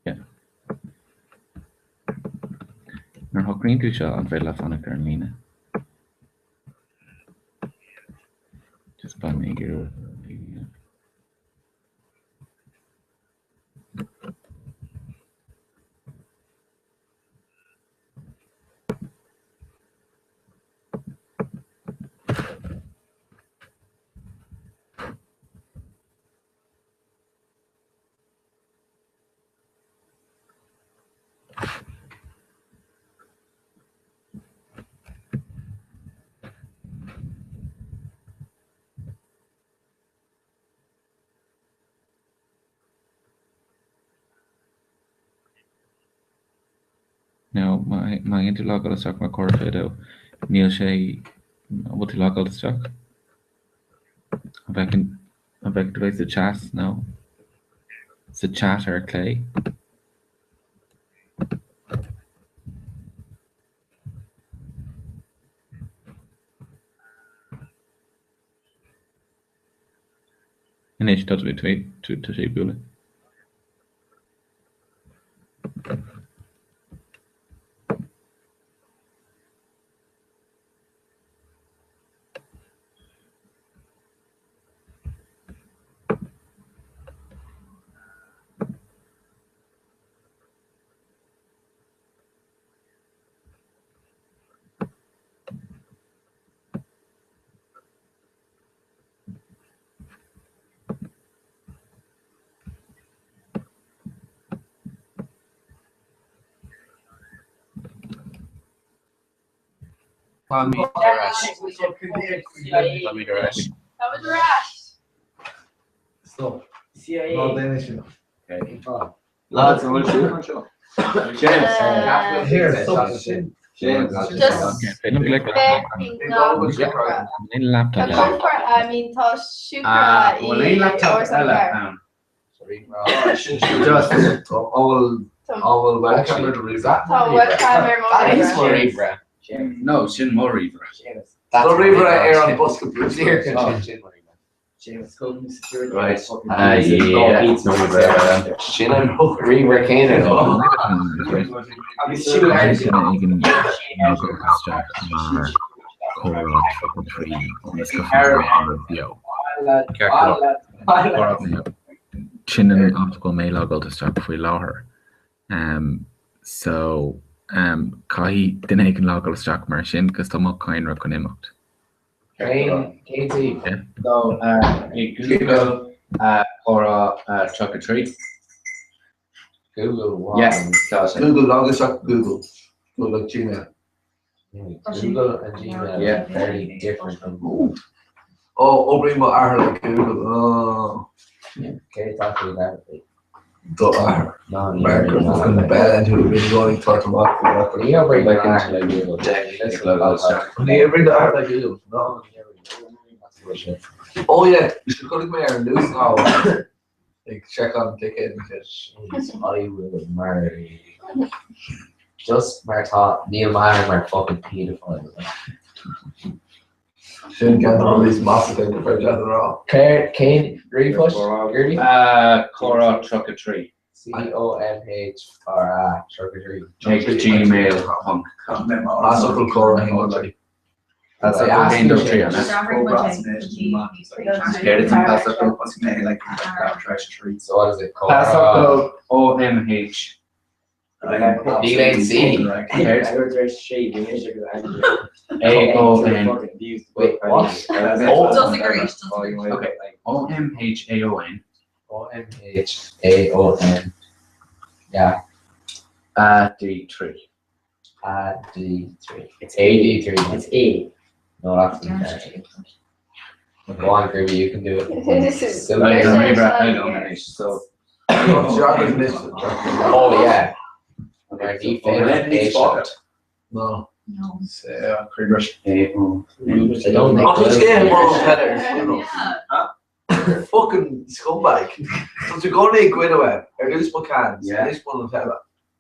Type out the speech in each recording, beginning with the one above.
Yeah. Nuair a shocraíonn tú seo, an féidir leat fanacht ar an líne? Just beidh mé ag iarraidh. Now, má théann tú logáil isteach mar Comhrá 22, níl sé, an bhfuil tú logáilte isteach? An bhfeiceann, an bhfeiceann tú é sa chat nó sa chat ar clé? Anois tá tá sé ag bualadh. Táimid ar ais. Táimid ar ais. Táimid ar ais. Stop. Ná déan é sin. Lads, an bhfuil sibh anseo? James. Here, stop sin. James. Just Laptop Tá comfort, I mean tá siúcra Bhfuil aon laptop eile ann? Just bhfuil bhfuil webcam ar do ríomhaire? Tá webcam ar mo That is mo ríomhaire. ríomhaire. No, sin mo ríomhaire. Tá ríomhaire ar an bosca Right. Ah, yeah. Sin an ríomhaire céanna. Isteach mar Comhrá 33 ionas go bhfaighidh beo. Sin an áit go bhfuil mé logáilte isteach faoi láthair. So caithfidh duine éigin logáil isteach mar sin cos tá mo chadhnra chun imeacht. Cén cén taobh? So i Google comhrá 33. Google what? Yes, tá sé. Google log isteach Google. Google like Gmail. Google and Gmail Yeah. are very different from Oh, oibríonn mo athair le Google. Oh, Cé tá tú leat? do athair. Ná ní Mar gur fucking bad thú bhí gcónaí tabhairt amach faoi gach Ní oibríonn mo athair le Google. Ní oibríonn do athair le Google. No. Oh yeah, chonaic mé ar an news now. Ag seiceáil an ticéad and shit. I will marry. Just mar tá níl m'athair mar fucking pedophile. Sin ceann de na rudaí is measa gur féidir leat a rá. Cén ríomhphost? Gertie? Comhrá 33. C-O-M-H-R-A 33. Ag gmail ponc com. Pasfhocal comhrá 1 2 3. Pasfhocal 1 2 3 an ea? Céard is an pasfhocal? So what is it? Comhrá. Pasfhocal O-M-H. Níl aon C. A O N. Wait, what? Doesn't agree. Okay. O M H A O N. O M H A O N. Yeah. A D 3. A D 3. It's A D 3. It's A. No, that's not Go on, Kirby, you can do it. This is- Still I there. don't remember. I don't know. So. Oh yeah. Okay. Ní féidir é seo. No. No. A O N. I don't think Ach, is we'll- é mar Yeah. Fucking scumbag. Tá tú gcónaí ag goid uaim ar dtús mo cans, Yeah. anois mo Nutella.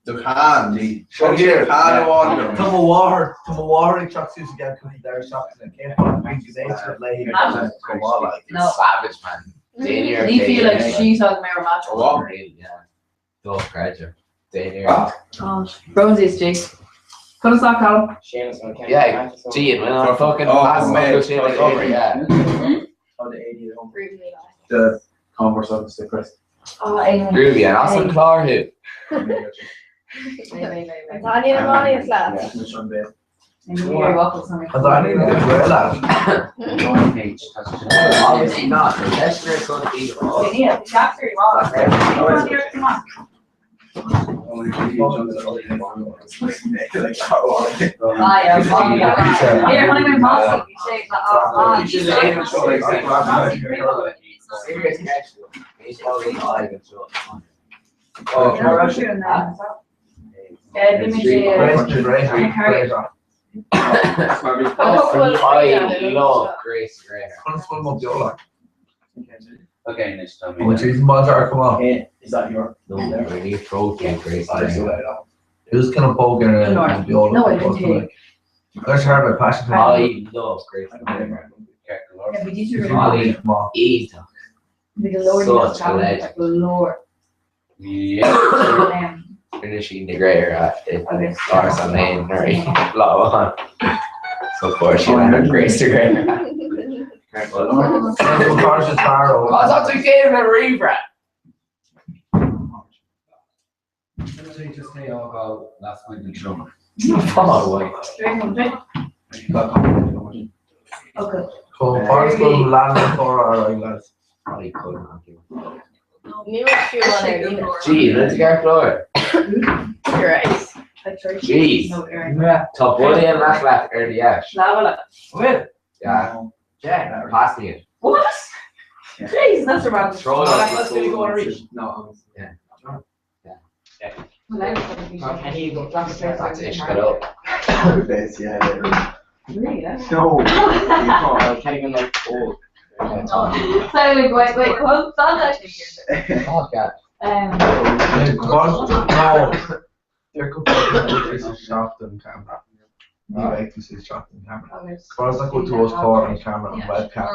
Do chan. Seo here. Chan amháin. Tá mo mháthair, tá mo mháthair ag teacht suas again cúpla deireadh seachtaine. Cén fáth go mbíonn éisteacht léi chomh maith like? No. Savage man. Déan Ní fiú like sí tá mé mar. Dochreidte. Déan Rosie's G. Conas tá Colm? Yeah, G, when I'm fucking Oh, pass man. yeah. The Converse of the Chris. Oh, anyway. Groovy, and awesome clár thú. Tanya Mani is lad. An daine le bhfuil Obviously not. The tester is going to be Yeah, the chapter Serious question. Baseball is live and so on. I love Grace Graham. Okay, next time. Bhfuil tú mar ar come on. Is that your? No, we need protein, Grace Graham. Who's gonna poke in and be all No, I didn't hear. There's her my passion. I love Grace Graham. Come on. Eat. Because Such a legend. Lord. Yeah. Finishing the greater at it. Lars on lane, right? Blah on. So of course you had Grace Graham. Cars is barrel. I was up to game and rebrat. Just say all about last night in Summer. Come on, Okay. Chomh far go lean thor ar lads. Probably couldn't argue. Ní fiú an ar líne. Gee, let's get floor. You're right. Jeez. Tá buí an leach leat ar the ash. Well, Yeah, yeah, pass me it. what? Jeez, that's a random. Throw it up. No. Yeah. That's That's it, shut up. Yeah. Really? Yeah. No. I can't even like hold. So wait, wait, wait, hold on. Oh, God. No. They're completely shot on camera. Ní bheidh tú sé shot on camera. Cars nach bhfuil tú os comhair an camera an webcam.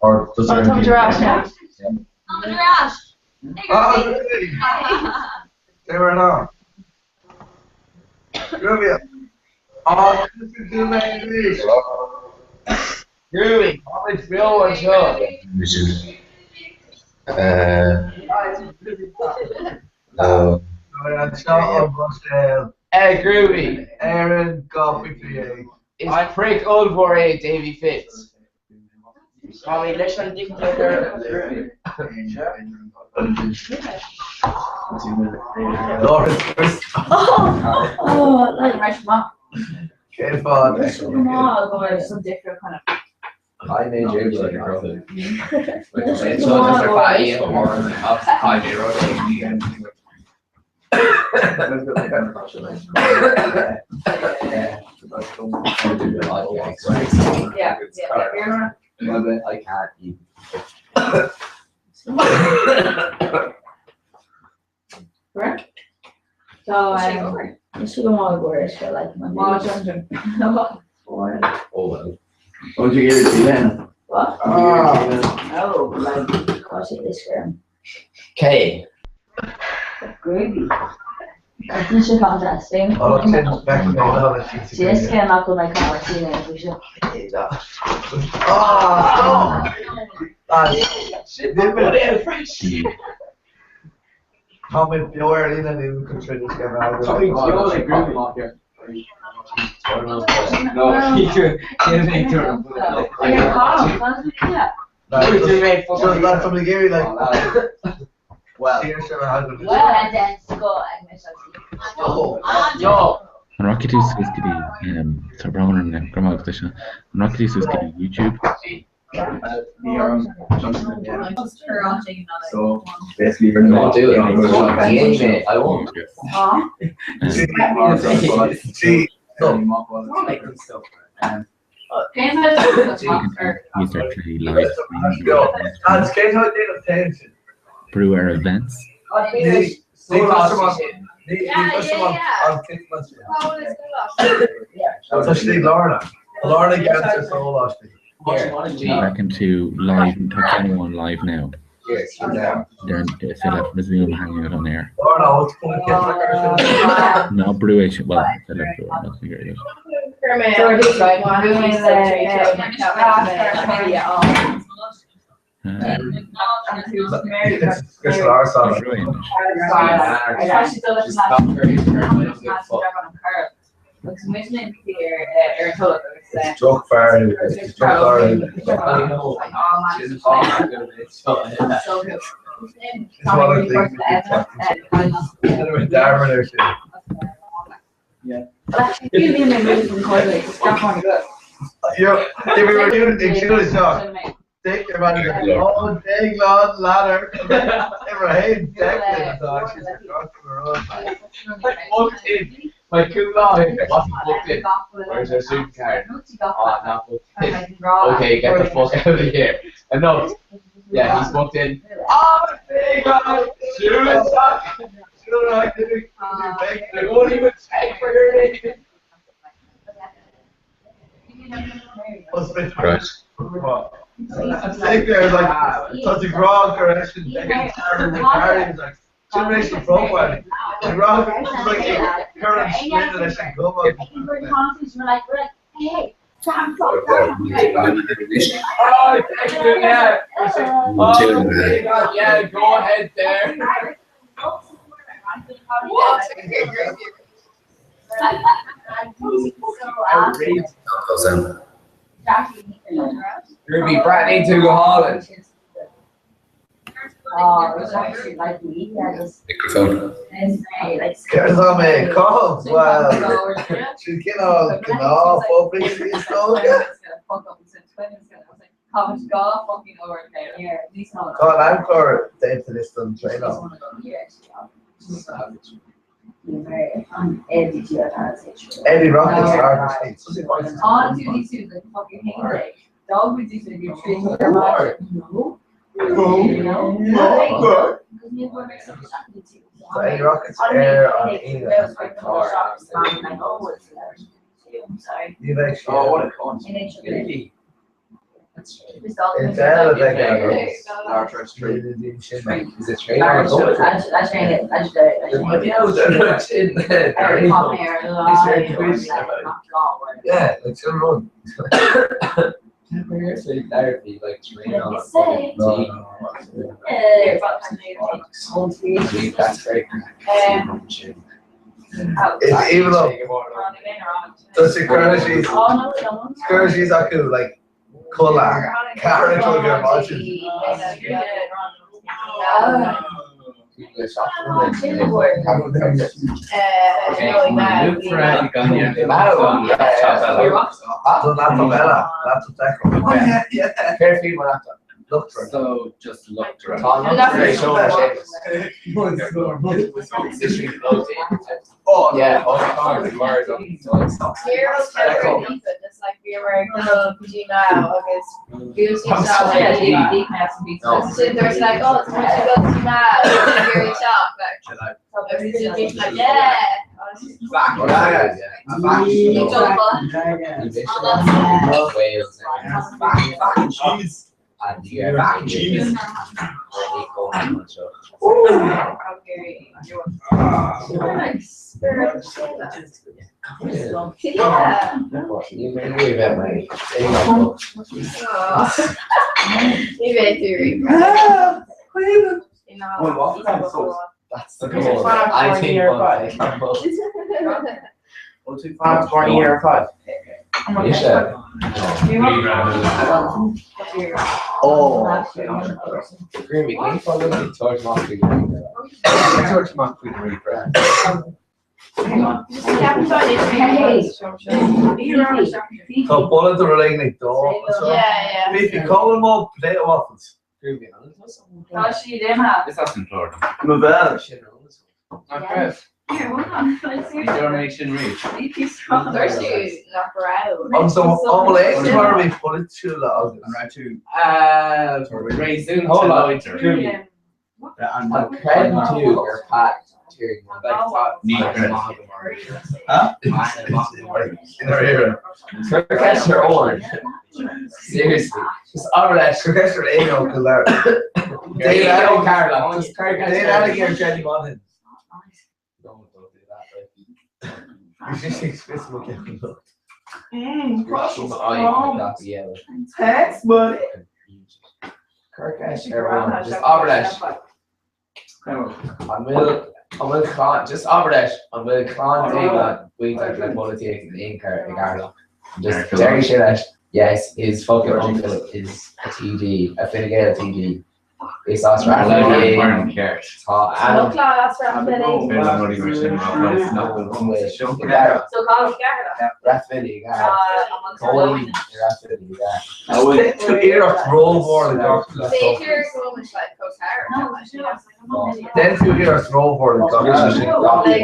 Or does Oh, it Tom Giraffe. Oh, they were not. Groovy. Oh, this is too many. Groovy, it's Bill and Joe. Anseo Hey, Groovy. Aaron Goffey Is prick old for a Davy Fitz. Tommy, leis an dictator. Lawrence Chris. Oh, like my mom. Cén fád. Come some different kind of. I made James like a girl. It's just a fight. Yeah, yeah. I can't eat. Correct. So, Is go má go se like Ma Johnson. Oh well. Oh, did you hear it then? What? Ah. No, like cos it is firm. K. Groovy. Ní sé fantastic. Oh, Sí, es que nach go mé cá sí se. Oh, stop! Shit, fresh. Tá mé beor lína nu control No, you can't make it. Just somebody gave me like Well, Well, and then go and miss Yo. An rachaidh tú suas go dtí tá brón orm go maith leis seo. An rachaidh tú suas go dtí YouTube? So basically, you're Don't do it. Yeah, mate, I won't. See, You start to live stream Lads, cén fáth déanamh attention. brú ar events. Tá sí ag Lorna. Lorna ceantar sóláistí. Bhfeiceann tú live, tá ceann amháin live now. They're is féidir leat resume hangout on air. Lorna, ó Ná brú é sin, well, is féidir leat brú air, that's very good. Drochfhear My cool line wasn't booked in. Where's our student card? Oh, not booked in. Okay, get the fuck out of here. Enough. Yeah, he's booked in. Oh, big man. They won't even check for your name. Right. Think there's like such a grog correction. Generation profile. Grog like current generation global. Oh, thank you, yeah. Oh, yeah, go ahead there. What? Ruby Bradley to Holland. Microphone. Ceir mé cá well sí cinál gná fóbrí stóge Tá an amchlár déanta is don traenáil. Eddie Rockets So Eddie Rockets ar an Aoine. Ní bheidh sí. Oh, what a cunt. Really? Is eile bheidh Is it train or a Yeah, like sin rud. That's very It's even though Tá sé chuir síos acu like cola carrot ar maidin. Don laptop eile, laptop deco. Fair my laptop. Look for it. So just look around. Oh yeah, all the cars were done. There's like, oh, it's much to go to now. Yeah. Wales and you Cheese. Yeah. Ní bheidh tú rí. That's the goal. I think Oh. Groovy, can you follow me towards Moscow? Towards Moscow to Tá bula do réig dó. Yeah, yeah. Bhí cá mó potato waffles. Groovy, Tá sí déha. Is that in Florida? Ma bheil. Ní sin reach. Dúirt tú nach raibh. An so ámhail mar bhí polaitiúla agus. An raibh tú Hold on. Groovy. An cred tú ar Pat Ní chreidim. Cuir ceist ar Eoin. Seriously. Just abair leis. Cuir ceist ar Éanna Ó Cill Dara. Déan Ó Cearla. Just cuir ceist Déan ar eile ar Jenny Monaghan. No, don't do that. Bhí sí ag scrios mo cheann lucht. Thanks, buddy. Cuir ceist ar Eoin. Just abair leis. An bhfuil an bhfuil clann just abair leis an bhfuil clann Déaglán bainteach le polaitíocht in aon chor i gCeatharlach? Just déarfaidh sé leis yes his fucking uncle is a TD, a Fine Gael TD. Is as Rath Fhilí é. Tá ainm Rath Fhilí i gCeatharlach. Cóilín i Rath Fhilí i gCeatharlach. Tú iarracht rómhór le gach le Déan tú iarracht rómhór le gach le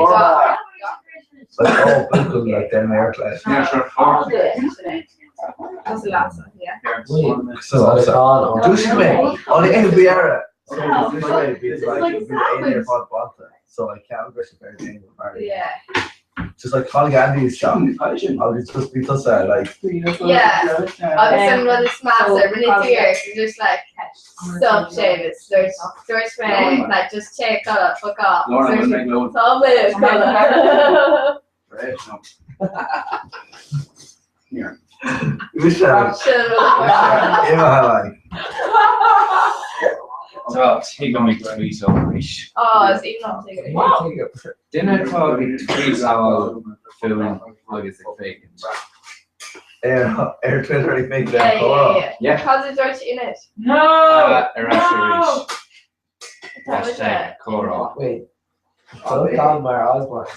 Like, oh, buachaill, like, déan mé iarracht leis. So, Dúisigh mé, an é bhí air. So, dúisigh mé, bhí like, bhí aon ar fad bainte. So, like, ceann go sé ar déanamh mar. Just like tháinig Andy isteach agus just bhí tusa like. Yeah, agus an rud is measa, rinne tú air, just like, stop Seamus, dúirt dúirt mé, like, just téigh a chodladh, fuck off. Lorna, bhfuil mé ag Tá mé ag codladh. Bhí sé Sin an rud is measa. imithe like. Tá tuigim ag tweet arís. Oh, is aoibhinn liom tuigim. Duine atá ag tweetáil fúinn agus ag féachaint. Ar Twitter ag féachaint Yeah, ar yeah, chomhrá. yeah. Yeah. Cad a dúirt Init? No! Ar ais arís. Tá muid Hashtag comhrá. Wait. Don't call mar Osborne.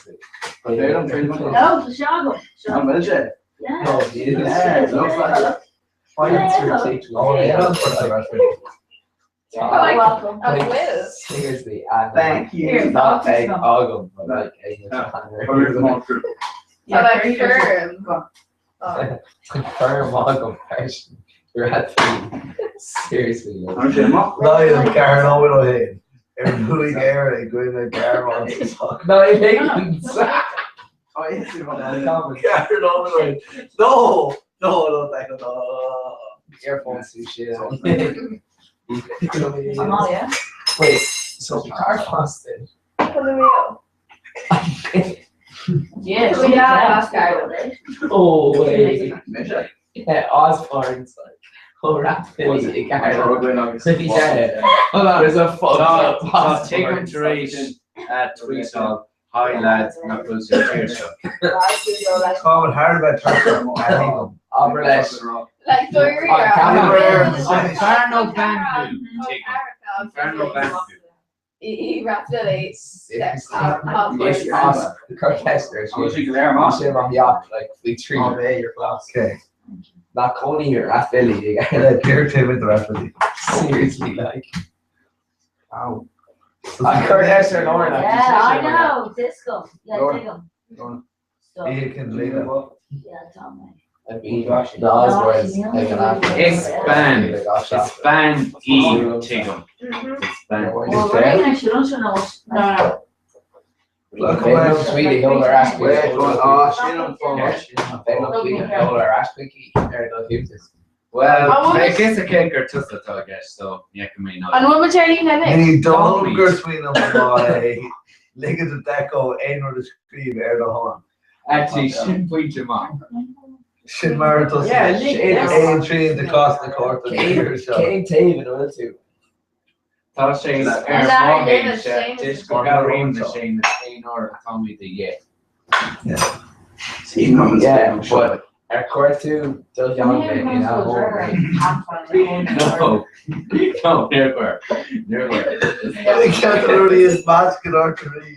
No, tá sé agam. An bhfuil sé? Yeah. No, he is. Yeah, it looks like it. It's ridiculous. Oh, yeah, that's what I read. Like, Welcome. an bhfuil? Seriously, and Thank you. Not ag agam, but like ag Tá like firm. Oh. Confirm agam freisin. You're at the seriously. Like, An sé amach? Niall Karen Owen ó haon. Ar bhuaigh Éire i gcoinne Gearmáin sa sacar. No, he didn't. Oh, yes, you want Karen Owen ó haon. No! No, no, thank you, no. Earphones too shit. I'm all, yeah? Wait, so car Boston. Hello. Yeah. Oh, yeah, that's Garland. Oh wait. Mise. Yeah, Osborne's like, oh, Rathfilly, Yeah. Hold on, there's a fuck. Tá tuigim tar éis tweetáil Hi lads nach bhfuil sé tír seo. Táim thar a bheith tuirseach, aithním. Abair leis. Like, dúirt An An fear nó bean thú? Tuigim. An fear nó bean thú? I Rathfilí. Seriously. Is as Kirkchester. An bhfuil sé go léir amach? Sé mar yacht, like, faoi trí mé your class. Okay. Nach cónaí ar Rathfilly. Yeah, Dear Tim with the referee. Seriously, like. Ow. An Kirkchester Lauren, like, Yeah, I know. Disco. Yeah, Lorna. dig 'em. Lorna. Stop. He can leave it. Yeah, Tom. mate. I mean, the Osborne's like an athlete. Is bean. Is bean í tuigim. Is bean. Well, we're making sure don't know. No, Look They away. don't tweet, he'll ar Wait, oh, sin an fáth. They don't tweet, he'll ar ar do thutas. Well, I want bheadh is a cé gur tusa atá gceist, so ní fheicim mé ná. An bhfuil muid ar líne anois? Ní dom gur smaoin an é ligean do Deco aon rud a scríobh ar do shon. Actually, sin pointe amach. Sin mar atá Yeah, lig aon trian de chás na cárta tír seo. Cén taobh an bhfuil tú? Tá sé ar Leathan fáth Seamus, sé Seamus dis is go gabhraím na Séamus aon uair atá mé de dhíth. Yeah, but ar chuir tú do theanga in a home. No, no, níor chuir. Níor chuir. Ceantar rudaí is meas go dár rí.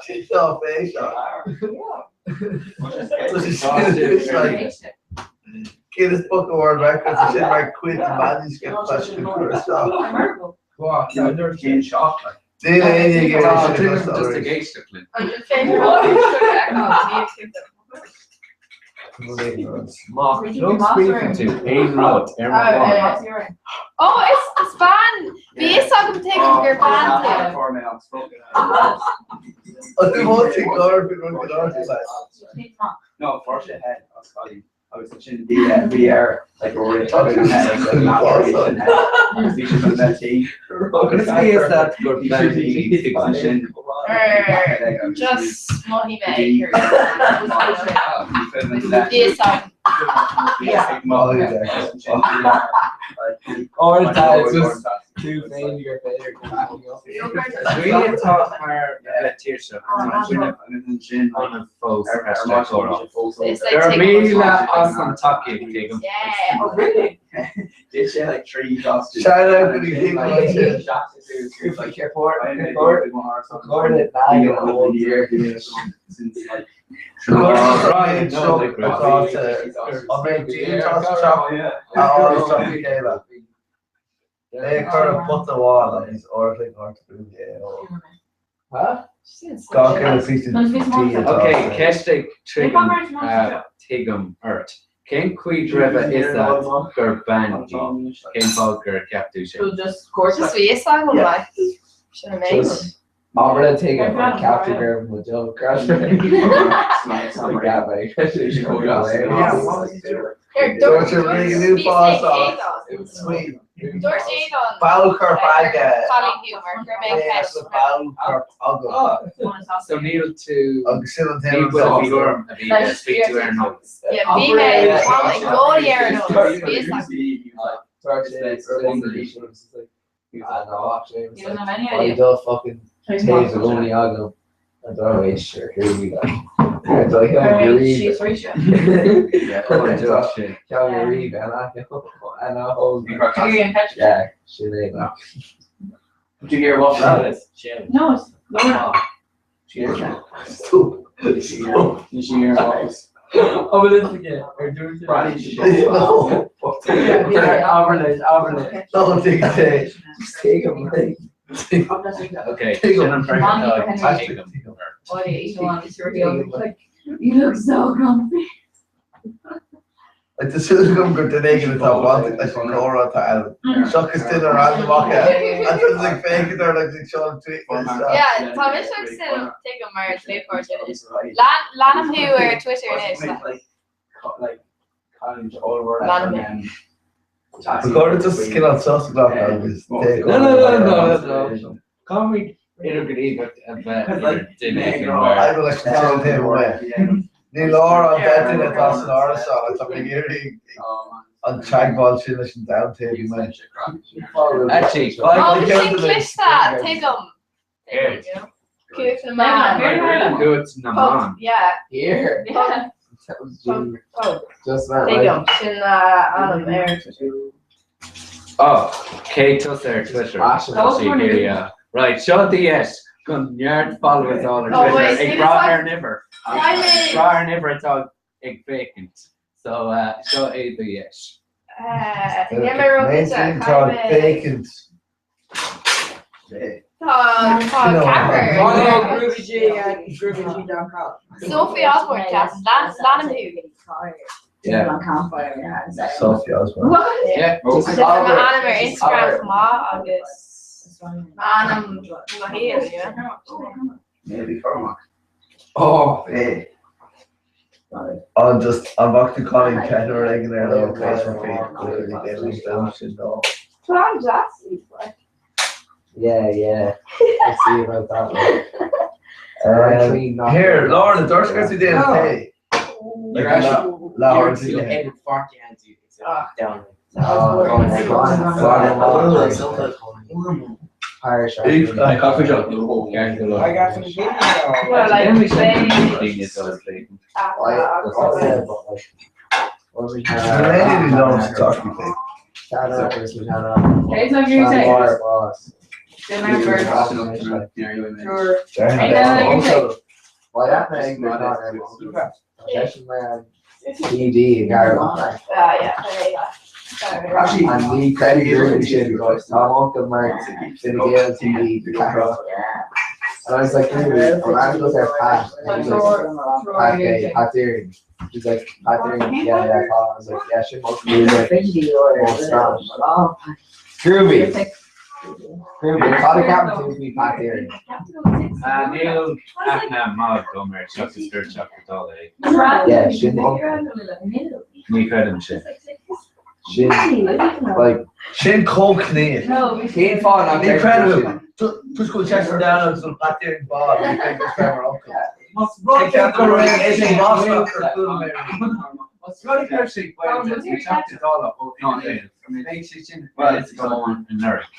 Sin seo fé seo. Guinness Book of World Records sin mar chuid manuscript leis an gcur seo. Cén seach like. Déan éine Tá tuigim just ag éisteacht linn. An féidir Má chlog scríobhann tú aon rud ar mo bhonn. Ó, is bean! Bhí fhios agam tuigim gur bean tú. No, fuair sé head as cailín agus ansin bhí bhí air like ó rith agus bhí sé chun bheith tí. Agus bhí fhios agat gur bean í ansin. Just mothaigh mé gur Bhí fhios agam. Or tá just tú féin gur féidir Daoine atá thar a bheith tuirseach tá fuinneamh ionaibh fós #comhrá. Go raibh míle as an tacaíocht tuigim. Yeah. Oh really? Did sé like 3 costumes. Shout out to the king Ok, ceist ag Tuigim ort. Cén chaoi go raibh a fhios agat gur bean í? Cén fáth gur cheap tú sin? Just bhí fhios agam like sin amazing. Abair le tuigim ar cheap tú gur mo joke girlfriend. Dúirt Aodán Ball coirp aige. Cailín thú mar chuir mé ceist. Ball coirp agam. So níl tú Agus sin an ní t-aon bhfuil rud. bhí orm a bhí le bhí tú ar nós. Yeah, bhí mé táim i gcónaí ar an eolas, bhí fhios agam. You don't have any idea. do fucking taobh i gcónaí agam a dá éis ar thuí Sin é. Did you hear what that is? No, it's Laura. Stop. Did you hear what was? Oh, well, it's again. Ar dúirt No. Abair leis, abair leis. No, take it. Take him like Okay, sin an freagra atá ag Tuigim ort. You look so grumpy. Like tá súil agam gur duine éigin atá bainteach leis an gcomhrá atá ann. Seachas duine randamach atá ag féachaint air agus ag seoladh tweet isteach. Yeah, tá mise ag súil tuigim mar dlúthpháirtí anois. Leanaim thú ar Twitter anois. Leanaim mé. Ba chóir duit cineál sos a ghlacadh agus téigh No, no, no, no, no. Caithfimid idirghníomhacht a bheith idir duine éigin mar. Oibre leis an tsean taobh amuigh. Ní leor an deich duine atá san árasán ach tá mé ag iarraidh an teagmháil sin leis an domhan taobh amuigh. Actually, Ó, bhí sin cliste, tuigim. Tuigim. Cumhacht na mban. Cumhacht na mban. Yeah. here. Yeah. Just that Tuigim, sin ainm ar Twitter. Oh, cé tusa ar Twitter? Tá sí ag iarraidh a- Right, seo do dheis chun neart followers a fháil ar Oh, Twitter wait, ag níl brath fhios ar an uimhir. Caithfidh mé- Ag brath ar an uimhir atá ag féachaint. So, seo é do dheis. Níl mé róchinnte, Mainstream caithfidh tá mé- féachaint. Tá tá ceathrar. Follow Groovy G at groovyg.com. Sophie Osborne, ceapaim. Leanaim thú. Yeah. On campfire, yeah. Sophie Osborne. What? Yeah. Sin m'ainm ar Instagram chomh maith agus m'ainm mo shaol, you know? Maybe Cormac. Oh, Hey. An just an bhfaca tú Colin Kenner ar éigean ar an Facebook feed sin ná. Plan deas like. Yeah, yeah. Let's see about that one. Here, Lauren, dúirt go tú déanamh tae. You're actually Leabhar you're duine. headed 40 hands you Ah. down. Irish. Like coffee shop. I got some video. Well, like, they- Daoine atá ag féachaint. Lady loves talking play. Okay, so you're saying Sure. Why that thing? TD Ah, yeah, yeah. Sorry. And ní credit sin Tá uncle Mark Fine Gael TD And I was like, "Really? Well, I'm just there, Pat. And he was like, Pat Gay, Pat Deering. He's like, Pat Deering, yeah, yeah, Pat. I was like, yeah, shit, most of like, oh, stop. Groovy. Groovy. Cad a cheapann tú faoi Pat Deering? Níl aithne maith agam air seachas gur Teachta Dála é. Yeah, sin uncail. Ní chreidim sin. Sin, like. Sin chomh ciníoch. Cén fáth nach Ní gcreideann tú chreidim. sin? Toisc go bhfuil seisean ann agus an Pat Deering ball, ní chreidim go raibh mar uncail. Más rud Cé é ceann go go raibh raibh sé sé maslach ar gaolta chúl mé. Más rud é go raibh sé gaolta le Teachta Dála ó Fhine Gael, bheadh sé sin anuraidh.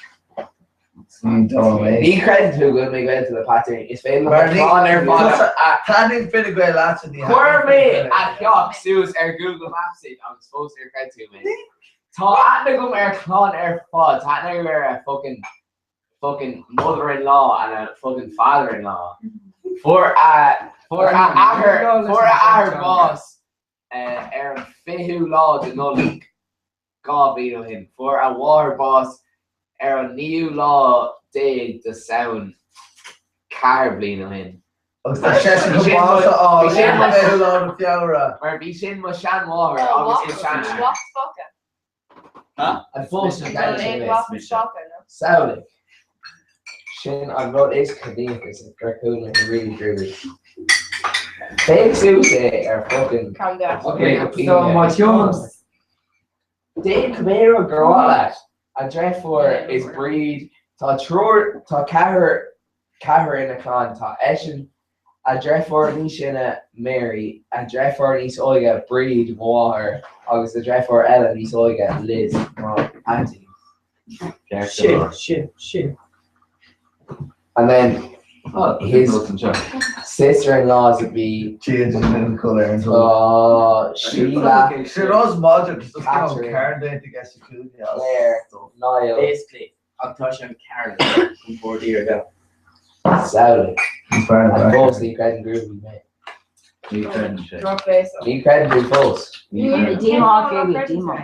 Ní chreideann tú go bhfuil mé gaolta le Pat Deering. Is féidir liom a chlann ar fad a. Taitníonn Fine Gael leatsa, ní Chuir thaitníonn mé Fine Gael a leat. theach suas ar Google Maps é agus fós níor chreid tú mé. Tá aithne agam ar a chlann ar fad. Tá aithne agam ar a fucking fucking mother-in-law and a fucking father-in-law. Fuair a fuair a athair fuair a athair bás ar an 20ú lá de Nollaig 2 bhliain ó shin. Fuair a mháthair bás ar an 19ú lá de Samhain 4 bliain ó shin. Agus tá seisean chun bás a fháil ar an 20ú lá de Feabhra. Mar bhí sin mo sheanmháthair agus mo sheanathair. An fós an gceann sin é? Samhlaigh. Sin an rud is ciníoch is gur chuala mé really groovy. Féach suas é ar fucking Ok, so má Jones. Déan cibé rud gur mhaith leat. A deirfiúr is Bríd. Tá triúr, tá ceathrar, ceathrar ina chlann. Tá eisean, a dheirfiúr níos sine, Mary, a dheirfiúr níos óige, Bríd, mo mháthair, agus a dheirfiúr eile níos óige, Liz, mo aintín. Sin, sin, sin. And then his sister-in-laws would be Tá Sheila, Catherine, Claire, Niall. Basically, ach tá sé an cearn an bord iar Samhlaigh. An fós ní chreideann Groovy mé. Ní chreideann sé. Ní chreideann tú fós. Díomá, Groovy, díomá.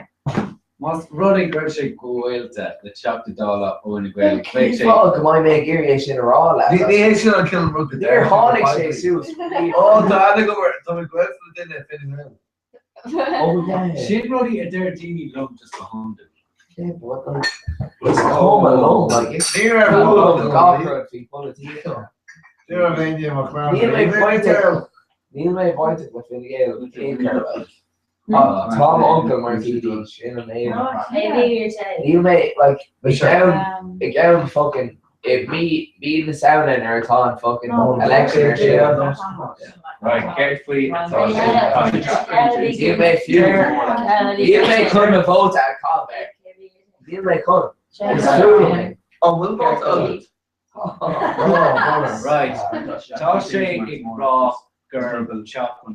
Más rud é go raibh sé gaolta le Teachta Dála ó Fhine Gael, bheadh Cén sé. fáth go mbeidh mé ag iarraidh é sin a rá leat? Ní hé sin an cineál rud go Níor tháinig sé suas. Ó, tá aithne agam air, tá mé gaolta le duine i Fine Gael. Oh yeah. Sin rudaí a deir daoine liom just go hiondúil. Yeah, but like, it's cuma liom, like, it's Ní raibh cuma liom aon gach rud faoi pholaitíocht. Ní raibh aon duine mo chlann. Níl mé bainteach, níl mé bainteach le Fine Gael in aon chor, like. Tá m'uncail mar TD, sin an aon. Níl mé, like, i gceann, i gceann fucking, i mí, mí na Samhna nuair atá an fucking election ar siúl. Right, céard faoi atá sé? Níl mé fiú, níl mé chun mo vóta a chaitheamh air. Níl mé chun. Is fuath liom é. An bhfuil vóta agat? Right, tá sé ag rá gurb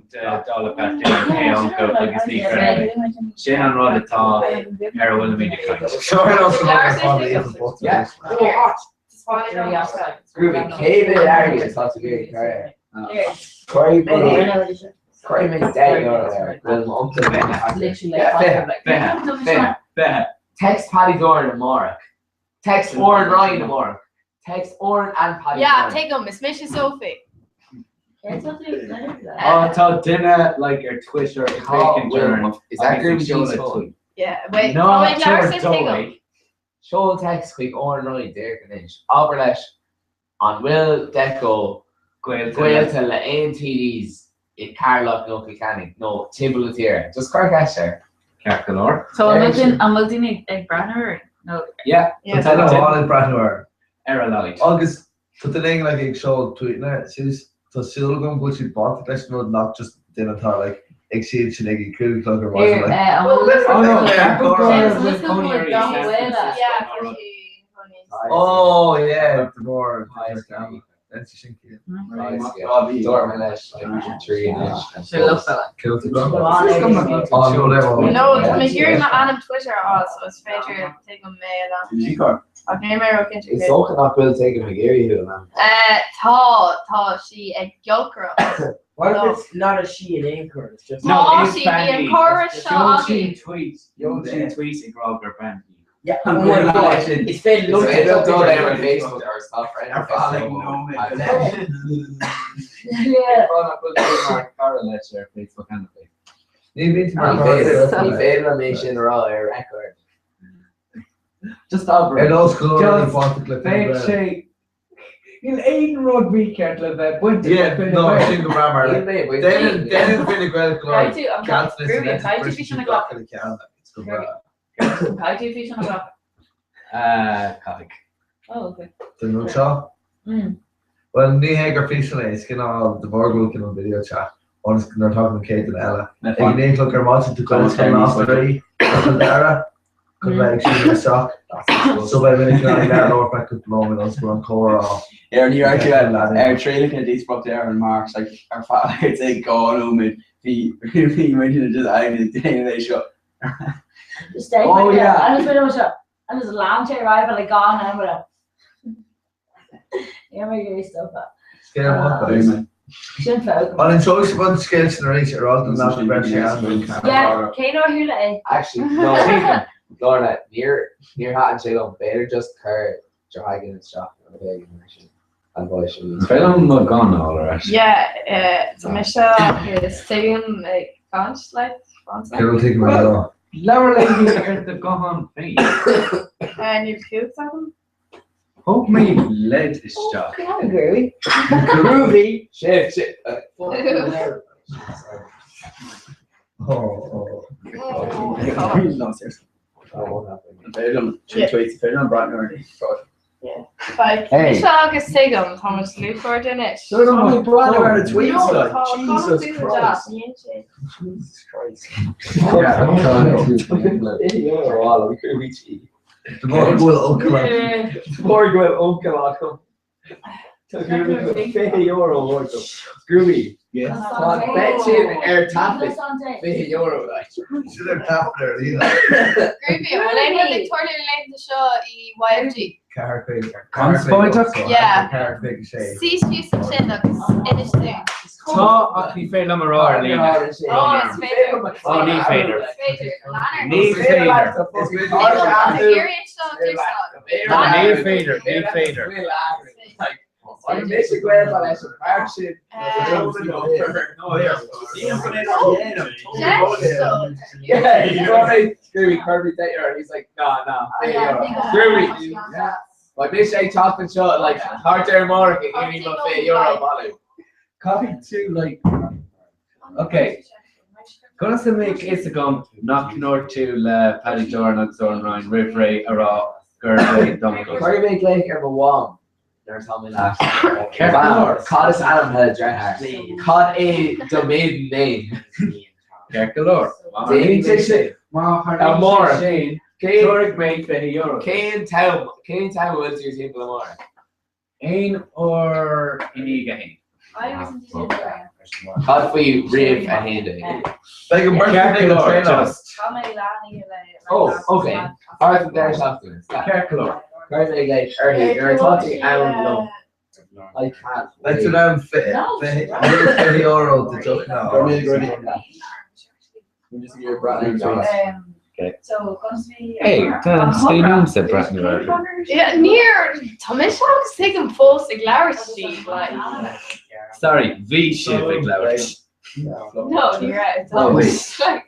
Teachta Dála Pat Deering é a uncail agus ní chreidim é. Sin an rud atá ar a bhfuilimid ag caint. Groovy, cé mhéad airgead atá tú ag iarraidh cur air? Cuirfidh mé, cuirfidh mé €10 air, go bhfuil m'uncail 20. Text Paddy Doran amárach. Text Oran Ryan amárach. Text Oran and Paddy Yeah, Doran. tuigim, is mise Sophie. Ó tá duine like ar Twitter ag féachaint ar Is that Groovy G's phone? Yeah, wait, Ná tá mé ag tabhair labhairt is tuigim. dóigh. Seol text chuig Oran Ryan díreach anois. Abair leis an bhfuil Decó gaolta le aon TDs i Ceatharlach nó Cill Chainnigh nó timpeall na tíre. Just cuir ceist air. Ceart go leor. So an bhfuil an bhfuil daoine ag breathnú air? Nó Yeah. Tá duine amháin ag breathnú air. Ar a laghad. Agus tá duine éigin like ag seoladh tweetanna suas, tá súil agam go bhfuil siad bainteach leis an rud nach just duine atá like ag siad sin ag 5 a chlog ar maidin like an bhfuil Oh no, Oh yeah, the more Dúirt mé leis trí anois. No, tá mé ag iarraidh m'ainm Twitter a fháil so is féidir tuigim mé a lean. Ach níl mé ró-chinnte Is dócha nach bhfuil tuigim ag iarraidh thú a lean. Tá, tá sí ag giolcaireacht. What if it's not a she in aon chor, it's just. No, Tá is sí, bean bhí an í. córas seo Sheol sí againn. tweet, sheol sí tweet ag rá gur bean í. Yeah, oh my God, is féidir liom Is féidir liom dul ar an Facebook or tá friend Ar feadh like nóiméad. Yeah. Nach bhfuil tú mar cara leis ar Facebook cheana féin. Ní bhíonn tú mar Ní cara féidir liom é sin a rá ar record. Just abair. Ar nós go leor daoine bainteach le Fine Bheadh Gael. sé Níl aon rud mícheart le bheith bainteach le Yeah, Fine no, Gael. sin go breá mar Níl mé bainteach. Déanann déanann Fine Gael go leor Caithfidh tú an gealltanas Ruby, in caithfidh tú físeán a ghlacadh. le ceann, like, it's go breá. Caithfidh tú físeán a ghlacadh. Caithfidh. Oh, okay. Den rud seo? Bhuel, ní hé gur físeán é, is cineál de bharr go bhfuil cineál video chat ionas go nuair a thagann an chéad duine eile. Ag an 9 a chlog ar maidin tá Gaelscoil Nás na Rí, Cill Dara, chun bheith ag siúl isteach. So beidh mé ag cineál leath labhairt feadh cúpla nóiméad ionas go bhfuil an comhrá Ar ní raibh tú ar trialacha díospóireachta ar an Marx like, ar feadh I'd say 2 nóiméad bhí bhí muidne just ag déanamh é seo. Just stay Oh, yeah. Agus bhí seo. Agus lean sé ar aghaidh le gan aimire. Níor mé gur stopadh. Scéal maith, guys. Sin foghlaim. An inseoidh sibh an scéal sin arís ar fhág an leath raibh sé ann? Yeah, cé nár chuala é? Actually, no. Lorna, níor níor thaitin sé liom. B'fhéidir just cur dragan isteach nó rud éigin mar sin. An bhfaighidh sin níos Is féidir liom mo ghuthán a fháil ar ais. Yeah, tá mise agus tuigim ag caint leat, Cé bhfuil tuigim ar Well, labhair léi ar do ghuthán féin. Níl cumhacht agam. Thóg mé leid isteach. Groovy. Groovy! Shift, shift. Oh, No, seriously. Féidir liom sin tweets, féidir liom breathnú ar Like, Hey. mise agus tuigim, tá muid dlúthchairde anois. Tá breathnú ar na tweets, No, like, tá Jesus tú Christ. deas. Jesus Christ. De bharr go bhfuil uncail ann. De bharr go bhfuil uncail agam. Tá €20 orthu. Groovy. Tá an bet sin ar taifead. €20 like. Sin ar taifead ar líne. Groovy, an bhfuil aon rud ag tarlú na laethanta seo i YFG? 4 Conspóideach? Yeah. 456. Suigh síos ansin agus inis dúinn. Tá ach ní féidir liom a rá ar líne. Oh, is féidir. Ó, ní féidir. Is féidir. Lean ort. Ní féidir. Iarraidh seo No, ní féidir, ní féidir. An mise gaolta leis an bhfear sin? Yeah, he's already Groovy, Kirby Taylor, he's like, nah, nah, Groovy. Like mise ag teacht anseo, like, thart ar amárach ag iarraidh mo €20 a bhailiú. Caithfidh tú like Ok. Conas a mbeadh fhios agam nach ndúirt tú le Paddy Doran agus Odhrán Ryan roimh ré a rá gurb é d'uncail? Cuirfidh mé glaoch ar mo mham nuair atá mé leat. Ceart go leor. Cad is ainm do dheartháir? Cad é do maiden name? Ceart go leor. Déanfaidh sé sin. Má tharlaíonn sé sin, tabharfaidh mé €20. Cén t-am, cén t-am a bhfuil tú timpeall amárach? Aon uair i ndiaidh a haon. Cad faoi roimh a 11? Beidh an bheirt Ceart go ag an leor, traenáil. just. Oh, ok. Thart an deireadh seachtaine. Ceart go leor. Cuirfidh mé glaoch uirthi nuair atá tú ann liom. I can't Beidh wait. tú in ann €20 de deoch na Hey, tá stay liomsa breathnú orthu. Yeah, níor, tá mise agus tuigim fós ag labhairt sí, like. Sorry, bhí sibh ag labhairt. No, ní raibh. Tá No, wait. like,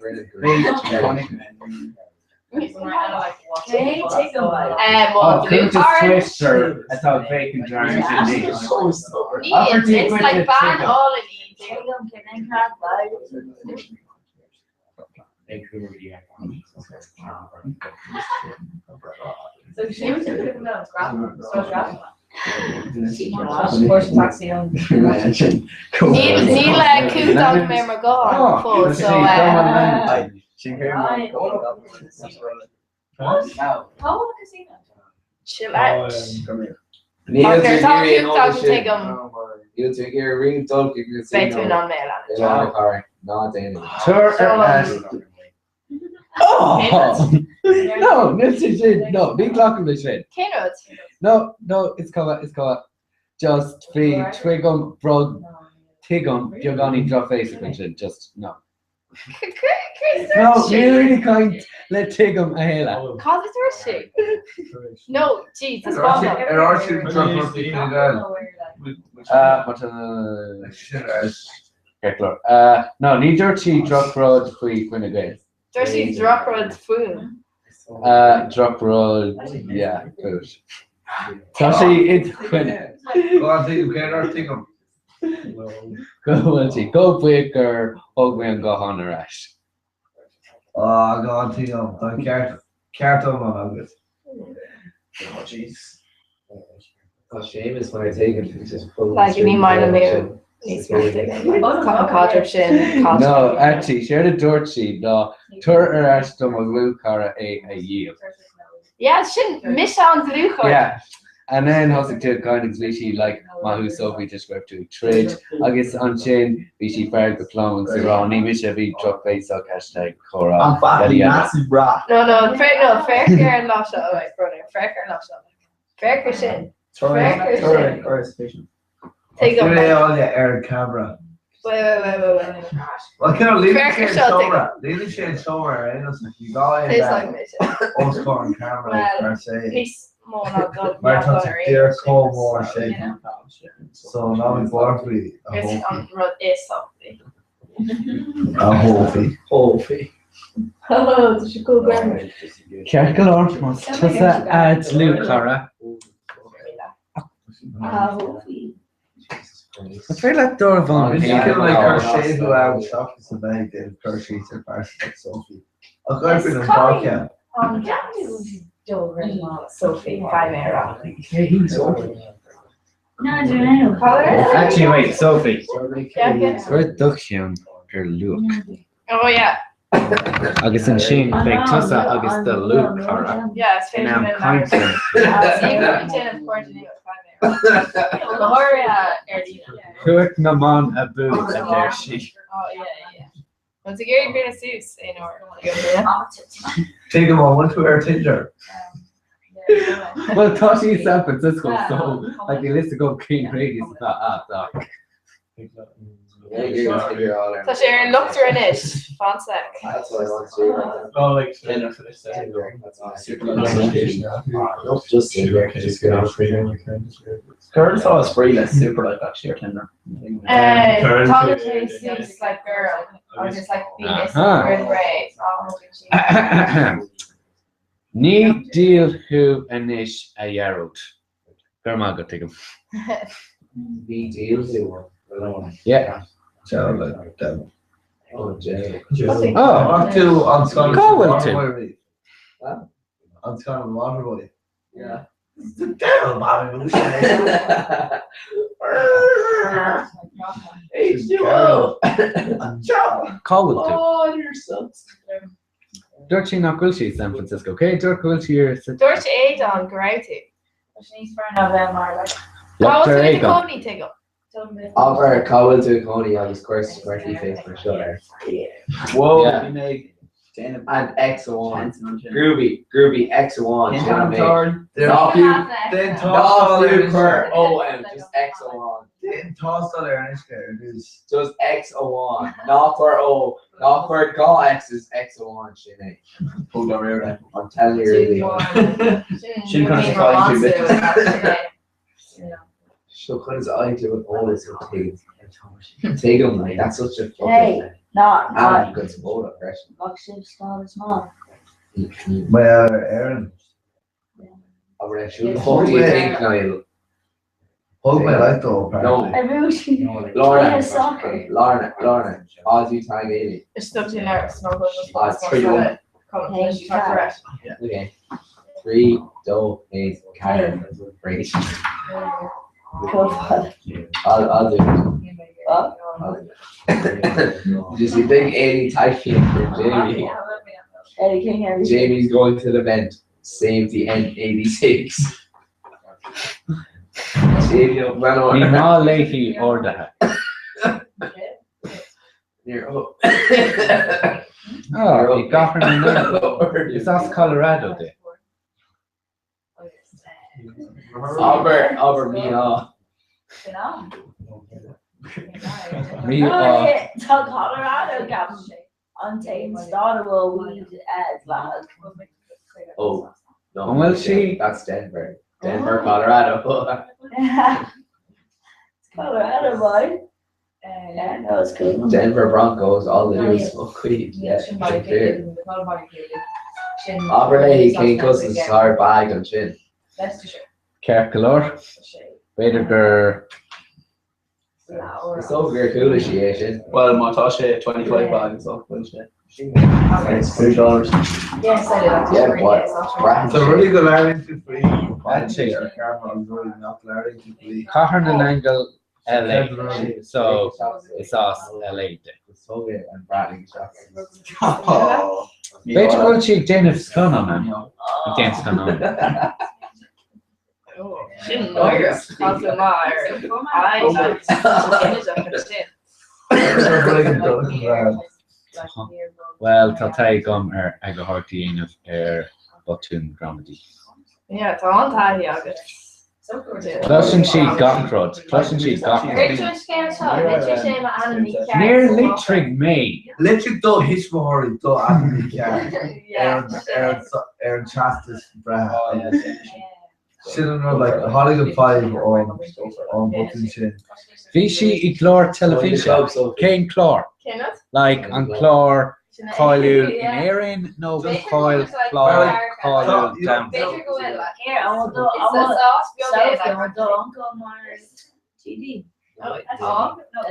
Oh, cúntas Twitter atá bacon James indeed. Níl, it's like bean álainn í. Níl níl cumhacht agam ar mo ghuthán fós, so chill out. Níl Ach tú nuair ag atá iarraidh an cumhacht agam eolas sin. tuigim Níl tú ag iarraidh riamh dul go beidh tú casino in ann mé a i leanúint. lár na cathrach. Ná déan é. Tabhair ar ais. Oh! No, níl sé sin. No, ní ghlacaim leis sin. Cén rud? No, no, is cuma, is cuma. Just bhí tuigim brod tuigim beagáinín drochbhéasach ansin, just no. No, níl really caint le tuigim a chéile. Cad a dúirt sí? No, geez, is fáth. Ar ár sin droch Fine Gael. But Ceart go leor. No, ní dúirt sí drochrud faoi Fine Gael. Dúirt sí drochrud fúm. Drochrud, yeah, fút. Tá sí i do choinne. Go an tuigim, cé nár tuigim? Go bhfuil sí chomh buíoch gur thug mé an guthán ar ais. Ah, go an tuigim, tá an ceart, ceart iomlán agat. Oh jeez. Tá Séamus mar a tuigim, just pull the Like, ní string maith liom there. níos mó tuigim. Tá an caidreamh sin caillte. No, actually, séard a dúirt sí ná tabhair ar ais do mo dhlúthchara é a dhiabhail. Yeah, sin mise an dlúthchara. Yeah. And then thosaigh tú ag caint agus bhí sí like maith thú Sophie toisc go raibh tú ag troid agus ansin bhí sí feargach go trom agus ag rá ní mise a bhí drochbhéasach hashtag comhrá An yada yada. massive bra. No, no, féach, no, féach ar an lá seo, like, brother, féach ar an lá seo. Féach ar sin. Féach ar sin. Tuigim. Tú é áille ar an camera. Wait, wait, wait, wait, wait. Well, cén líonann Féach sé ar an seo, seomra. Líonann sé an seomra ar aon nós ní gá é Tastes bheith like mise. os comhair an camera Well, per se. Níos mó ná dul Mar tá tú díreach chomh mór sin. you know. So ná bí buartha faoi a Is Shófaí. an rud is Sophie. A Shófaí. Shófaí. Oh, tá sé cool grammar. Ceart go leor, más tusa a dlúthchara. A Shófaí. Is féidir leat dearbhán Bhí féin sé a like cur fháil. séimhiú ann seachas a bheith ag déanamh cur síos ar phearsa like Sophie. Ach Is oibríonn an dá cuma cheann. an Sophie, caithfidh mé a rá. Actually, wait, Sophie. Yeah, yeah. Cuir do cheann ar luach. Oh yeah. Agus ansin beidh tusa agus do dhlúthchara Yeah, is in féidir ann linn caint labhairt. linn. Ní bheidh déanamh cairde nua, caithfidh mé a rá. Go háirithe ar líne. Cumhacht na mban abú, a deir sí. Oh yeah, yeah. Tá tú ag iarraidh bheith suas aon uair. Tuigim an bhfuil tú ar Tinder. Well, tá sí i San Francisco, so like níl fhios agam cén radius atá a'd ach. Tá sé ar an luchtú anois, fan sec. That's what I want to do. Oh, like, Tinder. Just just get out free and you can just Current saw is free less super like actually ar Tinder. Tá sé suas like girl agus like bhí Aha. roimh ré. Ní diabhal thú anois a Ghearóid. Go raibh maith agat, tuigim. Ní diabhal thú. Yeah. Tell like devil. Oh, Jay. Oh, Ach tú an scannán Cá bhfuil tú? Waterboy? An scannán Waterboy. Yeah. The devil, Bobby. H2O. Cá bhfuil tú? Oh, you're so Dúirt sí nach bhfuil sí i San Francisco. Cé dúirt go bhfuil sí ar sa Dúirt Aodán go raibh tú. Tá sé níos fearr ná bheith mar like. Cá Lucht bhfuil ar tú i do éigean. chónaí, tuigim? Abair cá bhfuil tú i gcónaí agus cuir smirky face mar seo air. Whoa, Yeah. bhí mé ag déanamh And X amháin. tension ansin. Groovy, groovy, X amháin. Cén t-ainm atá air? Ná fiú, Den ná tástáil fiú ar cuir O M, just X amháin. Den tástáil ar an uisce ar dtús. Just X amháin. Ná cuir O, ná cuir dhá X's, X amháin sin é. Ó, dá réir é. I'm telling you really. Sin chun is fáil tú bitches. So chun is I do an eolas ó tuigim. Tuigim, like, that's such a fucking... Hey, ná ná And good support, freisin. Bheadh sibh stádas maith. Mar ar Éirinn. Abair é siúd. What do you think, Niall? Thug mé like dó, No. apparently. I moved Lorna, Play soccer. Lorna, Lorna, Aussie time 80. Is stop sin leir Ah, 3-1. Okay. 3, 2, 8, Karen, Brady. Go fad. I'll do it. What? I'll do it. Did you see big 80 typing for Jamie? Eddie King every Jamie's going to the vent. Save the N86. Jamie Ní O'Bannon. ná léi ordaithe. Near oh. Oh, i gCathair na nGael. Is as Colorado di. Abair, abair me ah. Mí á. Tá Colorado gap an t-aon stát a bhfuil weed dleathach. Oh. No, An bhfuil sí? That's Denver. Denver, Colorado. It's Colorado boy. Yeah, no, it's cool. Denver Broncos, all they do is smoke weed. Yeah, drink beer. Abair léi cén costas atá ar bag ansin. Ceart go leor. B'fhéidir gur. Is dócha gur chuala sí é sin. Bhuel, má tá sé 25 bag is dócha go bhfuil sé $2. Yeah, but braitheann Tá sé. rudaí go labhraíonn tú faoi bhainte ar chearn agus rudaí nach labhraíonn tú faoi. Cathair na nAingeal LA so is as LA di. B'fhéidir go bhfuil sí ag déanamh scannán ann. Ag déanamh scannán. Sin náire. Tá tú maith ar sin. Bhuel, tá taithí agam ar eagarthóireacht a dhéanamh ar bhotúin gramadaí. Yeah, tá an-taithí agat. Cloiseann sí gach rud. Cloiseann sí gach rud. Níor litrigh mé. Litrigh do thuismitheoirí do ainm mícheart ar an teastas breithe. Sin an rud, like, tháinig an fadhb ón bhotún sin. Bhí sí i gclár teilifíse. Cén clár? Like, an clár cáiliúil in Éirinn nó cáil clár cáiliúil domhanda? B'fhéidir go bhfuil like. Here, I want do, I want Sophie, I want do uncle mar TD. Tá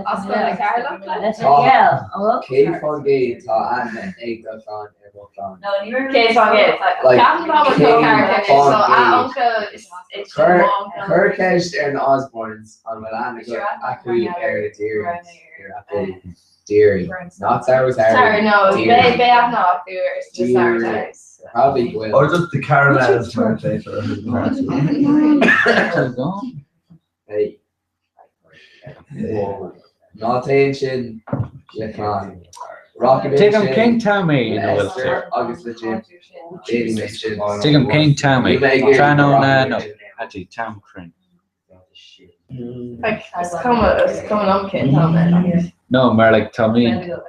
as go le Ceatharlach le? Leis an gheal, an bhfuil? 100% tá aithne ag do chlann ar mo chlann. No, ní raibh. 100%. Like, Ceapaim tá mo cén ceathair so fán a gcéad? uncle is is Cuir mo uncle. cuir ceist ar na Osborns an bhfuil aithne acu ar na Deerings ar na Deering. Not Sour Sorry, Harry. no, Deering. beidh aithne acu ar na Sour Deering. Terrys. Probably go bhfuil. Or just the caramels mar b'fhéidir. Hey. Ná téann sin le clann. Rachaidh mé Tuigim sin cén t-am é le ina bhfuil tú. Esther agus le Jim. Déanfaidh mé sin. Tuigim cén t-am é. Níl mé ag iarraidh go Tráthnóna rachaidh nó mé sin. actually t-am cruinn. Like, is cuma is cuma liom cén t-am é. No, mar like tá mé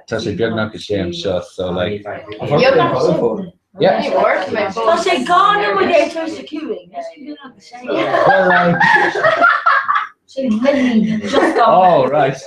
tá sé beagnach a sé anseo so like yeah. Ní mhór mé Tá fós. sé gan mu é tar sa cúing. Well like Sé literally just gone. oh right.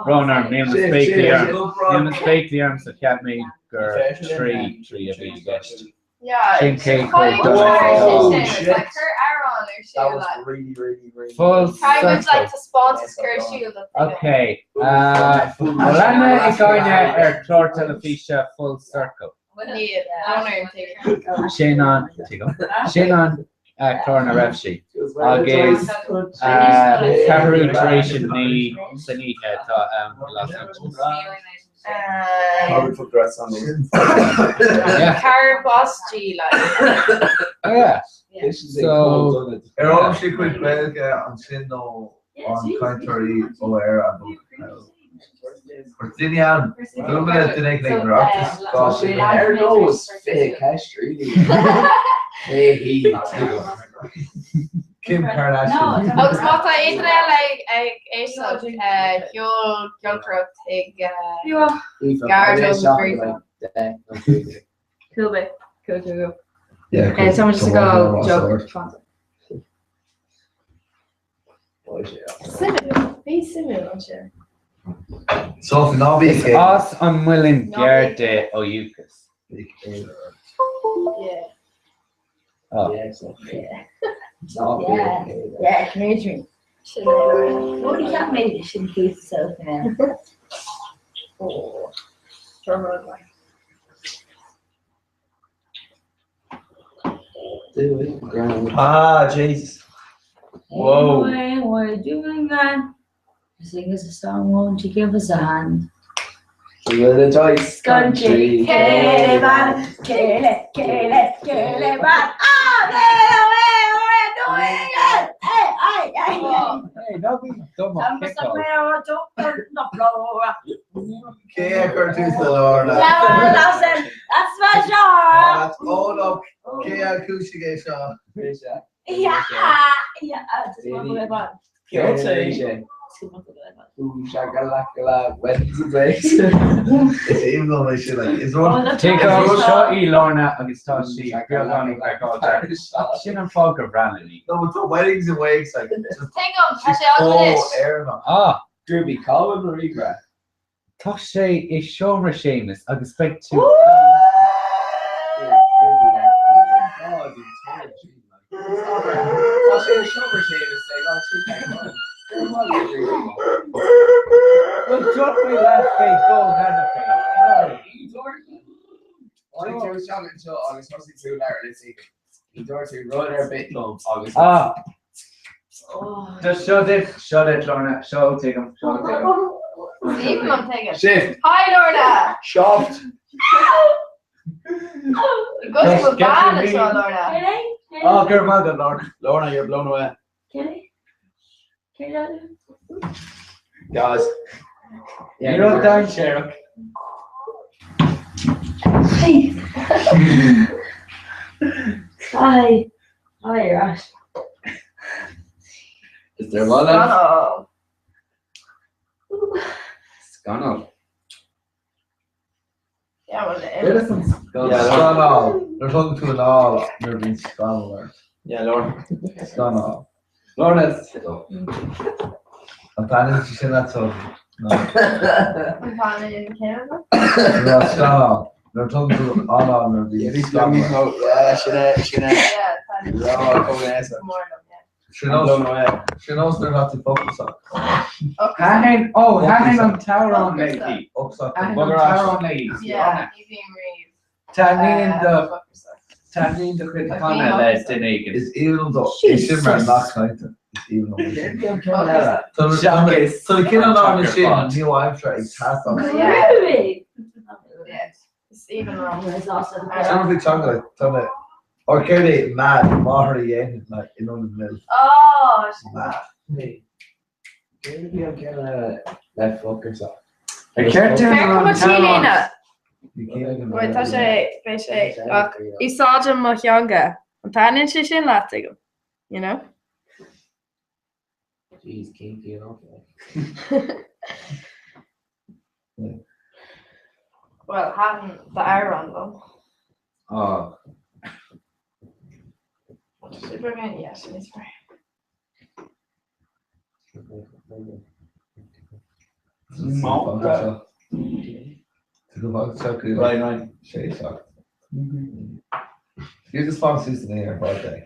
Brón orm níl na Sin, spéaclaí sin, orm. sin. Níl na spéaclaí orm so cheap mé gur 3 3 a bhí i gceist. Yeah, Sin cé chomh Caithfidh dona muid is sin, atá. sin, like, cuir amhrán ar That siúl was like. really, really, really Full Caithfidh muid like circle. taispeántas cur siúl do tuigim. Okay. Bhfuil aithne ag éinne ar chlár teilifíse Full Circle. Níl, brón orm tuigim. Sin an tuigim. Sin an clár ina raibh sí. Agus ceathrú tar éis a 9 san oíche atá ann i Los Angeles. Probably put dress on those. Yeah. Carbosty like. Oh yeah. This is a So- cold donut. Ar fhoghlaim sí cuid Gaeilge ansin nó an cainteoirí ó Éire an Or duine ann, dúma le duine ag an Oireachtas Tá sé ar nós 20 ceist really. Cé hí tuigim. Kim Kardashian. Agus má tá aon duine eile ag éisteacht ceol ceolchoirm ag Aoife, Gar tá mé dom isteach grief. like 10 nó 15. Cool bit. Cool, cool, cool. Yeah, Okay, so much to go. Joke. Suimiúil, bhí suimiúil ansin. So ná bí Is as an Muileann gCearr di ó dhúchas. Yeah. Oh. Yeah, so. Yeah. Ná Yeah. bí. Yeah, come here to me. Sin é. What do you can't make sin cús so now. Oh. Drum roll, like. Do it, grand. Ah, Jesus. Whoa. Anyway, we're doing that. Sing us a song, won't you give us a hand? We're the Joyce Country, Country. Céile, Céile, Céile, Céile, man. Ah, there we're doing it! Hey, hey, hey, hey. Hey, ná bí dom I'm kick a off. Cé a chuir tú sa lár That's my job. Ó cé a cúisi é seo. Yeah, yeah. Just one more one. Beyonce. Just one more one. Ooh, shakalakala, Wednesday. Is aoibhinn é sin like, is rud Take off seo í Lorna agus tá sí beagán feiceáilte. Sin an fáth gur breá í. No, but the weddings and wakes like just Tuigim, tá sé ó anois. Éireannach. Ah, Derby, call him Marie tá sé i seomra Séamus agus beidh tú. Tá sé i seomra Séamus ag an Bhuel dúirt mé leat fé go cheana féin. Tháinig tú isteach anseo agus thosaigh tú labhairt le Stephen. Ní dúirt tú rud ar bith liom agus. Ah! Just seo duit, seo duit Lorna, seo tuigim, seo tuigim. Stephen an tuigim. Shift. Hi Lorna! Shaft. Go bhfuil bean anseo Lorna. Oh, go raibh maith agat Lorna. Lorna, you're blown away. Guys. Ní raibh dainséarach. Hi. Hi, Ross. Is there one left? Scannal. Scannal. Yeah, well, Where is some scannal? Yeah, scannal. Nuair a thugann tú anall nuair a bhíonn scannal ort. Yeah, Lorna. Scannal. Lorna. An taitníonn sé sin leat so? No. An bhaineann céanna? Nuair a scannal. Nuair a thugann tú anall nuair a bhíonn scannal ort. Yeah, sin é, sin é. Yeah, Yeah, come on, mór liom, yeah. Sin nós nuair atá tú focasach. Thaitin, oh, thaitin an t-amhrán léi. Ocsacht. Thaitin an t-amhrán léi. Yeah, ní bhím riamh. Taitníonn do, taitníonn do chuid canadh le duine éigin. Is aoibhinn liom do, é sin mar nach cainte. Is aoibhinn liom é sin. Tá na cinn an áine sin níl aimsire ag teastáil. Groovy! Is aoibhinn liom. Sin faoi teanga, tá mé, or céard é mad, máthair a dhéanann like in ionad mil. Oh, Mad. Céard a bhí an ceann eile le fucker sa? Ar cheart dúinn Féach an mo t-amhrán? T-léine. Ní cinn ag an Wait, tá sé, beidh sé, ach úsáidim mo theanga. An taitníonn sé sin leat, tuigim? You know? Jeez, cén fíon Well, thaitin d'amhrán liom. Oh. Superman, yes, sin is fearr. Right, right. Sé seach. You just fan suas in ar fad é.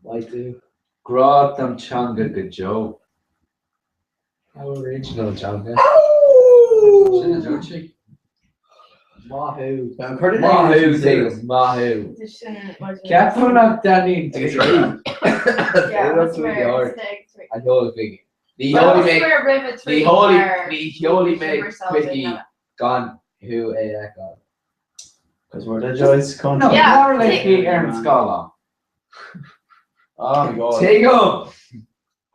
Why do? Grá don teanga go deo. How original, teanga. Sin a dúirt sí. Maith thú. Cuir Maith thú, Séamus, maith thú. Sin mar Ceapaim nach dtaitníonn Agus tú. réidh. Yeah, That's mar really hard. trí. An sheolfaidh mé. Ní sheolfaidh mé Mar roimhe ní trí sheolfaidh mar ní sheolfaidh mé Supercell chuici gan thú a fheiceáil. Because we're the Joyce No, country. Yeah. labhair léi ar an scáileán. Oh my god. Tuigim!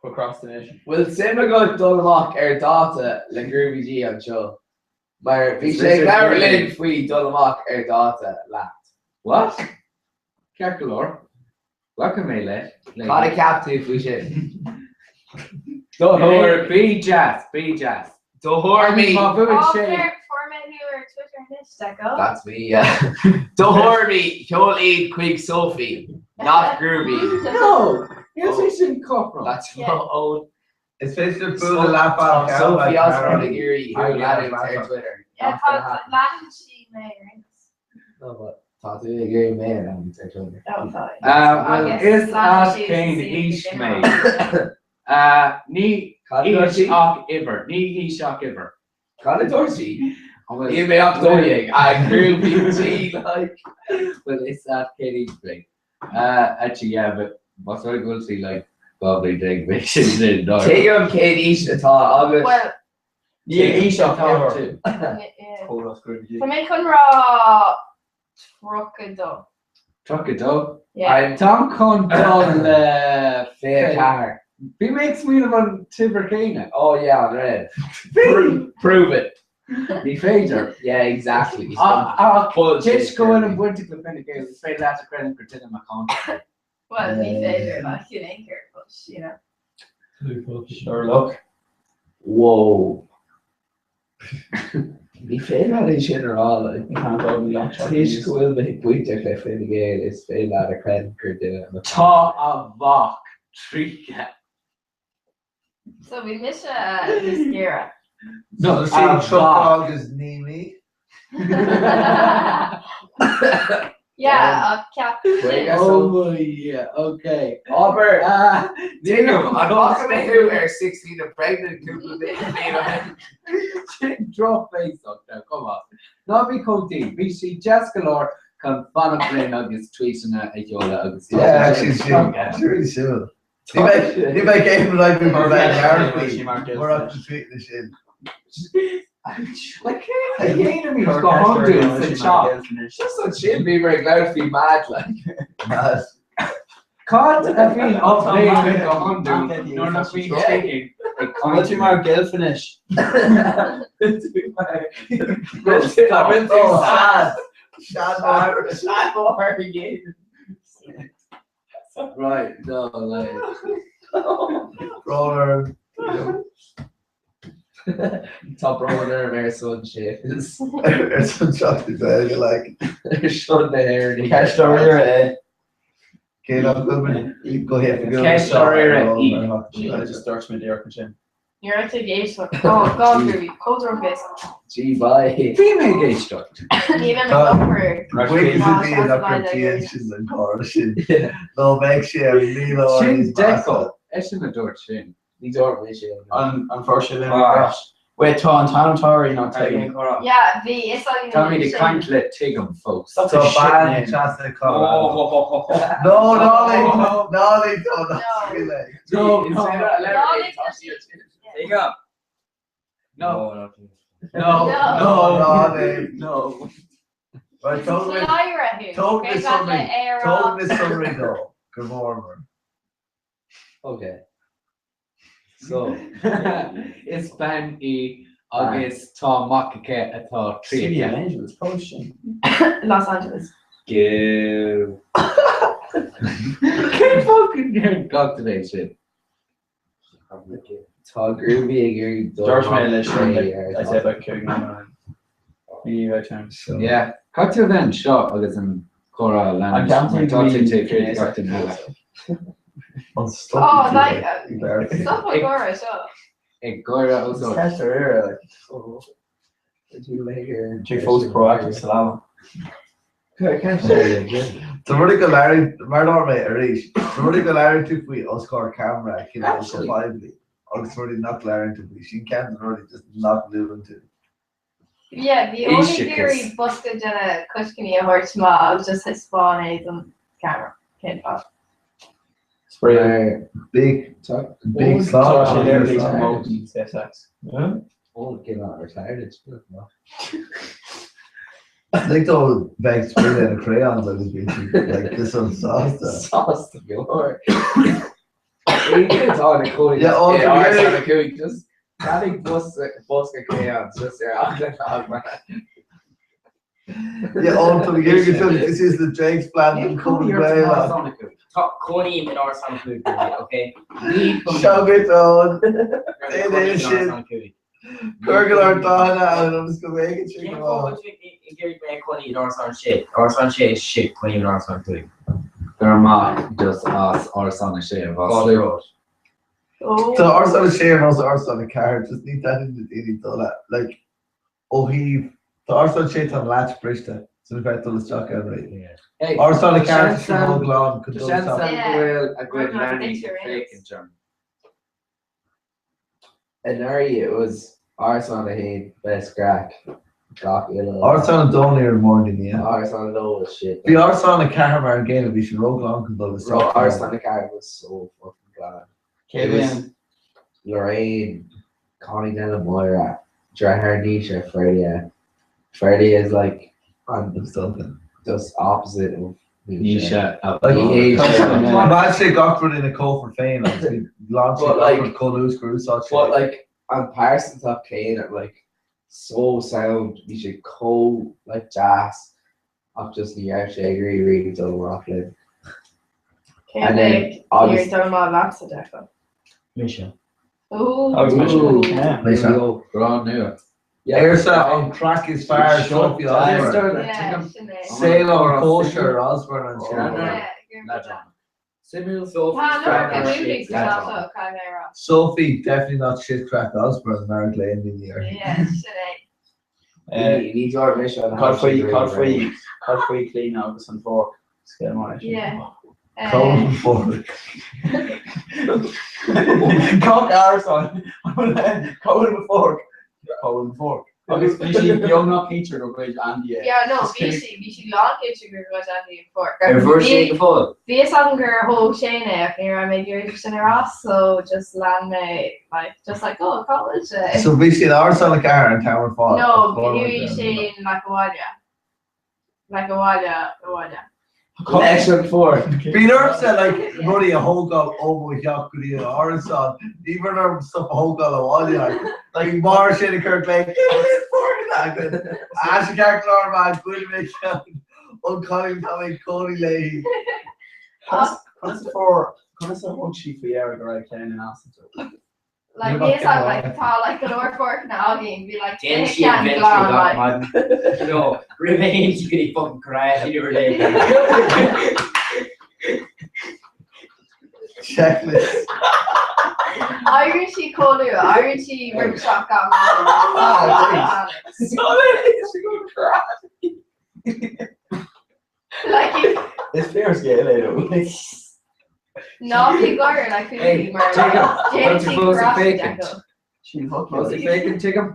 Procrastination. Bhfuil suim agat dul amach ar dáta le Groovy G anseo? Mar bhí sé ag labhairt linn faoi dul amach ar dáta leat. What? Ceart go leor. Glacfaidh mé leis. Cad a cheap tú faoi sin? Do thuair bí deas, bí deas. Do thuairimí. Má bhuaigh Oh, sé. fair, fuair mé thú ar Twitter anois, Deco. That's me, yeah. Do thuairimí, sheol iad chuig Sophie, not Groovy. No! Níl sé sin cothrom. That's Yeah. my own. Is féidir bualadh leath Sophie Osborne ag iarraidh thú leanúint ar Twitter. Yeah, Not tá gonna happen. leanann sí mé ar aon nós. No, but tá tú ag iarraidh mé a leanúint ar Twitter. Oh, tá. Bhuel, Agus is leanann as sí cén sí aois go mé. ginearálta. Ní Cad a dúirt aois sí? ach uimhir. Ní haois ach uimhir. Cad a dúirt sí? An bhfuil- Níl mé ach 12. A Groovy G, like. Bhuel, is as cén aois mé. Actually, yeah, but más rud é go bhfuil sí like 12 bliain bheadh sin sin náireach. Tuigim cén aois atá agat. Well, Ní aois ach Tá uimhir. tú. yeah. Córas Groovy G. Tá mé chun rá 32. 32. Yeah. Táim chun dul le 24. Bhí mé ag smaoineamh an t-uimhir chéanna. Oh yeah, an raibh. Bhí! Prove it. Ní féidir. Yeah, exactly. Ach Bullshit. toisc go bhfuil an baint ag le Fine Gael, is féidir leat a chreidiúint gur duine macánta. Well, ní féidir like in aon chor, but you know. Sherlock. Whoa. Ní féidir leat é sin a rá like. You can't go be that Toisc go bhfuil mé bainteach le Fine Gael, is féidir leat a chreidiúint gur duine macánta. Tá a mhac 30. So bhí mise níos giorra. No, Sí a mhac. 30 agus 9 mí. Yeah, ach ceap sin. Oh my yeah, okay. Abair, Tuigim, an bhfaca mé thú ar 16 and Pregnant cúpla bliain ó shin? Sin drochbhéasach now, come on. Ná bí chomh dian, bhí sí deas go leor chun fanacht linn agus tweetanna a sheoladh agus tá Yeah, sé actually, sin she, tagtha. she really suimiúil. Ní bheidh, ní bheidh aon rud againn mar bheith gearr faoi, murach na tweetanna sin. Like, cé a dhéanaimid go hiondúil sa teach? Just ansin bhí mé ag labhairt faoi mad like. Mad. Cad a bhíonn á phlé againn go hiondúil nuair nach mbíonn Tigig ag An bhfuil caint tú mar Gilfinish? Bhfuil tú sad? Sad. Sad máthair a dhéanamh. Right, no, like. Brón orm. Tá brón orm ar son Séamus. Ar son Seachtain Gaeilge, like. Ar son na hÉireann. Ceist dáiríre é. Cé nach bhfuil mé go hoifigiúil Ceist dáiríre í. Just dúirt mé díreach ansin. Ní raibh tú ag éisteacht. Oh God, Ruby, chomh drochbhéasach. Gee, bye. Bhí mé ag éisteacht. Ní bheidh mé ag obair. Buíochas a Dhia nach raibh Dia sin an cara sin. Nó bheadh sé ar 1000 uair Sin níos measa. Deco. Eisean a dúirt sin. Ní dúirt mé sin. An an fuair sé linn ar ais? Wait, tá an t-ainm Tori nach Tuigim. Yeah, bhí fhios againn Táimid ag caint le Tuigim fós. Tá bean trasna Colorado. No, ná lig, ná lig dó, ná scaoil é. No, no. Tuigim. No. No, No. ná lig. No. Right, tóg mé, tóg na sonraí, tóg na sonraí dó, go mórmar. Okay. So. Is bean í agus tá mac aici atá City of 30. Angels, post sin. Los Angeles. Give. Cén fáth go ndeireann gach duine é sin? Tá Groovy ag iarraidh dul Dúirt mé leis sin, ar like, I said about cúig nóiméad. Ní raibh time. So. Yeah. Caithfidh tú a bheith anseo agus an comhrá a An leanúint ceann mar tú tá tú go taobh thiar de bhí gach duine eile. An Oh, stop like, like, stop an gáire seo. Ag gáire os ard. Ceist dáiríre, like. Tú fós proactive sa leabhar. Tá rudaí go labhraíonn, mar a dúirt mé arís, tá rudaí go labhraíonn tú faoi os comhair ceamara cineál go poiblí agus rudaí nach labhraíonn tú faoi. Sin ceann de na rudaí just nach luann tú. Yeah, bhí Eoin ag Eisiachas. iarraidh bosca de na coiscíní a thabhairt amach agus just thaispeáin é don ceamara. Cén fáth? Spray. Big, big Tá slán. sé literally promoting sex. Oh, get out retired. Lig dó bheith ag spraoi le na crayons agus bíonn siad like just an-sásta. Sásta go leor. Tá na cóí Yeah, oh, na cúig just Ceannaigh bosca crayons just ar eagla na heagla. Yeah, oh, tá mé ag iarraidh go dtiocfaidh this is the Jake's plan don Chumann Gaelach. Tá cónaím in árasán a cúig, okay? Seo duit, Eoin. Déan é sin. Cuir go leor dathanna ann ionas go bhféachann sé Cén go fáth maith. bhfuil tú ag iarraidh mé a cónaí in árasán sé? Árasán sé is shit, cónaím in árasán a cúig. Go raibh maith just as árasán a sé a mhaslú. Tá árasán a sé ar nós árasán a ceathair, just ní taitníonn na daoine dul a, like, ó thaobh, tá árasán a sé tá an latch briste, so ní féidir dul isteach ann really. Hey, Árasán a ceathair tá seans sé ann- ró-ghlan chun Tá dul seans isteach. ann go bhfuil a gcuid Yeah. leanaí ag féachaint orm. Anuraidh it was Árasán a haon best craic gach uile lá. Árasán a dó ní raibh mórán daoine ann. Árasán a dó was shit. Bhí árasán a ceathair mar an gcéanna, bhí sé ró-ghlan chun dul Bro, isteach ann. Árasán a ceathair was so fucking glan. Cé It was bhíonn? Lorraine, Connie Della Moira, Dreher Nisha, Ferdia. Ferdia is like on It's something. just opposite of Nisha. Nisha a Like, He hates her. Imagine sé gach rud ina cófra féin agus bhí glan sé But, gach like- rud chomh luas gur úsáid sé. But like on Parsons top Kane at like so sound, we should co like jazz off just the Irish really really done Rockland. Cén And then fáth obviously níor dul maith leatsa, Declan? Mise. Ooh. Agus mise. Ooh. Yeah. Mise. Grá nua. Yeah. Éarsa an craic is fearr Sophie Osborne. Yeah, sin é. Saol an kosher Osborne an Yeah. sin. Yeah, gur maith leat. Simul Tá Sophie an movie sa seo, caithfidh mé a rá. Sophie definitely not shit crack Osborne mar a ghlaonn daoine uirthi. Yeah, sin é. Ní deor mise an Cad faoi cad faoi cad faoi Clíona agus an fork? Scéal maith é sin. Yeah. Cóil fork. Gach árasán Cóil mo fork. Cóil mo fork. Agus bhí sí beagnach cinnte gur ghoid Andy é. Yeah, no, bhí sí, bhí sí lánchinnte gur ghoid Andy an fork. Ar bhfuair sí é go fóill? Bhí fhios agam gur thóg Shane é ach ní raibh mé ag iarraidh sin a rá so just lean mé like just like oh cá bhfuil sé? So bhí sí in árasán a ceathair an t-am ar fad? No, bhí Shane like abhaile. Like abhaile, abhaile. Leis an fork. Bíonn ormsa like rudaí a thógáil ó mo theach go dtí an árasán. Ní bhíonn orm stuff a thógáil abhaile like. Like mar sin ag cur glao fork agat. Ais ceart go leor man, goid mé ceann ón cailín tá mé ag cónaí léi. Conas a fuair, conas a thug sí faoi deara go raibh ceann in easnamh? Like bhí fhios agam like tá like go leor forcanna againn bhí like Déanann 20 sí ceann inventory glan gach like. maidin. No, roimh a théann sí go dtí fucking karate nuair léi. Checklist. Éiríonn sí chomh luath, éiríonn sí roimh a 7 gach maidin. Ah, Like you Is fíor scéal é though. Ná bí ag gáire like fúithi mar déanann sí karate deco. Sin fuck Fós ag féachaint, tuigim.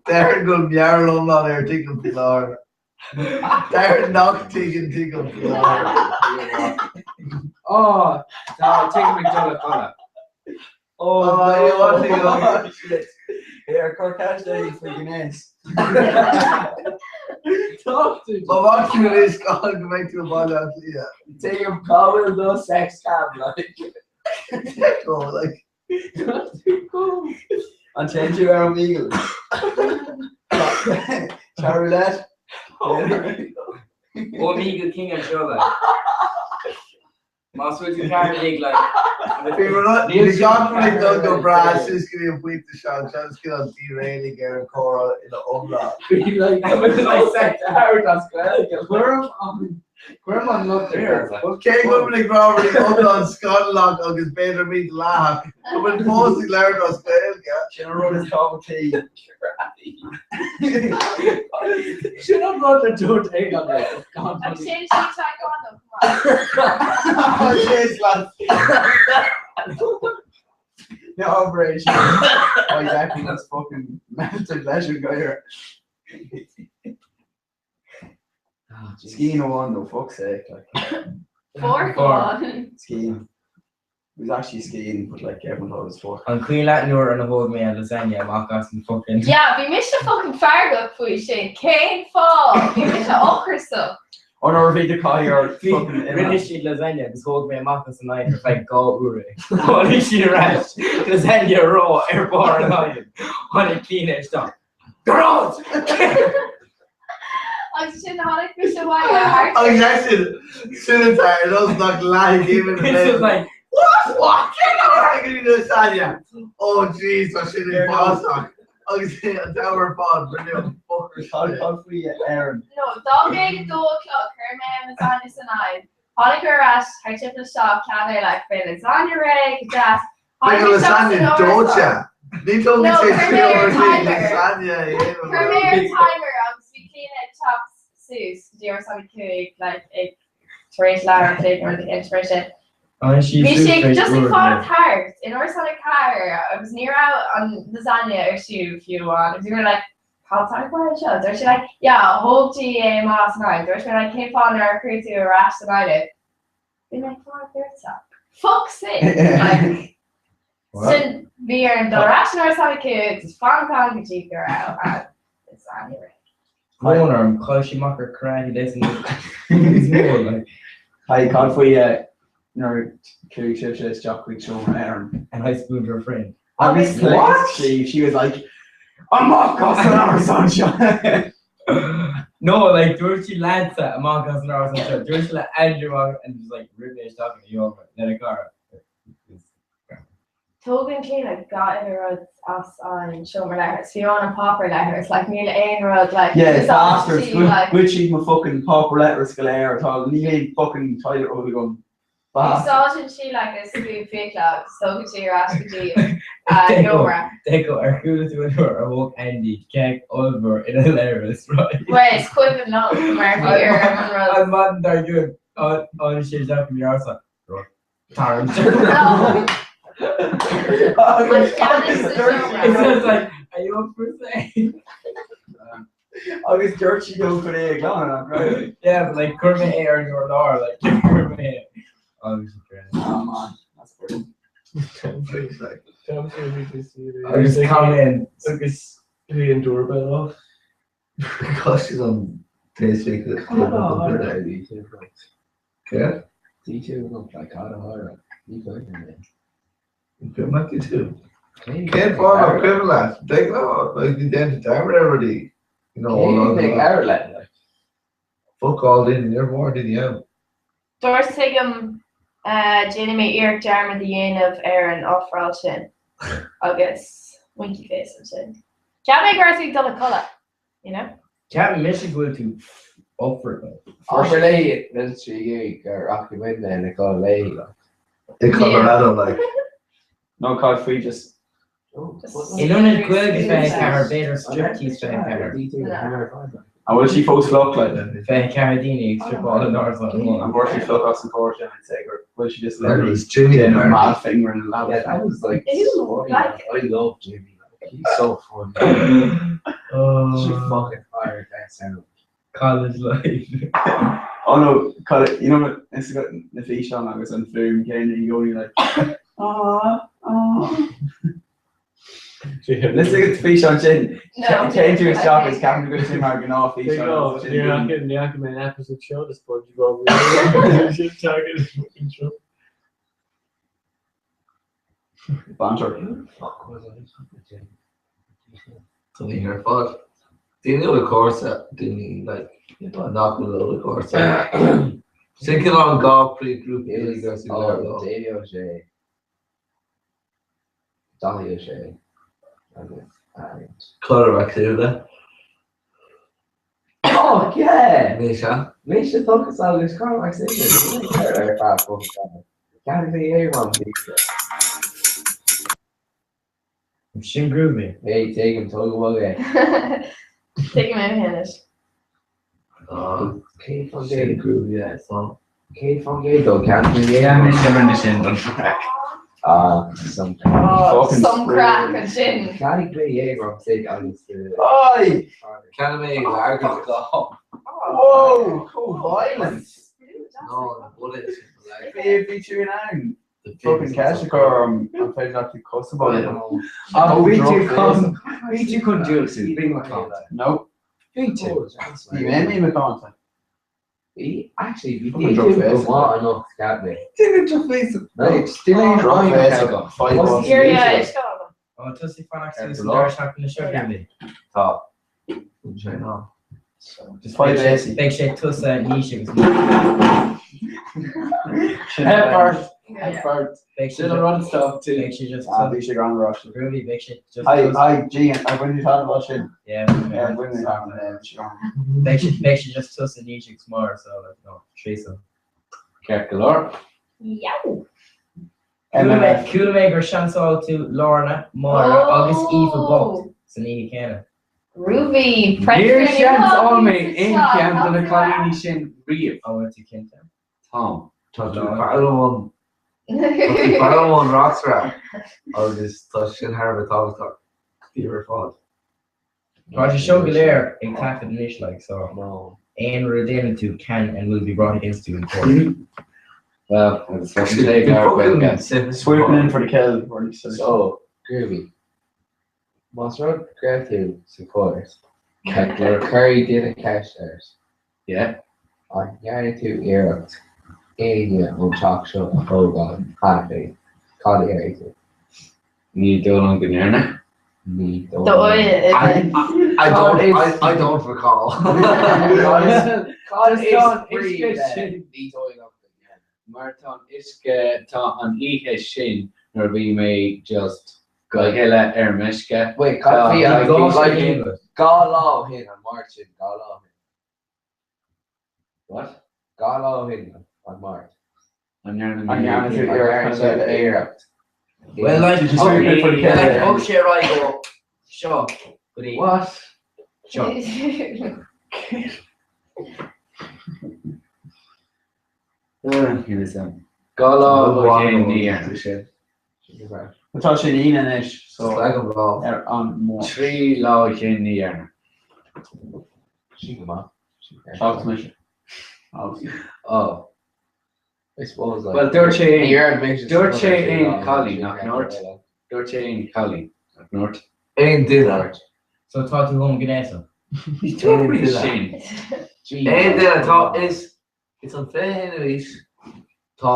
Déarfainn go bhfuil mearbhall iomlán ar tuigim faoi láthair. Déarfainn nach dtuigeann tuigim faoi láthair. Ó, tá tuigim ag dul a chodladh. Oh no! Shit. Here, cuir ceist uirthi faoi ghnéas. Talk to Má bhac tú anois go mbeidh tú i mBaile Átha Cliath. Tuigim cá bhfuil do sex cam like. Go like. An dtéann tú ar Omegle? Chatroulette? Omegle King anseo like. Más bhfuil tú ceart ag like. Bhí gach rud ag dul go breá suas go dtí an pointe seo, seans go an derailing ar an chomhrá ina iomlán. Cuirim an locht ar Cé go bhfuil ag rá rudaí iomlán scannalach agus b'fhéidir mídhleathach, go bhfuil fós ag labhairt as Gaeilge. Sin an rud is tábhachtaí. Sin an rud a dúirt Aodhán leis. Agus sin sí taekwondo No operation. Oh, exactly. That's fucking melted leis an gcair. Scian amháin though, fuck's sake. Like. Fork amháin. Scian. It was actually scian, but like everyone thought it was fork. An cuimhin leat nuair a thóg mé an lasagna amach as an fucking. Yeah, bhí mise fucking feargach faoi sin. Cén fáth? Bhí mise ocrasach. Ó nuair a bhí do cathaoir fucking imithe. Rinne siad lasagna agus thóg mé amach as an oigheann ar feadh 2 uair é. Tháinig siad ar ais, lasagna ró ar barr an oighinn. Tháinig Clíona isteach. Gearóid! Agus sin tháinig mise abhaile thart ar. Agus eisean, sin atá ar nós nach leathfaidh uimhir na It's just like, What? What? Cén uair a thagann lasagna? Oh jeez, tá sin uafásach. Agus an t-am ar fad, rinneadh fucker Cad cad faoi Éirinn? No, d'fhág ag a 2 a chlog, chuir mé an lasagna san oigheann. Tháinig ar ais thart timpeall a 7, cheap mé like beidh lasagna réidh, go deas. Beidh an lasagna dóite. Ní tógann sé 3 uair lasagna a dhéanamh. Chuir mé ar timer agus bhí Clíona ag teacht suas go dtí árasán a 5 like ag tar éis leathuair a chloig nó rud éigin mar sin. Bhí sí just ag fanacht thart in árasán a 4 agus ní raibh an lasagna ar siúl fiú amháin agus we were like cad tá ag tarlú anseo? Dúirt sí like yeah thóg sí é amach as an oigheann. Dúirt mé like cén fáth nár chuir tú ar ais san oigheann é? Bhí mé ag fanacht ortsa. Fuck's sake! Like, sin bhí orm dul ar ais in árasán a 5 just fanacht ann go dtí go raibh an lasagna réidh. Brón orm, chaill sí amach ar karate lesson is mó, like. Hi, cad faoi nuair a chuaigh sibhse isteach chuig seomra Éireann? And I spooned her friend. Agus what? She, she was like, amach as an árasán seo! No, like, dúirt sí leatsa amach as an árasán seo. Dúirt sí le Andrew amach and just like, rith mé isteach ina sheomra lena cara. Tógann Clíona gach uile rud as an seomra leithris, fiú amháin an páipéar leithris, like níl aon rud like Yeah, just as bastards, she like ghoid siad mo fucking páipéar leithris go léir, tá níl aon fucking toilet roll agam. Úsáideann sí like a scuab fiacla agus tógann sí ar ais go dtí an seomra. Déco, ar chuala tú an uair a thóg Andy keg ollmhór ina leithreas, right? Bhuel, is cuimhin liom mar bhí ar an rud. An maidin dár gcionn, tháinig sé isteach i m'árasán. Rud. Tarraingt. An ceannas sa seomra. It's just like, are you up for a say? Agus dúirt sí dó chun é a ghlanadh, nach raibh? Yeah, but like chuir mé é ar an urlár, like chuir mé é. Agus Oh man, that's brilliant. Agus Colin. Agus bhí an doorbell off. Because she's on taste Cé? Cuimhin tú? Cén fáth nach cuimhin leat? De ghnáth, like, ní déantar dearmad ar rudaí. You know, Cé ag air leat, like? Fuck all daoine, níor mhór daoine ann. Dúirt tuigim, déanfaidh mé iarracht dearmad a dhéanamh ar an ofráil sin agus winky face ansin. Cheap mé go raibh tú ag dul a codladh, you know? Ceapann mise go bhfuil tú up for it. Abair léi níl sí ag iarraidh go rachaidh muidne ina codladh léi, like. I Colorado, like. No, cad faoi just. In ionad Gaeilge 24, b'fhéidir Striptease 24. An bhfuil sí fós fliuch, like? 24 daoine ag stripáil in árasán amháin. An bhfuair sí fliuch as an gcóir sin, I'd say, gur bhfuil sí just It was Jimmy and literally mad finger in the lab. Yeah, that was like Ew, funny. like- I love Jimmy. Like, he's so funny. She fucking fired that sound. College life. Oh no, cad, you know, is got na físeáin agus an fuaim céanna i gcónaí like, ah, ah. Listen go físeán sin, No. téann tú isteach is ceapann tú go bhfuil sé mar gnáth There you físeán. go. agus sin Ní daoine. fhaca ní fhaca mé an episode seo de SpongeBob. Sin target intro. Banter. Fuck was I talking to? Tá ar fad. Daoine a bhfuil cúrsa, daoine like, nach bhfuil cúrsa. Sin cineál an gá príomhghrúpa Is uilig as oh, Davy O'Shea. Daithí O'Shea. Agus and Conor Mac Suibhne. Oh yeah! Ní sea. Mise focus agus Conor Mac Suibhne. Ar feadh focus. Ceann bhí é man Sin groovy. Hey, tuigim tóg go bhfuil é. Tuigim é féin. Cén fáth Sin groovy, yeah, so. Cén fáth gé dó cean Yeah, mise rinne sin don chraic. Ah, some Oh, Fucking some craic spree. ansin. Ceannaigh mé é mar sig agus Oi! Ceannaigh mé leagan go. Whoa, chomh violent. No, na bullets. Like, Bhí bhí tú in ann. Fucking ceist a chur orm an féidir leat tú cos a bhaint. Ach bhí tú drop chun bhí tú chun diúltú, bí macánta. No, Bhí tú. bhí mé mí macánta. Bhí actually bhí Fucking tú drop go face. maith anocht ceap mé. Duine drop face. No. Still ain't Drop rhyme face. agat. Five balls. Iarraidh é seo. Ó tosaigh fanacht Ar suas an do deireadh seachtaine seo Groovy. Tá. Sé ná. Just five days. Beidh sé tusa Naoise agus mé. Sin Hepburn. Hepburn. Beidh sé Sin an rud stop tú. Beidh sé just Ah, bhí sé gan rush. Groovy, beidh sé just Hi, hi, G, I bhain tú about sin. Yeah, Yeah, bhain tú about sin. Beidh sé beidh sé just tusa Naoise agus Máire so like no, Teresa. Ceart go leor. Yow. Chuala chuala mé gur seansáil tú Lorna, Máire agus Aoife bocht san oíche chéanna. Groovy. Níor sheansáil mé aon cheann de na cailíní sin riamh. An bhfuil tú cinnte? Táim. Tá tú foghlaim an tá tú foghlaim an fhreasúra agus tá sin thar a bheith tábhachtach daoibh ar fad. Tá sé seo go léir ag taifead anois like so No. aon rud a déanann tú can and will be brought against you in court. Well, agus leis an té gar Gaeilge. Swooping in for the kill. Really, so. So, Groovy. Más rud go raibh tú sa chúirt, Ceart go leor. cuireadh duine ceist ort. Yeah. An ndearna tú iarracht éinne ón teach seo a thógáil cheana féin? Cad a déarfaidh tú? Ní dóigh liom go ndearna. Ní dóigh Do liom. oie. I don't I, I don't recall. Cad is Tá an brí uisce le sin. ní dóigh liom go ndearna? Mar tá an uisce, tá an oíche sin nuair a bhí mé just go huile ar meisce. Wait, cad bhí Tá like, gá like, sin. dhá lá ó shin an Máirt sin, dhá lá ó shin. What? Dhá lá ó shin an Máirt. An ndearna An ndearna tú iarracht chun a bheith iarracht? Well like Did you start it for the like thug sé ar aghaidh ó seo go dtí What? seo. Dhá lá ó shin ní dhearna. Tá sé Aoine anois so Slag an lá. ar an Máirt. 3 lá ó shin ní dhearna. Sin go maith. Seachas mise. Obviously. Oh. I suppose like. Well dúirt sé Ní raibh mise dúirt sé sa aon lá, cailín sin nach ceart ndúirt? eile. Dúirt sé aon cailín nach ndúirt? Aon duine. So tá tú homaighnéasach. Ní dúirt sin. Aon duine tá is It's an 21ú aois tá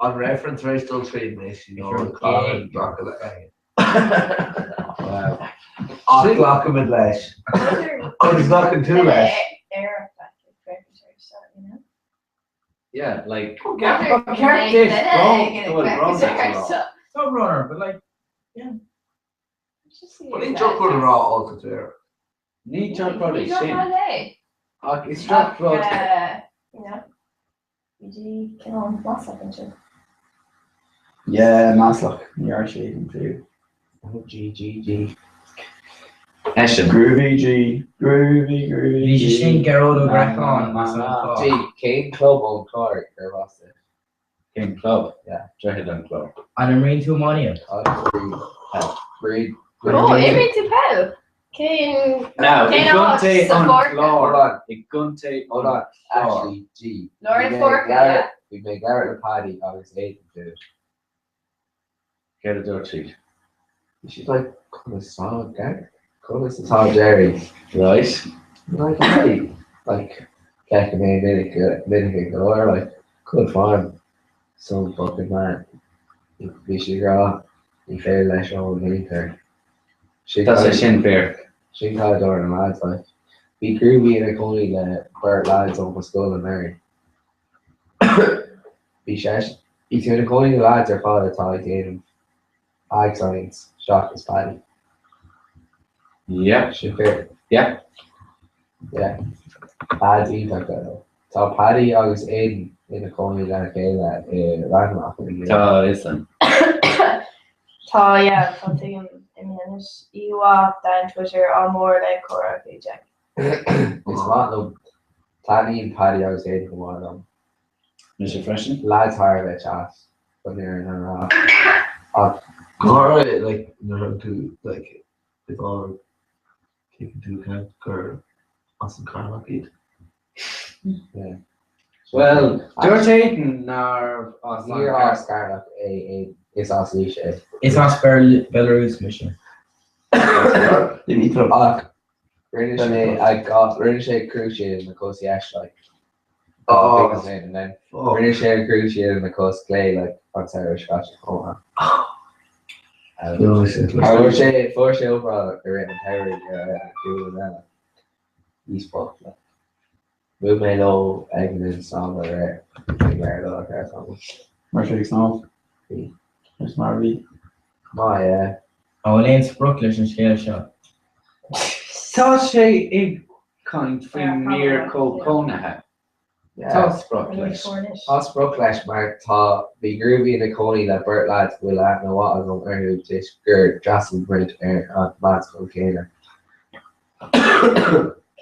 an reifreann tar éis dul tríd anois, you know, If you're caithfidh gay, glacadh le. Wow. Ach glacaimid leis. Agus glacann tú leis. Yeah, like ba cheart duit brón go bhfuil brón ort a rá. Tá brón orm, but like, But ní drochrud a rá olc a deir. Ní drochrud é Ní sin. drochrud é. Ach is drochrud. You know, bhí cineál maslach ansin. Yeah, maslach. Ní raibh sé an fiú. G G G. Eisean. Groovy G, groovy, groovy Bhí sé G. sin Gearóid Ó Gréacháin, más an fáth. G cén club ón Chlár gur mheas é? Cén club? Yeah. Droichead an Chláir. An imríonn tú iománaíocht? Bríd. Ó, imríonn tú peil? Cén Now, i Cén áit gContae sa an pháirc? Hold Chláir. on. I gContae Hold an on. Chláir. Ashley G. Lár Bhí na mé páirce, ag labhairt- yeah. Bhí mé ag labhairt le Paddy agus Aidan dude. Céard a dúirt siad? Bhí siad like, conas tá Gareth? Conas atá Jerry? Right. Like, Paddy, like, feicim é minic minic go leor, like, couldn't find some fucking man. Bhí sé ag rá, ní féidir leis ón muintir. Sin Tá sé sin fíor. Sin cad a dúirt na lads, like. Bhí Groovy ina cónaí le beirt lads ó mo scoil anuraidh. Bhí sé, bhí sé ina cónaí le lads ar fad atá ag déanamh Ag Science seachas Paddy. Yeah. Sin fíor. Yeah. Yeah. Lads iontacha though. Tá Paddy agus Aidan ina cónaí lena chéile i Leathanach i Tá a fhios agam. Tá, yeah, tá tuigim imithe anois. Íomhá den Twitter ádh mór le Cora faoi Jack. Is maith liom. Taitníonn Paddy agus Aidan go maith liom. Mise freisin. Lads thar a bheith deas, chun an fhírinne a rá. Ach. Go háirithe like nuair a thugann tú like i bhfad taken into account gur as an Ceatharlach iad. Yeah. Bhuel, dúirt Aidan nárbh as an Níor as Ceatharlach é Aidan, is as Laois é. Is as Belarus mise. Ach rinne sé a rinne sé cruciate ina cos dheis like. Oh, and then rinne sé an cruciate ina cos clé like an samhradh seo caite chomh maith. Fuair sé fuair sé obráid i rith an tsamhraidh ar a ghualainn eile. He's fucked like. Bhuail mé leo ag an linn snámha aréir ag Mary Lou ar tamall. Mar sé ag snámh? Bhí. Is mar a bhí. Maith, yeah. An bhfuil aon sprioc leis an scéal seo? Tá sé ag caint faoin mír comhchónaithe. Tá sprioc leis. Tá sprioc leis mar tá bhí Groovy ina cónaí le beirt leaids go bhfuil aithne mhaith agam orthu toisc gur d'fhreastail muid ar an meánscoil chéanna.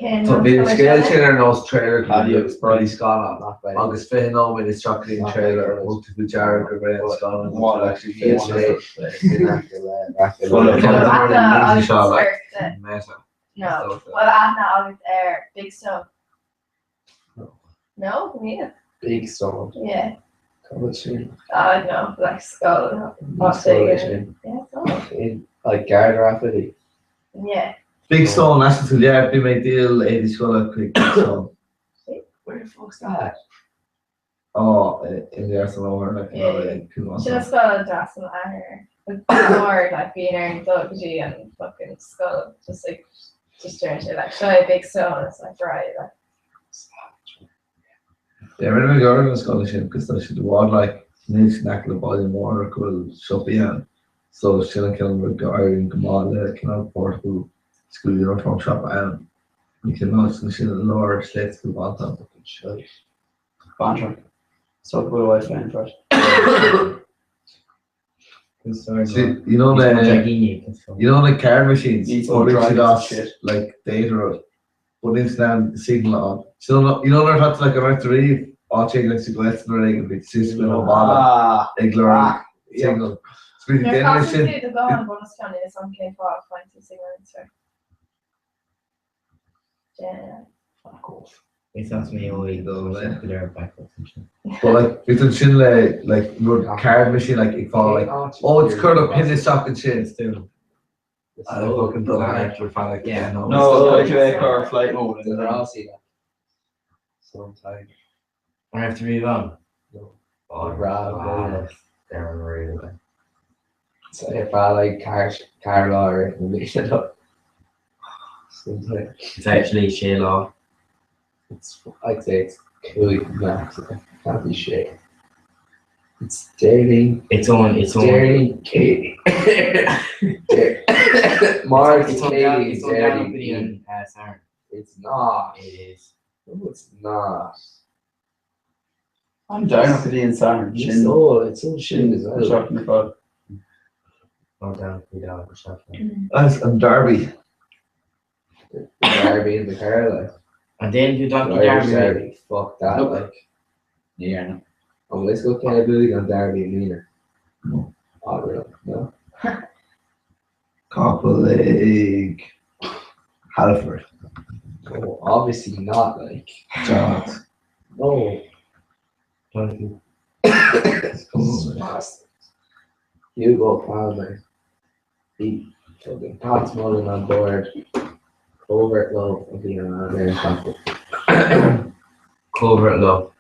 Tá bhí an scéal sin ar nós trailer go dtí scannán agus 20 nóiméad isteach go dtí an trailer thug tú faoi deara gurb é an scannán atá actually Meta. No. Bhfuil aithne agat ar Big Stone? No. No? Níl. Big Stone? Yeah. Cá bhfuil sin? Ah, no, like scoil. Ní scoil é sin. Yeah, it's In like gar do Rathvilly? Yeah. Big Stone, National School, yeah, bhí mé ag díol éadaí scoile chuig Big Stone. Where the fuck's that? Ó, i lár an bhóthair, like, Yeah. ag Cúl Sin an scoil a d'fhreastail m'athair. Mór, like, bíonn ar an dul go dtí an fucking scoil, just like, just deireann sé, like, seo é Big Stone, it's like, right, like. Yeah, rinne mé gáire na scoile sin agus tá siad i bhfad like níl siad in aice le baile mór go bhfuil siopaí ann so sin an cineál rud go éiríonn go maith le cineál portable school uniform shop ann an cineál sin sin i lár sléibhte go Bantan. Baintreach. So go bhfuil Wi-Fi an freisin. See, you know the you know the card machines Níos mó baineann siad dragons as shit. like data rud but níl siad in ann signal a fháil. So you know you know nuair atá tú like an raibh tú riamh áit éigin like sa Ghaeltacht nuair éigin bhí tú suas ó bhaile Ah, ag lorg ah, yeah. signal. So bhí tú Nuair déanamh é casann sin tú do ghuthán bunoscionn níl a fhios agam cén fáth ach faigheann tú signal níos fearr. Yeah. Fuck off. Is as mé ó Go go léir backup ansin. But like bhí tú ansin le like rud card machine like ag fáil like oh it's cuir do pin isteach ansin. Still. I don't fucking dul thart for feadh like Yeah. 10 No, like é car flight mode. Sometimes. An raibh tú riamh ann? No. Oh, Bravo. wow. They're unreal. So if I like car car or Sometimes. It's actually sé lá. It's I'd say it's cool max. It can't be shit. It's dating It's on it's on Daring Katie. Mark it's on down Katie it's on down up Daring. in Sarn. It's not. It is. No, it's not. I'm down up to the inside. It's Shin. all it's all shit as well. Shot in the foot. Not down up down for Sheffield. That's and Derby. Derby in the car like. And then you don't Irish Derby. Derby. Fuck that Nope. like. Yeah, no. Oh, let's go Kenny Booig on Derby and Nina. Oh, really? No. Copper League. Halliford. Oh, obviously not like. Giants. No. Don't Bastards. Hugo Palmer. He fucking Pat Mullen on board. Covert love of being on there. Covert love.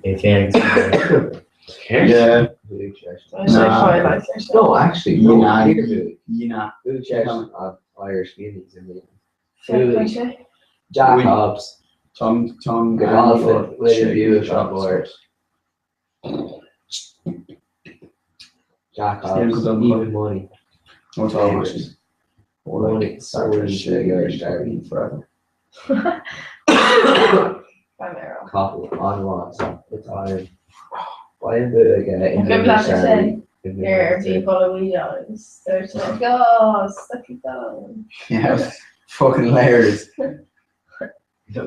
If anything. Yeah. Nah. No, actually, no. Nah. Peter Booig. Yeah. Booig Church on Irish Guineas in the Fair play. Jack Oui. Hobbs. Tom Tom Godolphin, William Buick on board. Jack Stephen Hobbs, Godolphin. even money. No Tom actually. Money, Sorry, sorry, shit, Irish Derby. forever. I'm arrow. Couple on one, it's iron. Why in the again? Good luck, Here, people of we dogs. They're just like, oh, sucky dog. Yeah. Fucking layers.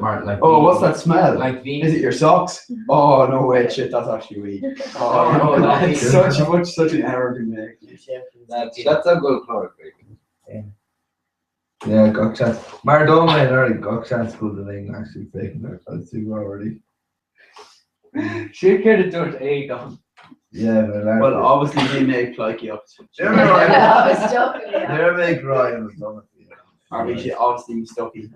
Mark, like Oh, what's that smell? Like V. Is it your socks? Oh no wait, shit, that's actually weed. Oh No, no, no, that's such much such an error to make. That's, that's a good clock. Yeah. Yeah, gach chance. Mar dom mé already gach chance go the thing actually faking their fancy already. Sin céard a dúirt é dom. Yeah, but like Well, obviously he made Clyke up. I was joking. yeah. They're make Ryan was done it. Or we should obviously stucky.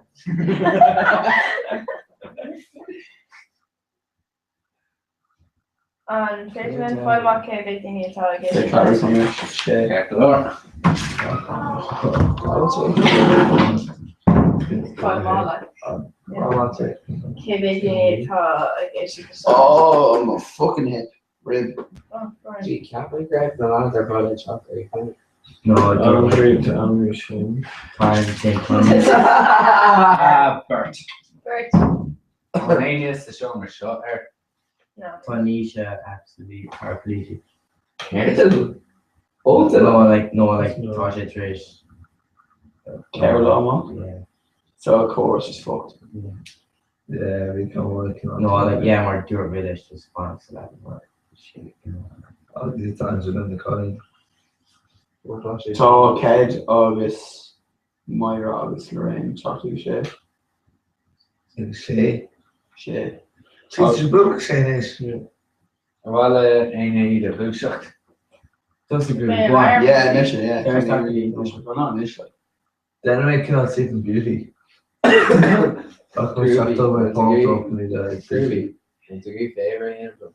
An féidir fáil amach cé mhéad daoine atá ag They éisteacht? carry some shit. Ceart go leor. Fáil amach, like. Cé mhéad daoine atá ag éisteacht leis seo? Oh my fucking hip. Rib. Oh, right. Gee, can't we grab the lads are probably chocolate? No, I'm don't. great to Amrishim. Time take one. Ah, Bert. Bert. Aon sa seomra seo ar No. Tanisha absolutely paraplegic. Oh, No, like no, like tá sé tar éis. Carol Yeah. So of course it's fucked. Yeah, we come on, come on. No, like yeah, mar dúirt mé leis just fan sa le mar sin. Oh, it's Angela and the Colleen. Tá Ced agus Myra agus Lorraine teachtú sé Sé. sé. She's book sé is. bhile aon iad a bhúiseacht. Tusa go Mé go on. Yeah, anois yeah. There's that really- Well, not anois like. Then I cannot Sleeping Beauty. Ach mé seach mé pop ní le Groovy. It's a great favor in but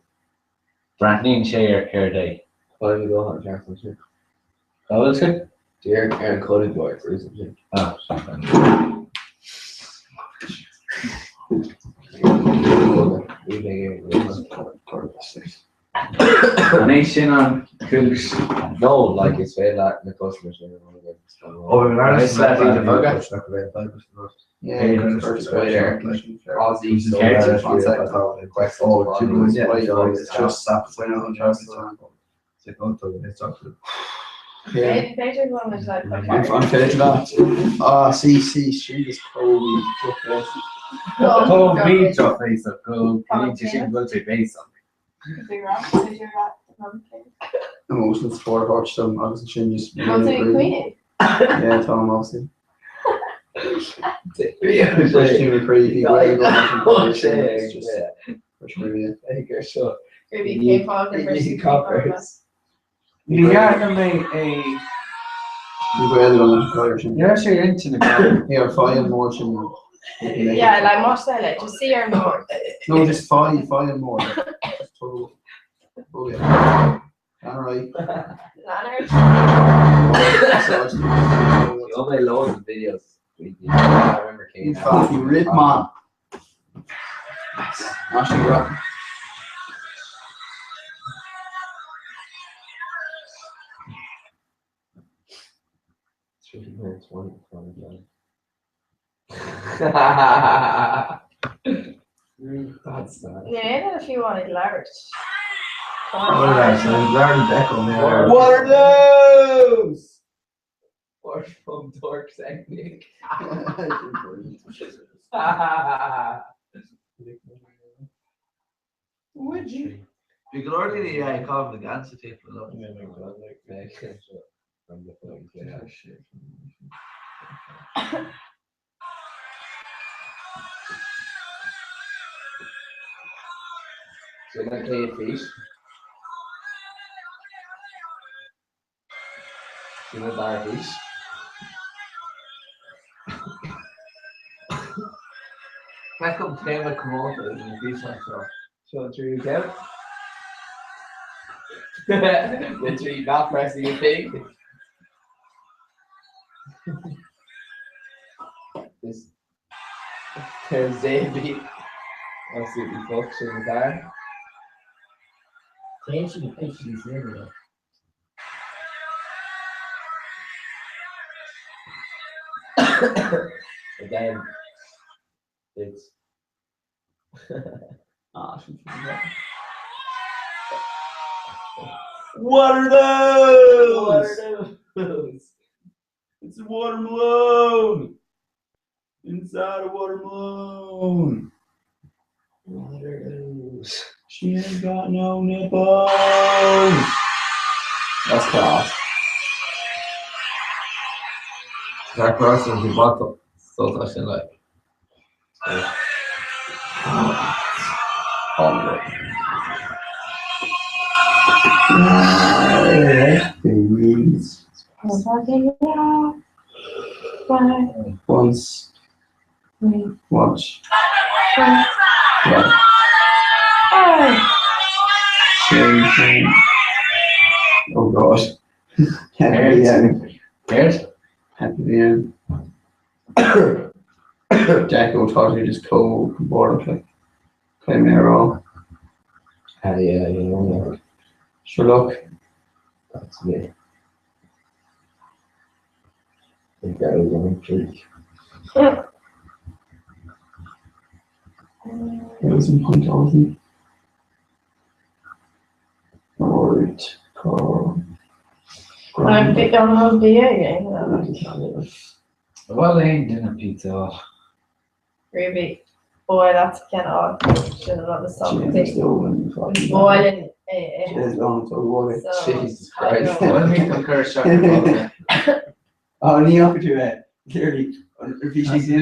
Breathnaíonn sé ar céard é. why go on Jack some shit. Cá bhfuil sé? Dear Aaron Cody boy for some shit. Ah, An é sin an chúis No, like it's very like the customer service. B'fhéidir go bhfuil muid like An féidir leat? Ah, sí, sí, sin just Kobe. Kobe drochbhéasach go cinnte sin go bhfuil sé béasach. Emotional support thabhairt dom agus ansin just Bhfuil tú ag caoineadh? Yeah, tá obviously. Bhris tú mo chroí, bhí gaol agam leis an gcroí sin, it's just bhris mé é. Ruby, cén fáth gur bhris tú croí? Ní dhearna mé é. Bhí gaol agam leis an gcroí sin. Ní raibh sé ar intinn agam. Here, faigh an mbord sin. Yeah, like más eile, just suí ar an mbord. No, just faigh, faigh an mbord. Just total. Oh yeah. All right. Leonard. You'll make loads of videos. I remember You fucking rip man. Actually, right. That's sad. Níl aon duine fiú amháin ag labhairt. What are those? Or from Dork Technique. Would you? Bhí go leor daoine ag caitheamh na geansaithe timpeall liom. So na céad fís. Sin an dara fís. Feicim téama comónta idir na físeáin seo. Seo an tríú ceann. Literally not pressing a thing. This there's Davy. Absolutely fucked in the car. Téann siad pitch níos mine. Again, it's Ah, sin What are those? What are those? It's a watermelon! Inside a watermelon! What are those? She ain't got no nipples! That's class. Jack Larson bhí bata so tá sin like. Once. Watch. Yeah. Shame, shame. Oh god. Happy the end. Céard? Happy the end. Jack O'Toole just co board like play me all. Ah, yeah, you know, Sure look. that's me. I think that was on peak. It was in Point Austin. Alright. Call. I'm big on the again. Bhfuil aon duine pizza? Ruby. Boy, that's ceann sin an rud is James tábhachtaí. Dolan. fucking- Báilin é. James Dolan, so what? So, Jesus Christ. Bhfuil mé chun cur isteach ar bhóthar? Oh, ní fhaca tú é. Clearly, bhí sí sin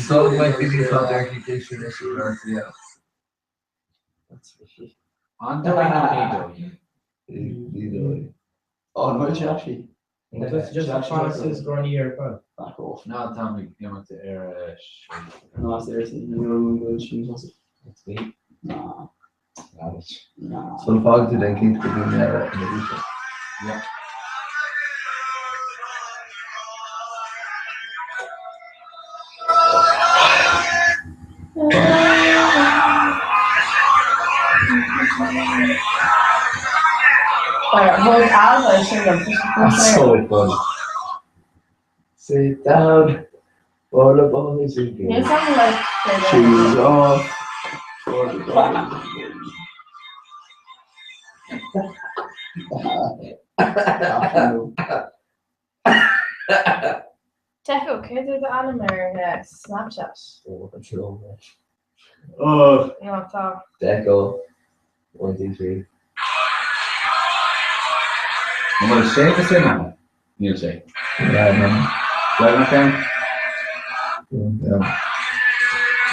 So like bhí sí yeah. That's me. An dóigh nó ní dóigh? Ní Oh, no, she actually. Just Francis Grenier. Back off. Ná tá mé imeacht ar No, seriously, no, no, she was. That's me. Nah, Savage. nah. So fág tú den cinn go dtí ina bhí Yeah. Thug Alba sin dom, tá sé That's so funny. Sit down for the boys and Níl girls. sam like Shoes off for the boys and girls. Deco, céard é d'ainm ar Snapchat? Oh. No, tá. Deco. 1, 2, 3. An bhfuil Séamus imithe? Níl sé. Yeah, no. Leagan féin? Yeah.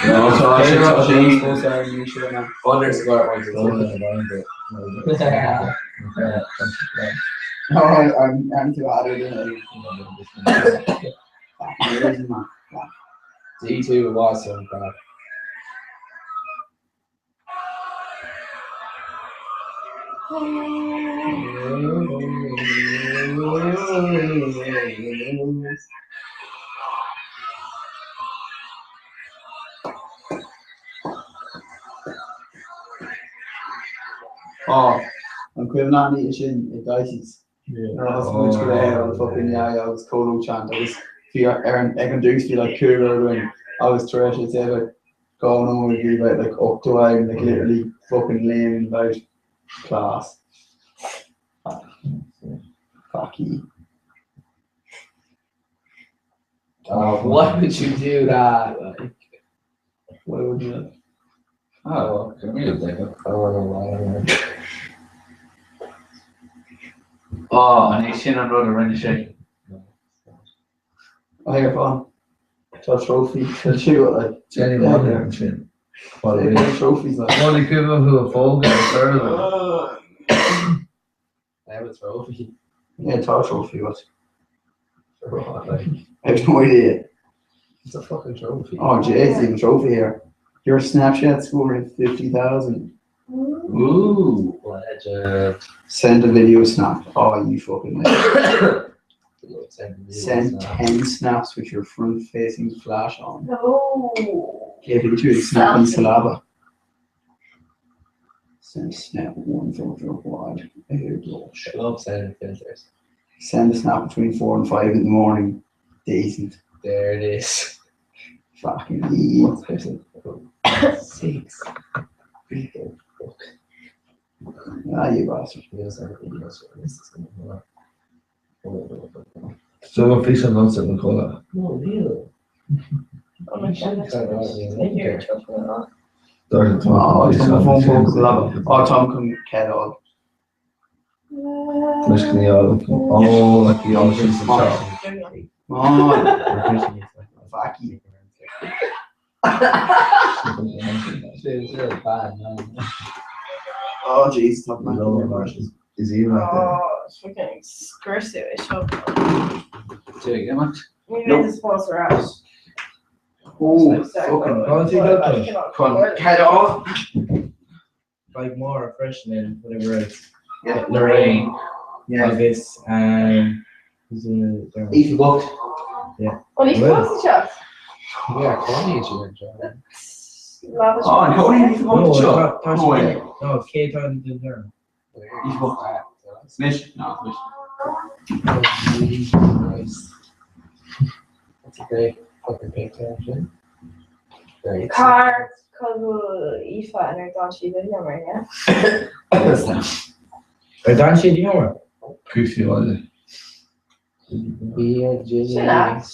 No, tá sé tá sé fós ar an níos sin. Underscore 1, 2, 3. No, I'm I'm too out of it. D2 was some crap. Oh, an cuimhin leat an oíche sin i Dicey's. Nuair a thosaigh muid go léir an fucking yeah yeah agus Colo chant agus bhí ar an ag an dtús bhí like cúigear againn agus tar éis I'd say about 2 nóiméad bhí about like 80 againn like literally fucking léiming about class. Fucky. Oh, why would you do that? Like, Why would you? Oh, well, míle Deco. I don't know why. Oh, an é sin an rud a rinne sé. Oh, here, fine. Tá trophy tá siú like Jenny Wonder sin. trophies like. Molly cuimhin thú a phógadh ar fhearla. I have a trophy. Yeah, tá trophy what? For what? Like, I have no idea. it's a fucking trophy. Oh, jeez, even trophy here. Your Snapchat score is 50,000. Ooh. Legend. Send a video snap. Oh, you fucking legend. Send, Send 10 snaps with your front facing flash on. No. Give it to snap and Selfie. syllaba. Send snap one filter wide. Airbrush. I love sending filters. Send a snap between 4 and 5 in the morning. Decent. There it is. Fucking E. What's person? 6. People. Fuck. Ah, you bastard. He does have videos for this. Is gonna be So an fís an nonsa an chola. No, Neil. Oh my God. Here. Dar Oh, tá mo phone póca go Oh, Tom chun ceáil. Leis ní ó like bhí an sin sa teach. Oh, Vacky. Oh, jeez, tá mé. Is even Oh, fucking scursú é seo. Téigh imeacht. Ní mé is fós ar ais. Oh, fucking Chun ceáil. Like more freisin in whatever else. Yeah. Lorraine Yeah. agus who's in the Aoife Buck. Well, ní fós seo. Yeah, Connie is your job. Oh, an Cody Aoife Buck No, seo. tá No way. No, Kate on the there. Aoife Buck. Smish? No, smish. Nice. That's a great fucking picture, actually. Great. Car cosúil Aoife inar d'fhan siad i mar yeah? Ar dan sé díomar? Cúsí áile. Be a Sin Jimmy. ait.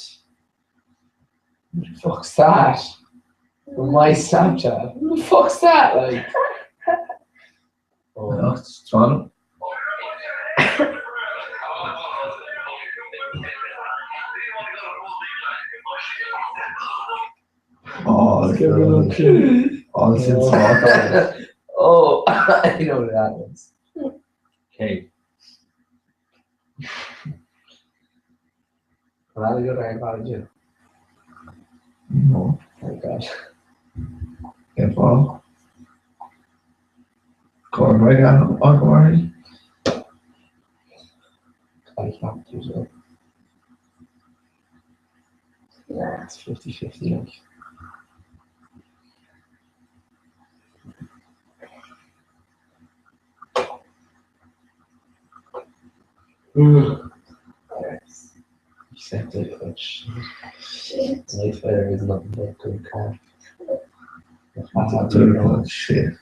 What the fuck's that? From my Snapchat. What the fuck's that? Like. Oh, Trána. Oh, oh, sin sá. oh, I know what that is. Okay. Well, go right about you. No. Oh God. Cén fáth? Cá raibh an agmairí? I can't do so. Yeah, it's 50-50 like. Accepted, but shit. My Twitter is not that good crap. Shit.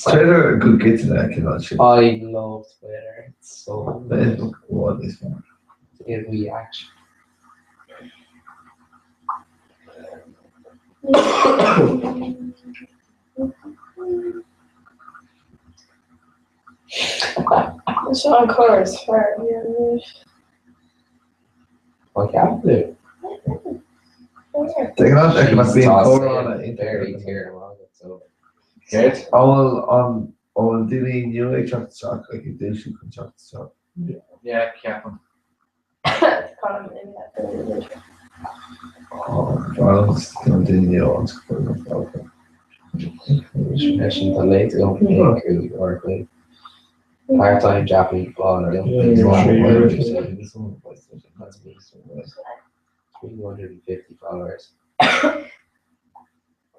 Twitter go giota cineál sin. I love Twitter. It's so Facebook bhfad níos fearr. It reaction. Seo an cor is fearr. What can do? De ghnáth ag an bhíonn comhrá Very clear so. Céard? An bhfuil an bhfuil daoine nua ag teacht isteach like ag dúisiú chun teacht isteach? Yeah, ceapaim. Daoine nua an Sin tá léite agam 5 uair a chloig. Part-time Japanese blogger. 350 followers.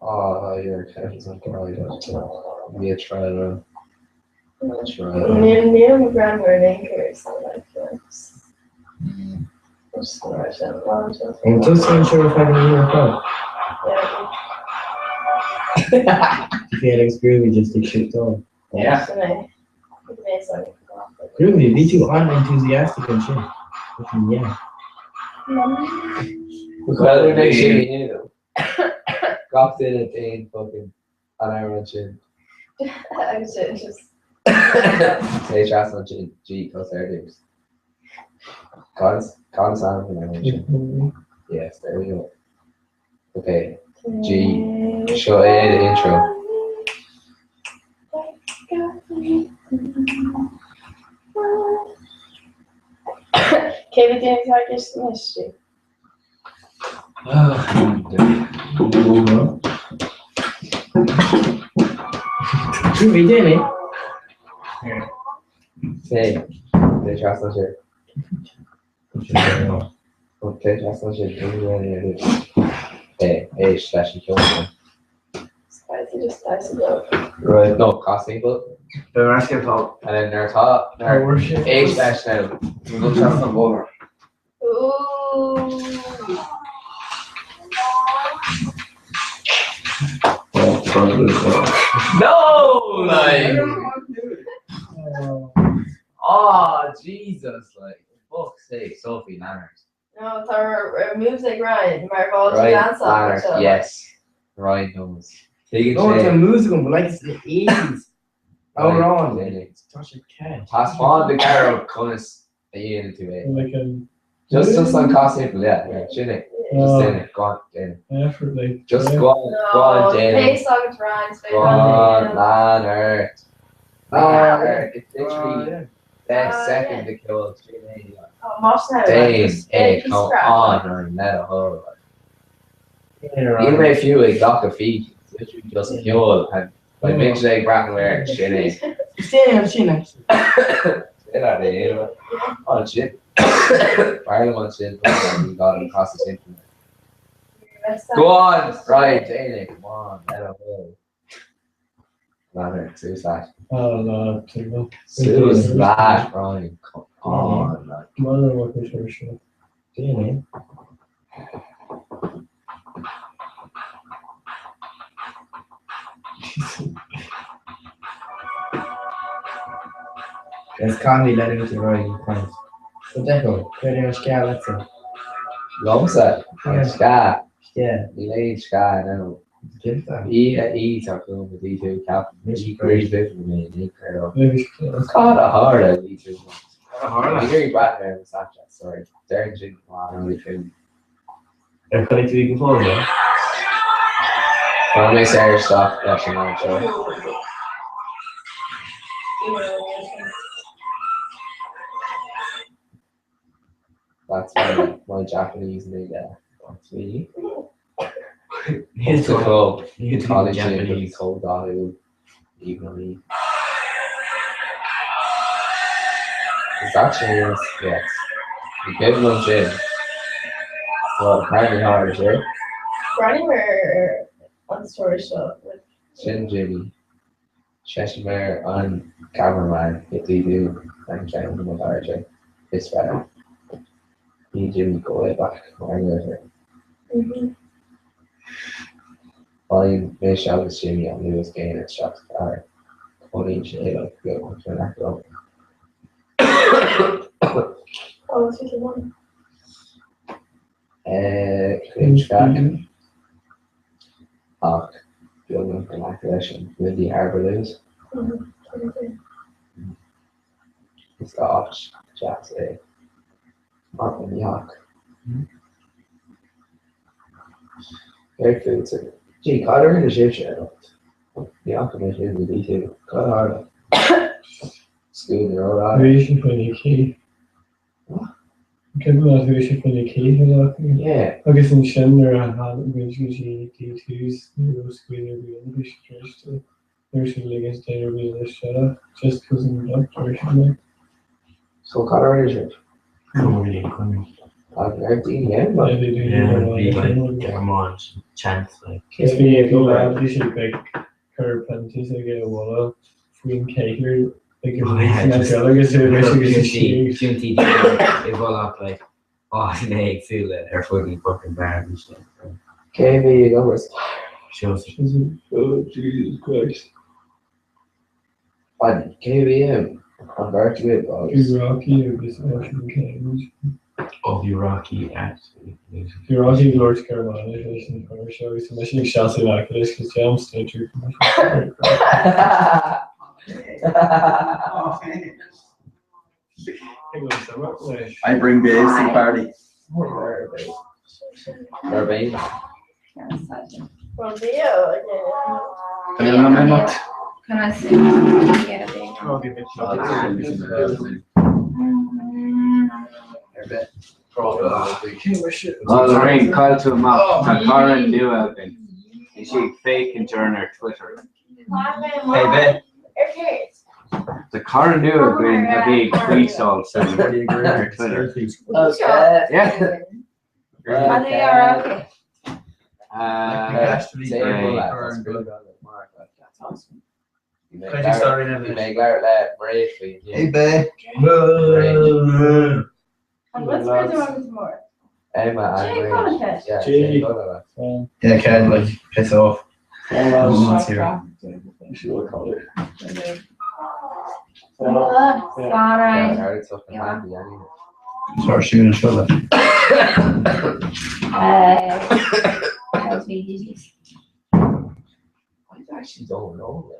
Oh, your account is not right. Be a trial run. Trial run. Níl níl breathnú ar aon chor so like just gonna write down the line just. An tusa an seo feadh an ar fad? Yeah. Felix Groovy just ag shoot dó. Yeah. Sin é. Mé so. Groovy, bhí tú an-enthusiastic ansin. Fucking yeah. Well, make sure you know. Gach duine déan fucking an amhrán sin. Agus sin just. Sé trasna sin G cos ar dtús. Cad is ainm don amhrán sin? Yes, there we go. Okay, G. Seo é the intro. Cé mhéad duine atá ag éisteacht anois, G? Groovy, déan é. Sé sé trasna sin. Sé trasna sin. É, éist leis an ceol sin. Spicy just spicy love. Right, no, cas timpeall. Beidh ar ais ag an And then nuair atá nuair éist leis now. Dul trasna an bhóthair. Ooh. No, like. Oh, Jesus, like, fuck's sake, Sophie Lannert. No, tá moves ag Ryan mar bhá Ryan dance Lannert, yes. Ryan knows. Tuigeann Oh, sé. tá mús agam, but like it's the 80s. Amhrán. Right, Tá sé ceart. Taispeáin do Gearóid conas a dhéanann tú é. Like an Just just an cas timpeall, yeah, yeah, sin é. Just déan é, go on, déan é. effort like Just go on, go on, déan é. Face agus Ryan Go on, Lannert. Lannert, it's literally the second to kill. Sin é. Más Déan é, come on, Ryan, let it hold. Níl mé fiú ag glacadh fís, it's literally just ceol and like bíonn sé ag breathnú air, sin é. Sin é, sin é. Sin é, an sin. B'fhearr liom an sin ní gá an casadh timpeall. Go on, right, déan é, come on, let it hold. Lannert, suas leat. Oh no, tuigim. Suas leat, Brian, come on. Like. Mother worker sure sure. Déan é. Is caithfidh leanúint ar aghaidh ag caint. So Deco, céard é an scéal leatsa? Liomsa, an scéal. Scéal. Níl aon scéal ann. Cinnte. Oíche iontach agam i dtí tú ceapaim. Ní gríobh mé ní chuir. Maybe Cad a tharla i dtí tú? Cad a tharla? Ní iarraidh breathnú ar an Snapchat, sorry. Deireann sin go maith an rud féin. Ar chonaic tú í go fóill, no? Tá mé saor isteach leis an am seo. That's my, my Japanese nigga. That's me. Níl It's a club. Níl tú College Japanese. Japanese. Comh even me. Is that James? Yes. You gave him Jim. Well, apparently hard, eh? Breathnaigh mar an story seo Sin Jimmy. Seisean an cameraman. If they do, I'm trying to hard, eh? Is fearr. Bhí Jimmy go way back mar dheartháir. Faigheann mise agus Jimmy an Luas céanna isteach sa chathair. Cónaíonn sé like beagnach in aice liom. Cuid feac ach beagnach in aice leis an Windy Harbour Luas. Is áit deas é. Maith an theach. Céard fútsa? Gee, cad a rinne sibhse anocht? Ní fhaca mé sibh go dtí tú. Cad a tharla? Scuaine rófhada. Bhí sé faoina cith. Cén lá bhí sé faoina cith a lá acu? Yeah. Agus ansin nuair a tháinig muid go dtí D2s ní raibh scuaine ar bith ann, bhí sé druidte. Ní raibh siad ag ligint duine ar bith isteach, just closing it up, deir siad like. So cad a rinne sibh? Comhairle Conradh. An raibh daoine ann like? Yeah, bhí daoine Yeah, ann bhí like. like Gearmáin chant like. Is bhí bhí lad bhí sé like cur piontaí aige i bhfolach faoin chathaoir like Oh yeah, na just gael agus é ris agus é síos. Piontaí daoine i bhfolach like áiteanna éagsúla ar fud an fucking bar bhí sé. Cé a bhí ag obair sa Seosamh. Oh Jesus Christ. An cé a bhí ann? An bheirt agaibh agus. Bhí Rocky agus Oisín Kane. Oh bhí Rocky at. Bhí Rocky ag labhairt Gearmáinis leis an fear seo agus tá mise ag seasamh in aice leis cos déanaim staidéar I bring babes to the party. Oh Lorraine, chaill tú amach. Tá cara nua againn. Bhí sí ag féachaint orainn ar Twitter. Hey, Ben. Tá cara nua againn a bhí ag tweetáil ar Twitter. Yeah. Hey, babe. Yeah, Ken, like, piss off. Start shooting each other. I actually don't know. Like.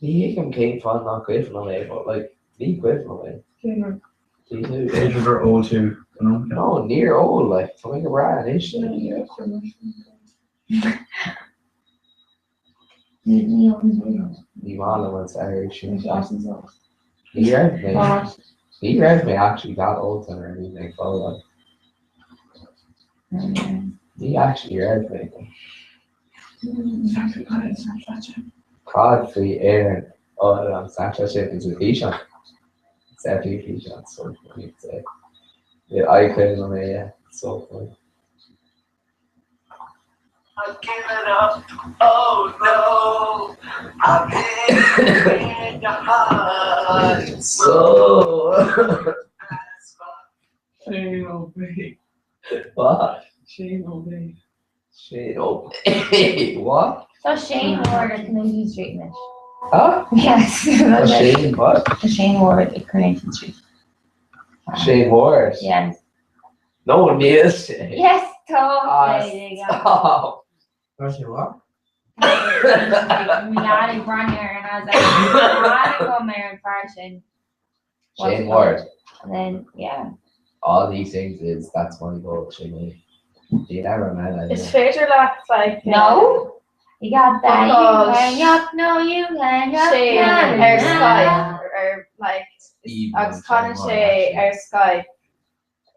Ní thuigim cén fáth nach cuimhin liom é, but like, ní cuimhin liom é. B'fhéidir gur ól tú an iomarca. No, níor ól, like, tá mé go breá anois. Ní maith liom an saothar sin. Ní raibh mé, ní raibh mé actually that ólta nuair a bhí mé ag foghlaim. Ní actually raibh mé. Cad faoi Éirinn? Oh, an Snapchat sin is a físeán. It's every físeán, so funny to say. Yeah, I couldn't remember, yeah, it's so funny. I've given up, oh no, I've been in your heart. So. Shane O'Bay. What? Shane O'Bay. Shane O'Bay. What? Tá Shane Ward at Carnation Street anois. Huh? Yes. Tá Shane what? Tá Shane Ward at Carnation Street. Shane Ward? Yes. No, níl sé. Yes, tá. Ah, stop. Tá sé what? Bhí leaid ag breathnú air and I was like, go ar an fear sin. Shane Ward. And then, yeah. All he sings is that's money gold, sin é. Do you never man? Is féidir leat like No? You got that, you hang up, no, you hang up. Shane na, na, ar na. Skype ar like agus canann sé ar Skype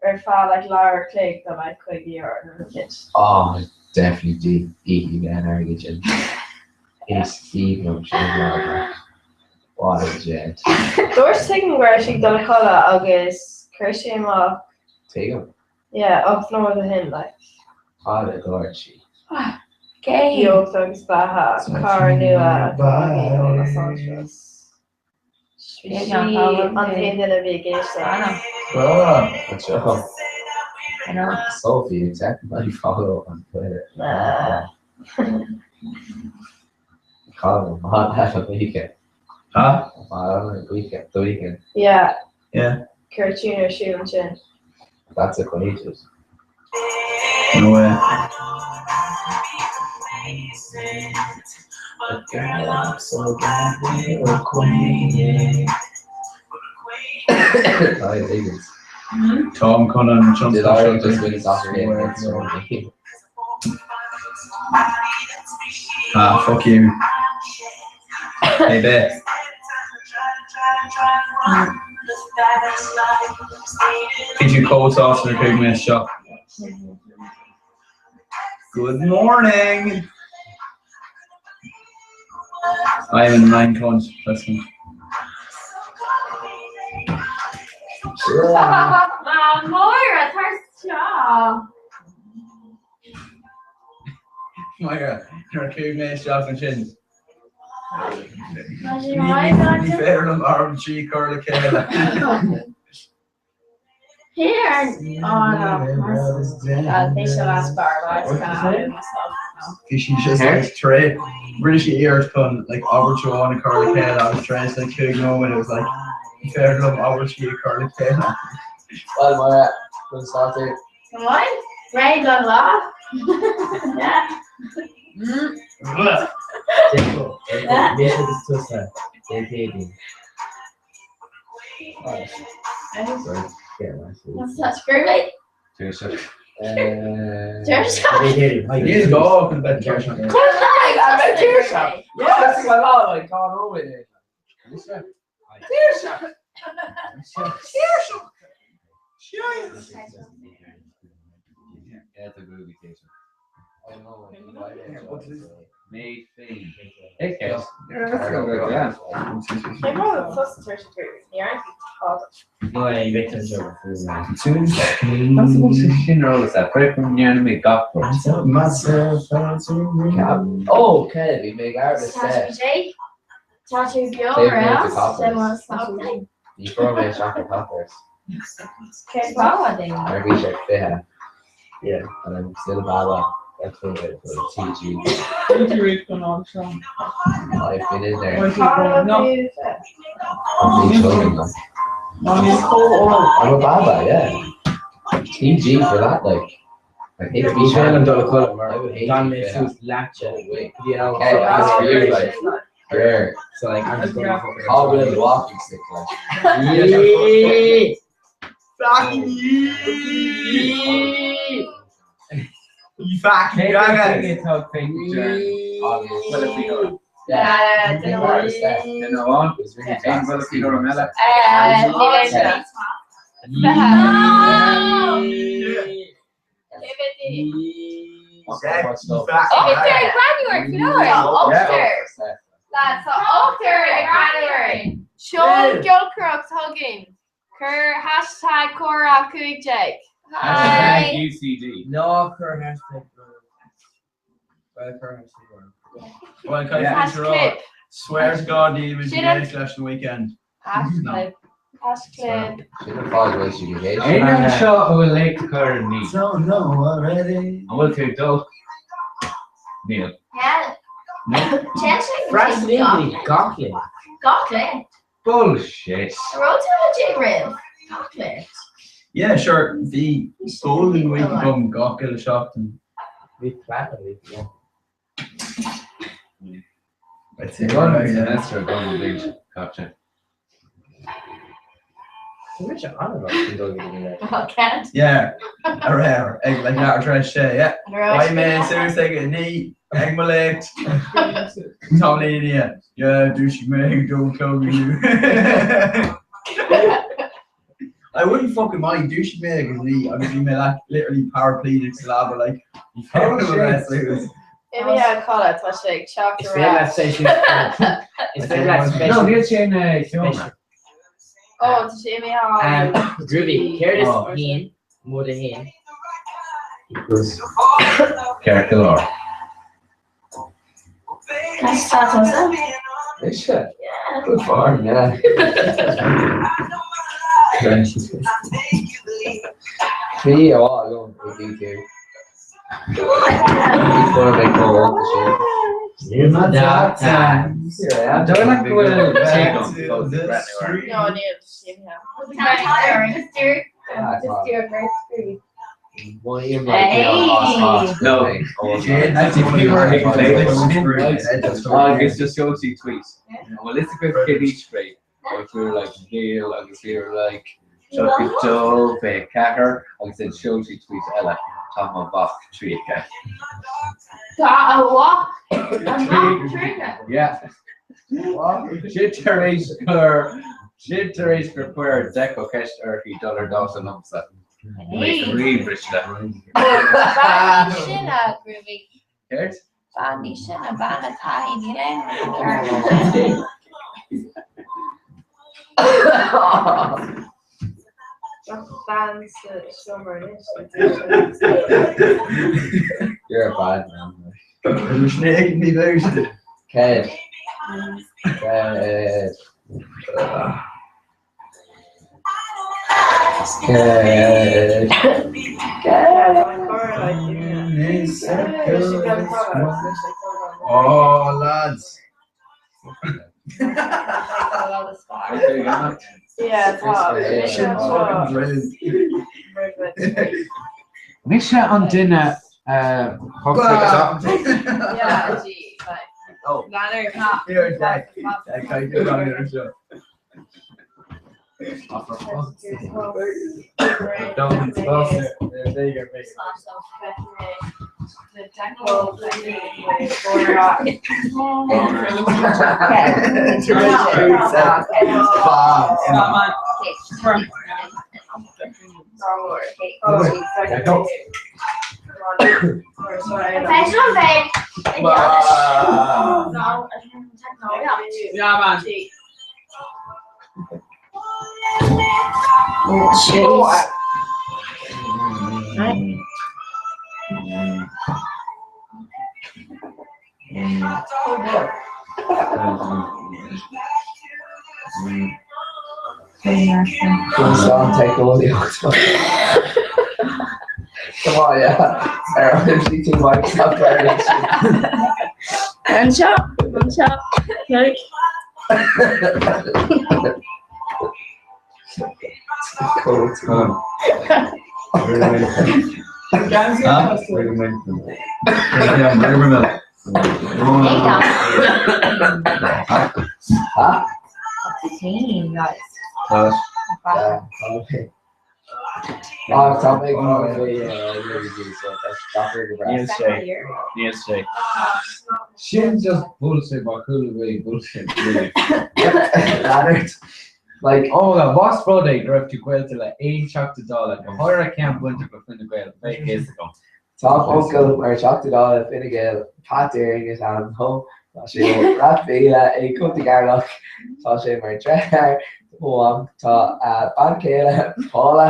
ar feadh like leathuair an chloig do like 50 euro nó rud éicint. Oh, definitely dí íocfaidh mé an airgead sin. Is aoibhinn liom Shane Ward. What a gent. Dúirt Tuigim go raibh sí ag dul a chodladh agus chuir sé amach. Tuigim. Yeah, 8 nóiméad ó shin like. Cad a dúirt sí? Beocht agus beatha, cara nua atá againn ó Los Angeles. Bhí sí an t-aon duine a bhí ag éisteacht. Ah, anseo. Sophie, accept my follow on Twitter. Colin, maith leat an weekend. Huh? Maith an weekend, the weekend. Yeah. Yeah. Cuir tune ar siúl ansin. That's acquainted. No way. But girl, I'm so glad we're acquainted. I think it's Tom Conan Did Ireland just win a soccer game against Germany? Ah, fuck you. Hey, Beth. Bhí tú chomh sásta nuair a chuaigh mé isteach. Good morning! I am in nine cunt, trust me. Ah, Máire, tar isteach. Máire, nuair a chuaigh mé isteach ansin. Ní féidir liom abairtí a chur le chéile. Bhí sí just like tar éis rinne sí iarracht chun like abairt amháin a chur le chéile agus tar éis like 5 nóiméad it was like ní féidir liom abairtí a chur le chéile. Well, Máire, chun sáite. Come on, ready don lá? Yeah. Mise agus tusa, Dé Céadaoin. That's groovy. Níl gá chun bheith tuirseach. Mé féin. Oh, okay, bhí mé ag arbas Tá tú beo ar ais Ní fuair mé isteach ar Coppers. Cén fáth? Mar bhí sé 20. Yeah, and I'm still a baba. That's what it was. TG. I've been in there. No. I'm being children, like. I'm a baba, yeah. TG for that, like. I hate Bhí sé an dul a I would hate Gan to mé be suas leatsa. Wait. Bhí an Okay, that's for you, like. Rare. So like I'm just going to fucking Call with the walking stick, like. Yeah. Fucking you! You fucking dragon! Yeah. Seol giolcaireacht chugainn. Cuir hashtag comhrá 15. Hashtag UCD. Ná cuir hashtag Well, cuir hashtag Well, caithfidh mé rá, Swear to God, níl muid ag éist leis an weekend. Hashtag. Hashtag. Sin an fáth go bhfuil siad ag éisteacht. Aon anseo a bhfuil léacht a chur ar ní. Don't know already. An bhfuil tú ag dul? Níl. Freastalaím gach lá. Gach lá. Bullshit. Raibh tú le Jay roimh? Gach lá. Yeah, sure, bhí golden week agam gach uile seachtain. Bhí platinum week, yeah. I'd say Run right, yeah. semester agam an bhliain seo caite. Bhí sé an-mhaith chun dul go dtí an Well, can't. Yeah, aréir, ag like leathuair tar éis sé, yeah. An raibh Beidh mé suas ag a naoi, ag mo léacht. Tom Lady, yeah, dúisigh mé ag dó a chlog inniu. I wouldn't fucking mind, dúisigh mé ag a naoi agus bhí mé like literally paraplegic sa leaba like, bhí fucking shit. mess it was. Imigh a chodladh, tá sé ag teacht Is ar féidir leat ais. seisiún Is féidir leat No, special níl sé ina sheomra. Ó, tá sé imithe ann. Groovy, céard is Oh. haon móide haon Ceart go leor. Tá tusa? Mise? Yeah. Good form, yeah. Bhí a bhá agam i D2. Bhí form ag dul sin. Dóigh leat go bhfuil tuigim fós ag breathnú air? No, níl, sin No. Agus just sheol sí tweet. Bhfuil fhios agaibh cén aois mé? Agus we were like níl agus we were like 32, 24 agus then sheol sí tweet eile tá mo mhac 30. Tá a mhac a mhac 30. Yeah. Sin tar éis gur sin tar éis gur chuir Declan ceist uirthi dul ar damhsa liomsa. Ríomhbhriste. Bean í sin a Groovy. Céard? Bean í sin a bean atá i níl aon Bean sa seomra anois. You're a bad man. Ní bheidh. Céard? Céard? Oh, lads. Mise an duine a thosnaigh. Yeah, man. Come on, yeah. Ar aimsigh tú Microsoft Word? Anseo, anseo, like. Níl sé. Níl sé. Sin just bullshit mar chuala mé bullshit really. Leonard, like. Oh my God, más rud é go raibh tú gaolta le aon Teachta Dála, go háirithe ceann bainteach le Fine Gael, bheadh a fhios agam. Tá uncail mar Teachta Dála Fine Gael, Pat Deering is ainm dó. Tá sé ó Rath Mhíle i gContae Cheatharlach. Tá sé mar dheartháir do mo mham. Tá a bean chéile Paula,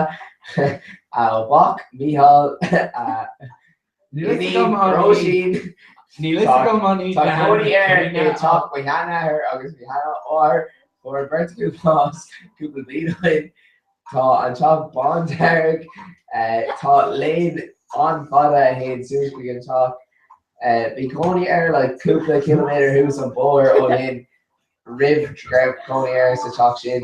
a mhac Mícheál, a iníon Róisín. Tá cónaí air i dteach mo sheanathar agus mo sheanmháthar. Fuair an bheirt acu bás cúpla bliain ó shin. Tá an teach bándearg. Tá lane an-fhada a théann suas chuig an teach. Bhí cónaí air like cúpla ciliméadar thuas an bóthar ó shin roimh go raibh cónaí air sa teach sin.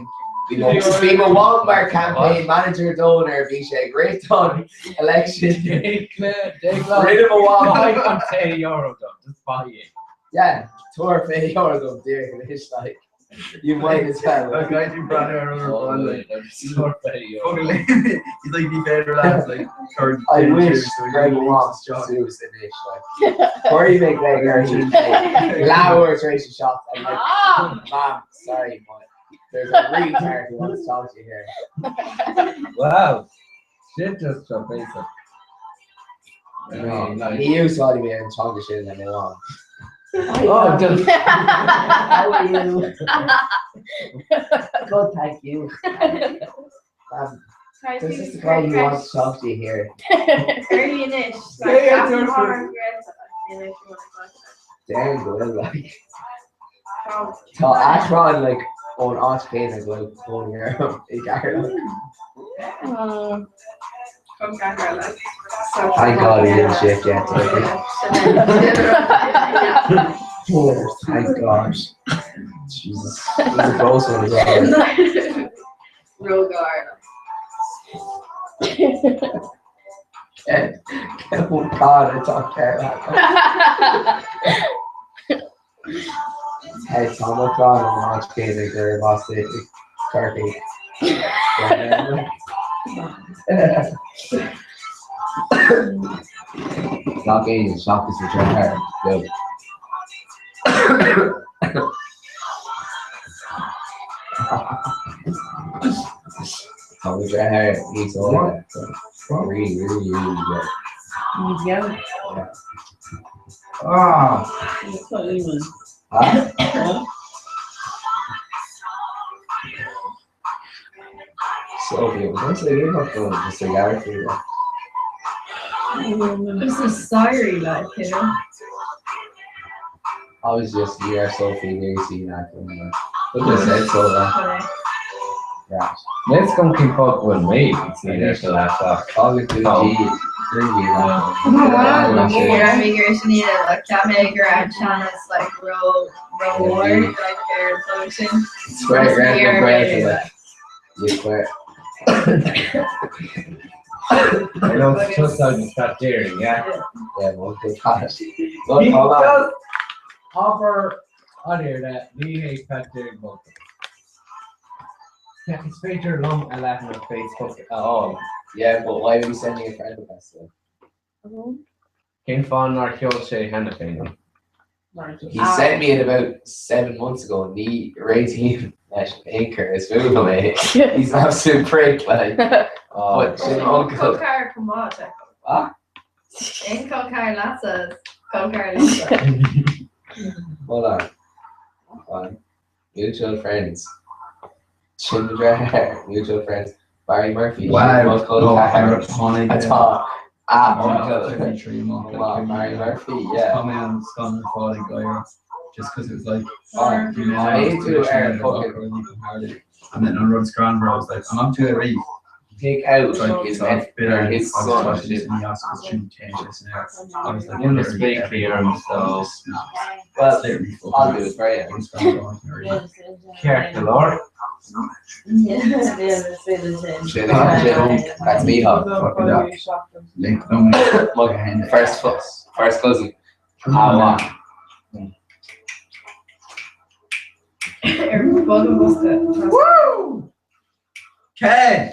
Bhí mo mham mar campaign manager dó nuair a bhí sé ag rith don election. Rinne mo mham. Faigh an €20 dom, just faigh é. Yeah, tabhair €20 dom díreach anois like. You might as well. Like I do brother or like he's like ní féidir leat like I wish Greg wants suas anois like Chuir mé Greg ar leathuair tar éis a 7 and like Mam sorry but there's a retard who wants to talk to you here. Wow. Sin just seo basic. Ní úsáidfidh mé an teanga sin le mo mham. Oh, just How are you? Good, thank you. There's just a guy who wants to talk to you here. Early anois. Damn good, like. Tá achrann like ón áit chéanna go bhfuil cónaí orm i gCeatharlach. Thank God he didn't shift yet. Thank God. Jesus. It was a close one as well. Róghar. Oh God, atá cearr. Hey, tá mo chlann ón áit chéanna gurb as i Corcaigh. Gach éinne seachas mo dheartháir beag. Tá mo dheartháir níos óige. Really, really, really beag. Yeah. Ah! Huh? Sophie, was I you're not going to say Gary This is sorry, like, you know. I was just you are Sophie, there you see that. Look at said so that. Right. Let's go keep up with me. See there's the laptop. Obviously, G, Square ground bread you square. I know it's just out of that dairy, yeah. Yeah, well, good catch. Look, hold on. Hover on here that ní hé Pat Deering Bolton. Is féidir liom a leathanach Facebook a fháil. Yeah, but why are we sending a friend request though? Cén fáth nár sheol sé cheana féin? He sent me it about 7 months ago. Ní réitím leis aon chor is fuath liom é. He's an absolute prick, like. But sin uncle. Col ceathrar chomh maith, Ah? Aon chol ceathrar leatsa, col ceathrar liomsa. Hold on. Hold on. Mutual friends. Sin mo dheartháir, mutual friends. Barry Murphy. Wow. Sin mo chol No, ceathrar. tháinig, Atá a Oh, uncle. tree amach, Wow, like, Barry Murphy, Just yeah. come in scun fáil gair just because it was like Oh, you know, I need to fucking you can hardly and then on Rod Scran I was like I'm up to a reef take out like his so I've been or his son. I was like In the literally speak every here, one so- just snaps. Well, Literally fucking I'll do it for you. Rod Scran on a reef. Ceart go leor. Sin sin. That's me, huh? Fucking that. Link them. My first first cousin. Ah, wow. Ar bog bosca. Woo! Okay.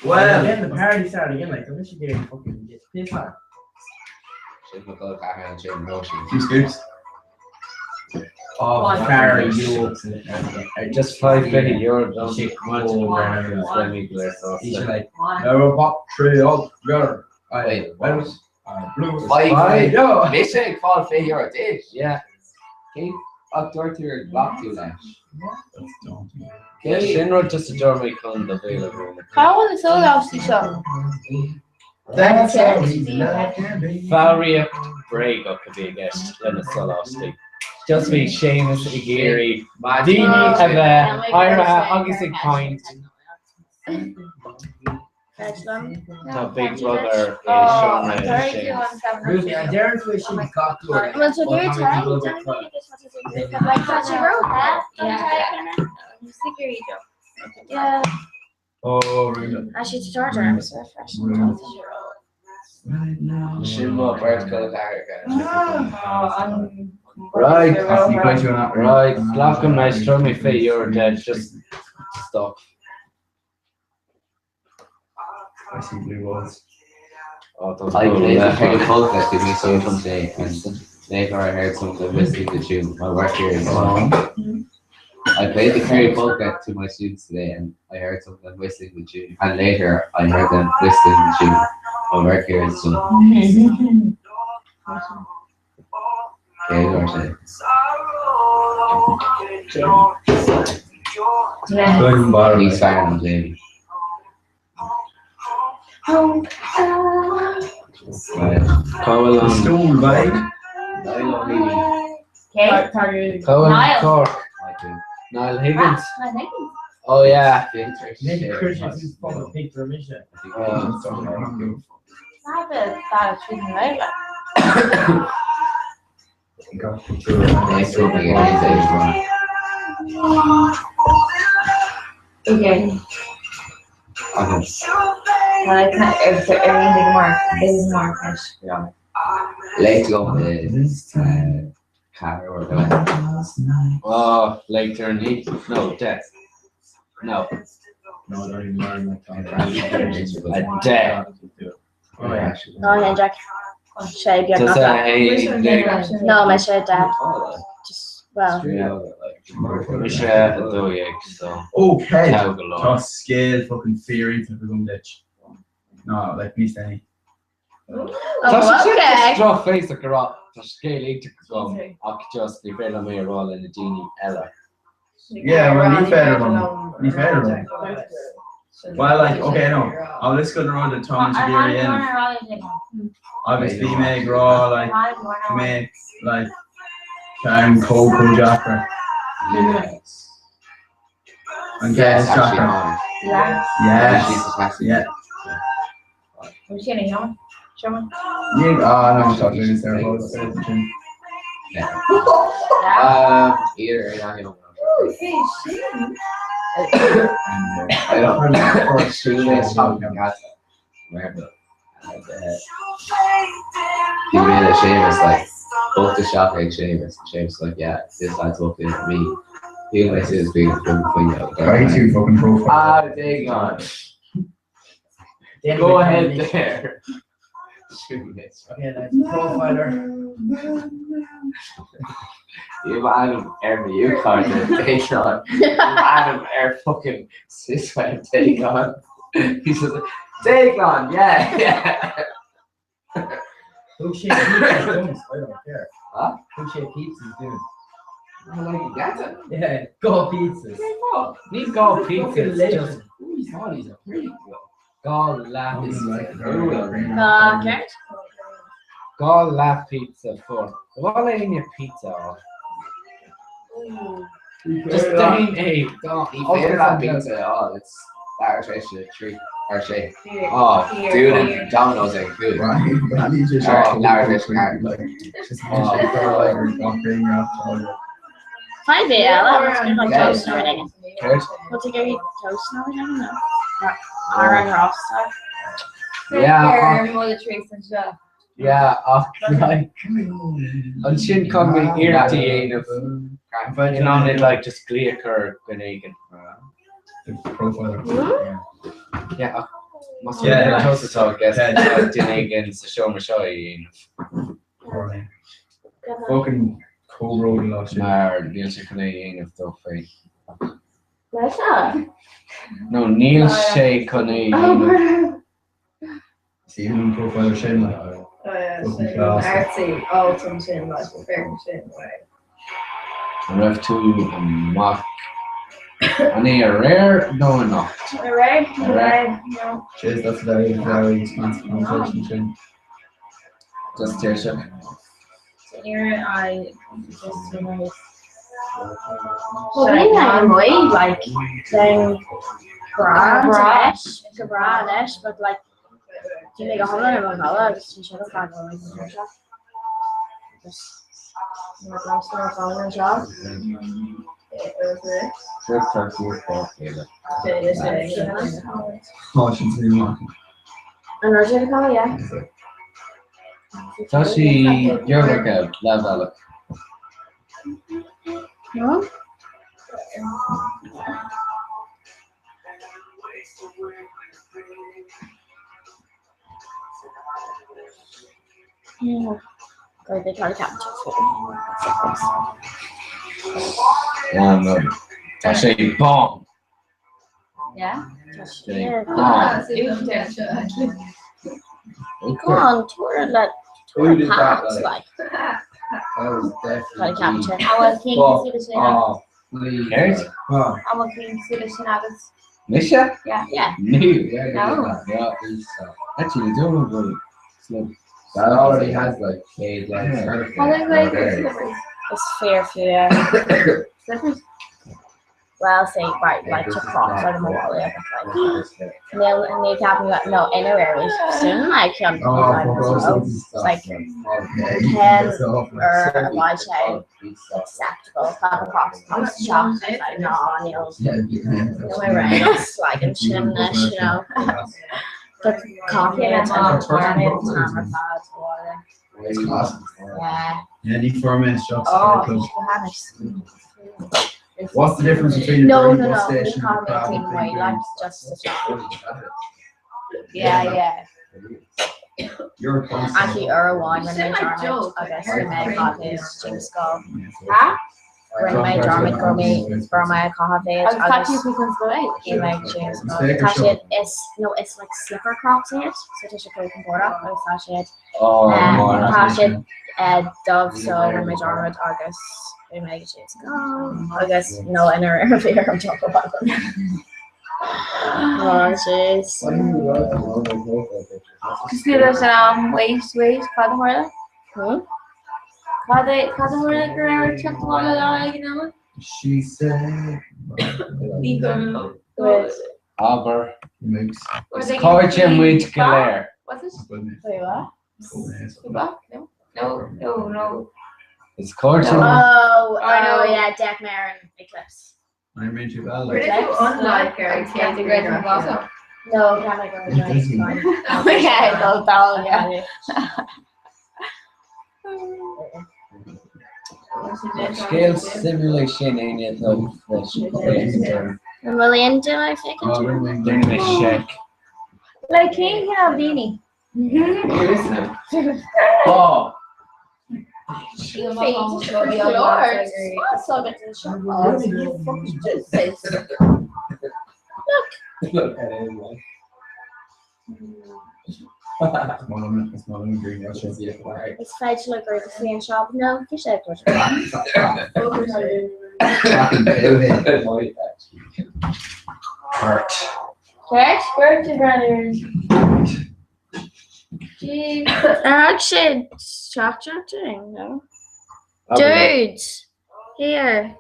Well, Then the party started again, like, I'm actually getting fucking get pissed off. Sin mo chol ceathrar and sin no sin. two scoops. Oh, One. Barry, you Just €5 don't Shit, want to He's like, One. no, pop, tree, oh, girl. Wait, what? Blue. Five. yo. Mise fáil €20 duit. Yeah. Cé ach dúirt tú ar ghlac tú leis? That's daunting. Yeah, sin rud just a dúirt chun do bhéile. How bhfuil is óláistí seo? That's how easy love can be. Fáríocht bréagach a bhí gceist lena soláistí. Just bhí Séamus ag iarraidh daoine a bheith áirithe agus ag caint Tá Big Brother i seomra Séamus. Ruby, I dare to she got to it. Well, so you're Yeah. Oh, really? Actually, to Georgia, I'm so fresh. Right now. Sin mo beirt chol ceathrar. Right. You guys are not Right, glacaim leis throw me €20 dead, just stop. I see blue walls. Oh, those I blue played the left. Kerry Polka to me so today, and later I heard some of them whistling the tune. My work here is done. I played the Kerry Polka to my students today, and I heard some of them whistling the tune. And later I heard them whistling the tune. My work here is done. Okay, Darcy. He's firing on Jamie. Right. Cá bhfuil an Stool, babe. I don't really. Cé? Niall. Cork. Niall Higgins. Niall Higgins. Oh yeah. Okay. Late liom is ceathair uair go leith. Oh, later in heat. No, death. No. A death. No, Hendrik. Sé beag Does a No, me sé de. Just, well. Mise a 12 so. Okay. Tá go leor. Tá scéal fucking fíor-iontach agam duit. No, like níos déanaí. Tá sé sin just drochbhéasach a rá tá scéal iontach agam ach just ní féidir liom é a rá le na daoine eile. Yeah, well ní féidir liom. Ní féidir liom. Well like, okay no, I'll list go rud atá muid ag iarraidh a dhéanamh. Agus bhí mé ag rá like go mbeadh like ceann chomh chomh deacair. An ceann is deacra. Yes. Yeah. Ní ah no tá sé ar fáil. Bhí mé le Séamus like booked isteach ag Séamus Séamus like yeah this lad's booked in with me. Bhí mé is bhí fuinneog. Caithfidh tú fucking profile. Ah, dang on. Go ahead there. Okay, lads, profiler. Bhí m'ainm ar mo U-card take on. Bhí m'ainm ar fucking sysweb take on. He says, take on, yeah, yeah. Thug sé pizzas dom, I don't care. Huh? Thug sé pizzas dúinn. I like it, that's it. Yeah, go pizzas. Ní gá pizzas, just He's not, he's a pretty good. gá leath Gá ceart? Gá leath pizza for. Bhfuil éinne pizza á? Just déan é. Ní féidir leat pizza a fháil, it's leathuair tar éis a trí ar sé. Oh, dúnann Domino's ag 5. Oh, leathuair tar éis a ceathair. Fine bit eile, toast nó rud éigin. Céard? Bhfuil tú ag iarraidh toast nó rud éigin nó? Arán rósta. Yeah, Ar mo trace anseo. Yeah, ach like ansin chun mé iarracht a dhéanamh in ionad like just glaoch ar dhuine éigin. Profiler. Yeah, ach más rud é toast atá i gceist duine éigin sa seomra seo a dhéanamh. Fucking comhbhrón lá sin. Mar níl sé chun é a dhéanamh dó féin. Leis No, níl sé chun é a dhéanamh. Is aoibhinn liom profiler sin like. Fucking class. Artsy, alt ansin, like, féach sin, right. An raibh tú amach an é aréir nó anocht? Aréir, aréir, no. Cheers, that's a very, very expansive conversation sin. Just tuirseach. Here I just realized. Well, bhí mé amuigh, like, then breá anois, go breá anois, but like, bhí mé go hiomlán i mo chodladh agus bhí sé rud beag like tuirseach. Just, mar go raibh mé fáil anseo. Tá sin sa amach. An raibh sé go yeah. Tá sí gearrtha leathbhealach. No? Yeah. Go they try to catch Tá sé bán. Yeah? Sé bán. Come on, tour let Who tour did that, packs like? like That was try to definitely. capture. An bhfuil cinn cosúil leis sin Oh, please. Céard? An bhfuil cinn cosúil leis sin agat? Mise? Yeah. Yeah. Níl. Yeah, No. yeah, please stop. Actually, don't know but That already has like cage like Yeah. certificate. How long There ago it is. Is fíor fiú é. Slippers? Well, say, right, like to cross out of mo bhaile agus like níl ní ceapaim go no anywhere we soon like ceann like cén uair a bheidh sé acceptable tá crocs isteach like ná níl níl mé réidh like ansin anois you know but caithfidh an t-am ar fad abhaile. Yeah. Yeah, ní fuair mé isteach sa Oh, club. go hanas. What's the difference between a No, dirty no, bus no, ní station and a caithfidh mé crowded clean big away, room? like just the shop. Yeah, yeah. You're a constant. Actually, ar amháin rinne mé Sin like dearmad joke, agus like, bhí mé ag caitheamh James Skull. Ha? Rinne mé dearmad go raibh mé go raibh mé ag caitheamh iad Agus cad agus tú chun scoil? bhí mé ag James Skull. Mistake Tá or siad is no is like slipper crocs iad, so tá siad chomh compordach agus tá siad Oh, tá siad dubh so rinne mé dearmad agus bhí mé ag James Skull agus no ina raibh bhí orm teacht abhaile. Oh jeez. Cosúil leis an am wait wait cad a tharla? Hmm? Cad é cad a tharla go raibh ort teacht abhaile lá éigin eile? She said. Ní go Wait. Abair. Mooks. Is cairde muid go léir. Was it? Wait, what? Go back? No? No, no, no. Is cairde muid. Oh, I know. oh yeah, Deck Mare and Eclipse. I made you well. Where did you unlike her? Agus cé go raibh an No, can't I go right? Oh yeah, go down, yeah. Scéal suimiúil é sin éinne atá leis féachaint An bhfuil aon duine ag féachaint Oh, air? ring, ring, Déanfaidh mé seic. Like cén cineál daoine? Oh! Look at him, like. It's not in green. That's just Is féidir le grúpa faoi an seo? No, bhí sé ag Heart. Cert? Birthday brothers. Jeez. Ar sé teachtaireacht no? Dudes! Here.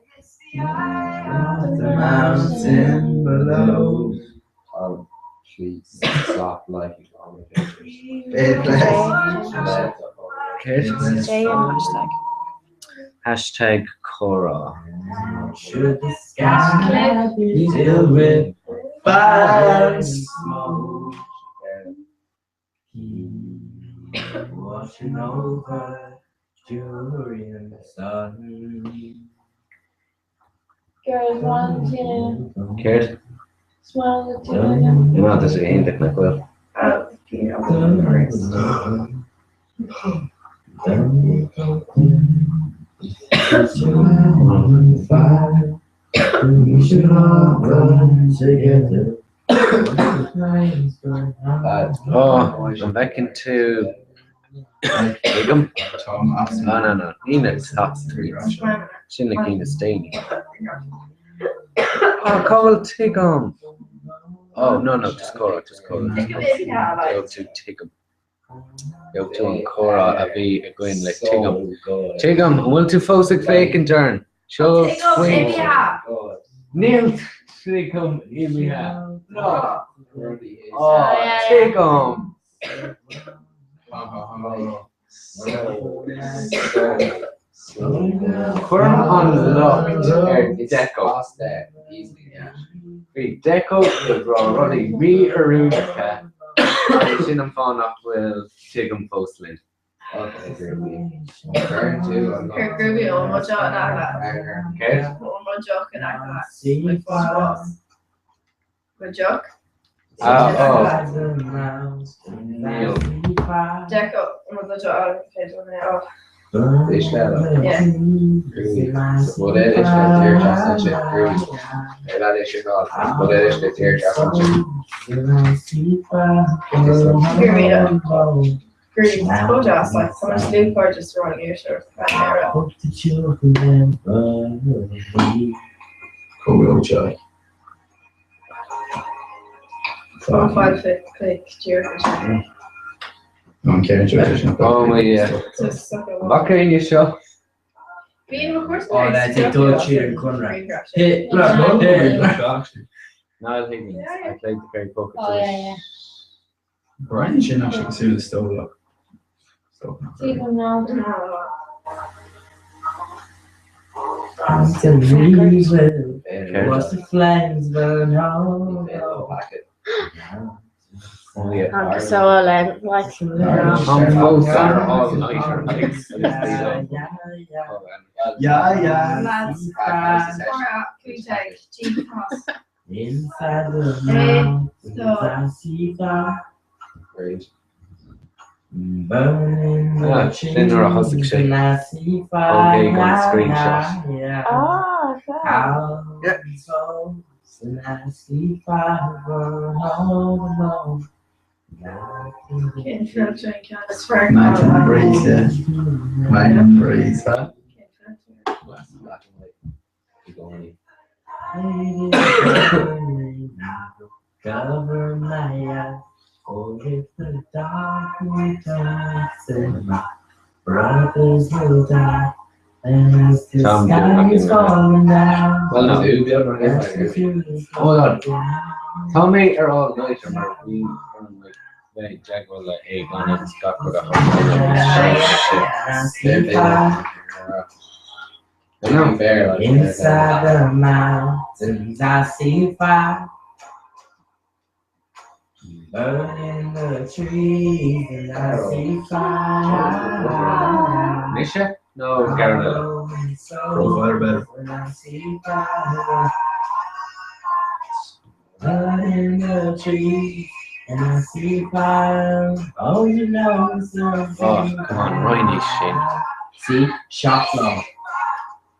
The mountain below. Oh, please stop liking all my pictures. Bed bless. Céard? J and hashtag. Hashtag comhrá. Should the sky be filled with fire and smoke? Keep watching over during the sun. Girls, one, two, Céard? smile, two, Ná tá sé iontach nach bhfuil. Oh, We should all run together. Oh, an bhfeiceann tú Tuigim? Tom No, no, no. Ní na táscairí. Sin na cinn is déanaí. Oh, cá bhfuil tuigim? Oh, no, no, just comhrá, just comhrá. Go to tuigim. Go to an comhrá a bhí againn le tuigim. Tuigim, an bhfuil tú fós ag féachaint orainn? Seo Tuigim imithe. Níl tuigim imithe. No. Oh, tuigim. Cuirim an locht ar Deco. Bhí Deco ag rá rudaí mí-oiriúnacha agus sin an fáth nach bhfuil tuigim fós linn. Chuir grúpaí ó mo joch in aice. Céard? Ó mo joch in aice. Mo joch? Ah, oh. Níl. Deco mo joch an Yeah. Grúpaí just like so much lúcháir just running air sure. Hope that you'll remember me. Cool joy. Four, five, fifth, click, díreach. No, I'm carrying Oh my yeah. Just suck it up. Bhaca inne seo. Bíonn mo chúrsa Oh, lads, ag dul tríd an Conradh. Niall Higgins, I played the Kerry Poker Oh, yeah, yeah. Brian sin actually cosúil le Stólach. Watch the flames burn all Agus so le like Tá fós ar all nighter agus Yeah, yeah. Lads, 4, 5, G cross. Inside the Eh, mountains so- I see fire Great. burning the Ah, sin nuair a thosaigh trees sé. and I see Okay, fire. go on screenshot. Yeah. Ah, okay. Out and I see fire burn all alone. Cén filter an ceann is fearr Imagine go breeze, yeah. Imagine breeze, huh? Black and white. I gcónaí. Cover my eyes, or if the dark returns, and my brothers will die. And as the Tom sky is Beag, falling down, Well, no. that's the future. Hold on. Tá mé ar all nighter mar bhí orm like bheith teagmháil le Aogán agus gach rud a I see fire No, fair. Like, Inside the mountains, I see fire burning the trees, and I see fire. Mise? No, Gareth eile. Profiler better. When I see fire burning the trees, and I see fire. Oh, you know it's Oh, come on, Ryan sin. See, shot law.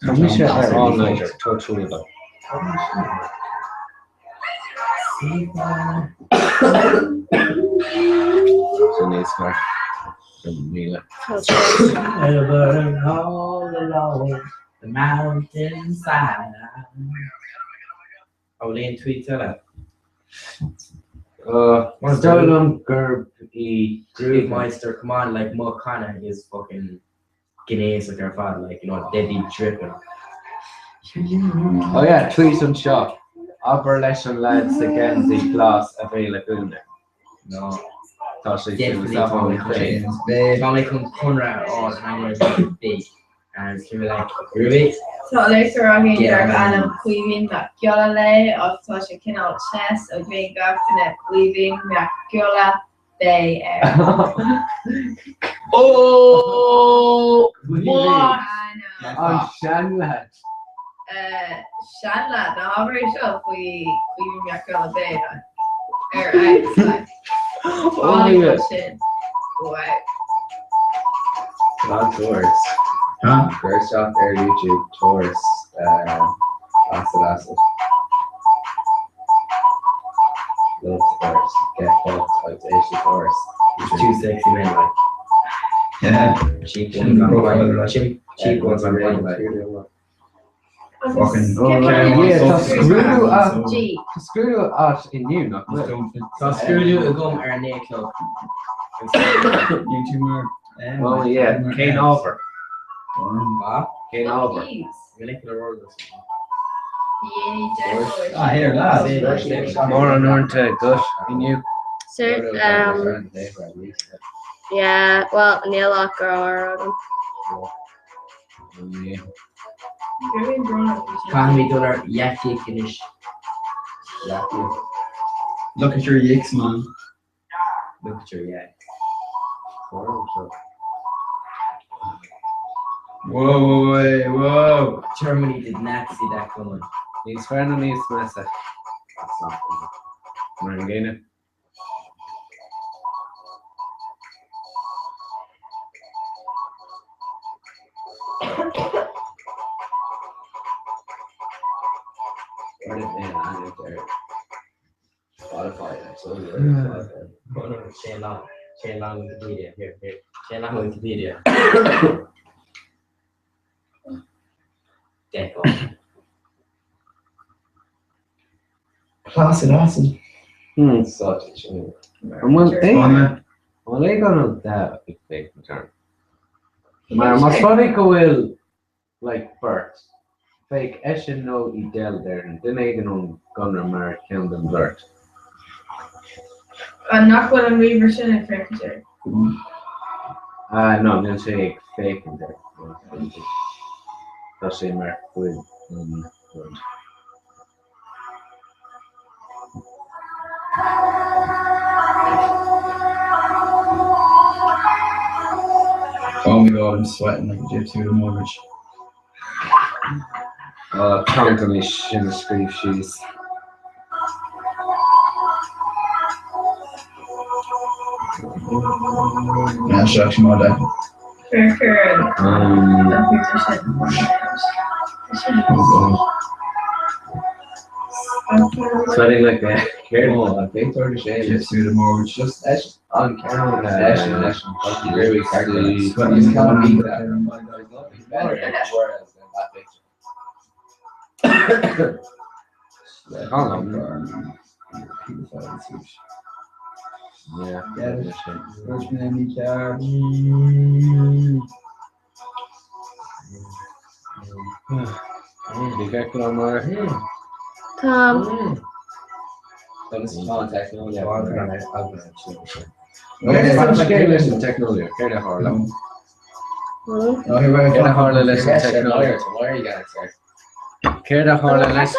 Tá mise ar all nighter tuair dom. See fire. Sin níos fearr. Míle. It'll burn all along the mountainside. Oh, Leon tweet eile. Is dóigh liom gurb í Groove Meister, come on, like Mo Connor is fucking gnéasach ar fad, like, you know, they'd be dripping. Oh yeah, tweet anseo. Abair leis an leaid sa geansaí glas a bheith le gúna. No. Tá sé Definitely suas Tommy am Chun. Tommy Chun Conrad on and I'm gonna be big. And it's gonna be like, Groovy. Tá léirú againn Yeah. darb ainm Caoimhín Mac Giolla Léith ach tá sé cineál chess ó bhíonn gach duine Caoimhín Mac Giolla Bé air. Oh! What? I know. An seanleaid. Seanleaid na hábhair seo faoi Caoimhín Mac Giolla Bé like, ar fheabhas, like. Oh, yeah. Sin. Wow. Not tours. Huh? First off, air YouTube tours. Acid, acid. Love tours. Get fucked. I'd say she tours. It's too sexy men, like, Yeah. cheap ones on Profile, point. right. Cheap, cheap ones on point, like. Fucking. Oh, yeah, tá scrúdú a G. tá scrúdú at inniu nach bhfuil. Tá scrúdú agam ar an 9 club. YouTuber. Oh yeah, Cén ábhar. Ba? Cén ábhar. Molecular organs. Ah, here, lads. Mór an uairte gus inniu. So, um, yeah, well, níl ach go raibh agam. Caithfidh mé dul ar Yaki anois. Look at your yicks, man. Look at your yak. Whoa, whoa, whoa, whoa. Germany did not see that coming. Níos fearr nó níos measa. That's not funny. Mar an gcéanna. Where did man I out there? Spotify, so good. Oh, no, Shane Long. Shane Long Wikipedia. Here, here. Shane Long Wikipedia. Deck off. Placid acid. Hmm. Such a shame. An bhfuil Fine. aon bhfuil aon ó da ag féach mar Mar más rud é go bhfuil Like beirt. Féach, eisean nó Edel, déarfainn. Duine éigin ón gConradh mar cheann den bheirt. An nach bhfuil an ríomhaire sin ag féachaint air? Ah, no, níl sé ag féachaint air. Tá sé mar chuid den rud. Oh my god, I'm sweating like a gypsy with a mortgage. Ah, caithfidh mé sin a scríobh síos. Yeah, seo actually more deck. Féach ar an pictiúr sin. Oh god. Sweating like a céard an pictiúr de sin? Gypsy with a mortgage. Just Leis an ceann leis an leis an fucking gruaig ceart sweating He's like can't beat that. a my god. He's better than Juarez than that picture. Colin. Yeah. Get it. Search me any car. Bhí gach lá mar. Tá. Agus tá an teicneolaíocht Céard leis an teicneolaíocht? Céard a tharla? Céard a tharla leis an teicneolaíocht? Céard a tharla leis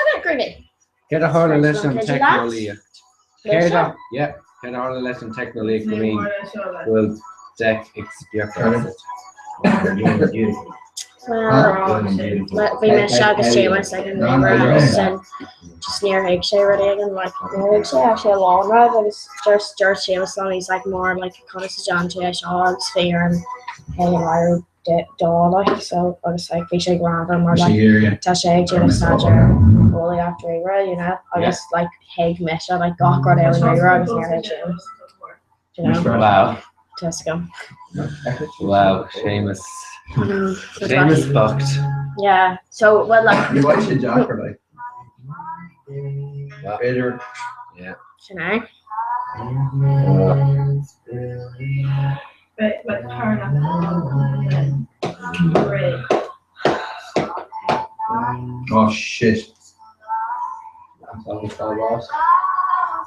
Céard a tharla leis an teicneolaíocht? Céard a yeah, céard a tharla leis an teicneolaíocht go mbíonn go bhfuil deck ag spiocadh asat? Bhí mise agus Séamus ag an ríomhaire agus sin just níor thuig sé rud éigin like níor thuig sé actually a lán rud agus dúirt dúirt Séamus liom he's like more like conas a déanann tú é seo agus bhí orm é a léiriú dó like so agus like bhí sé greannmhar mar like tá sé ag déanamh staidéar eolaíocht ríomhaire you know agus like thuig mise like gach rud ar an ríomhaire agus níor thuig Séamus you know Wow. Tá 'fhios agam. Wow, Séamus. Séamus bocht. Yeah, so well like Ní bhaid sé deacair like. B'fhéidir. Yeah. Sin é. But like power Great. Oh shit.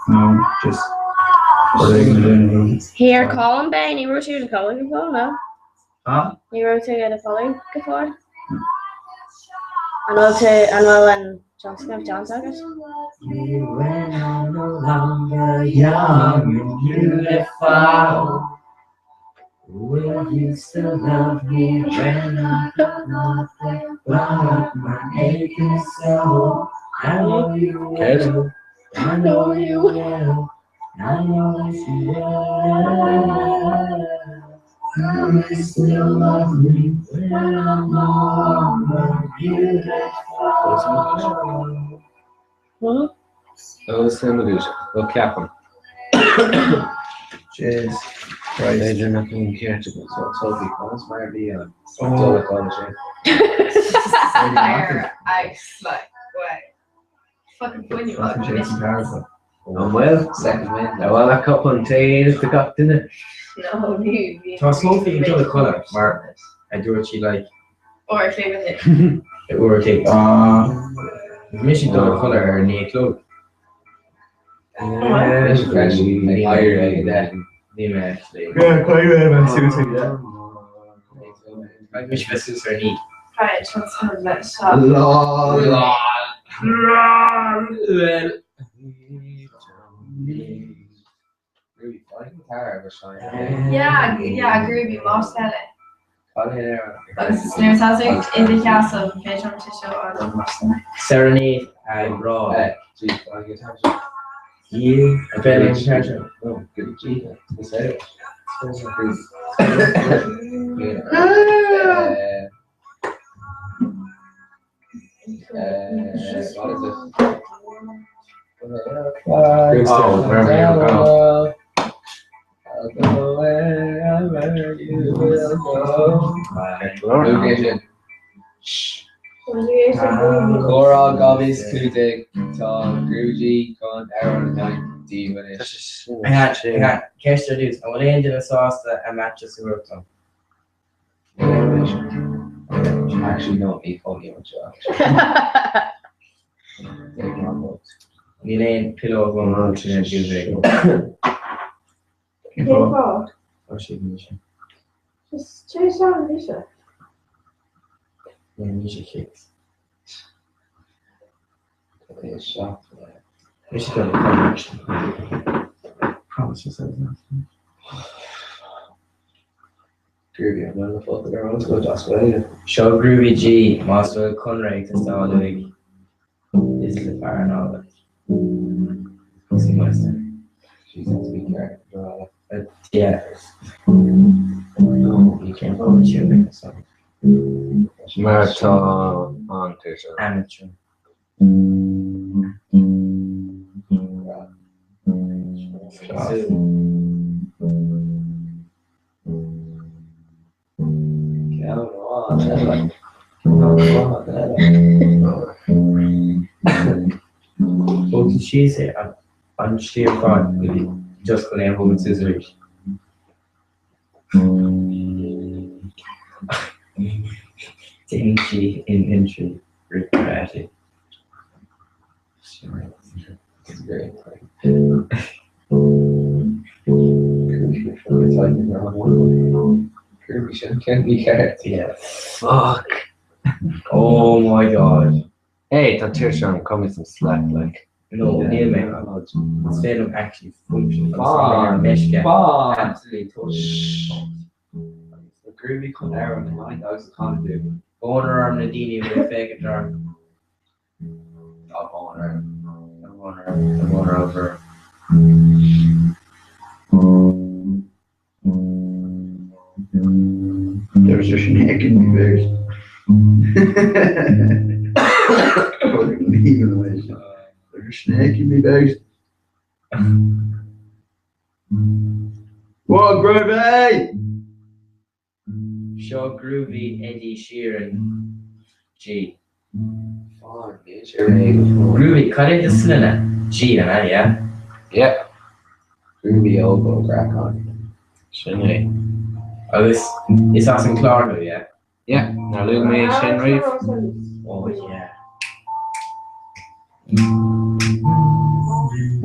No, just. Here Colin Bay, ní raibh tú ag Colin go fóill, no? Huh? Ní raibh tú ag Colin go fóill? An bhfuil tú an bhfuil an tionscnamh déanta agat? When I'm no longer young and beautiful, will you still love me when I've got nothing but my aching soul? I know you will. I know you will. I know that you will. Will you still love me when I'm no longer beautiful? Ó suimiúil, ó ceapaim. Jeez. Christ. B'fhéidir nach bhfuil an ceart agam. So Sophie, conas mar a bhí an Oh. dul a chodladh sin? Ar ice like way. Fucking funny Fucking Jason Paris. An bhfuil? Second wind. An bhfuil a cupán tae do gach duine? No, ní. Tá Sophie ag dul a chodladh mar a dúirt sí like Or cléibh it. uair a chéile. Ah. Bhí mise ag dul a chodladh ar 9 a chlog. Mise freisin, ag éirí ag 10. Ní mé actually. Yeah, quite right, man. Seriously, yeah. Caithfidh mise bheith suas ar 9. Right, tionscnamh le seo. LOL. Lol. Ruby, fáilte go Tara agus Seán. Yeah, yeah, Groovy, más eile. Cad é ar Agus is léir tá i do sheasamh féidir an seo a Serenade and Raw. Gee, fáilte go Tara. Yeah. A bit of treasure. No, good G. Is that it? What is it? Oh, wherever you go. I'll go wherever you will go. Location. Comhrá 2015 tá Grúidí chun amhrán a sheinnt daoibh anois. Ceist ar dtús, an bhfuil aon duine sásta a meaitseas a thabhairt dom? Actually no, ní cónaím anseo actually. Níl aon pillow agam sin ar duvet. Cén fáth? Tá sé níl sé. Just téigh isteach an mise. Níl mise kicks. Tá sé Mise dul chun Promise yourself nothing. Groovy an bhfuil na focail ar eolas agat as Gaeilge? Seo Groovy G, más bhfuil conradh ag teastáil uaidh, is le fear an álainn. Pussy Meister. Jesus, bhí ceart go raibh. Yeah. No, you can't put it here so. Mar tá an tuirseach. Amateur. Thóg siad síos é an tslí ar fad go dtí just chun é a thógaint suas arís. Déanann sí inventory roimh karate. Fuck! Oh my god. Hey, tá tuirse orm, cut me some slack, like. No, níl mé. Is féidir liom actually function agus tá mé ar meisce. Absolutely totally. Tá Groovy chun amhrán a chanadh agus a chanadh dúinn. Boner orm na daoine a bhfuil ag féachaint orm. Tá boner orm. Tá boner orm. Tá boner over. There's a snake in me beard. There's a snake in me beard. Whoa, Groovy! Seo Groovy Eddie Sheeran G. Fine, níl sé réidh go fóill. Groovy, cad é do sloinne? G, an ea, yeah? Yeah. Groovy Óg Ó Gréacáin. Sin é. Agus is as an Clár thú, yeah? Yeah, nár luaigh mé é sin riamh? Oh yeah.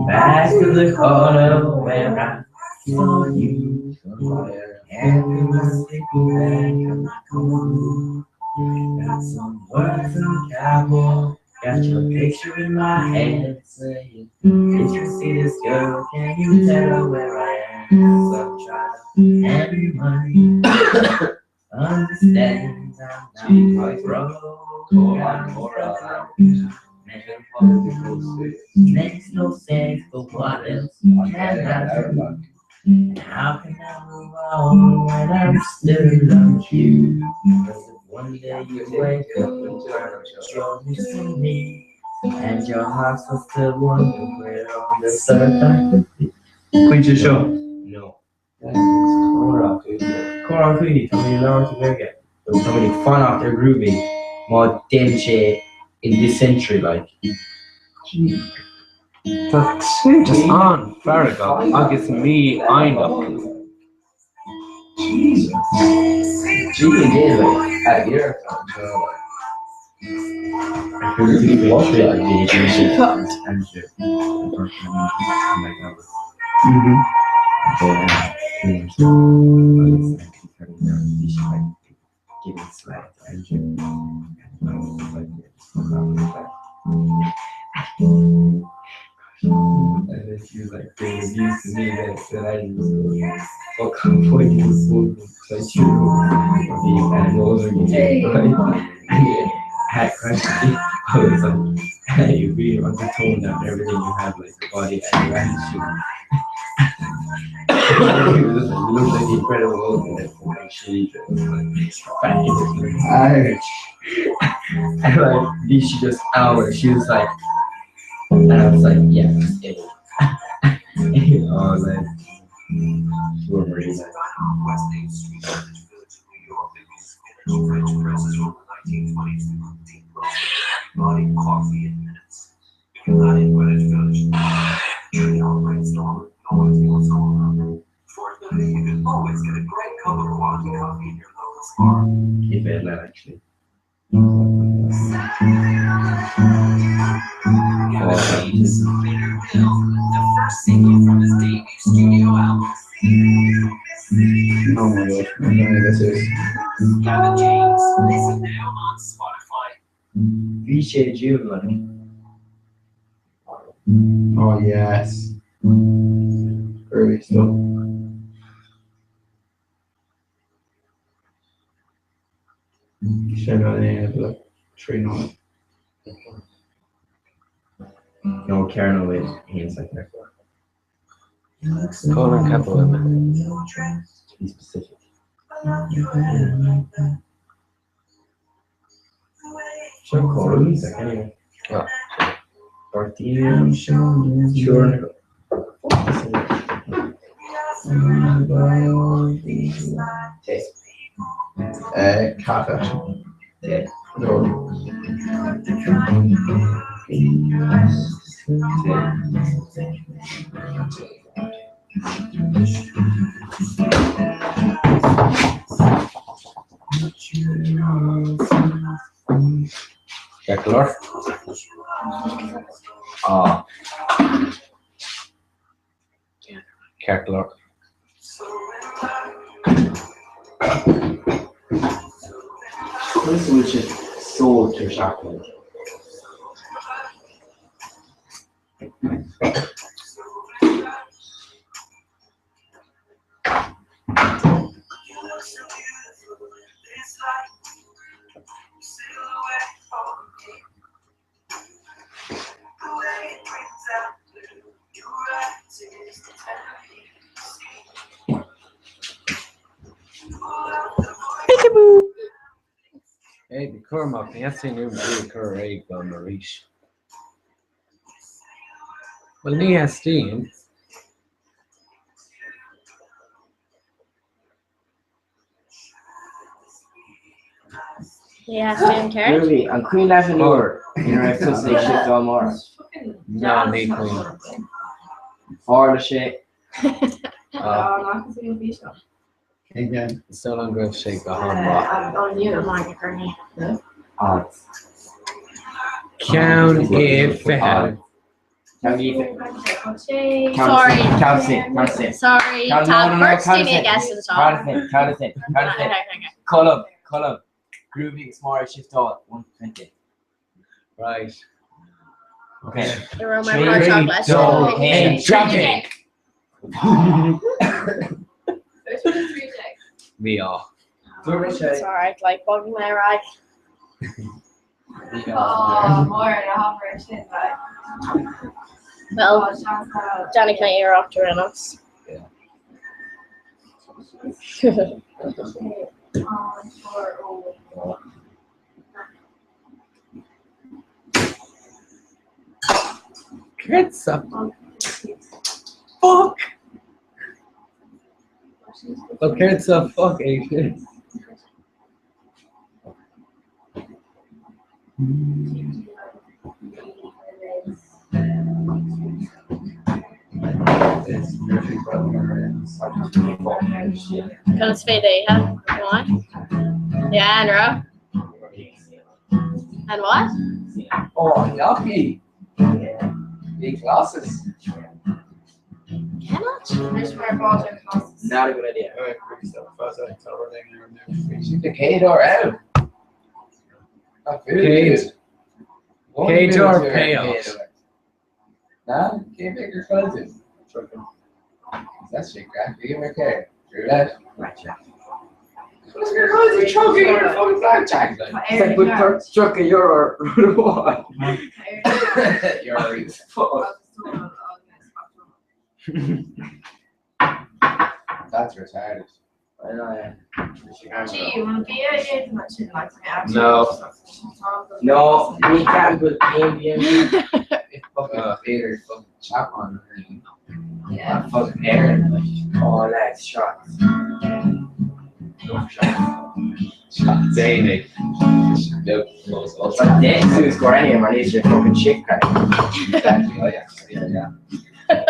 Back in the corner where I saw you. And my sleeping bag, I'm not gonna move. Got some words in the cowboy. Got your picture in my head saying, If you see this girl, can you tell her where I am? So I'm trying to hand money. Understand I'm not broke. Makes no sense, but what else can I do? And how can I move on when I'm still in love with you? 'Cause if one day you wake up and you're missing me, and your heart's still wondering where on this earth I could be. Pointe seo. No. Comhrá Comhrá cuí, tá mé ag labhairt i nGaeilge nó tá mé ag fanacht ar Groovy má deineann sé in this century like. Tá tú just an-fheargach agus mífhoighneach. Jesus. G and D like at iarracht anseo like. I was like, hey, you really want to tone down everything you have, like your body and your attitude. He was just like, you look like the Incredible Hulk and then like shitty like, Ouch. And like, she just out, she was like, and I was like, yeah, just it. Oh, like, poor Marina. Keep it low, actually. Oh my gosh, I don't know this is. Bhí sé diabhlach. Oh yes. Early stuff. Sé go léana le 3 nóiméad. No, 4 nóiméad, 1 soicind ar 4. Cá bhfuil an capall uime? To be specific. Seo córas anyway. Ah. Gortaíonn Sure. Caife. Te. No. Ceart go leor? Ah. Ceart go leor. Conas a bhfuil sibh so tuirseach? Hey, bí cúramach, ní theastaíonn uaim bia a chur ar aghaidh dom arís. Bhuel, ní theastaíonn. Ní theastaíonn céard? Ruairí, an cuimhin leat an uair ina raibh tusa ag shifteáil Máire? Ná, ní cuimhin. Tharla sé. Again. Is dóigh liom go raibh sé go han-mhaith. Ceann i 20. Sorry. Sorry, tá beirt daoine i gceist anseo. Colm, Colm, Grúpaí agus Máire ag shifteáil, 120. Right. Okay. I raibh mé páirteach leis. 3, 2, 1, drop it! Mí-ádh. It's alright, like bog mé ar aghaidh. Well, déanfaidh mé iarracht ar aon nós. Céard sa fuck? Well, céard sa fuck é sin? Conas féidir é? Come on. Yeah, an raibh? And what? Oh, yucky! Big glasses. Cannot? Not a good idea. The céad uair ann. Céad. Céad uair payoff. Ná cé bith gur chaill tú? That's shit crap. Bhí mé céir. True that. Blackjack. Conas gur chaill tú 30 euro fucking blackjack? It's like with 30 euro rud amháin. You're Fuck. That's retarded. I know, yeah. No. No, we can't put ABM. If fucking Peter fucking chap on yeah. Fucking Aaron like Oh, lads, shots. go for shots. Shots. Déanaigh. Look, most ultra. Next to score any of our needs your fucking shit crack. Exactly. Oh yeah. Yeah, yeah.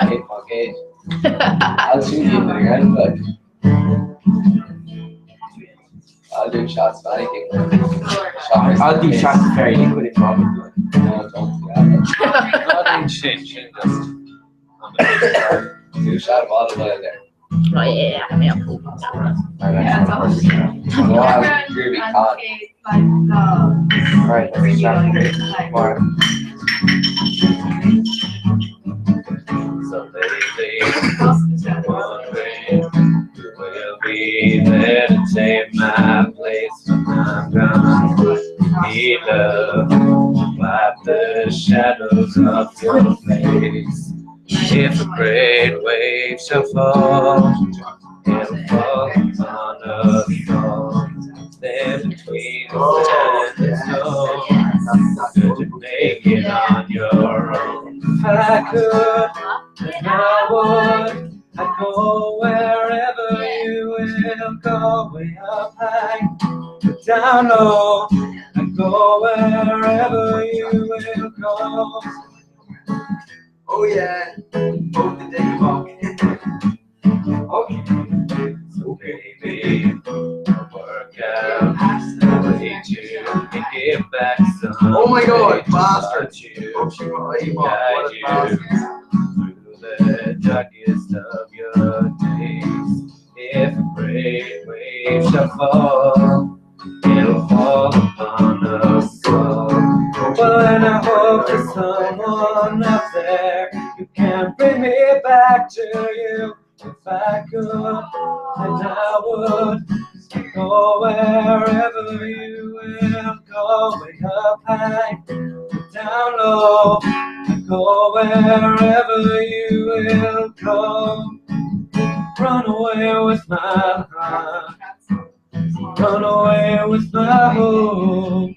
Okay, okay. I'll shoot you in the ground, but I'll do shots of anything. Shots. I'll do shots of Fairy Liquid if you want me to. No, don't do that. Not in sin, sin just. Do a shot of olive oil there. Right, yeah, I mean, Yeah, it's all- Go on, Groovy con. Right, let's start with more. So lately, wondering who will be there to take my place when I'm gone. Need love to wipe the shadows off your face. If a great wave shall fall, it'll fall upon us all. Then between the sand and stone, could you make it on your own? If I could, then I would. I'd go wherever you will go, way up high, but down low. I'd go wherever you will go. Oh yeah, both the day walk. Okay. So baby, I'll work out a way to make it back someday. Oh my God, Just bastard. you Oh, she what a guide you bastard. through the darkest of your days. If a great wave shall fall, it'll fall upon us all. Well, and I hope there's someone out there who can bring me back to you. If I could, then I would go wherever you will go, way up high, down low. Go wherever you will go. Run away with my heart. Run away with my hope.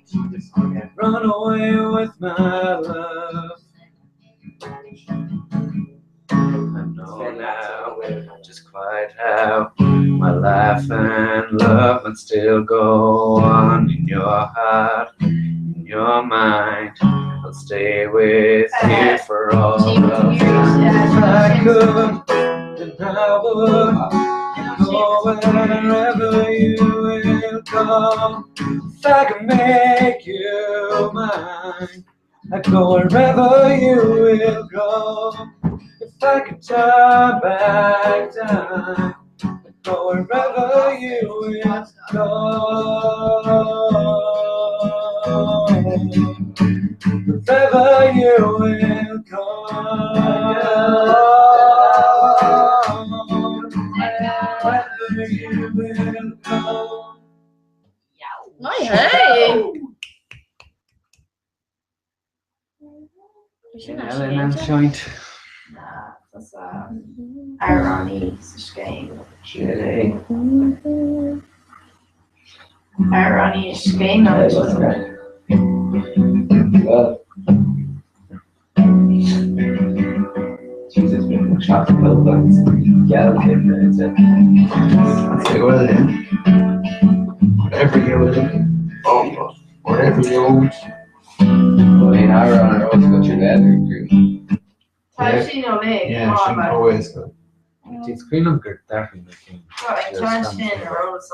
Run away with my love. I know now just quite how my life and love must still go on in your heart, in your mind. I'll stay with you for all of time. If I could, then I would go wherever you will go. If I could make you mine, I'd go wherever you will go. If I could turn back time, I'd go wherever you will go. Wherever you will go. Wherever you will go. Hey! Ellen and joint. Amhránaí sa scéim. Sin Amhránaí scéim Well. Jesus, been shot to kill them. Yeah, it's it. Go in. Whatever you will. Oh, whatever you want. Well, in Iran, I always got your leather group. Tá sin ó mé Yeah, sin always good. It's green on good that in the king. Tá sin ar eolas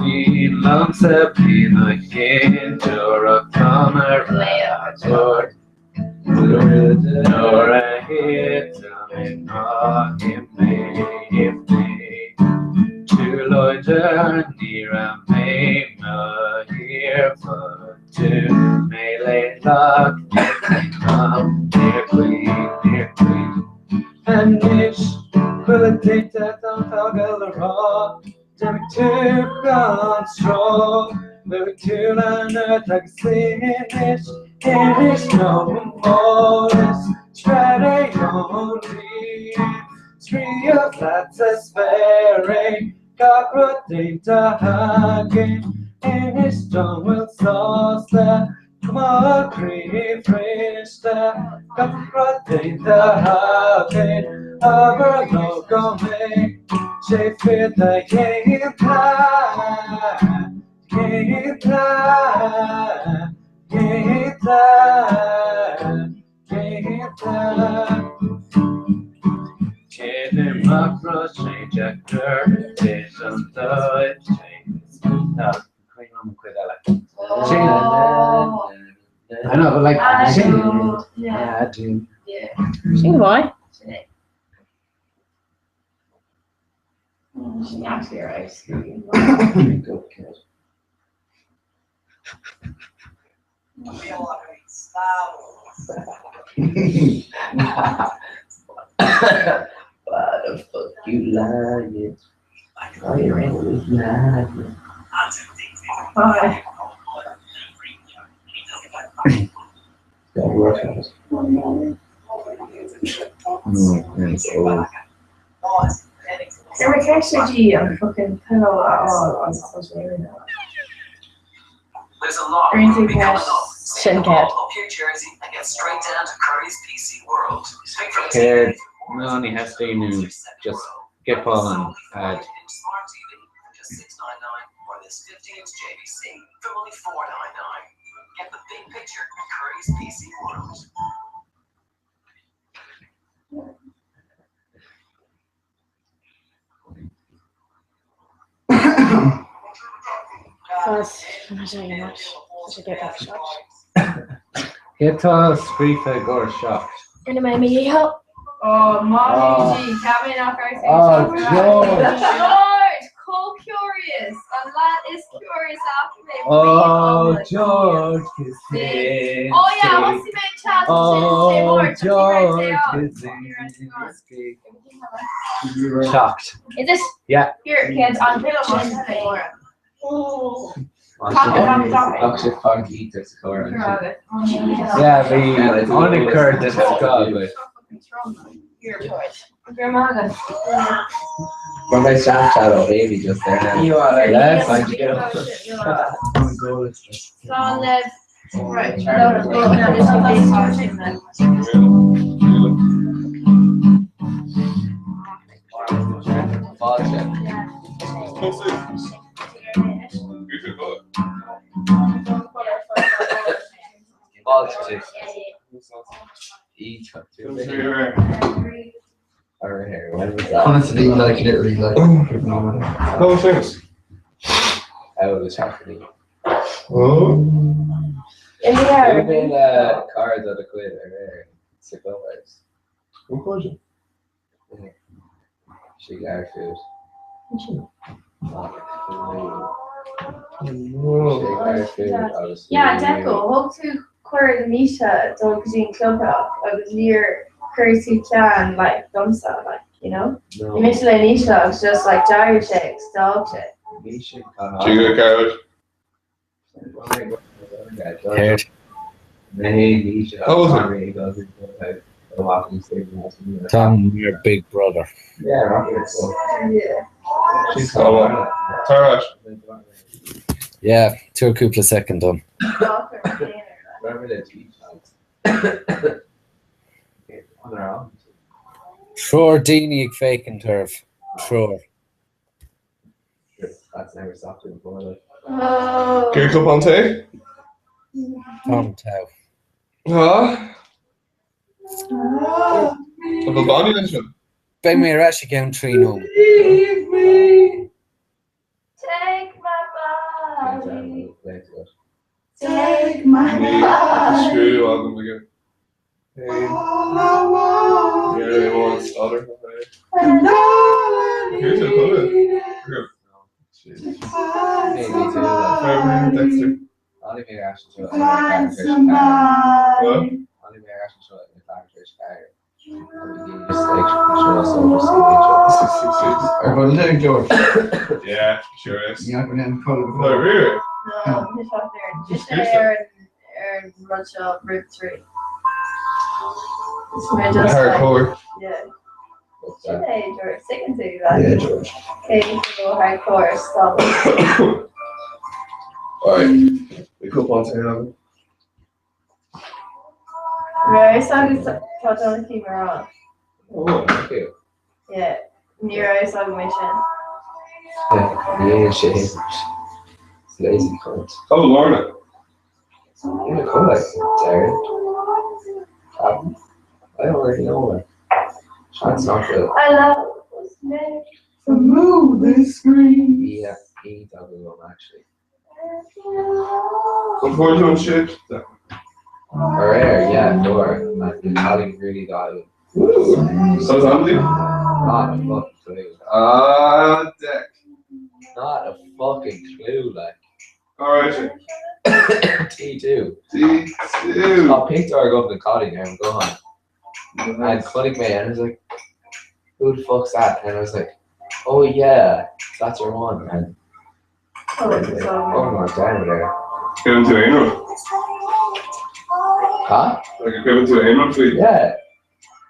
Bhí lomsa bhí na chéad a camar Nuair a hit mé Túloidir ní raibh mé mo thír tú mé le lag níor chuí níor chuí. Anois chuile déanta don fágáil le rá, D'imigh tú gan stró, Luaigh tú le nuair agus anois, anois nó amháin, Spread é ón bhí, Scríobh leat sa spéir é, gach rud déanta againn, anois don bhfuil sásta, Cuma croí bhriste, gach rud déanta againn, abair leo go mbeidh sé fíor dhéanta, déanta, Céadta, céadta. Céad amach raibh sé deacair leis an dóigh Tá cuimhin liom an chuid eile. I know, but like sin Sin go maith. Sin actually right. Drink up, kid. Why the fuck you lying? Why you always lying? Bye. Don't work on it. Oh, Ar mé ceist dí an fucking pillow a fháil agus tá sé ar Sin cead. Céard ná ní theastaíonn nó just scipeáil an ad. Céard tá scríofa i gcomhair 7? Rinne mé mo dhícheall. Oh, maith G, ceap mé nach raibh sé Oh, George! George, chomh curious, an lad is curious after me. Oh, George Kaczynski. Oh yeah, what's the main chat? Oh, George Kaczynski. Shocked. Is it? Yeah. Here, kids, on pillow one. Oh. Ach sé fan ítach sa chóir an Yeah, bhí an-chur den scoth. Here, George. Grandma. Mar mé Snapchat ó baby just there now. You are like, Yes. Find you get up. Slán libh. Right. No, no, no, this is Fáilte. Fáilte. Ítach. Or here, when was that? Honestly, like literally, like. Oh, thanks. Oh, the Chaffney. Oh. Yeah. Been card that a quid or there. Six hours. She got food. Yeah, Deco, thug tú cuireadh do mise dul go dtí an clubtheach agus níor chuir tú plean like domsa like, you know? Bhí mise le Naoise agus just like d'éirigh sé agus d'fhág sé. Jigger carrot. Céard? How was Tom, your big brother. Yeah, rocket. Yeah. She's oh, Tarash. Yeah, tú cúpla second dom. Remember the tea times. On their own. Triúr daoine ag féachaint oraibh. Triúr. That's never stopped in before. Oh. Gear cup on tea? Tom Tau. Huh? An bhfuil Bonnie ansin? Beidh mé ar ais i gceann 3 nóiméad. Leave me. Take my body. Take my body. Screw agam aige. Hey. Yeah, want slaughter. And all I Here's a photo. need Jeez. is Sorry, Dexter. Find somebody. Ar bhfuil le George? Yeah, sure is. Yeah, I'm gonna call it Oh, before. really? No, just out there. Just ar an rud seo roimh 3. It's my just like, Hardcore. yeah. Sin é, George. Tuigeann tú that. Yeah, George. Okay, go hardcore, stop. Alright. We cup on tea agam. Right, agus tá Jonathan mar an. Oh, thank you. Yeah, ní raibh fhios agam é sin. Yeah, she is. It's lazy cunt. Oh, Lorna. Níl cuma Darren. Ceapaim. I don't really know her. Seans nach bhfuil. I love me. Move screen. Yeah, iontach agam actually. An bhfuair tú an sip? Aréir, yeah, fuair. And cailín really got it. So is Andy? Not a fucking clue. Ah, deck. Not a fucking clue, like. Alright. T2. T2. Tá pictiúr agam den cailín ar an guthán. And chonaic mé and I was like, who the fuck's that? And I was like, oh yeah, that's your one. And oh my down there. Cuireann tú aon rud? Huh? Like, cuireann tú aon rud faoi? Yeah.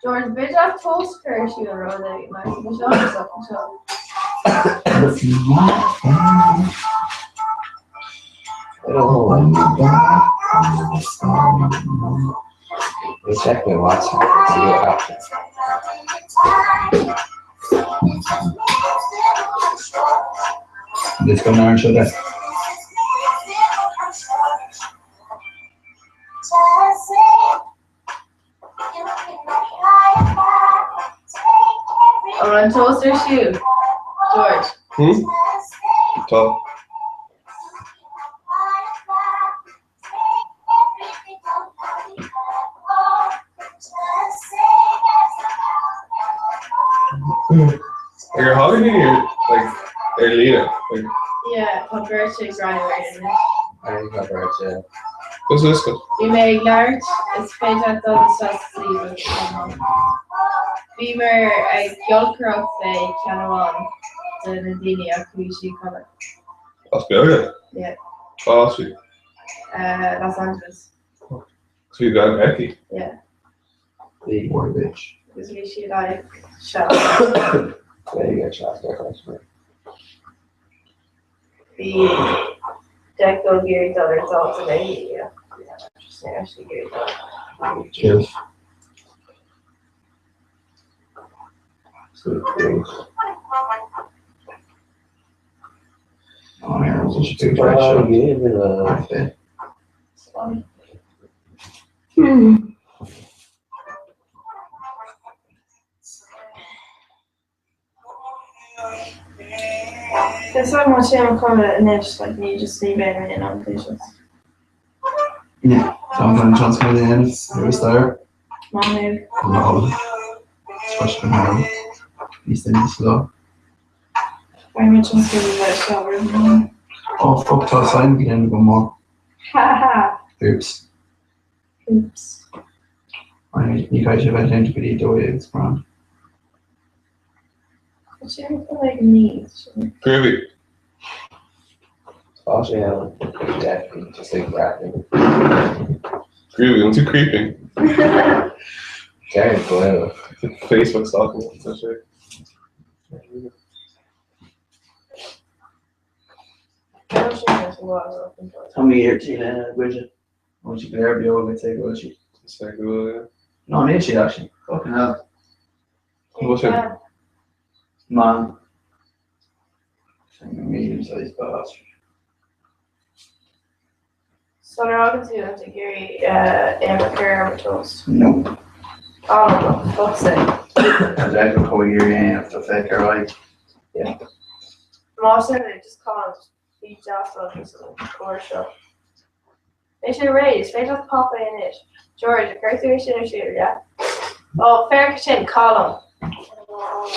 George, b'fhéidir leat toast a chur ar siúl rud éigin, mar tá seo anseo. I don't know. Let me check my WhatsApp and see what happens. Let's go now and show that. An bhfuil an toast ar siúl? George. Hmm? Tá. Like, ar tháinig daoine ar, like, ar líne? Like, Yeah, tá beirt ag breathnú air anois. I think I've heard, yeah. What's this one? Bhí mé ag labhairt, is féidir leat dul isteach sa suíomh agus tamall. Bhíomar ag giolcaireacht le ceann amháin de na daoine ach chuaigh sí a chodladh. As Gaeilge? Yeah. Cá as í? Uh, Los Angeles. Agus bhí Gaeilge aici? Yeah. The Poor bitch. Agus bhí sí like seo. There you go, chat there, customer. Bhí Declan ag iarraidh dul ar dáta léi. Yeah. Just actually ag iarraidh dul. Cheers. So cool. Oh, yeah, was such a good Oh, show. yeah. Is like má sé an chuma anois like ní just ní bheidh mé in ann éisteacht. Yeah, so I'm going to transfer the end. It was there. Má mé Lol. Especially now. These things slow. Beidh mé tionscadal le seo. Oh fuck, tá sign again go more. Ha ha. Oops. Oops. I ní caid sé bheith déanta go dtí dó it's grand. Tá sé an chuma ag ní. Groovy. Tá sé ann, definitely, just like rapping. Groovy, I'm too creepy. Darren Boyle. Facebook stalking. Tá sé. Tá mé ar tí lena bhuide. Bhfuil sí go léir beo agat é go bhfuil sí. Is é go bhfuil, yeah. No, níl sí actually. Fucking hell. Bhfuil sé? Man. Medium sized bastard. Sular fhágann tú an ag iarraidh im a chur ar mo toast. Nope. Oh, for fuck's sake. Tá deacair chomh iarraidh é tá feic ar aghaidh. Yeah. Más é just call bí deas agus an cóir seo. Beidh sé réidh, is féidir leat pop é anois. George, an gcuirfidh tú é sin ar siúl, yeah? Ó, féach sin, Colm.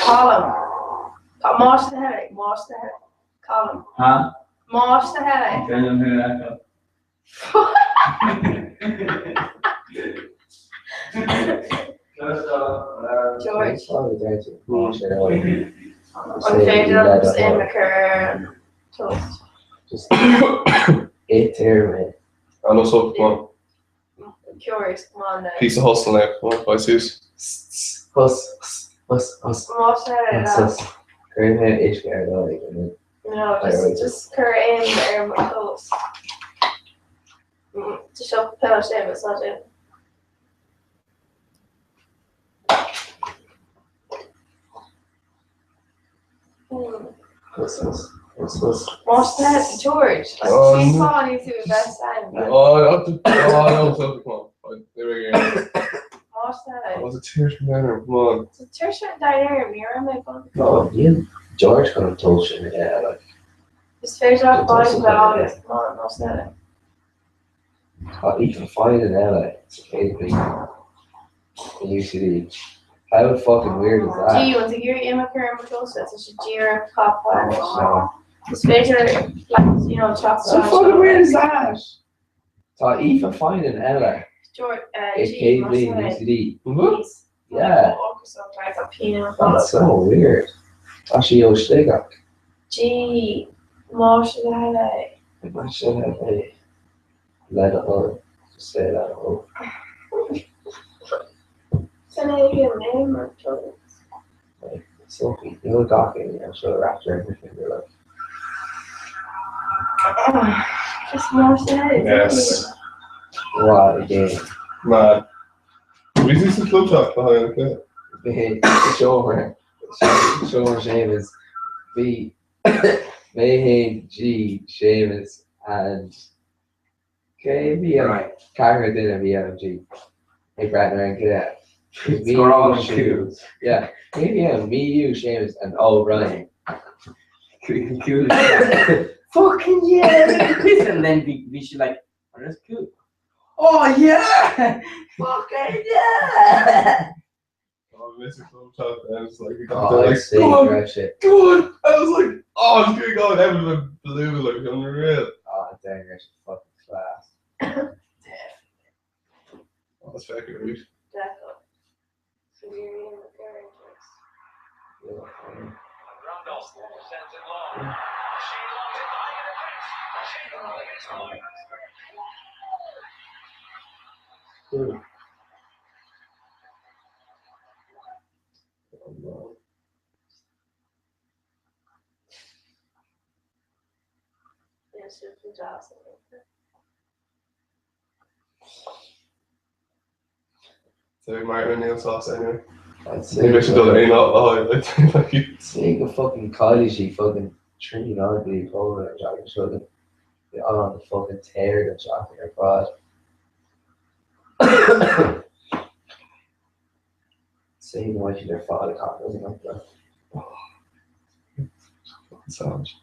Colm. Más na heile, más na heile. Colm. Ha? Más na heile. Féidir liom thú a fheiceáil. George. An An féidir liom just im a chur ar an toast? Just ith ar mé. And also, come on. Curious, come on now. Piece of hustle now. Come on, bye, Suze. Hus, hus, hus, Más na heile, hus, hus. Cuir mé uisce ar dóigh and then No, just, just cuir im ar mo toast. Tá seo peil sin, it's not it. hus, hus, hus, hus. Más na heile, George, like, Oh, she's no. calling you to best time. Oh, no, oh, no, Sophie, come on. Fine, there we go. Más eile. Oh, it's a tear from there, come on. Tá tuirse an domhain orm, ní raibh mé gan. No, níl George chun an toll sin a dhéanamh, like. Is féidir leat baint le agus, come on, más eile. Tá Aoife Finan eile sa chéad bhliain in UCD. How fucking weird is that? Gee, bhfuil tú ag iarraidh imeacht ar mo chósta, tá sé díreach capa anois. No. Is féidir like, you know, teacht So fucking weird is that? Tá Aoife Finan eile George, i Gee, chéad más bhliain eile. UCD. Please. Yeah. Tá pian i mo chodladh. That's so weird. Tá sí ó Sligeach. Gee, más eile. Más eile. Let it all. Just say that all. Sin é an name or toes. Like, Sophie, níl gach éinne anseo wrapped around her finger like. Just más eile. Yes. What a game. Mad. Bhí sí sa club shop behind the Bhí seomra seomra Séamus bhí mé féin G Séamus and cé bhí an ceathrar duine a bhí ann G ag breathnú ar an gcluiche. Me, Scóráil an you, cúl. Yeah, cé bhí ann? Me, you, Séamus and O'Brien. Cool. Fucking yeah! Look at this! And then bhí bhí sí like, oh, that's cool. Oh yeah! Fucking yeah! Oh, Mr. Club Shop, and I was like, we got Oh, there, I'd like, say go on, grab shit. go on! I was like, oh, it's going on, everyone blew, like, unreal. Oh, dang, I should fucking class. Oh, that's fucking rude. Definitely. So you're in the garage. Yeah. Cool. Oh, no. Yeah, so it's awesome. So Martin O'Neill sauce anyway. I'd say Maybe I should do that not the like, like you. Seeing a fucking college, fucking tree on the over and jogging shouldn't be on the fucking tear the jogging or prod. Saying why should their father cop doesn't like that. Savage.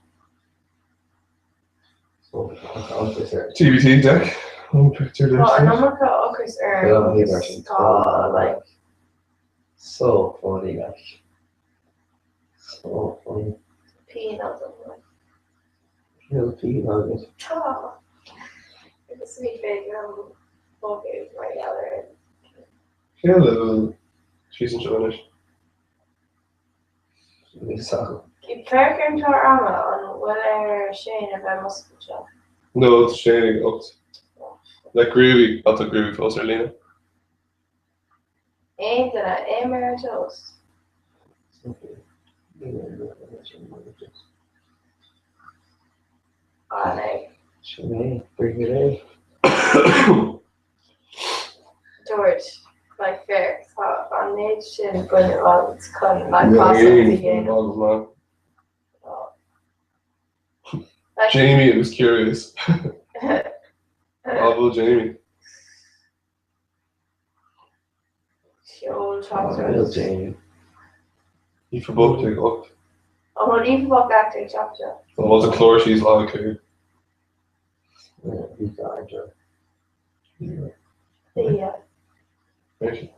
So I'll just say TBT deck. Oh, picture this. Tá an iomarca ocras ar Yeah, agus version. tá like so funny like so funny. pian agam. Little pea nugget. Tá. Agus ní féidir liom bogadh mar gheall ar Feel a little. She's in Joanish. So Féach ar an chlár ama an bhfuil ar Shane a bheith muscailte. No, it's Shane up. Like groovy. That's a groovy closer, Lena. Aon duine, aon mar an toast. An é. Sinead, bring it in. George, like féach tá an méid sin bainne agus chun like casadh a dhéanamh. Like- Jamie, it was curious. Bravo, Jamie. Ceol Oh, teacht. real Jamie. He forbooked it up. An bhfuil Aoife Bock actor teacht. Well, what's a chlor she's like who? Yeah, he's got a Yeah. Right.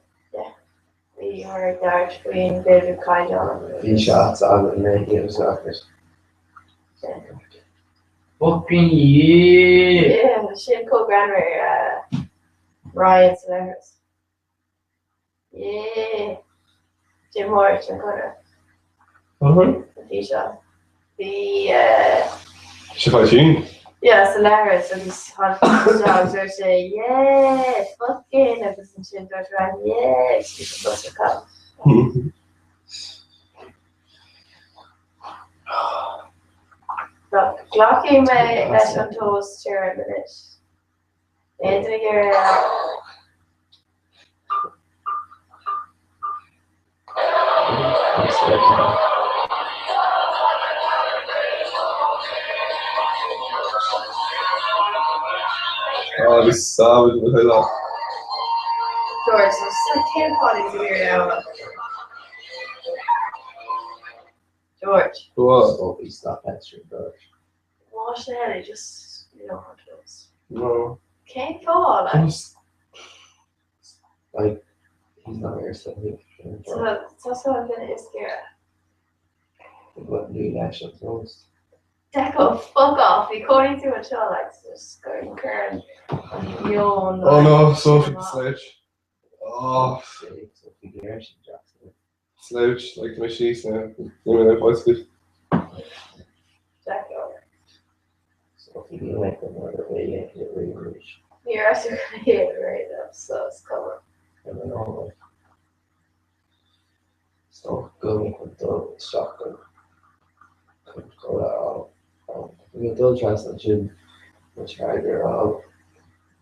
Bhí mar ag labhairt faoin bhféidir caighdeán. Bhí shots on and then he was knockers. Fucking yeah! Yeah, sin co-grammar Ryan Solaris. Yeah. Jim Moore an Conor. Alright. Bhí seo. Bhí She fight you. yeah, Solaris agus tháinig dúirt sé yeah, fucking agus ansin dúirt Ryan yeah, she's a bus Look, Glacfaidh mé leis an toast tirim anois. Aon duine ar Oh, bhí savage with her laugh. George, so cén fáth go bhfuil George. What? Sophie, stop pestering George. Wash the head, just you don't want to. No. Cén fáth like? Like, he's not here, so he So tá an duine is géire. What new leis an toast? Deco, fuck off, bhí cónaí tú anseo like just go cur an Oh no, Sophie slouch. Oh, Sophie Gersh Jackson. slouch, like my she's now. Give me that voice clip. Deco. Sophie ní like an order way it really reach. You're actually gonna hit it right up, so it's cover. I don't know. So go with the shotgun. Go out. We dul tras sin which rider of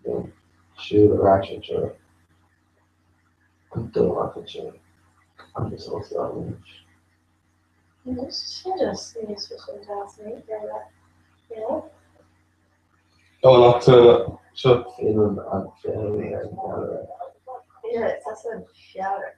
the shoe the ration sure. Dul off sure. I'm just also on Just you know? Oh, not to sure. Finland and Finland and Canada. Yeah, it's that's a shower.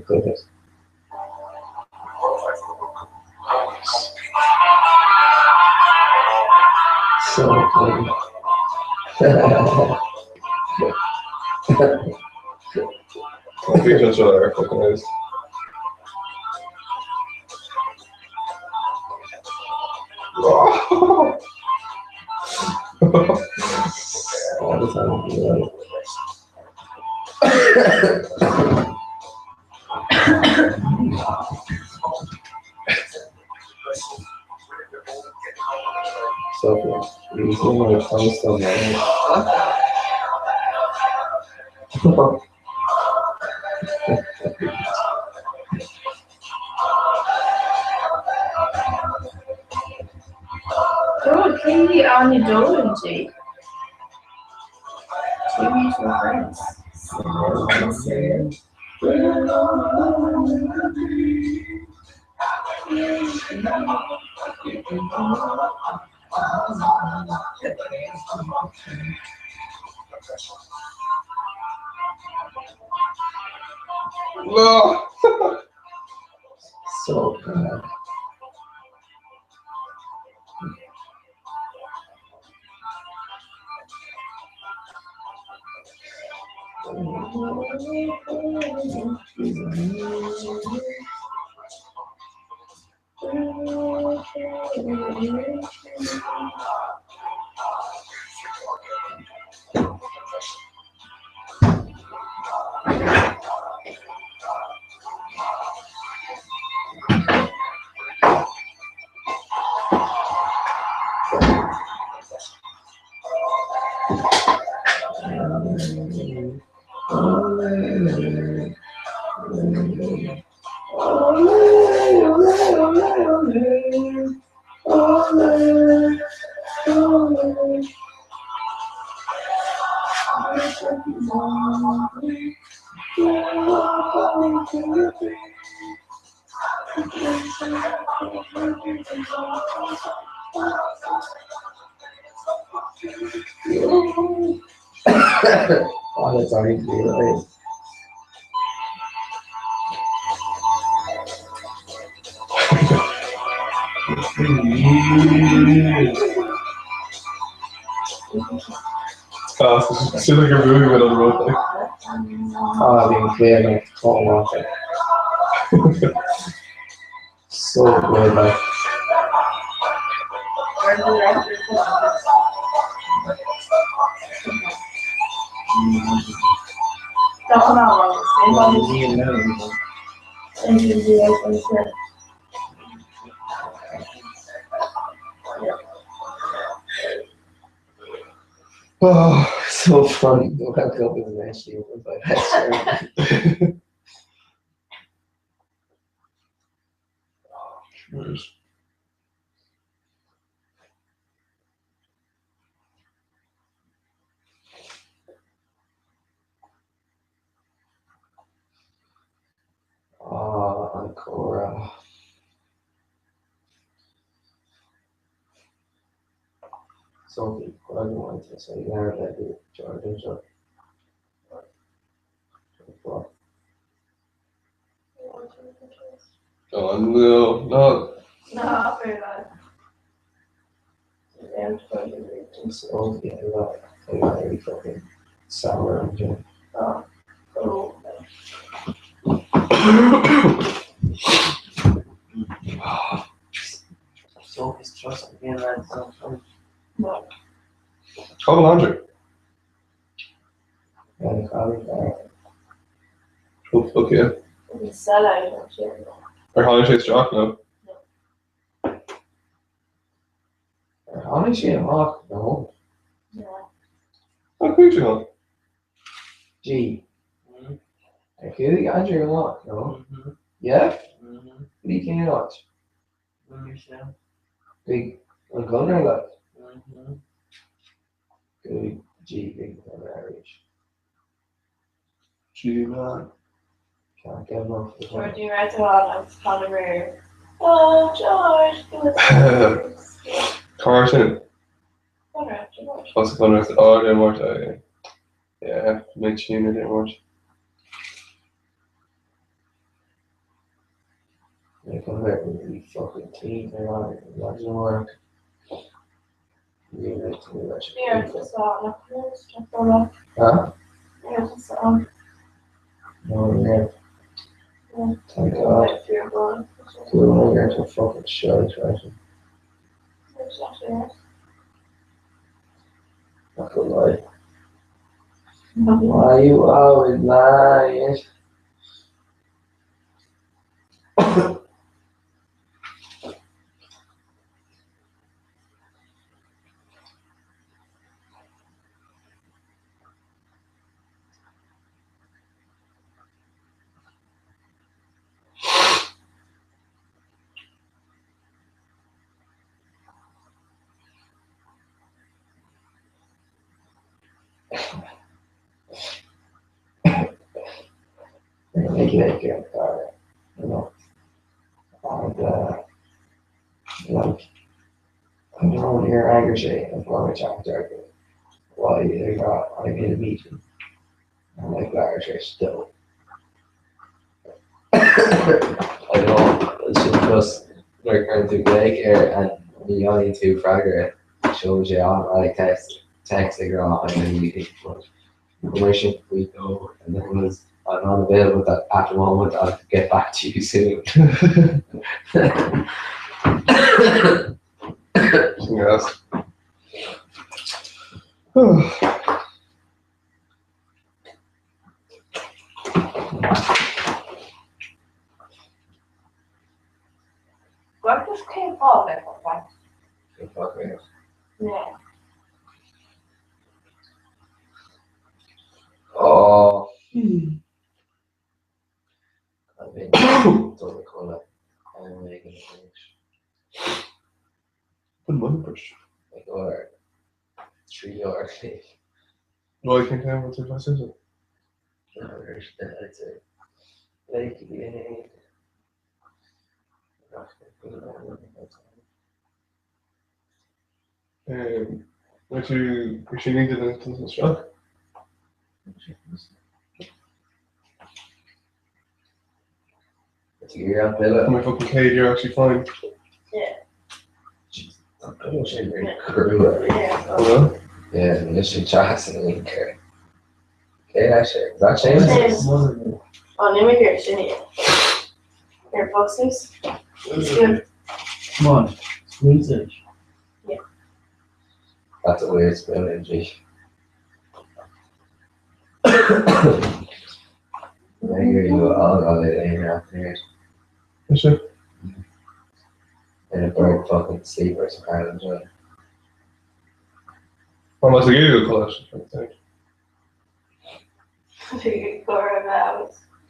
Good. So funny. Bhí an seo ar fucking house. All the time. Yeah. Sophie, you see my post on that? Oh, Katie on your Dolan G. Two mutual friends. No. So bad. Oh, that's already right. It's fast. It's just like a movie went on the road. Like. Oh, being clear like total off it. So good, like. Oh, so funny. The World Cup is eventually won by West Germany. Jeez. Oh, Ancora. Sophie, what I want to say there that the Jordan shot. Oh, no, no. No, very bad. Sophie, I love very fucking sour and junk. Oh. Sophie's trust again, man. So funny. Call Andrew. Yeah, the Oh, fuck yeah. Sell out, actually. Ar tháinig sé isteach nó? Ar tháinig sé amach nó? Tá chuig an. G. Ar chuaigh Andrew amach nó? Yeah? Bhí cén áit? Bhí an Gunner leat? Go G bhí an Gunner arís. G man. Can't get enough of the George, you read a lot of Conor. Oh, George, it was Carson. Conor, George. What's the Conor? Oh, didn't watch that. Yeah, make sure you didn't watch. They come back really fucking clean. They're not imagine work. Really like to do that shit. Yeah, it's just on. Huh? Yeah, it's just on. No, yeah. Yeah. Thank God. If you're going. Cool, you're into fucking shit, right? It's actually Not gonna lie. Why you always lying? Make it a car, you know. And like, I don't know here aggregate and form a chapter. Why they got I'm in a meeting. I'm like Larry still. I don't know, it's just like going to break here and me only to fragger shows you on like text text the girl I'm in a meeting but permission we go and then was I'm not available that at the moment I'll get back to you soon. Yes. What does came off it like? Fuck me. Yeah. Oh. I've been done the colour. I'm making it finish. Put money brush. Like or 3 or No, I can't have what's your sister. It's a like in Would you she needed an isteach? It's a year on My fucking cage, you're actually fine. Yeah. Yeah. Hello? Yeah, literally chas and linker. Okay, that's it. Is that Seamus? Seamus. Oh, ní mé sin Ar boxes? It's good. Come on, squeeze it. Yeah. That's a weird spoon injury. Is it? In a bird fucking sleeper sa Ireland seo. Well, más ag iarraidh go codladh.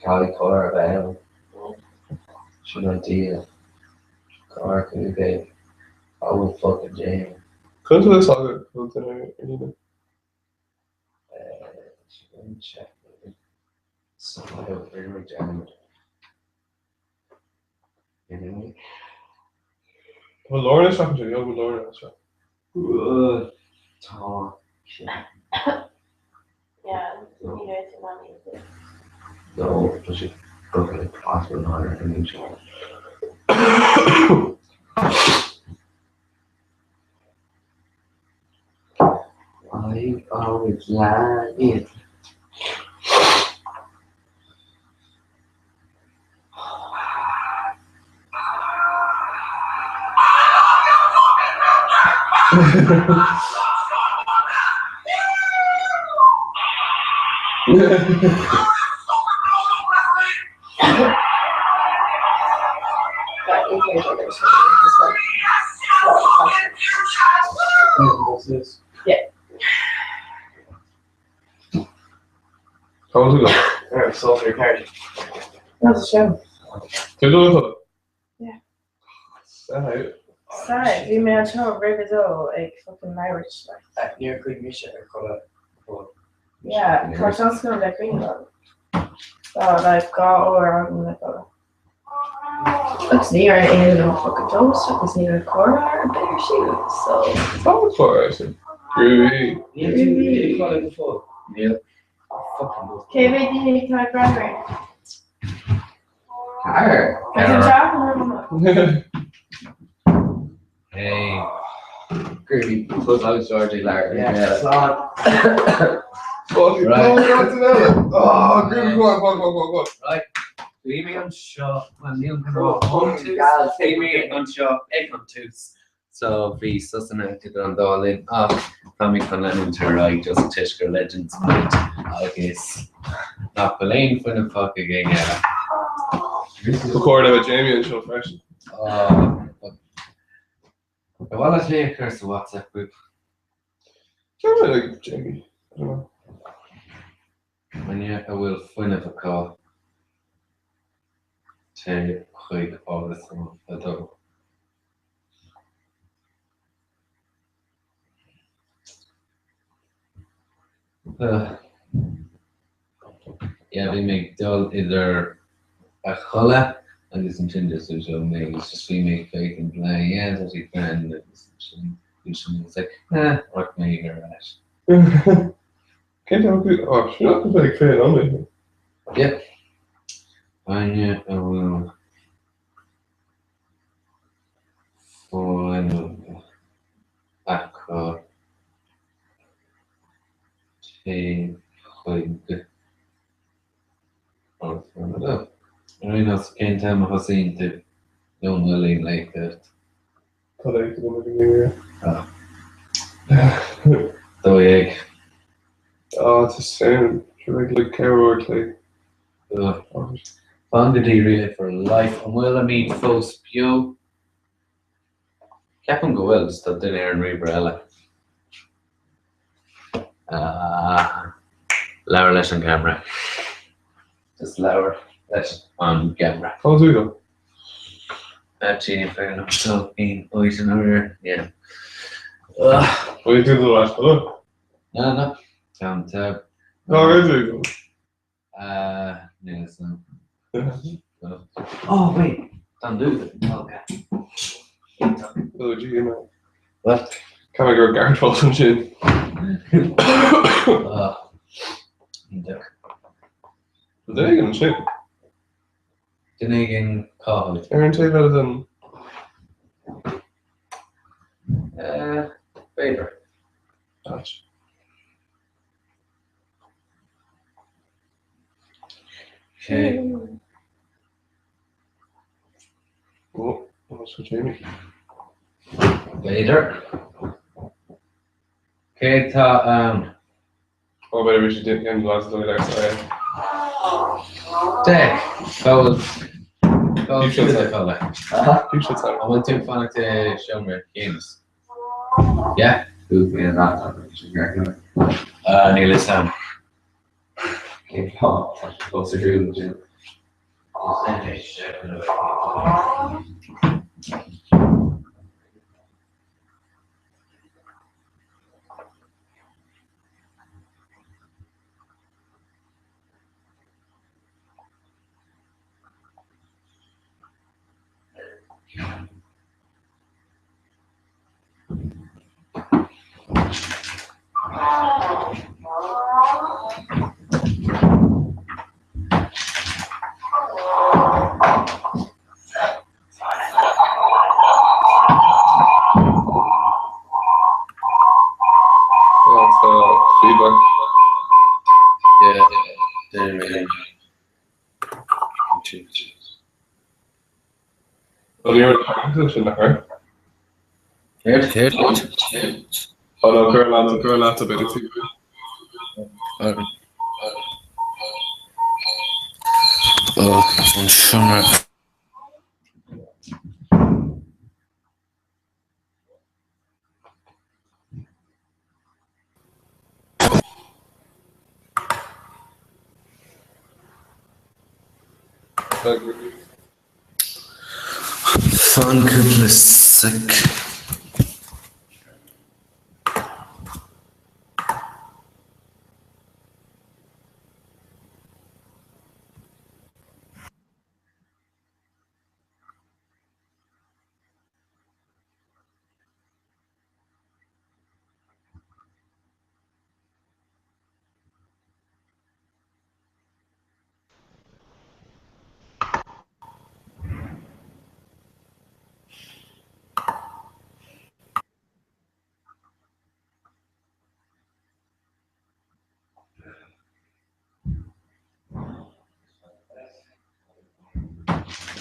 Caithfidh codladh a bheith ann. Sin an deal. Car cúig I will fucking jam. Conas a bhfuil agat go bhfuil duine ar líne? Sin check. Somehow very jammed. Anyway. Bhfuil Lauren isteach ansin? Bhfuil Lauren isteach? Tá sé. Yeah, ní raibh tú in ann iad. No, tá sé fucking impossible ná ar an seo. I always like it. Yeah. How was it going? Alright, so your card. That was a show. Did you do it? Yeah. Sorry. Sorry, bhí mé anseo roimh a dó ag fucking labhairt like. Níor chuir mise ar codladh. Yeah, tá seans go le cuimhne agam. Tá like 2 uair agam le codladh. Agus ní raibh aon duine fucking toast agus ní raibh comhrá ar bith ar siúl, so. Tá comhrá ar siúl. Groovy. Níl tú ag codladh go fóill. Níl. Cé mhéad daoine atá ag breathnú air? Ceathair. Is an teach an rud Hey. Groovy. Close out Georgie Larry. Yeah, slán. Fuck, Right. Oh, groovy, go on, go on, go on, go on, go on. Right. Bhí mé anseo well níl mé Bhí mé anseo ag an tús so bhí sosanna idir an dá linn ach tá mé chun leanúint ar aghaidh just toisc gur legends muid agus nach bhfuil aon fuinneamh fágtha ag éinne eile. Ba chóir le bheith Jamie anseo freisin. Ar mhaith leat é a chur sa WhatsApp group? Jamie like Jamie. I don't know. Éinne a bhfuil fuinneamh acu téigh chuig Árasán 2. Yeah, bhí mé ag dul idir a chodladh agus ansin just úsáid mé agus just bhí mé ag féachaint le yeah, tá sé grand agus ansin bhí sin like eh, rachaidh mé ar ais. Cén t-am go oh, sin nach bheith ag féin ann é. Yep. Éinne a bhfuil fuinneamh acu téigh chuig Árasán 2. Ar aon nós, cén t-am a thosaíonn tú? Nó an bhfuil aon léacht agat? Tá léacht agam ag an ngeimhreadh. Ah. 12. Ah, it's the same. Sure, like, like ceathrú uair chloig. Fan go dtí Relay for Life. An bhfuilimid fós beo? Ceapaim go bhfuil, just tá duine ar an ríomhaire eile. Ah, labhair leis an gceamara. Just labhair leis an gceamara. Tá tú go. Actually, fair enough. So, aon áit in order, yeah. Bhfuil tú do leis go? No, no. Tá te. Ná tú go. Níl a fhios agam. Oh, wait. Tá an dúbh. Okay. Oh, gee, man. What? Ceap mé go raibh Gareth fós ansin. Ah. Iontach. Duine éigin ansin. Duine éigin cá háit? Ar an taobh eile den. B'fhéidir. Áit. Okay. Oh, that's for Jamie. B'fhéidir. Cé tá ann? Oh, beidh Richie Dick and Glasgow dóigh leis é. Dec, cá bhfuil cá bhfuil tú ag codladh? Bhí sé An bhfuil tú ag fanacht i seomra Shéamus? Yeah? Bhuaigh mé an laptop agus sin ceart go leor. Níl fhios a'm. Cén fáth? Tá sé fós ar siúl ansin. Tá feedback. Yeah, there we Well, you're sin nach raibh? Céard? Oh no, cuir leat, cuir leat a bit tú. Oh, an seomra. Fan cúpla soic.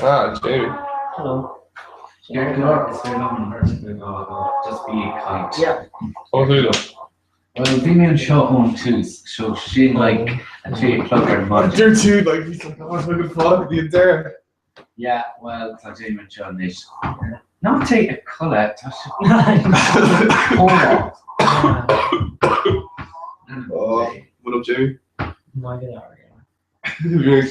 Ah, Jamie. Hello. Ceart go leor, is féidir liom an bheirt agaibh a fhágáil, just bí ag caint. Yeah. Ó Shúile. Well, bhí mé anseo ón tús, so sin like 3 a chlog ar maidin. Dúirt tú like he's like oh it's like fág go dtí an deireadh. Yeah, well, tá Jamie anseo anois. Ná téigh a chodladh, tá sé comhrá. Oh, what up Jamie? My good hour, yeah. Bhí mé ag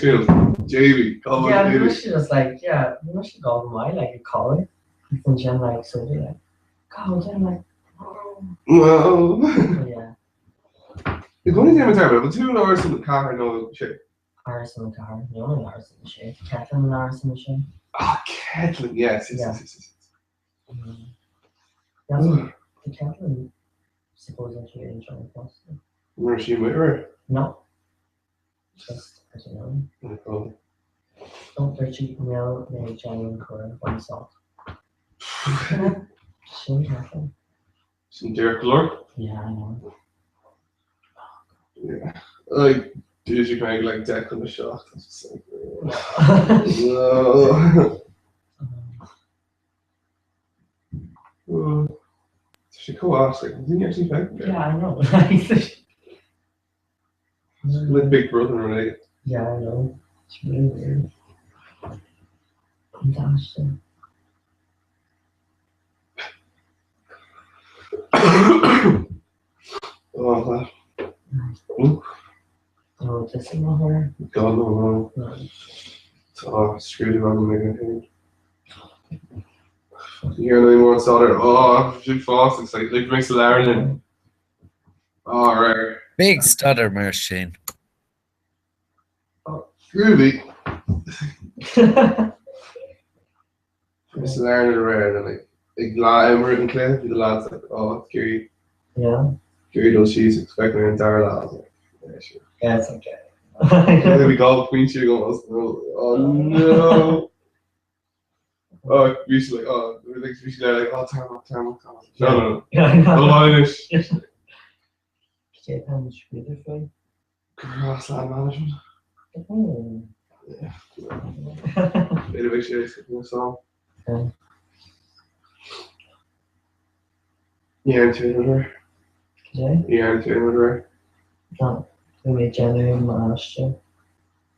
Jamie, call Yeah, Jamie. we should just like, yeah, we should go my like a collie. And then like so be like, go then like, Well, yeah. I gcónaí déanaim dearmad, an bhfuil tú in Áras an Ceathair nó sé? Áras an Ceathair, no in Áras an Sé, Caitlin in Áras an Sé. Ah, Caitlin, yes, yes, Yeah. yes, yes, yes. That's the Caitlin supposedly in John Foster. Where she with her? No. Just, I don't know. Oh. Don't dirty no mé genuine cur one salt. Sin Caitlin. Sin Derek Lord? Yeah, I know. Yeah. Like, dude, you kind of like deck on the shot. It's just like, no. Oh. She co-asked, like, didn't you actually think? Yeah, I know. Like Big Brother, right? Yeah, I know. It's really weird. Fantastic. Oh, that. Ooh, Oh, this is not her. God, no, no. No. Oh, screwed him on the Fucking hear no more solder. Oh, too fast. It's like, like makes the Larry. Oh, right. Big stutter mar sin. Groovy. Mr. Larry around and like, like la written clear the lads like, oh, it's Gary, Yeah. Gary does she's expecting her entire lot. I was like, yeah, sure. Yeah, it's okay. And then we go Queen She goes, oh no. Oh, we should like, oh, we like, we should like, oh, time up, time up, time up. No, no, no. Yeah, I know. No, Irish. Japan beautiful. Grassland management. Oh. Yeah. Bit of a shit, song. Yeah. Yeah, I'm too her. Cad é? Ní dhearna tú aon rud aréir? No, bhí mé ag déanamh m'aiste.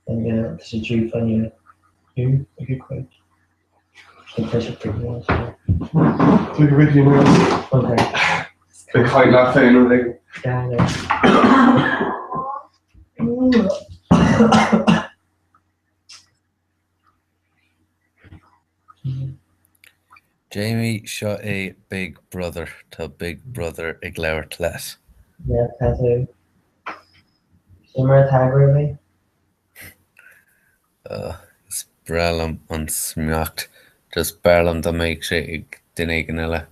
Tá sé due fá choinne ag a 5. Tá sé pretty much. Take a video now. Okay. Ag caint leat féin rud éigin. Yeah, I know. Jamie, seo é Big Brother, tá Big Brother ag labhairt leat. Yeah, tá tú. Sin mar atá agaibh. Is breá liom an smacht, just b'fhearr liom dá mbeadh sé ag duine éigin eile.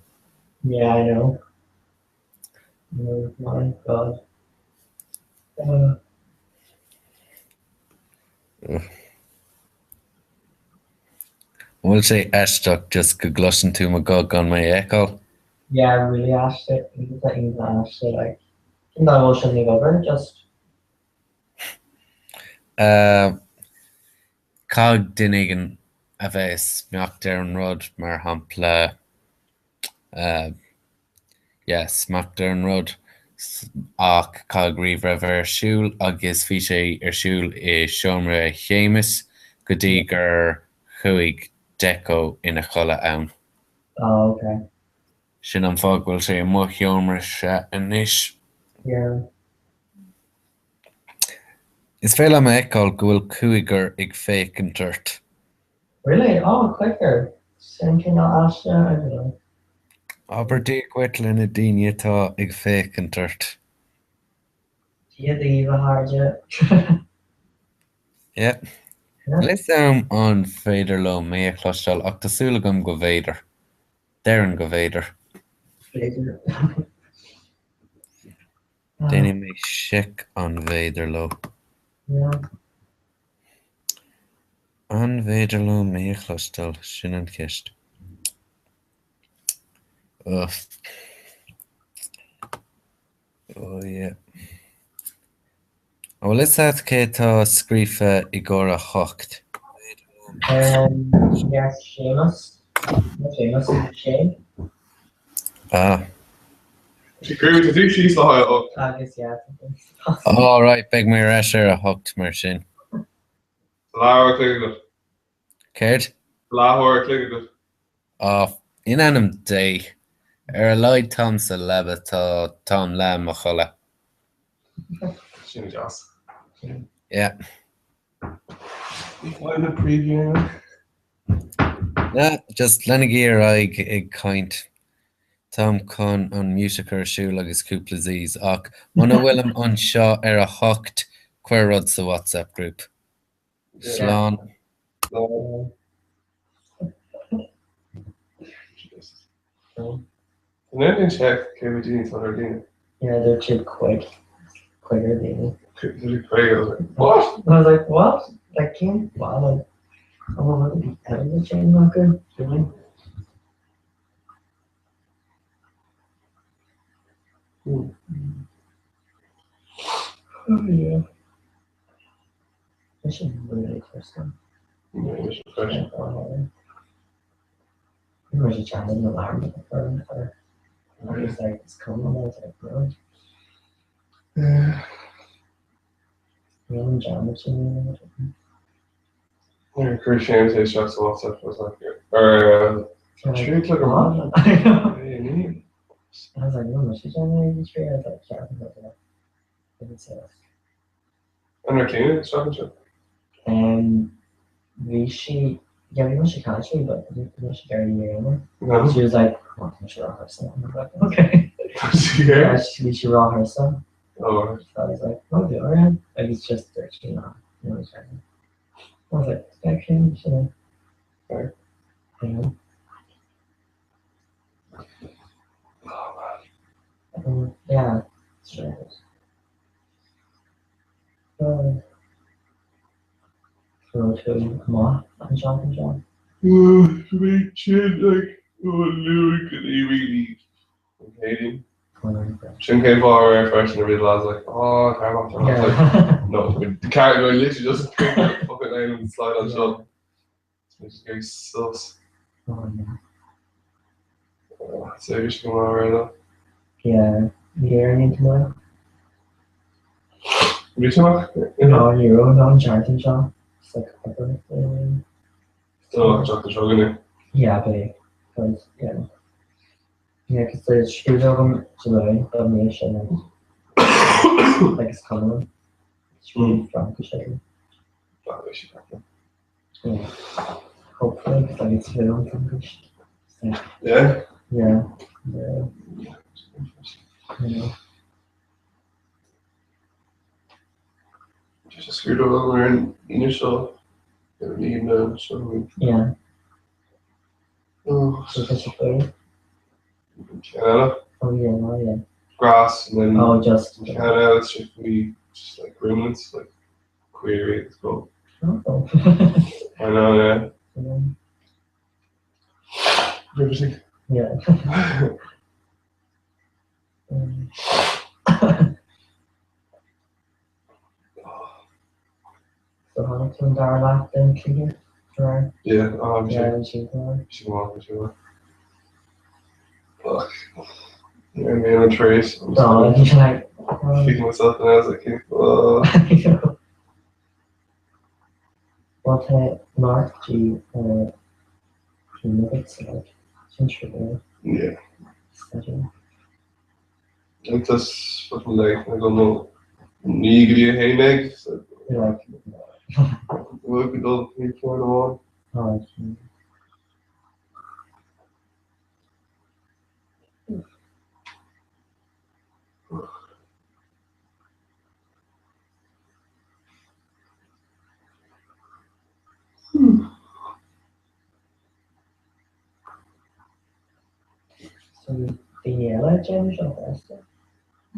Yeah, I know. Oh my God. An bhfuil sé aisteach just go gcloiseann tú mo ghuth gan mé a fheiceáil? Yeah, really aisteach, iontach iontach aisteach, like, cén dóigh a bhfuil sin ag obair, just. Caithfidh duine éigin a bheith i smacht ar an rud, mar shampla, yeah, smacht ar an rud ach caithfidh ríomhaire a bheith ar siúl agus bhí sé ar siúl i seomra Shéamais go dtí gur chuaigh Deco ina chodladh ann. Oh, ok. Sin an fáth go bhfuil sé i mo sheomra-sa anois. Yeah. Is féidir liom a fheiceáil go bhfuil cúigear ag féachaint ort. Really? Oh, cúigear. Sin cineál aisteach, I don't know. Abair Dia dhuit le na daoine atá ag féachaint ort. Dia daoibh, a chairde. Yeah. Níl fhios a'm an féidir leo mé a chloisteáil ach tá súil agam go bhféidir. Déarfainn go bhféidir. Féidir. Déanfaidh mé seic an bhféidir leo. Yeah. An bhféidir leo mé a chloisteáil? Sin an cheist. Ugh. Oh yeah. An bhfuil fhios a't cé atá scríofa i gcomhair a hocht? Um, yes, Séamus. Not Séamus, Shane. Ah. Scríobh tú síos le haghaidh a hocht. Agus yeah. All right, beidh mé ar ais ar a hocht mar sin. Leathuair a chloig agat. Céard? Leathuair a chloig agat. Á, in ainm Dé! Ar a laghad táim sa leaba, tá, táim leath i mo chodladh. Sin deas. Yeah. Ní fhaigheann na preview. Nah, just leanaigí ar aghaidh ag caint. Táim chun an mute a chur ar siúl agus cúpla Zs, ach muna bhfuilim anseo ar a hocht, cuir rud sa WhatsApp group. Slán. An ndéanann sé cé mhéad daoine atá ar líne? Yeah, dúirt siad cuig, cúigear daoine. Dúirt siad 50. What? I was like, what? Like, cén fáth? Like, an bhfuil rud ar bith eile le déanamh acu? Really? Oh, yeah. Mise really thirsty. Yeah, mise freisin. Bhí muid ag déanamh na leabhar for for I was like it's coming I was like bro. Níl an dearmad sin Nuair a chuir Séamus é isteach sa WhatsApp I was like or trí a chlog ar maidin. I was like no mise déanamh ag trí I was like ceart go didn't say that. An raibh Clíona isteach anseo? Um, bhí sí, yeah, bhí mise ag caint léi, but bhí mise ag iarraidh í a dhéanamh. No. She was like, oh, tá mise róthuirseach. And I was like, okay. Tá sí here? Yeah, she, bhí sí róthuirseach. Oh, right. So I was like, oh, do alright. Like, it's just dirty now. You know, it's right. I was like, okay, sure. Fair. Yeah. Oh, man. Yeah, sure. Raibh tú amach an seachtain seo? Bhí sin like luath go dtí really an Céadaoin. Sin cén fáth aréir freisin a bhí the lads like oh tar amach tar amach like no the car go literally just fucking aim and slide on seo. It's just getting sus. Oh yeah. So bhí sé go maith aréir though. Yeah. Ní raibh tú maith. Bhí tú maith? No, ní raibh ná an tseachtain seo. It's like obair. So, an tseachtain seo chugainn. Yeah, beidh. Cause, yeah. Yeah, cause tá scrúdú agam Dé Luain, but níl sin like, like is cuma liom. Scrúdú Fraincis agam. Beidh sé craic. Yeah. Hopefully, cause like it's full on Fraincis. It's like, Yeah? Yeah. Yeah. You know. Just a scrúdú agam ar an Aoine seo. Ar an Aoine seo. Yeah. Oh, So tá sé full. Ceann eile. Oh yeah, no, yeah. Grass and then Oh, just. ceann eile it's just we just like ruminants like query it's called. Oh. I know, yeah. Yeah. Riveting. Yeah. Um, so tháinig tú an dara leath den chluiche, right? Yeah, oh, I'm Yeah, sure. bhí sin go maith. She walked into Fuck. Yeah, me and the trace. I'm just No, like, bhí sé like, oh. kicking myself and I was like, oh. Well, tá Mark G uh, like sin true. Yeah. Schedule. Like that's fucking like I don't know. Ní go dtí a haon so You're like, we'll be done three four to one. oh, gee. So daoine eile ag déanamh seo fosta?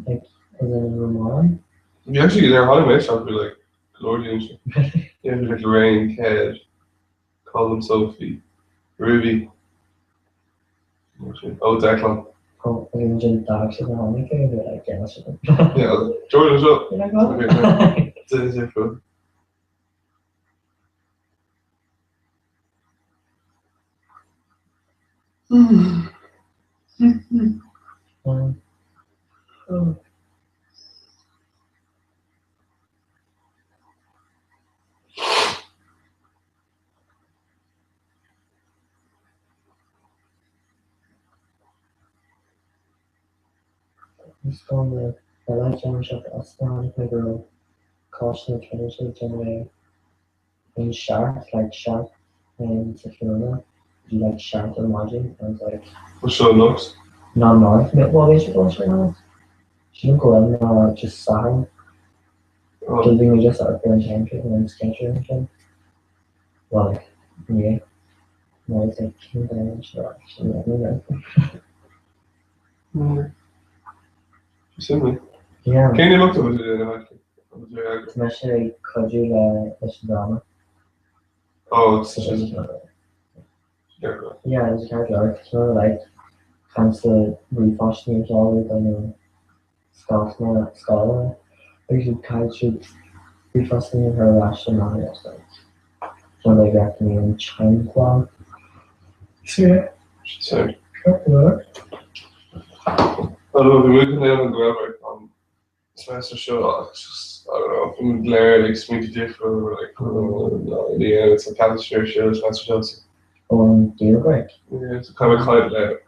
Like, as in Roman? You actually there Hollywood shop be like Lord Unity. Yeah, like Lorraine, Ked, Colin, Sophie, Ruby. Oh, Declan. Oh, agus ansin d'fhág siad na tháinig é, bhí like déanamh siad. Yeah, Jordan was up. You're like, what? Okay, no. Different. Um, oh. Is dom le eile déanamh seo fosta, tháinig mé go raibh Coláiste na Tríonóide ag déanamh é an seacht, like seacht um, sa tráthnóna, go dtí like seacht ar maidin, and I was like, Was seo anocht? Ná anocht, mé, well bhí sé go sé anocht. Sílim go bhfuil ná just Satharn. Oh. So bhí mé just ar an timetable and schedule ansin. Well, like, yeah. And I was like, cén dath seo actually anyway. Sin Yeah. Cén imeacht a bhfuil tú ag déanamh actually? An bhfuil tú ag Tá mise ag cuidiú le leis an dráma. Oh, it's So just just Yeah, it's ceart leor. Sort of like caint le ríomhphostanna a sheoladh do na scoileanna scoile agus iad caithfidh siad ríomhphostanna a chur ar ais amach agus like you know like recommend teagmháil. So yeah. Sorry. Ceart go leor. I don't know, bhí muid chun déanamh an Gaelbhrat an semester seo ach just, I don't know, bhí muid léir like smaointe difriúla we're like, oh, no, yeah, it's a semester seo, semester seo. So, Ó an Gaelbhrat? yeah, so kind of kind of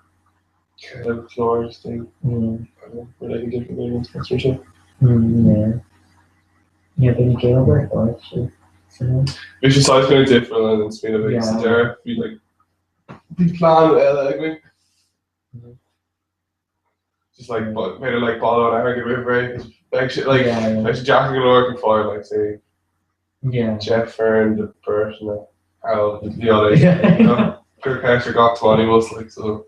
kind of clár thing. Mm. I don't know, we're like a different thing in semester seo. Mm, yeah. Yeah, bhí Gaelbhrat actually. So, Bhí sé saghas kind of difriúil an smaoineamh ag sa Yeah. deireadh, bhí like bhí plean eile againn. Mhm. Just like but made it like ball an airgead roimh ré, 'cause like shit like Yeah, yeah. like Jack and Laura can fire like say yeah. Jeff Fern the Bert and the Al the other Yeah. you know Kirk Hector got 20 was like so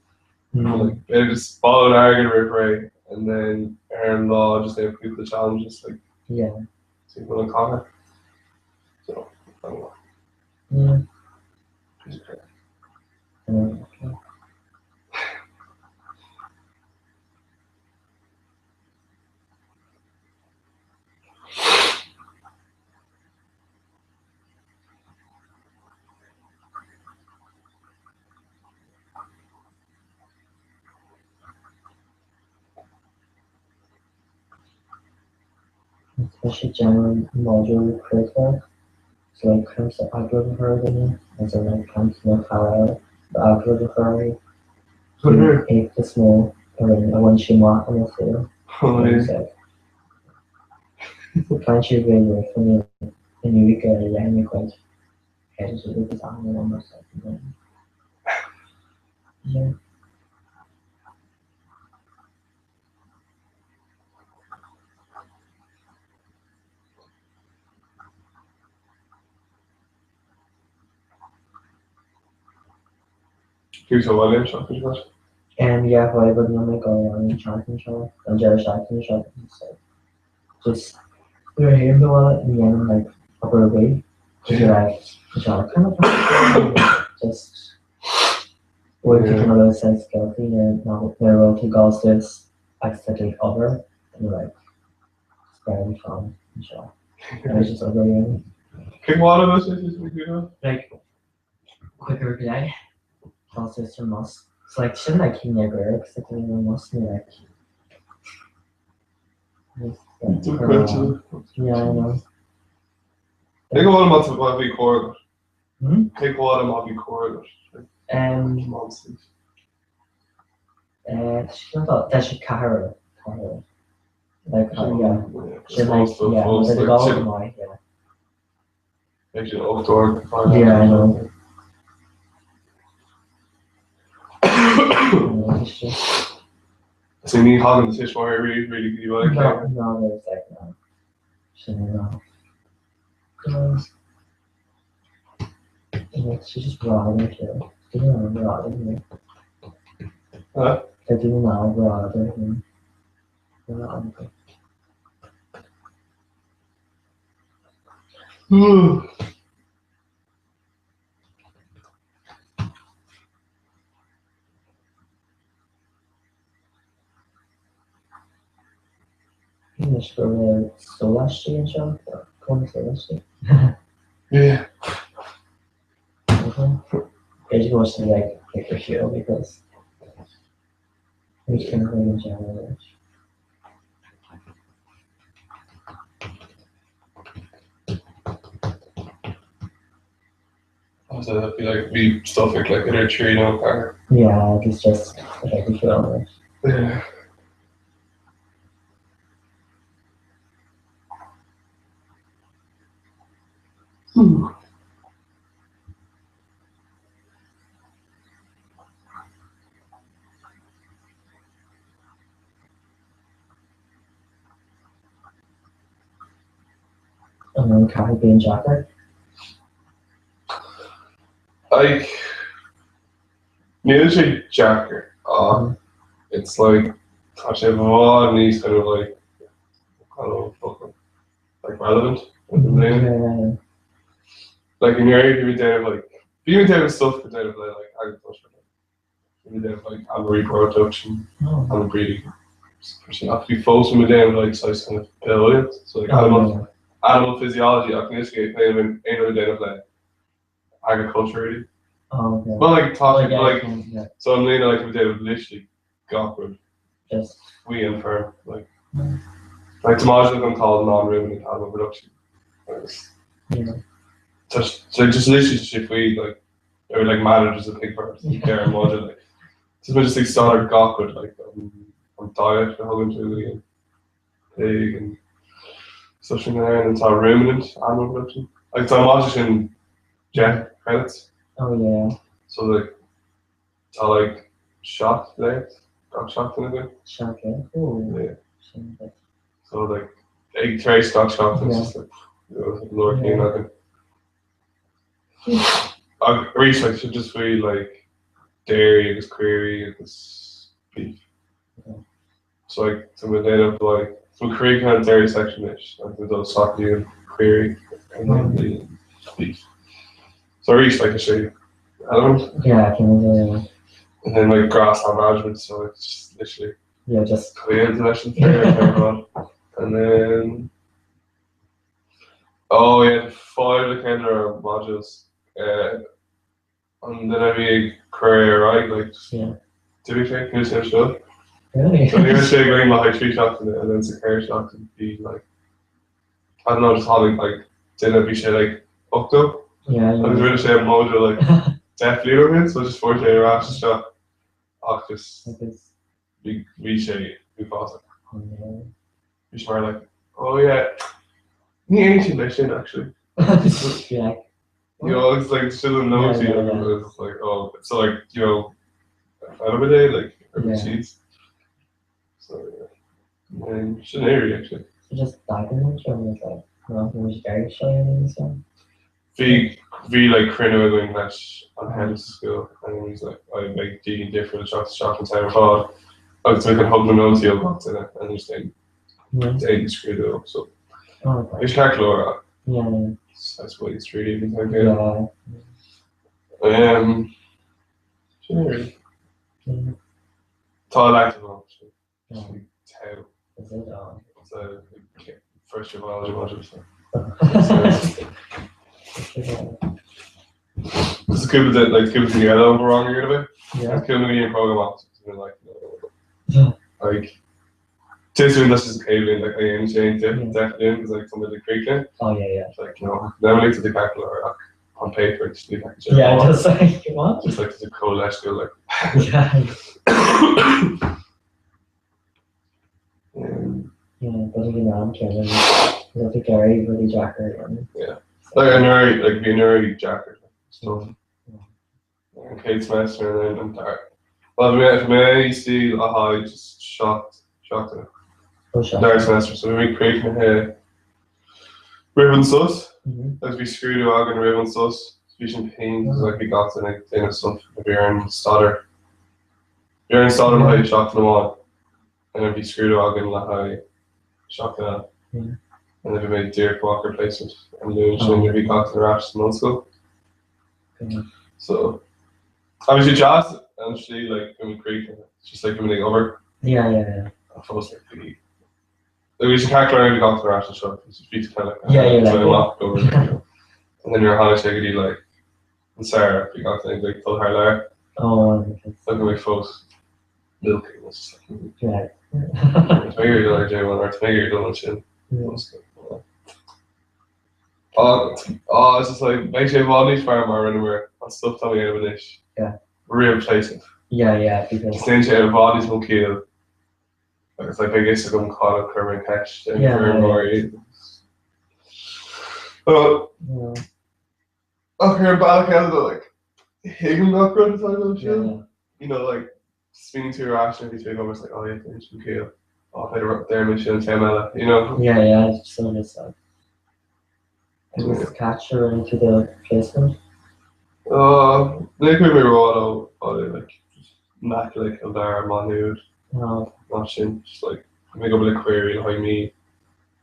Mm. like they just follow an airgead roimh ré and then Aaron Law just they put the challenges like Yeah. see what and Connor. So I don't know. Yeah. It's great. Yeah. Okay. Tá sé ag déanamh modúl creidmheach so like caithfimse agallamh a chur ar dhuine as in like caithfimse mo chara eile agallamh a chur air. An éacht is mó a rinne a bhain sé amach ina saol. Agus like caithfidh sé bheith roimh inniu go leathan a chuid edited agus achan rud mar sin. Yeah. Who's the one in shop is that? Yeah, why would not make all an seachtain seo an deireadh seachtaine seo so just nuair a théim do bhaile ní dhéanaim like obair ar bith just like seo kind of just bhfuil tú kind of saghas guilty nuair nach nuair a bhfuil tú ag dul suas agus tá tú ag obair and you're like it's very fun anseo and it's just obair a dhéanamh. Cén bhaile a bhfuil sé is mé Like quicker go leith dul suas ar an mbus. So like sin like cinn ag obair agus like ar an mbus nó like Yeah, I know. Cé go bhfuil má bhí cóir agat? Cé go bhfuil má bhí cóir agat? Tá sé ceathair ceathair. Like yeah. Sin like yeah, tá gá go maith, yeah. Beidh sé 8 uair Yeah, I know. So ní thagann tuismitheoirí riamh really go dtí No, no, there's like no. Sin é no. It's just rad here. Duine ná rad here. Huh? Tá duine ná rad here. Rad. Anois go bhfuil sóláistí anseo, cuma sóláistí. Yeah. B'fhéidir go bhfuil sé like like ar shiúl because ní sin chuig an deireadh leis. So that'd be like bhí stuff ag like idir 3 nó 4. Yeah, agus just like ar shiúl anois. Yeah. An bhfuil caithfidh bíonn deacair? Like, níl sé deacair ach it's like tá sé i bhfad níos kind of like kind of fucking like relevant Yeah. Like in your area bhí déanamh like bhí mé déanamh stuff go déanamh le like agriculture bhí mé déanamh like animal reproduction animal breeding sin ach bhí fós mé déanamh like saghas kind of bitheolaíocht so like animal animal physiology ach níl sé aon aon rud déanamh le agriculture really. Oh, okay. Well like tá Like, like yeah. so I'm léana like bhí déanamh literally gach rud Just faoi an feirm like like tá module agam called non-ruminant animal production agus yeah. just so just literally just faoi like or like managers of pig farms there an module like just just like start gach rud like an diet a thugann tú and pig and stuff sin there and tá ruminant animal production like tá module sin 10 credits Oh yeah. so like Tá like 7 léacht gach seachtain againn. 7 léacht? Oh. Yeah. Sin like. So like ag tar éis gach seachtain it's just like you know, like leor céim againn. Ach arís like sin just faoi like dairy agus caoirigh agus beef. So like tá muid déanamh like tá muid críochnaithe an dairy section anois like tá dul isteach go dtí an caoirigh and then the beef. So arís like is sé element. Yeah, can we do And then like grassland management so it's just literally Yeah, just clear leis an féar everyone. And then oh yeah, 5 like our modules. An duine a bhí ag cur é ar aghaidh, like, d'imigh sé, níl sé anseo. Really? So ní raibh sé againn le haghaidh 3 seachtaine and then sa cheithre seachtain bhí like I don't know just tháinig like duine bhí sé like 80 Yeah, yeah. agus rinne sé an module like 10 bliain ó shin so just fuair sé ar ais isteach ach just Agus bhí bhí sé uafásach. oh no. Bhí sé mar like oh yeah ní aontaím leis sin actually. Yeah. You know, it's like still in Yeah, no yeah, yeah. It's like oh so like you know out of a day like every Yeah. cheese. So yeah. Sin é actually. So just diagonal or was like no, was very shy and so. Bhí bhí like cruinniú againn leis an head of school and he was like I like daoine difriúla teacht isteach an t-am ar fad agus like thug na nótaí ó gach duine and just like Yeah. déan scrúdú so Oh, okay. bhí sé ceart go leor Yeah, yeah. that's what it's really been like Yeah. Sin é really. Yeah. Tá elective ann so Yeah. tau. Is it on? It's a like, first year biology module so. Just cúpla de like cúpla daoine eile ó rang ar bith. Yeah. Cúpla daoine program off like Yeah. like Tuasann leis is céibh like I sé definitely because like somebody creaking Oh yeah, yeah. like you know never like to the calculator like, on paper just leave like Yeah, just like what? just like the cholesterol like Yeah. Um, Yeah, but you know, I'm kidding. That's a Gary really jacker. And yeah like an early like be an early jacker stuff and Kate semester and then I'm dark well for me see aha just shocked shocked it Oh, shocked. dark semester so we creaking here ribbon sus Mhm. Agus bhí scrúdú againn roimh an sos, bhí sin féin like bhí gach duine ag déanamh stuff a bhí ar an staidéar. Bhí ar an staidéar le haghaidh seachtain amháin and then bhí scrúdú againn le haghaidh seachtain eile. Yeah. And then bhí mé díreach amach ar placement an Luan sin nuair a bhí gach duine ar ais san ollscoil. Yeah. So I bhí sé deas an slí like bhí mé críochnaithe, it's just like bhí mé ag obair. Yeah, yeah, yeah. A fós like bhí Like, bhí sé ceart go leor bhí gach duine ar ais anseo, bhí sé kind of like Yeah, yeah, like, so amach go obair, you know. And then nuair a tháinig sé go dtí like an samhradh, bhí gach duine ag like dul thar lear. Oh, because So go mbeidh fós milking, it's just like, yeah. Tá mé ag dul ar J1 or tá mé ag dul ansin. Yeah. Oh, oh, it's just like beidh sé i bhfad níos fearr mar rinneamar an stuff tá mé ag déanamh anois. Yeah. Roimh placement. Yeah, yeah, because Just déanann sé i bhfad níos mó ciall. Agus like beidh fhios agam cá a chuir mé ceist ar Yeah, yeah. feirmeoirí. Oh, yeah, ach ar an bealach eile though, like thuigim gach rud atá agam yeah, sin. You know, like smaoiníonn tú ar ais nuair a bhí tú ag obair, it's like, oh yeah, déanann sin ciall. Oh, b'fhéidir deir mé sin an t-am eile, you know? yeah, yeah. It's so just like it was catch her into the placement. Oh, ní chuir mé rá ó ó like nach like an dara Maigh Nuad Oh, ná sin just like mé go le query le haghaidh mí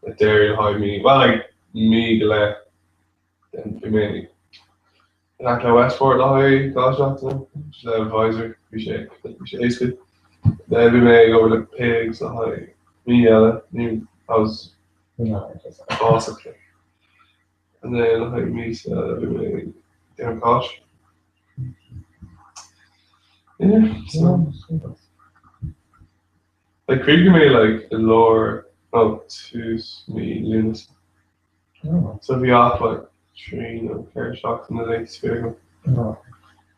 le dairy le haghaidh mí well like mí go leith then bhí mé in aice le Westport le haghaidh dhá seachtain just le advisor bhí sé bhí sé éasca then bhí mé ag obair le pigs le haghaidh mí eile ní I was no, just básach and then le haghaidh mí bhí mé ag déanamh cáis yeah so Like chríochnaigh mé like i lár nó tús mí Lúnasa. oh, So bhí ach like 3 nó 4 seachtaine laethanta saoire agam. no,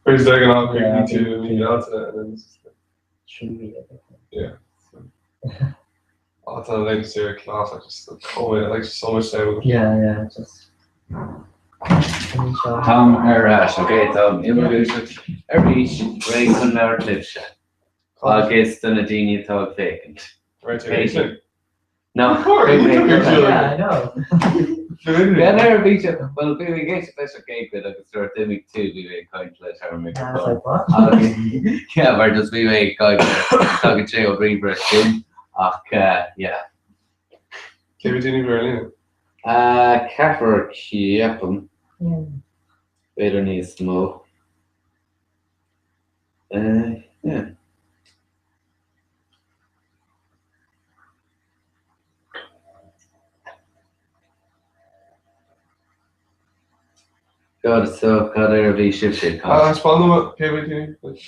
Whereas de ghnáth Yeah, chríochnaíonn tú i mí Bealtaine and then it's just like, should be everything. yeah. So. Oh, tá na laethanta saoire class like just like, oh yeah, like so much time agam. Yeah, yeah, just. Táim ar ais, ok, táim i mo dhúiseacht arís réidh chun labhairt libhse agus do na daoine atá ag féachaint. Right, okay. Féachaint. No, Of course, you took it, Yeah, I know. Gan ar bhí sé well bhí mé ag éisteacht leis an gcéad chuid agus nuair a d'imigh tú bhí mé ag caint leis ar an Yeah, I was microphone. like, what? Agus yeah, mar just bhí mé ag caint tagann sé ó ríomhaire sin ach yeah. Cé mhéad daoine a bhí ar líne? Ceathrar ceapaim, Yeah. b'fhéidir níos mó. Yeah. God, so cad air a bhí sibhse ag Ah, caint? spáin dom cé mhéad daoine? Like,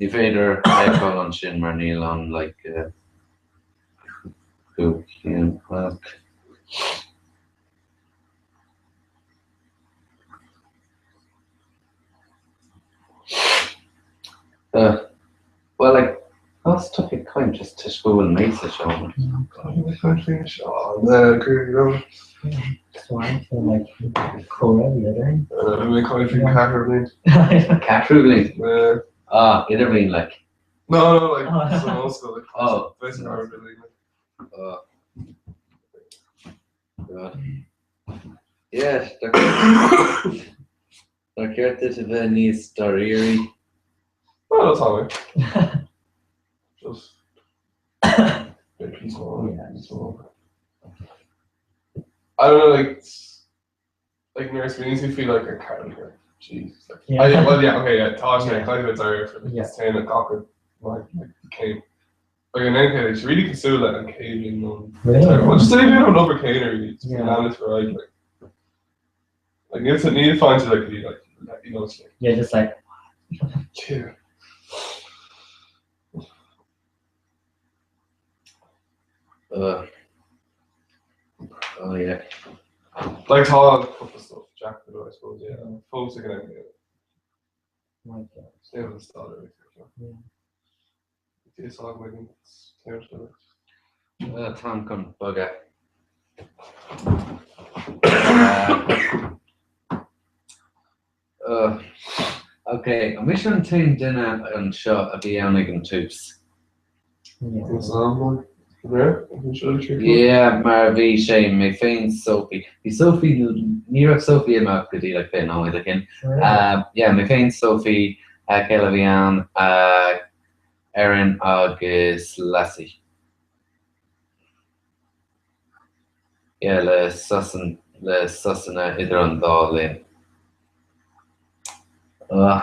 Ní féidir a fheiceáil ansin mar níl an like cúig chéim ach. Bhfuil tú ag caint just toisc go bhfuil mé sa seomra? Ceathrú bliain? Ah, idirbhliain like. No, no, like, san ollscoil, like, Oh. basically, like, Oh. God. Yes, Dar ceart duit a bheith níos dáiríre. Well, that's all right. Just bit peaceful. Yeah. Peaceful. I don't know, like, like nurse, we need to feel like a character. Jeez. Like, Yeah. I, well, yeah, okay, yeah. Taj Yeah. kind of desire for like, Yeah. saying that Cocker, like, like came. Like in any case, really consider that an Canadian one. Really? Well, just say you don't love a Canadian, really. Just Yeah. yeah. for like, like, like need to need to find you like, you like, you know, it's like, Yeah, just like yeah. Oh yeah. Like Tá couple stuff Jack I suppose yeah. Fós ag an am my God. Stay with the starter. Yeah. Is Táim chun bogadh. Ok, an mise an t-aon duine anseo a bhí ann ag an tús? Yeah, mar bhí sé mé féin Sophie. Bhí Sophie, ní raibh Sophie imithe go dtí like 20 nóiméad ó shin. Yeah, mé féin Sophie, cé eile a bhí ann, Erin agus Lassie. Yeah, le sosanna, le sosanna idir an dá linn. Ugh.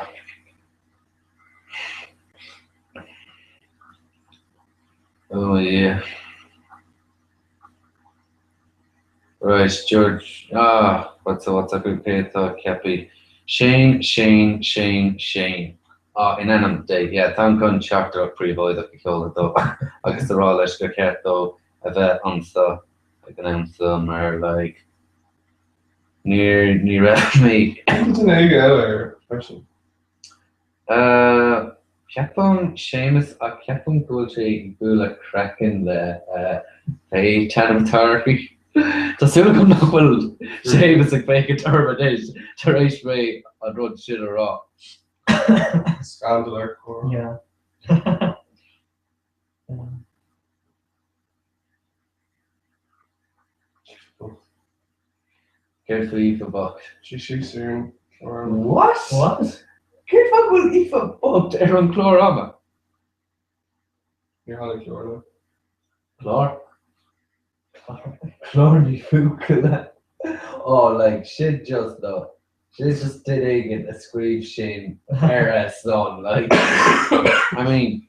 Oh yeah. Right, George, ah, what's what's up with cé atá ceaptha? Shane, Shane, Shane, Shane. Ah, in ainm Dé, yeah, táim chun teachtaireacht príobháideach a sheoladh dó agus a rá leis gur cheart dó a bheith anseo ag an am seo mar like níor ní raibh mé Duine éigin eile air freisin. Ceapaim Séamus ach ceapaim go bhfuil sé ag bualadh craiceann le pé t-ainm atá uirthi. Tá súil agam nach bhfuil Séamus ag féachaint orm anois tar éis mé an rud sin a rá. Scandal ar cor. Yeah. Céard faoi Aoife bocht? Sí síos ar an chlár ama. What? What? Cén fáth go bhfuil Aoife bocht ar an chlár ama? Níor tháinig clár leo. Clár? Clár ní bhuachalla. Oh, like, sin just though. Sin just duine éigin a scríobh sin ar a son, like. I mean.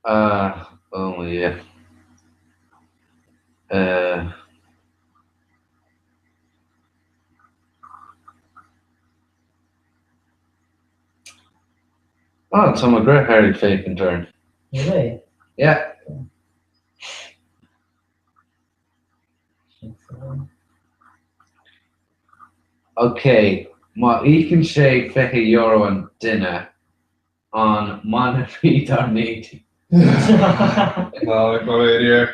Ah, oh my yeah. Uh, ah, tá mo dheartháir ag féachaint orainn. Really? Yeah. Ok, má íocann sé €20 an duine, an mbainfimid ár n-éadaí? Ná, like, má bhí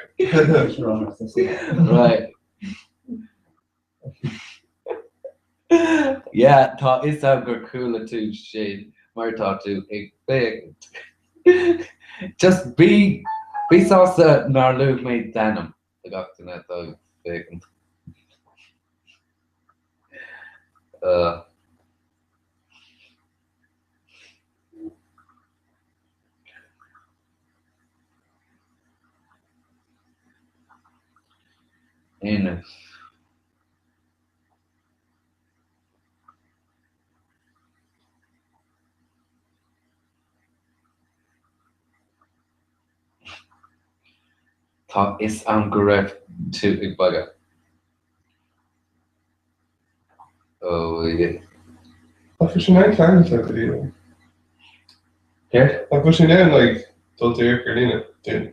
Right. Yeah, tá fhios a'm gur chuala tú sin mar tá tú ag féachaint. Just bí bí sásta nár luaigh mé d'ainm do gach duine atá ag féachaint. Uh. Aonghus. Tá fhios a'm go raibh tú ag bogadh. Oh yeah. Ach bhí sé in ann ceangal le go dtí. Céard? Ach bhfuil sé in ann like dul díreach ar líne dúinn?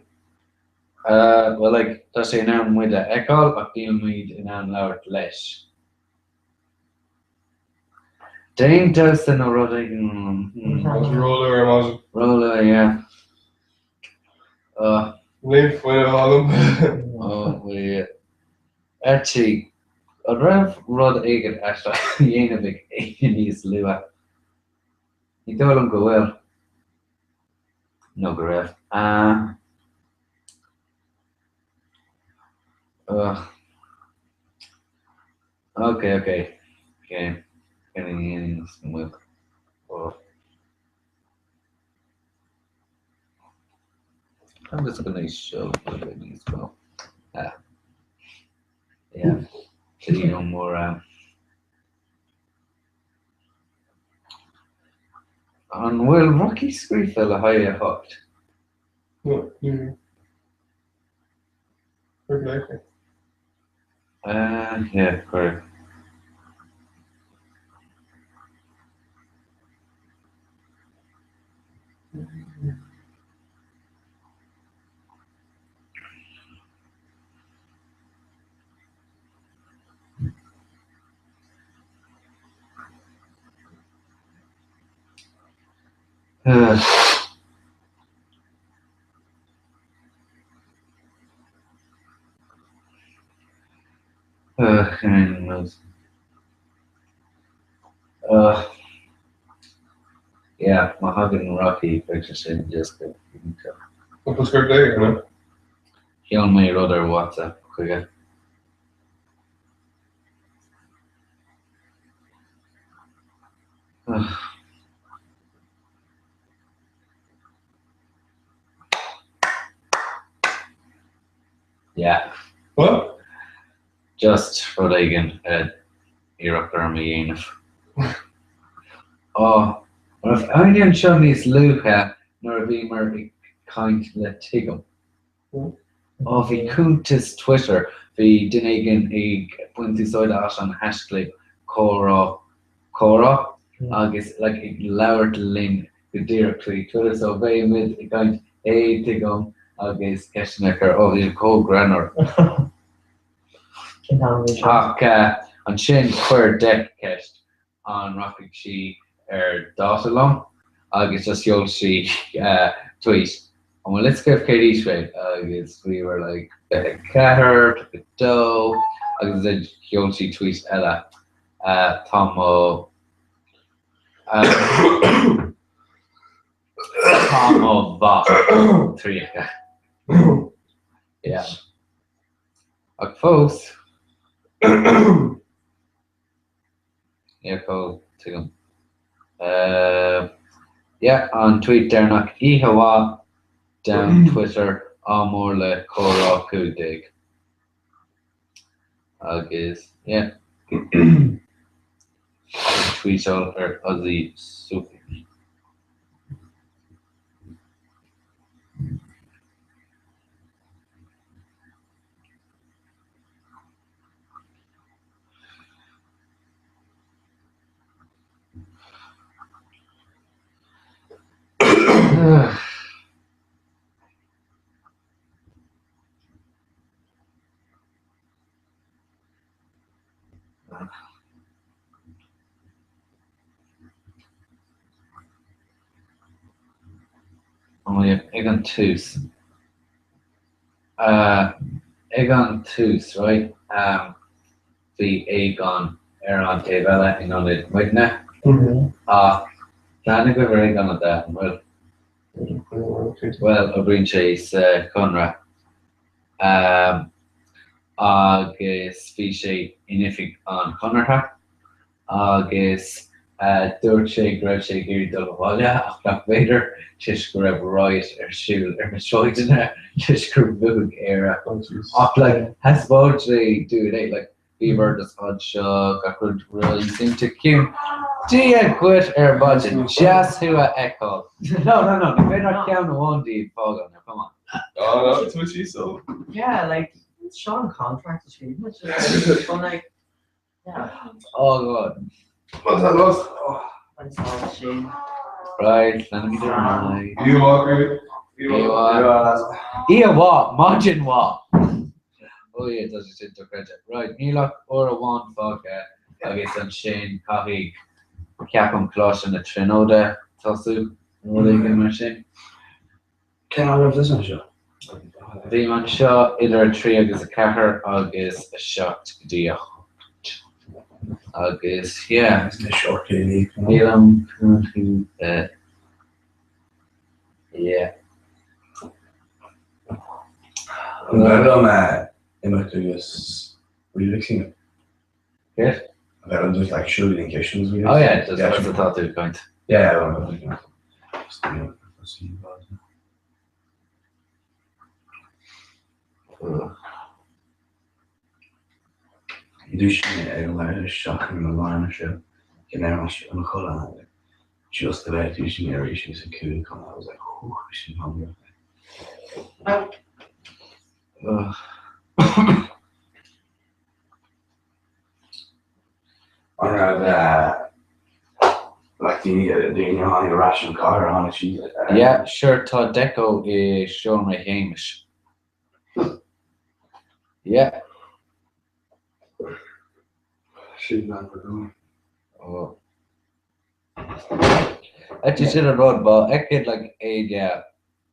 Uh, well like tá sé in ann muid a fheiceáil ach níl muid in ann labhairt leis. Déan damhsa nó rud éigin. Tá sé róluath ar maidin. Róluath, yeah. Uh. Níl fuinneamh agam. Oh, yeah. Actually, an raibh rud éigin aisteach á dhéanamh ag éinne níos luaithe? Ní dóigh liom go bhfuil. Nó go raibh. Uh. Ugh. Ok, ok. Ok. Oh. I'm just gonna show you níos mó. Ah. Yeah. Líon mór ann. An bhfuil Rocky scríofa le haghaidh a 8? No, ní. Cuir glaoch air. Uh, yeah, cuir. Uh. Yeah, má thagann Rocky beidh sé sin just go iontach. An bhfuil script aige, nó? Sheol mé rud ar WhatsApp chuige. Yeah. What? Just rud éigin a iarradh orm a dhéanamh. Ó, an raibh éinne anseo níos luaithe nuair a bhíomar ag caint le Tuigim? Ó, bhí cuntas Twitter, bhí duine éigin ag baint úsáide as an haischlib comhrá comhrá agus like ag labhairt linn go díreach trí Twitter so bheadh muid ag caint hey tuigim agus ceisteanna a chur ó bhí sé chomh greannmhar. Cén t-am a bhí sé? Ach ansin chuir Dec ceist an rachaidh sí ar dáta liom agus just sheol sí tweet an bhfuil fhios agaibh cén aois mé agus we were like 24, 32 agus then sheol sí tweet eile tá mo tá mo mhac 30. Yeah. Ach fós Yeah, cool, tuigim. Yeah, an tweet deireanach, oíche mhaith down Twitter, ádh mór le comhrá 15. Agus, yeah, ag tweetáil ar Aussie Sophie. Oh yeah, ag an tús. Ag an tús, right, bhí Aogán ar an taobh eile in ionad muidne, ach tá aithne agaibh ar Aogán an ea, an bhfuil? Bhuel, oibríonn sé sa Chonradh agus bhí sé in oifig an Chonartha agus dúirt sé go raibh sé ag iarraidh dul abhaile ach nach bhféidir toisc go raibh riot ar siúl ar na sráideanna toisc gur bhuaigh Éire. Ach like thaispeáin sé dúinn é like bhíomar just anseo gach rud réasúnta ciúin. Dia dhuit ar maidin, deas thú a fheiceáil. No, no, no, ní féidir ach ceann amháin díobh fágáil now, come on. Oh no, it's what she saw. Yeah, like seo an contract a scríobh muid but like yeah. Oh god. What's that lost? Oh. An sá sin. Right, leanaimid ar aghaidh. You walk, Ruby. You walk. Oíche mhaith, maidin mhaith. Oh yeah, tá sé sin dochreidte. Right, níl ach uair amháin fágtha agus ansin caithfidh, ceapaim, Coláiste na Tríonóide tosú nó rud éigin mar sin. Cén am a raibh tusa anseo? Bhí mé anseo idir 3 agus 4 agus 7 go dtí 8. Agus yeah. Nílim chun yeah. An bhfearr liom imeacht agus remixing? Céard? An bhfearr liom just like siúl go dtí an chistin agus remix? Oh yeah, just yeah, atá tú ag caint. Yeah, yeah, just Dúisigh mé ag leathuair tar éis 7 ar an alarm seo go raibh mé i mo chodladh just about dúisigh mé arís agus a cúig chun I was like whew sin hungry. An raibh like daoine daoine a tháinig ar ais an cathair tháinig siad Yeah, sure tá deco i seomra Shéamais. Yeah. Sin an rud. Oh. Actually sin an rud, má fheiceann like éinne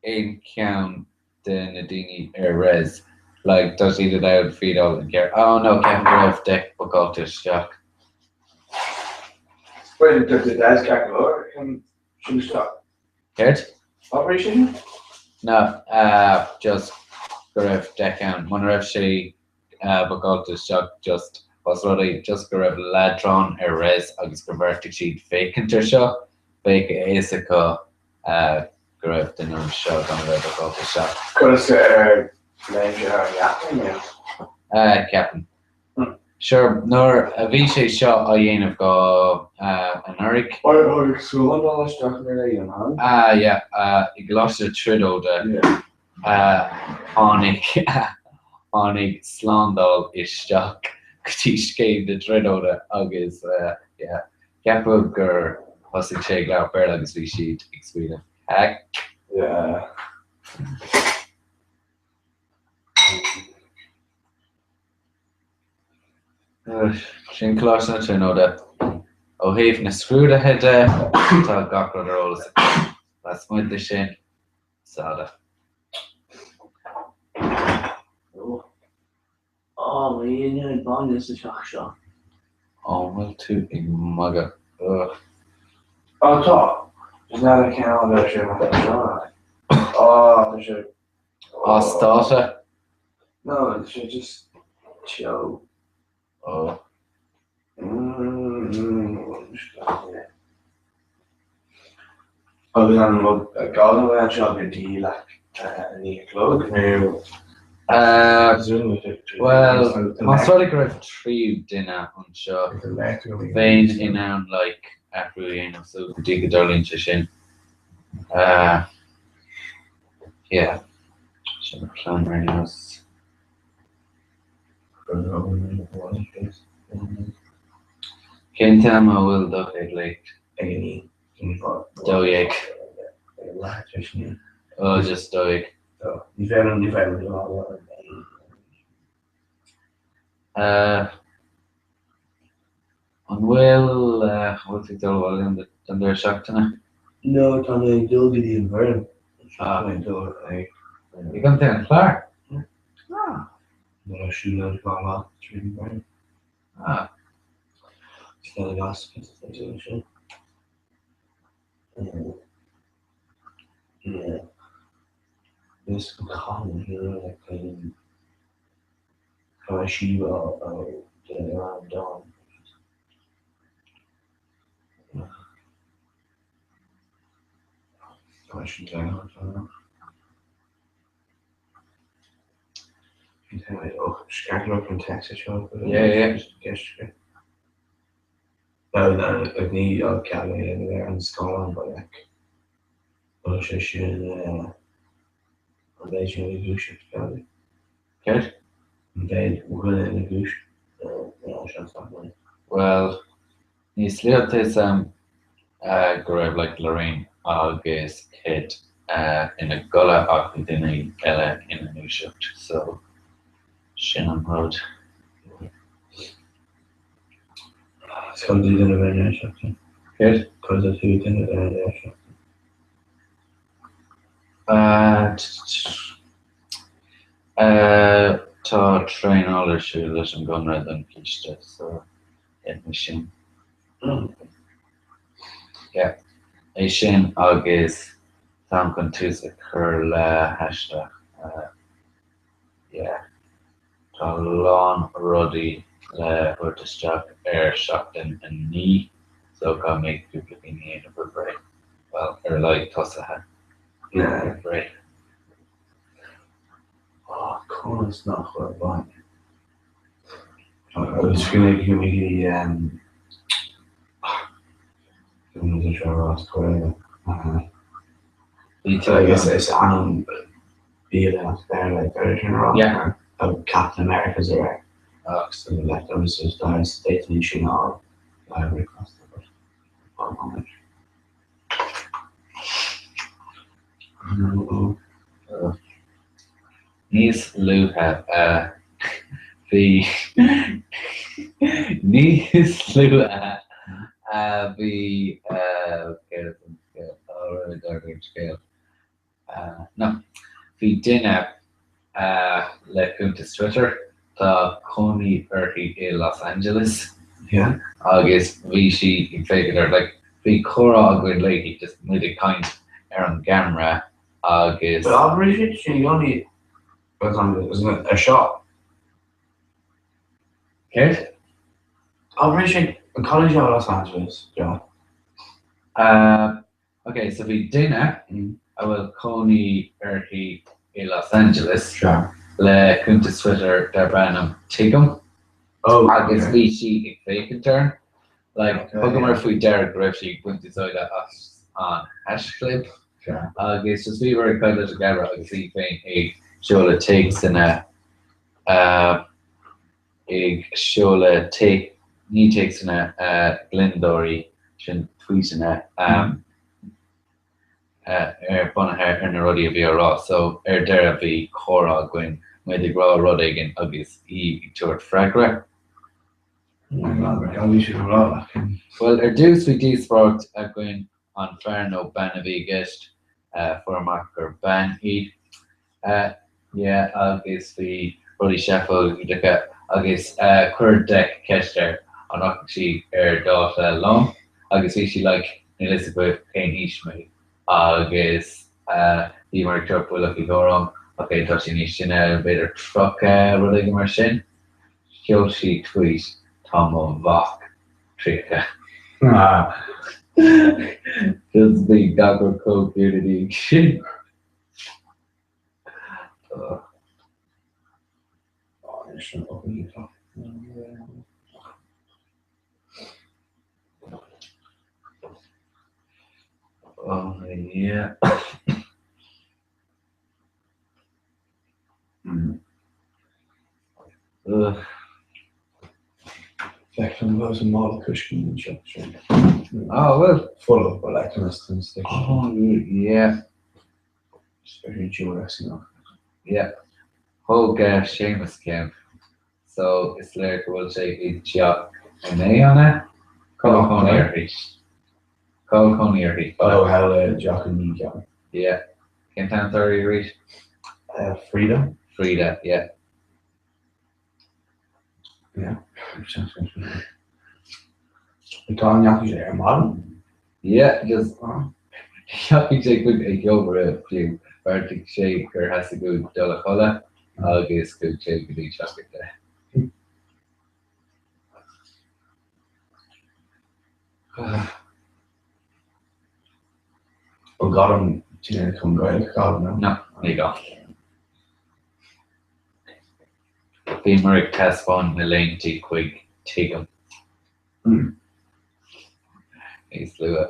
aon cheann de na daoine ar res, like tá siad in ann feedáil an ceart. Oh no, ceapaim go raibh deck bookáilte isteach. Wait, did the desk ceart go leor? Sin isteach. Céard? Ábhairí sin? No, just go raibh deck ann. Muna raibh sé bookáilte isteach just más rud é just go raibh leadrán ar res agus gur bheartaigh siad féachaint ar seo, bheadh a fhios acu go raibh duine anseo gan a bheith bookáilte isteach. Conas ar léim sé thar an gheata inné? Ceapaim. Sure, nuair a bhí sé seo á dhéanamh go anuraidh. Tháinig slándáil isteach nuair a dhéanamh, tháinig? Ah, yeah, i gColáiste na Tríonóide tháinig, tháinig slándáil isteach go dtí Scéim na Tríonóide agus yeah, ceapadh gur thosaigh sé ag labhairt Béarla agus bhí siad ag smaoineamh, heck. Yeah. Sin Coláiste na Tríonóide. Ó thaobh na scrúduithe de, tá gach rud ar eolas acu. Lasmuigh de sin, sada. Ó, bhí inniu ag baile sa teach seo. An bhfuil tú ag magadh? Ugh. Ó tá. Is n'fheadar cén fáth a raibh sé mar seo. Ó, tá sé. As dáta? No, tá sé just teo. Ó. Agus an bhfuil gá dom a bheith anseo go dtí like 9 a chlog nó? Bhuel, más rud é go raibh tríú duine anseo, bheinn in ann like athrú a dhéanamh so go dtí go dtarlaíonn sé sin. Yeah, sin an plean ar aon nós. Cén t-am a bhfuil do chéad léacht? 12. Oh, just 12. An bhfuil an bhfuil tú ag dul abhaile don deireadh seachtaine? No, tá mé ag dul go dtí an Bhoireann. Tá mé ag dul ag. I gContae an Chláir? Ah. Nó siúlóid dhá lá tríd an Bhoireann. Ah. Is le gas sin. Yeah. Is go caitheann like Tá sí ar an dán. Tá sí Ní an ceann ar an scáileán but like bhfuil sé sin. An mbeidh sé ina dhúiseacht feabhal? Céard? An mbeidh dhuine ina dhúiseacht an lá seo nach mbeidh? Bhuel, níos luaithe tá 'fhios a'm go raibh like Lorraine agus Kit ina gcodladh ach bhí duine eile ina ndúiseacht so sin an rud. Is cad é duine a bheith ina ndúiseacht? Céard? Cad é tú duine a bheith ina ndúiseacht? Tá traenáil ar siúl leis an gConradh don císte so déanfaidh sin. Yeah. É sin agus táim chun tús a chur le haiste. Yeah. Tá a lán rudaí le thabhairt isteach ar seachtain 9 so caithfidh mé cúpla cinn a dhéanamh roimh ré. Bhuel, ar a laghad tosaithe roimh ré. Oh, conas nach bhfuil bainne? Agus scríobh mé Agus is ainm bialann as Béarla é féidir sin a rá? Yeah. Captain America's aréir. Agus the leftovers is dar d'fhéadfainn sin a fháil le bricfeasta but fág an Níos luaithe bhí Níos luaithe bhí céard an scéal? Á rud ar an scéal. No. Bhí duine le cuntas Twitter, tá cónaí uirthi i Los Angeles agus bhí sí ag féachaint ar like bhí comhrá againn léi just muid ag caint ar an gceamara agus. But abraigh siad sin i gcónaí Los Angeles, isn't it? Ar seo. Céard? Abraigh siad an college of Los Angeles, yeah. Ok, so bhí duine a bhfuil cónaí uirthi i Los Angeles le cuntas Twitter darb ainm Tuigim agus bhí sí ag féachaint orainn. Like, thugamar faoi deara go raibh sí ag baint úsáide as an haischlib agus just bhíomar ag caint leis an gceamara agus í féin ag seoladh téacsanna ag seoladh téac, ní téacsanna, gliondóirí, sin tweetanna ar bunaithe ar na rudaí a bhí á rá. So ar deireadh bhí comhrá againn, muid ag rá rud éigin agus í ag tabhairt freagra. Bhuel, ar dtús bhí díospóireacht againn an fear nó bean a bhí i gceist. Fuair amach gur bean í. Yeah, agus bhí rudaí seafóideacha agus chuir Dec ceist air an rachaidh sí ar dáta liom agus bhí sí like níl fhios agaibh cén aois mé agus bhíomar ag tabhairt buille faoi thuairim, ok tá sí níos sine, b'fhéidir 30, rud éigin mar sin. Sheol sí tweet Tá mo mhac 30. Just bhí gach rud chomh ciúin ina dhiaidh sin. Oh yeah. Feicim go bhfuil an mála coiscín anseo sin. Ah, bhfuil? Full of electronics and stick. Oh, yeah. Very Jewish, you know. Yeah. Thóg Séamus ceann. So is léir go bhfuil sé i dteach inné, an ea? Cá bhfuil cónaí uirthi? Cá bhfuil cónaí uirthi? Oh, hell, i dteach an ní ceann. Yeah. Cén t-ainm atá uirthi arís? Frida. Frida, yeah. Yeah. Tá an ndeachaigh sé ar maidin? Yeah, just Dheachaigh sé chuig a gheolbhaire fiú, bheartaigh sé gur theastaigh uaidh dul a chodladh agus chuaigh sé go dtí teach 10. An gá dom tine chun Gaeilge a fhoghlaim? No, ní gá. Bhíomar ag taispeáint na léinte chuig Tuigim. Níos luaithe.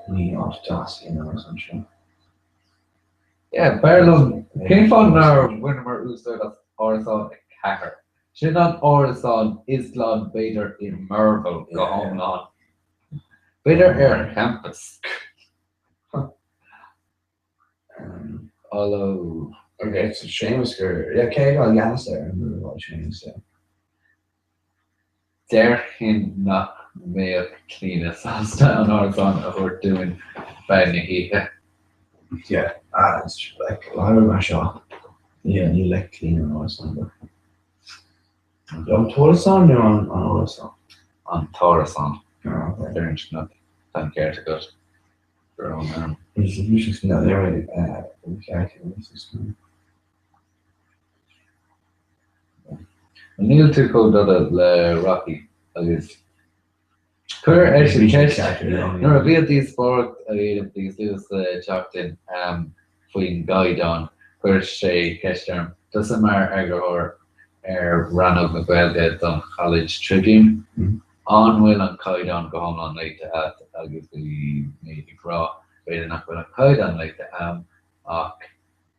Ní áit deas í an árasán seo. Yeah, b'fhearr liom, cén fáth nár bhaineamar úsáid as árasán 4? Sin an árasán is glan b'fhéidir i Merville go hiomlán. B'fhéidir ar champas. Although. Okay, so Séamus gur, yeah, cé atá i gceannas air an bhfuil Séamus, yeah. Déarfainn nach mbeadh Clíona sásta an árasán a thabhairt dúinn feadh na hoíche. Yeah, ah, it's like, láthair mar seo, yeah, ní le Clíona an árasán, but. An t-árasán nó an árasán? An t-árasán. Ah, okay. Déarfainn nach, tá an ceart agat. Níl tú chomh dona le Rocky agus chuir eisean ceist nuair a bhí an díospóireacht á dhéanamh níos luaithe sa tseachtain faoin gcaighdeán, chuir sé ceist orm, tusa mar eagarthóir ar rannóg na Gaeilge don College Tribune, an bhfuil an caighdeán go hiomlán léite agat agus bhí mé ag rá b'fhéidir nach bhfuil an caighdeán léite a'm ach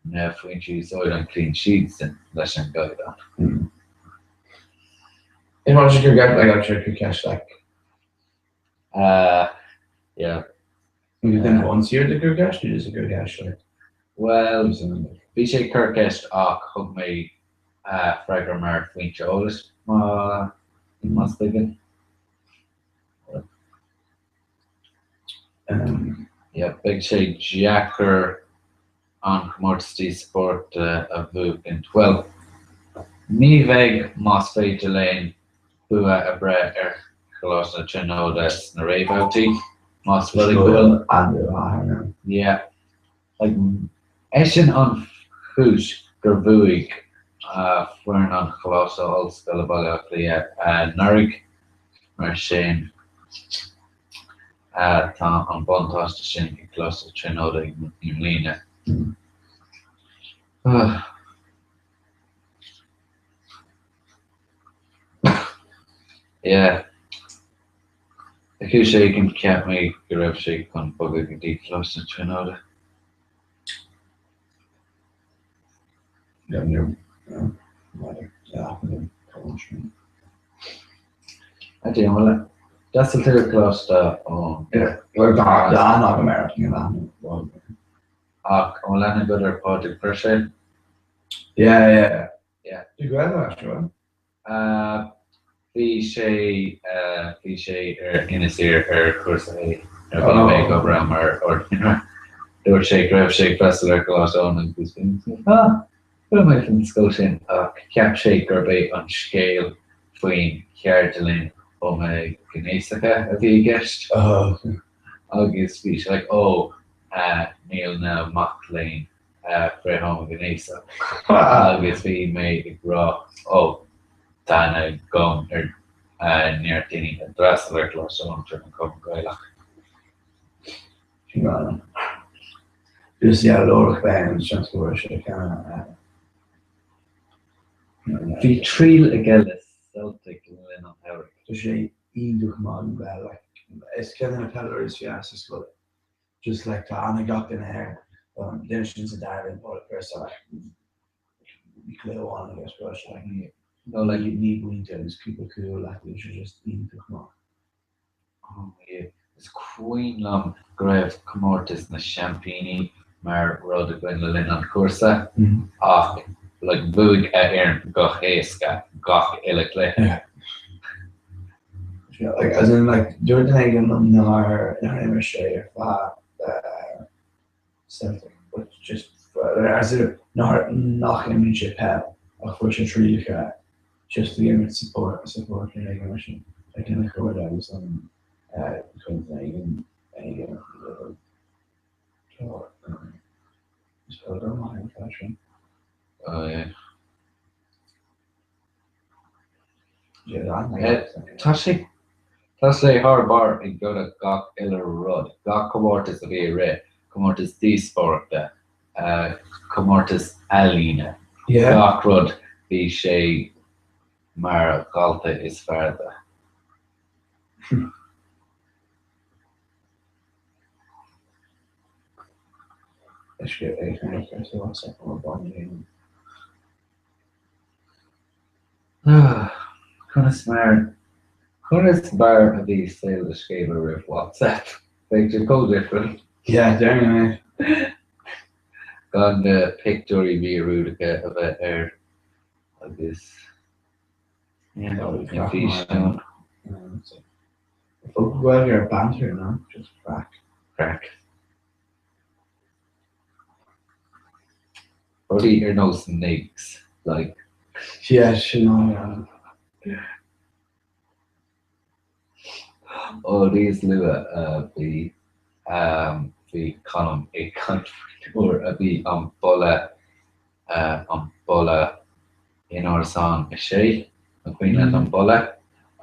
na foinsí úsáid an clean sheet leis an gcaighdeán. Is mar sin gur like I'm sure gur ceist like Uh, yeah. You think once here the gur ceist nó is a gur ceist like? Bhuel, bhí sé ag cur ceist ach thug mé freagra mar foinse eolais má más tuigeann. Yeah, beidh sé deacair an comórtas díospóireachta a bhuachaint. Bhuel, ní bheidh más féidir linn bua a breith ar Choláiste na Tríonóide sna réamhbhabhtaí. Más rud é go bhfuil. Yeah. Like, eisean an chúis gur bhuaigh foireann an Choláiste Ollscoile Baile Átha Cliath anuraidh. Mar sin. Tá an buntáiste sin ag Coláiste na Tríonóide i mbliana. Yeah. Ar chúis éigin cheap mé go raibh sé chun bogadh go dtí Coláiste na Tríonóide. Yeah, no, no, matter. Yeah, no, Coláiste. A Dé, bhuel, d'fhreastail tú ar Choláiste Eoin. Yeah, well, tá aithne agam air, níl aithne agam. Ach an bhfuil aithne agat ar Pádraig Puirséil? Yeah, yeah. Yeah. Bhí Gaeilge leis, an bhfuil? Bhí sé, bhí sé ar Inis Oírr ar chúrsa é nuair a bhí mé ag obair ann mar Ard-Aighne. Dúirt sé go raibh sé ag freastal ar Choláiste Eoin agus bhí mé ah, chuala mé faoin scoil sin ach cheap sé gurb é an scéal faoin cheardlann homaighnéasacha a bhí i gceist. Agus bhí sé like, oh, níl na mac léinn frith-homaighnéasach agus bhí mé ag rá ó tá aithne agam ar neart daoine a d'fhreastail ar Choláiste Eoin tríd an Chumann Gaelach. Sin rá. Just yeah, lorg bheith an seans go bhfuair sé ceann. Bhí triail aige le Celtic le linn an tsamhraidh. Tá sé iontach maith an bheith like is ceann de na peileadóirí is fearr sa scoil. Just like tá aithne ag gach duine air, an duine sin sa dara roinn Pádraig Pearse like bhí cluiche amháin aige go raibh sé like No like 9 bpointe agus cúpla cúl like bhí sé just iontach maith. Oh yeah. Is cuimhin liom go raibh comórtas na seaimpíní mar rud againn le linn an chúrsa ach like bhuaigh a fhoireann go héasca gach uile chluiche. Yeah. Like, as in, like, dúirt duine éigin liom nár nár imir sé ar feadh Celtic, but just as in nár nach imríonn sé peil ach fuair sé trialacha just ag imirt support support nó éigin mar sin like lena chairde agus an chun duine éigin éigin is peileadóir maith é an fear sin. Oh yeah. Tá sé Tá sé thar barr ag beagnach gach uile rud, gach comórtas a bhí ag rith, comórtas díospóireachta, comórtas ealaíne, gach rud, bhí sé mar dhalta is fearr de. Conas mar Conas mar a bhí saol do scéime roimh WhatsApp? Bheadh sé chomh difriúil. Yeah, déarfainn é. Gan na pictiúirí míorúideacha a bheith air agus na físeáin. Focal Gaeilge ar banter ná just craic. Craic. Rudaí ar nós nigs, like. Yeah, sin an. Ó níos luaithe a bhí bhí Colm ag caint faoin uair a bhí an boladh an boladh in árasán 6, an cuimhin leat an boladh?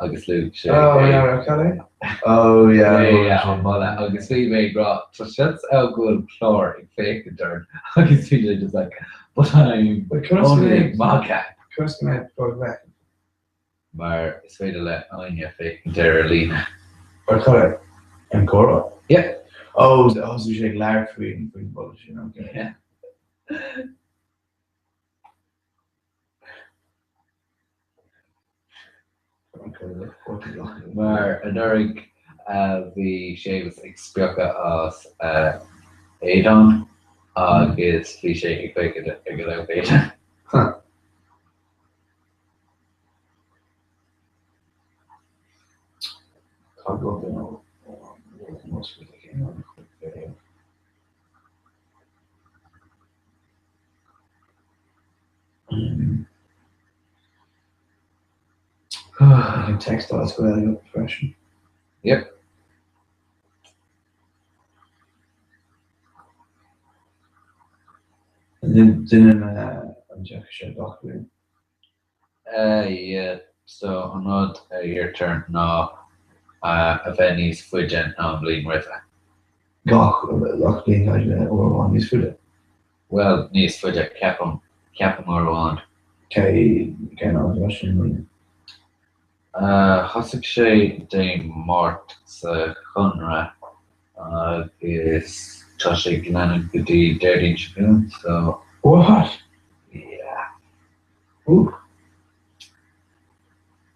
Agus luaigh sé Oh yeah, cad é? Oh yeah. Yeah, yeah, an boladh. Agus bhí mé ag rá, tá seans ann go bhfuil clár ag féachaint orainn agus bhí sé just like, but I'm only ag magadh. Conas go mbeidh clár ag féachaint? Mar is féidir le éinne féachaint air ar líne. Ar cad é? An comhrá? Yeah. Oh, thosaigh sé ag labhairt faoin boladh sin, okay. Yeah. Mar anuraidh bhí Séamus ag spochadh as a éadán agus bhí sé ag féachaint ag an am céanna. I can text as well freisin. Yep. Duine an deacha sé gach bliain. Yeah, so an rud a iarrtar ná a bheith níos faide ná an bhliain roimhe. Gach gach bliain caithfidh bheith uair amháin níos faide. Bhuel, níos faide, ceapaim, ceapaim uair amháin. Cé cén fhad atá sin i mbliana? Thosaigh sé Dé Máirt sa Chonradh agus tá sé ag leanúint go dtí Déardaoin seo chugainn, so. What? Yeah. Ooh.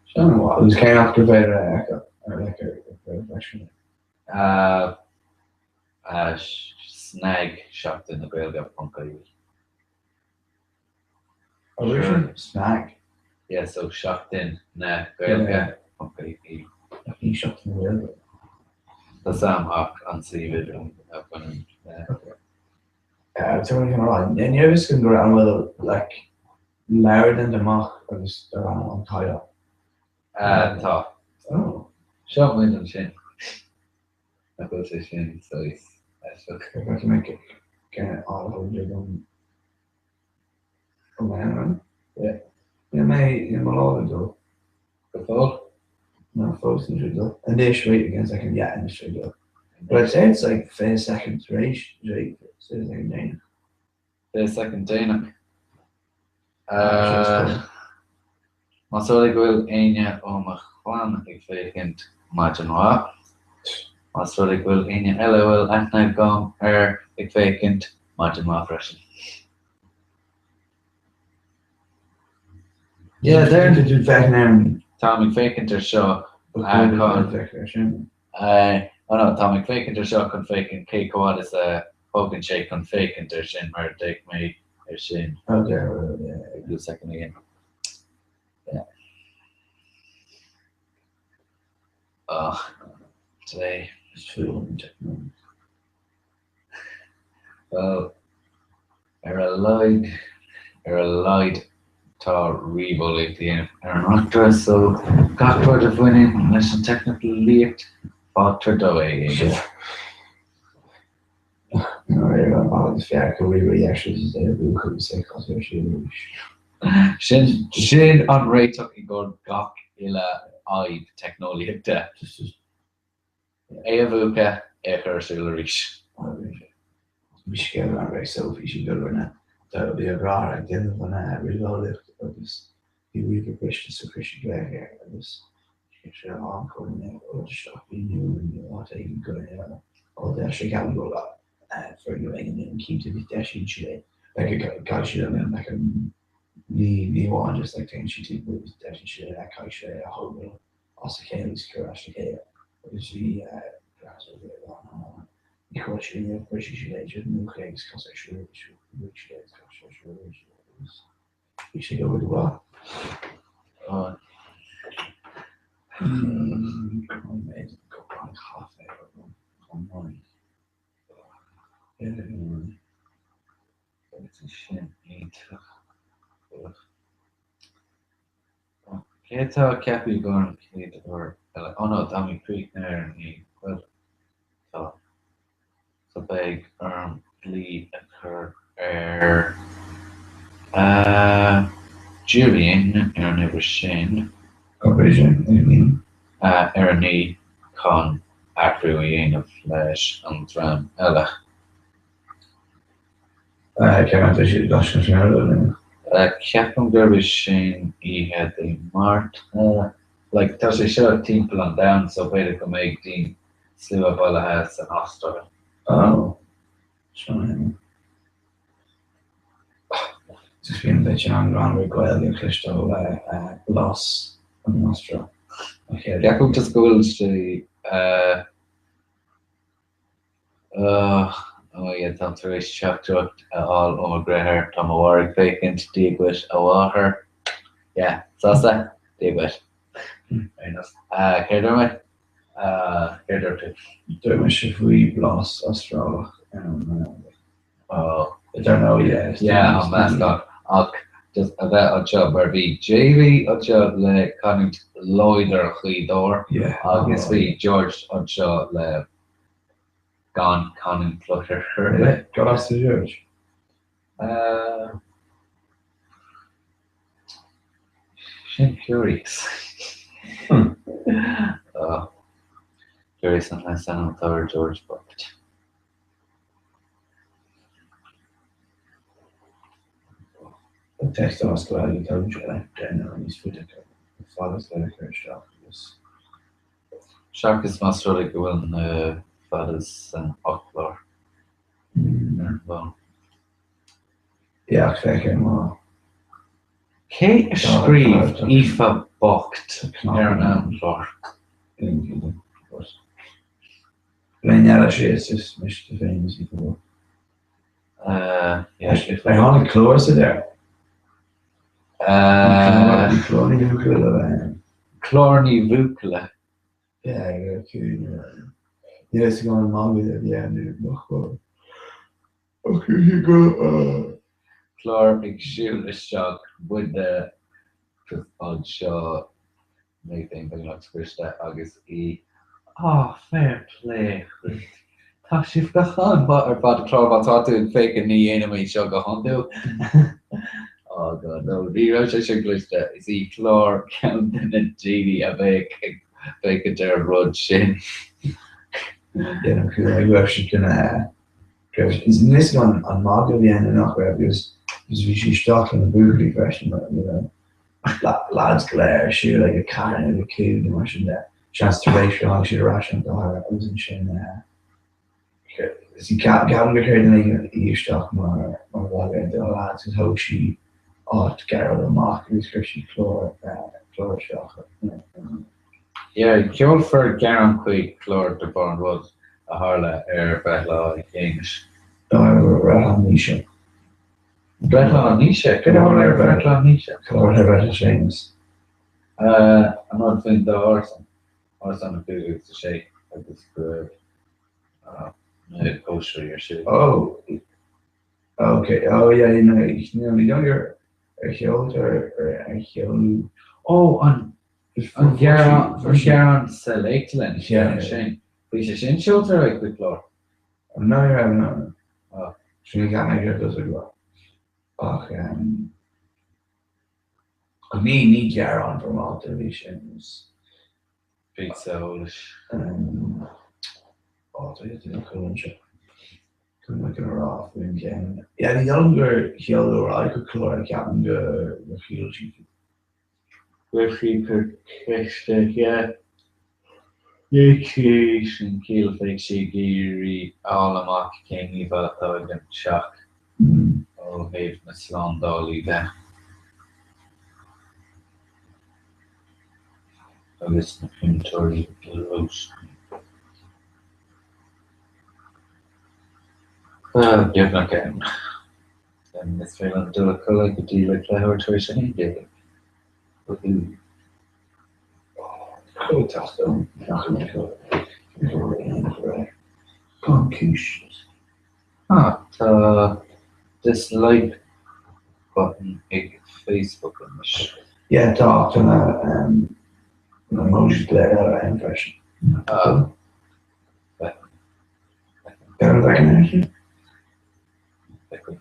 Sin an-mhaith. Agus cén áit gur féidir é a fheiceáil? Ar like ar ar freisin? Snag Seachtain na Gaeilge ponc ie. Oh, sin snag. Yeah, so Seachtain na Gaeilge ponc ie. Ach ní Seachtain na Gaeilge. Tá Sam ach an suíomh idirlín a bhaineann le. Tá mé chun a rá, ní raibh fhios agam go raibh an bhfuil like leabhar déanta amach agus darb ainm An Caighdeán. Tá. Oh. Seo muid ansin. Nach bhfuil sé sin saghas aisteach? Feicfidh mé cén fhad a thógann sé dom an leabhar. Yeah. Níl mé, níl mo lámh ag dul. Go fóill? No, fós níl sé ag dul. Anois, wait again a second, yeah, anois tá sé ag dul. But I'd say it's like 20 second tar éis, 20 second déanach. 20 soicind déanach. Más rud é go bhfuil éinne ó mo chlann ag féachaint, maidin mhaith. Más rud é go bhfuil éinne eile a bhfuil aithne agam air ag féachaint, maidin mhaith freisin. Yeah, Tá tú ag féachaint ar an. Táim ag féachaint ar seo chun. Oh no, táim ag féachaint ar seo chun féachaint cé chomh fhad is a thógann sé chun féachaint ar sin mar d'fhéach mé ar sin cúpla soicind ó shin. Yeah. Oh, today. Is fuath liom an teicneolaíocht. Well, ar a laghad, ar a laghad tá ríomheolaíocht a dhéanamh ar an reachtaire, so gach rud a bhaineann leis an teicneolaíocht, fágtar dó é a dhéanamh. Nuair a an bealach is fearr go ríomhaire a dheisiú is é a mhúchadh agus é a chasadh ar siúl arís. Sin, sin an réiteach i gcomhair gach uile fhadhb teicneolaíochta. É a mhúchadh, é a chur ar siúl arís. Bhí scéal ann ré Sophie sí go rinne bhí a dheartháir ag déanamh an ríomheolaíocht agus bhí ríomhaire briste so chuir sí glaoch air agus bhí sé an chur in rud isteach bhí nó nó áit éigin go ó deis sé ceapann go Foirgneamh éigin déanamh cinnte agus deisíonn siad é. Like caithfidh siad an like an ní ní amháin just like téann siad timpeall agus deisíonn siad é like caithfidh siad é a thógáil as a chéile agus cur ar ais le chéile agus bhí ní chuir siad ní chuir siad é idir múch é agus cas ar siúl agus bhuaigh siad é agus cas ar siúl agus bhí sé go go mhaith. Méid cupán caife chomh maith. Sin iontach. Cé atá ceaptha i gcomhair an chéad uair eile? Ó no, tá mé críochnaithe ar an naoi. Bhuel, tá. So beidh orm glao a chur ar Julian ar an uimhir sin. Cad é sin? Ar a naoi chun athrú a dhéanamh leis an dream eile. Ceapaim gurb é sin oíche Dé Máirt. Like, tá sé seo timpeall an domhain so b'fhéidir go mbeidh daoine slua bailithe san Astráil. Oh, sin Just bíonn duit an rannóg Gaeilge a chloisteáil blas an Astráil. Ceapaim just go bhfuil sé Oh yeah, táim tar éis teachtaireacht a fháil ó mo dheartháir, tá mo mháthair ag féachaint, Dia dhuit a mháthair. Yeah, sásta? Dia dhuit. Ar aon nós. Céard a dúirt mé? Céard a dúirt tú? Dúirt mise faoi blas Astrálach ar an nGaeilge. Oh. I don't know, yeah. Yeah, an meascán. Ach just a bheith anseo, mar bhí Jamie anseo le canúint láidir Ghaoth Dobhair agus bhí George anseo le gan canúint láidir ar bith. Cad as do George? Sin curious. Curious an leasainm atá ar George bocht. Text as Gaeilge tugann sé le déanamh níos faide fada le cur isteach agus. Seachas más rud é go bhfuil na fadas san fhoclóir ar an bhfón. Yeah, ach féach ar mo. Cé a scríobh Aoife Bocht ar an amchlár? Bliain eile síos is mise tú féin is Aoife Bocht. Ar tháinig Clár sa deireadh? Bhí Clár Ní Bhuachalla le bheith ann. Clár Ní Bhuachalla? Yeah, go raibh ciúin ar Níl a fhios agam an magadh a bhí ann nó nach raibh. Ach bhí sé go. Clár ag siúl isteach muidne anseo mé féin beagnach scriosta agus í Ah, fair play dhuit. Tá sibh go han-mhaith ar fad, Clár, má tá tú ag féachaint ní dhéanaim é seo go hiondúil. Oh God, no, ní raibh sé sin cliste. Is í Clár ceann de na daoine a bheadh ag féachaint ar an rud sin. Déanaim go raibh siad gonna go raibh níl a fhios agam an magadh a bhí ann nó nach raibh because bhí sí isteach le na buachaillí freisin you know. lads go léir ar siúl ag 4 nó ag 5 nó mar sin de. Seans tar éis gur tháinig siad ar ais ón gcathair agus ansin ceapaim gur chuir duine éigin í isteach mar mar mhagadh ar na lads agus thóg sí áit Gearóid amach agus chuir sí clár clár isteach. Yeah, seolfar gearán chuig Clár de bharr an rud a tharla ar bhreithlá Shéamais. Ar bhreithlá Naoise. Breithlá Naoise? Cad a tharla ar bhreithlá Naoise? Cad a tharla ar bhreithlá Séamus? An rud faoin dá árasán, árasán 5 agus 6 agus go raibh na cóisirí ar siúl. Oh, ok, oh yeah, no, no, ní dóigh ar ar sheoltar ar ar sheoladh. Oh, an an gearán an gearán sa léachtlann, sin. Bhí sé sin seolta ar aghaidh chuig Clár? No, ní raibh, no. Sin an ceann ag dul ag rá. Ach ní ní gearán foirmeálta a bhí sin. Píosa eolais. Ó, tá tú ag cur anseo. Cad mé gonna rá faoin gceann. Yeah, ní dóigh liom gur sheoladh ar aghaidh chuig Clár, ceapaim go gur shíl siad. Chuir sí cur ceiste, yeah. Sin ciall, bheadh sí ag iarraidh a fháil amach cén íomhá atá ag an teach ó thaobh na slándála de. Agus na cúntóirí lóistín. Beagnach ann. Is féidir liom dul a chodladh go dtí like leathuair tar éis a 11. Woohoo. Ah, tá dislike button ag Facebook anois. Yeah, tá, tá na na emojis go léir eile ann freisin. Ah. Ar an bhfeiceann é sin? Feicim.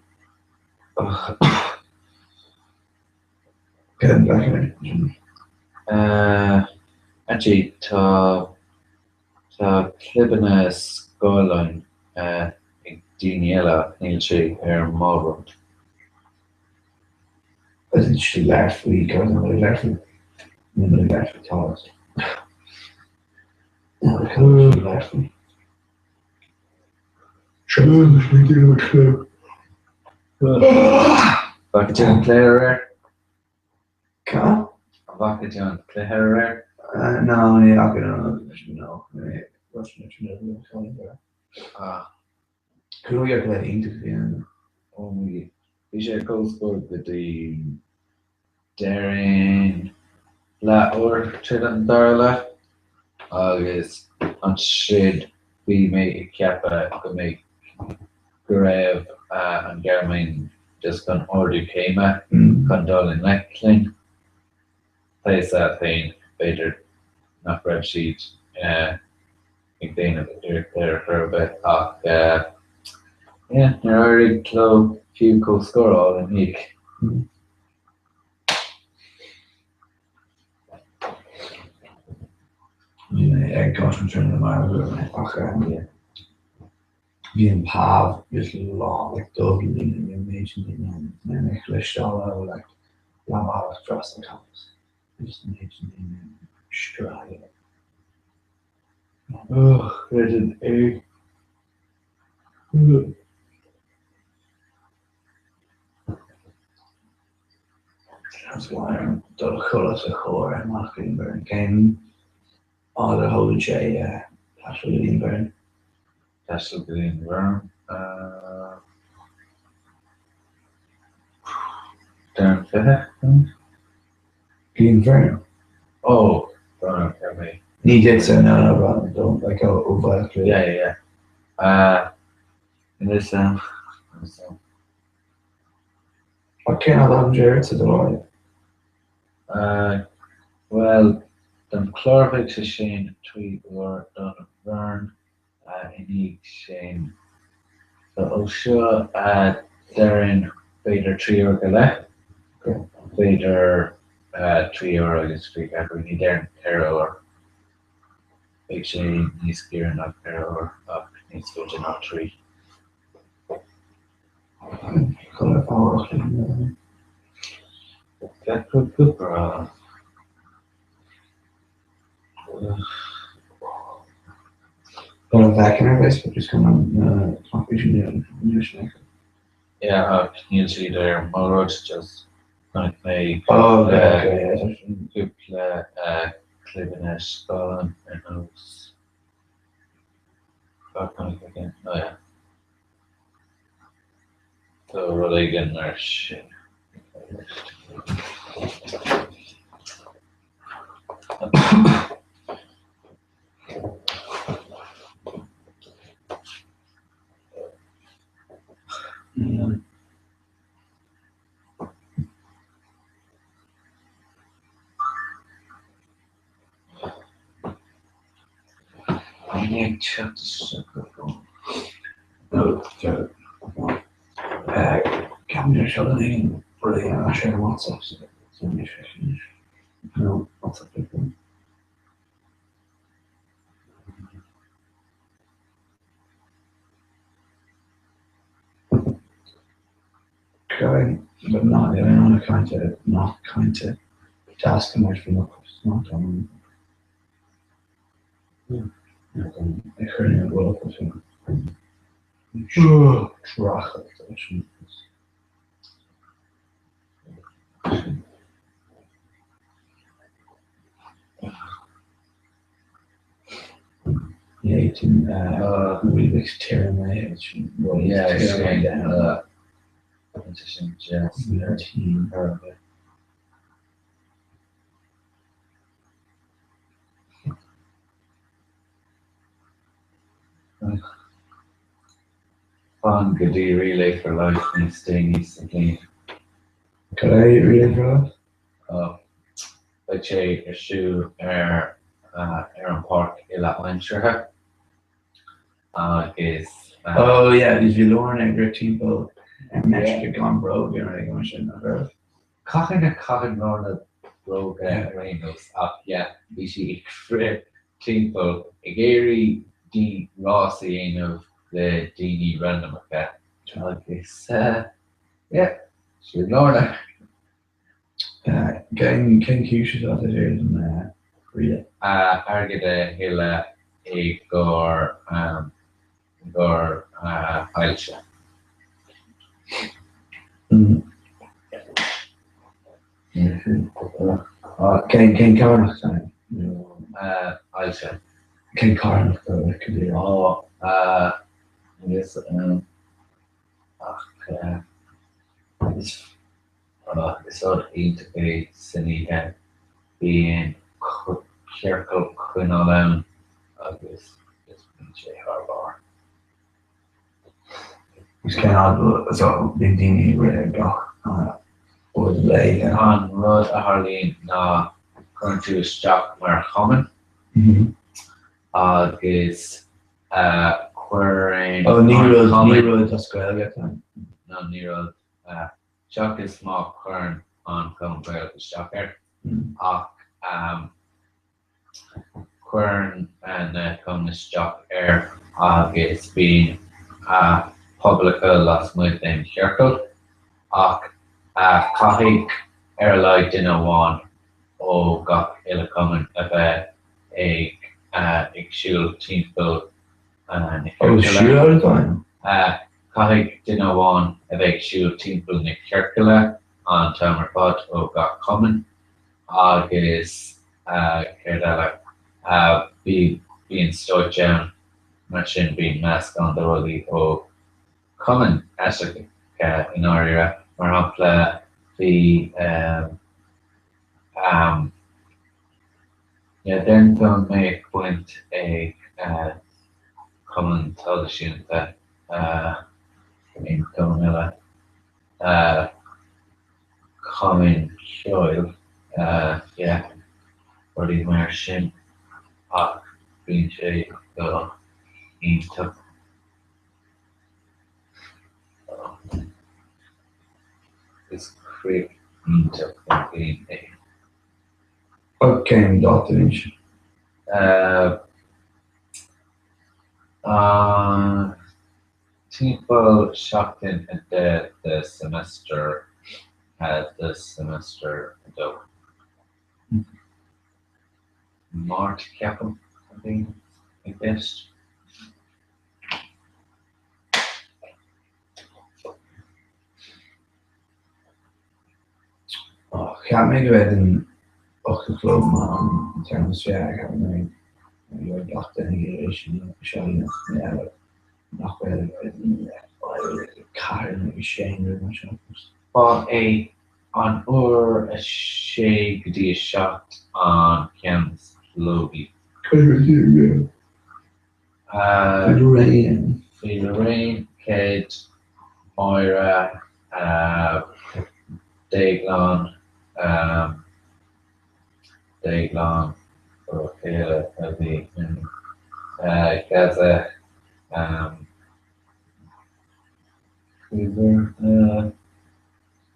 Cén bhfeiceann é sin? Actually, tá tá clibeanna scáileáin ag daoine eile ach níl sé ar mo rud. Is sé leat faoi cad é mar leat faoi ní mar leat faoi tá leat faoi. Bhfaca tú an cluiche aréir? Cad? An bhfaca tú an cluiche aréir? No, ní fhaca no no Ah. Cúigear cluiche iontach a bhí ann. Oh my Bhí sé ar comhscór go dtí déarfainn leathuair tar éis an dara leath agus ansin bhí mé ag ceapadh go mbeidh go raibh an Ghearmáin just chun ardú céime chun dul i ngleic linn. Tá a fhios agat féin, b'fhéidir nach raibh siad ag déanamh iarracht ar chor ar bith ach yeah, níor éirigh leo fiú comhscór a fháil ina dhiaidh. Bhí mé ag Coimisiún na Mara ach bhí an pav just lán like dubh le daoine, bhí an méid sin daoine ann, bhí mé ag cloisteáil leo like leath bealach trasna an campus, just an méid sin daoine ann, screadaíl. Oh, creidim é. Seans go mbeidh orm dul a chodladh sa charr amach go dtí an Bheireann. Cén fhad a thógann sé taisteal go dtí an Bheireann? Taisteal go dtí an Bheireann? Déarfainn 20 nóiméad? Go dtí an Bheireann? Ó, brón orm, mé. Ní duitse, no, no, brón, don't, like ó Bhaile Átha Cliath. Yeah, yeah, yeah. Anois, anois. Ach cén fhad a thagann sé ort sa do láimh? Bhuel, don chlár bheadh sé sin 3 uair don Bhoirinn i ndiaidh sin. So ó seo déarfainn b'fhéidir 3 uair go leith, b'fhéidir 3 uair agus 24, ní déarfainn 4 uair. Beidh sé níos giorra ná 4 uair ach níos faide ná 3. Bheadh go breá. Yeah, ach níl siad ar mo rud, just chonaic mé cúpla clibeanna scáileáin ar nós oh yeah. Tá rud éigin mar sin. Ní ag teacht isteach go fóill. Ag cur na bhfuil sin. Drachailt leis an. Nathan Weetabix tirim é sin sin just Fan go dtí Relay for Life níos déanaí sa bhliain. Cad é Relay for Life? Beidh sé ar siúl ar ar an páirc uile-aimseartha agus. Oh yeah, agus bhí Lorna ag rith timpeall ar metric gan bróga nó rud mar sin, nach raibh? Cathain a chaitheann Lorna bróga ar aon nós ach yeah, bhí sí ag rith timpeall ag iarraidh di rás a dhéanamh le daoine randamacha agus yeah, sin Lorna. Cén cúis atá taobh thiar den relay? Airgead a thuilleadh i gcomhair ailse. Cén carthanacht? Ailse. Cén carthanacht atá Ach is Is rud iontach é san oíche. Bíonn ciorcal coinneal ann agus just bíonn sé thar barr. Is cén fhad so bíonn daoine ag rith gach uair den lae. An rud a tharlaíonn ná cuireann tú isteach mar chumann agus cuireann Ó ní rud ní rud as Gaeilge atá ann. No ní rud. Seachas má chuireann an Cumann Gaelach isteach air. Ach cuireann na cumainn isteach air agus bíonn pobal acu lasmuigh den chiorcal. Ach caithfidh ar a laghad duine amháin ó gach uile chumann a bheith ag siúl timpeall na ciorcaile. Caithfidh duine amháin a bheith ag siúl timpeall na ciorcaile an t-am ar fad ó gach cumann agus céard eile? Bíonn stáitse ann, mar sin bíonn meascán de rudaí ó chumainn aisteacha i ndáiríre. Mar shampla, bhí Yeah, déarfainn go mbeadh baint ag cumann traidisiúnta, aon chumann eile, cumainn cheoil, yeah, rudaí mar sin ach bíonn sé go hiontach. Is craic iontach don bhliain é. Cén dáta anois? Timpeall seachtain 10 de semester de semester 2. Máirt ceapaim a bhíonn i gceist. Cheap mé go raibh an 8 a chlog mar an t-am is fearr, cheap mé go raibh gach duine ag iarraidh sin seo a dhéanamh nach bhfuil ceathair nó sé nó mar sin. Ba é an uair a sé go dtí a 7 an ceann is plódaí. Bhí Lorraine. Bhí Lorraine, Ced, Máire, Déaglán, Déaglán, ó chéile a bhí in Gaza, Cleveland,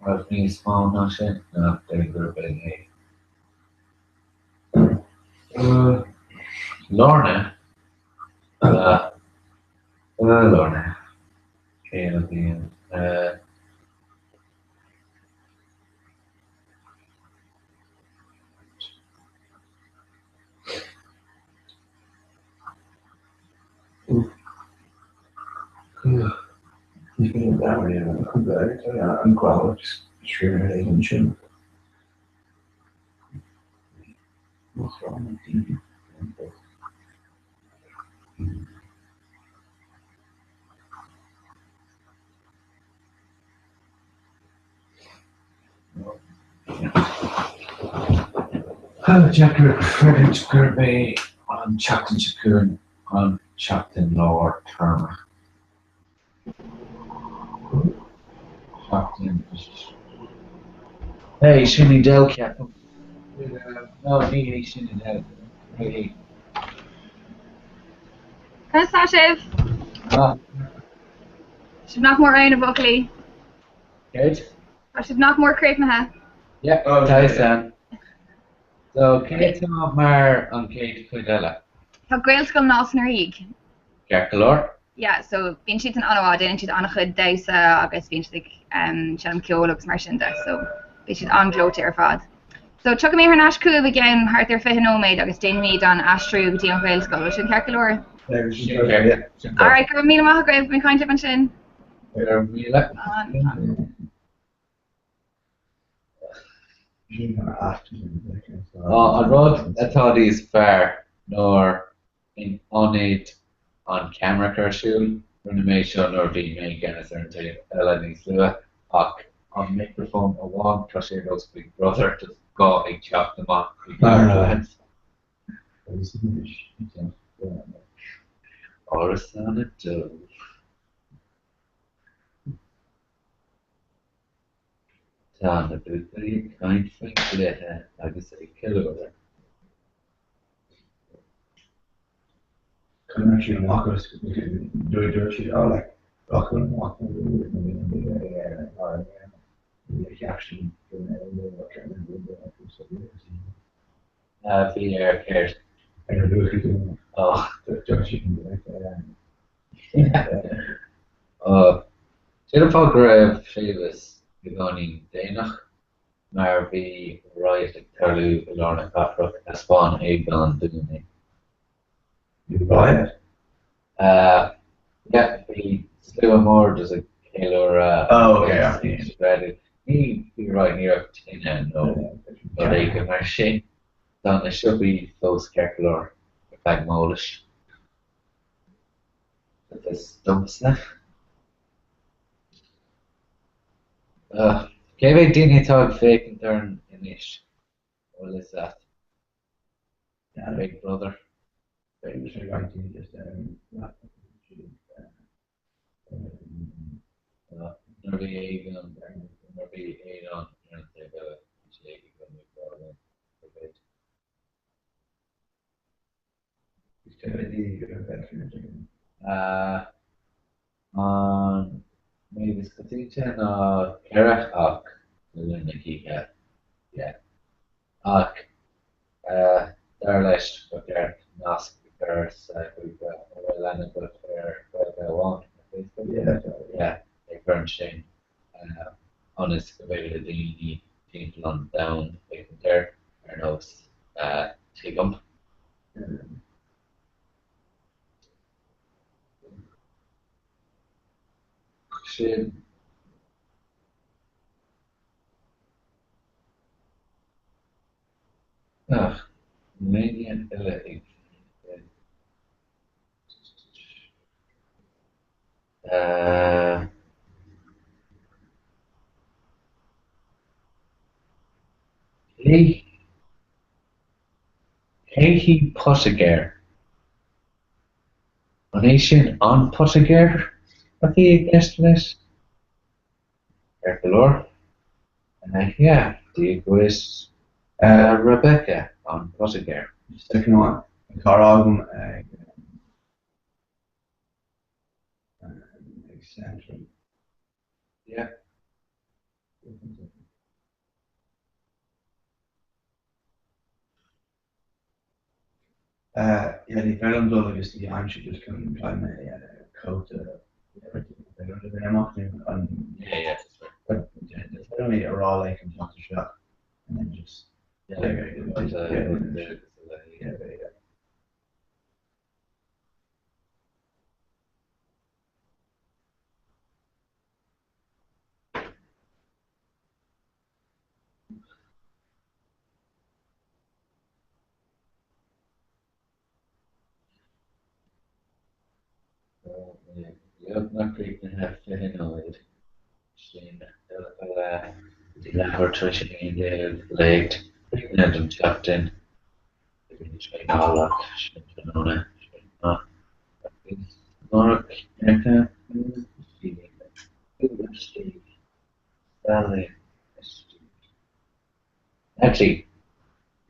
raibh níos mó ná sin? Ná, déarfainn gurb in é. Lorna, Lorna, cé a bhíonn? Ní féidir leat an Ghaeilge scríobh ar éigean sin. Deacair a chreidiúint gurb é an tseachtain seo chugainn an tseachtain lár téarma. Seachtain. Hey, sin Edel ceapaim. No, ní hé sin Edel. Hey. Conas tá sibh? Ah. Sibh nach mór ann a bhuachaillí. Céard? Tá sibh nach mór críochnaithe. Yeah, tá fhios a'm. So, cé atá mar an chéad chuid eile? Tá Gaelscoil Nás na Ríogh. Ceart go leor. Yeah, so bíonn siadsan an-mhaith, déanann siad an-chuid damhsa agus bíonn siad ag seinm ceoil agus mar sin de, so beidh siad an-ghleoite ar fad. So tiocfaidh mé thar n-ais chugaibh i gceann thart ar 20 nóiméad agus déanfaimid an aistriú go dtí an Ghaelscoil, bhfuil sin ceart go leor? Alright, go raibh míle maith agaibh, beidh mé ag caint libh ansin. Go raibh míle. An rud atá níos fearr nuair in ionad an ceamara a chur ar siúl, rinne mé seo nuair a bhí mé i gceannas ar an taobh eile níos luaithe, ach an micreafón amháin, tá sé ar nós Big Brother, just gá ag teacht amach chuig an Árasán 2. Tá na buachaillí ag caint faoin gcluiche agus ag ceiliúradh. Chuir siad amach agus dúirt siad oh like rachaidh amach Bhí ar céard? Ar na buachaillí Oh. Dúirt siad Sin an fáth go raibh Séamus beagáinín déanach, mar bhí riot ag tarlú i lár na cathrach, thaispeáin Aogán dúinn é. Bhí riot? Yeah, bhí slua mór just ag ceiliúradh Oh, okay, yeah. Ní bhí riot, ní raibh tine nó rud éigin mar sin. Tá na siopaí fós ceart go leor, ar feadh m'eolais. Is domsa. Cé mhéad daoine atá ag féachaint orainn anois? An bhfuil fhios agat? Big Brother. Nuair a bhí Aogán nuair a bhí Aodán ar an taobh eile, bhí sé ag rá linn. An méid is coitianta ná 4 ach le linn na hoíche, yeah. Ach dar leis ba cheart nasc a chur sa ghrúpa a bhfuil aithne agat ar Gaeilge Amháin ar Facebook, yeah, ag cur ansin ionas go bhféidir le daoine timpeall an domhain féachaint air, ar nós Tuigim. Sin. Ach, níl éinne eile ag. Cé hí poitigéir? An é sin an poitigéir a bhí i gceist leis? Ceart go leor. Yeah, Dia dhuit Rebecca, an poitigéir. Cara agam ag ag Central. Yeah. Yeah, ní féidir liom dul agus ní aimsir just chun caithfidh mé cóta amach nó an Yeah, yeah. But is féidir liom a rá like an tseachtain seo and then just Yeah, yeah, yeah, yeah. Beagnach críochnaithe, 20 nóiméad. Sin go leath go dtí leathuair tar éis a 11 léacht críochnaithe don tseachtain. Beidh traenáil ach sin tráthnóna, sin maith. Agus amárach cearta istigh, istigh, istigh. Actually,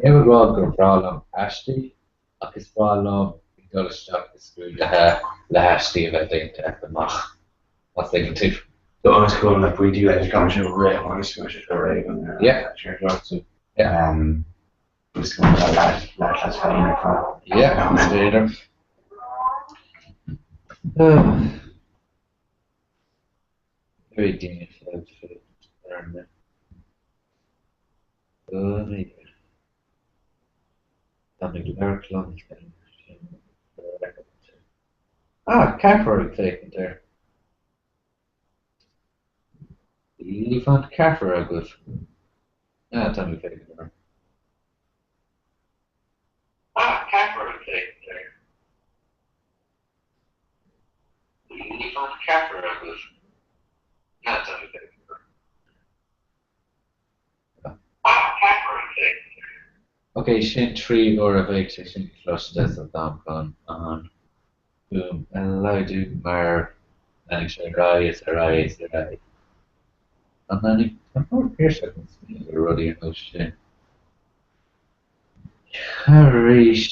nílim ag rá gur bhreá liom aistí, ach is breá liom ag dul isteach i scrúduithe le haistí a bheith déanta amach, más tuigeann tú. So ionas go bhfuil na pointí leis gan sé rith agus go bhfuil sé réidh an Yeah. so Yeah. um, is go bhfuil leat leat féin ar fad. Yeah, is féidir. Bhí daoine fad Tá mé ag labhairt liom féin Ah, ceathrar ag féachaint air. Líomhain ceathrar agaibh. Ah, tá mé ag féachaint orm. Ah, ceathrar ag féachaint air. Líomhain ceathrar agaibh. Ah, tá mé ag féachaint orm. Ok, sin 3 uair a bheidh sé sin cloiste so táim chun an fhuaim a laghdú mar leanfaidh sé ar aghaidh is ar aghaidh is ar aghaidh. An leanfaidh? Tá mór tuirseach an smaoineamh ar rudaí ar nós sin. Arís.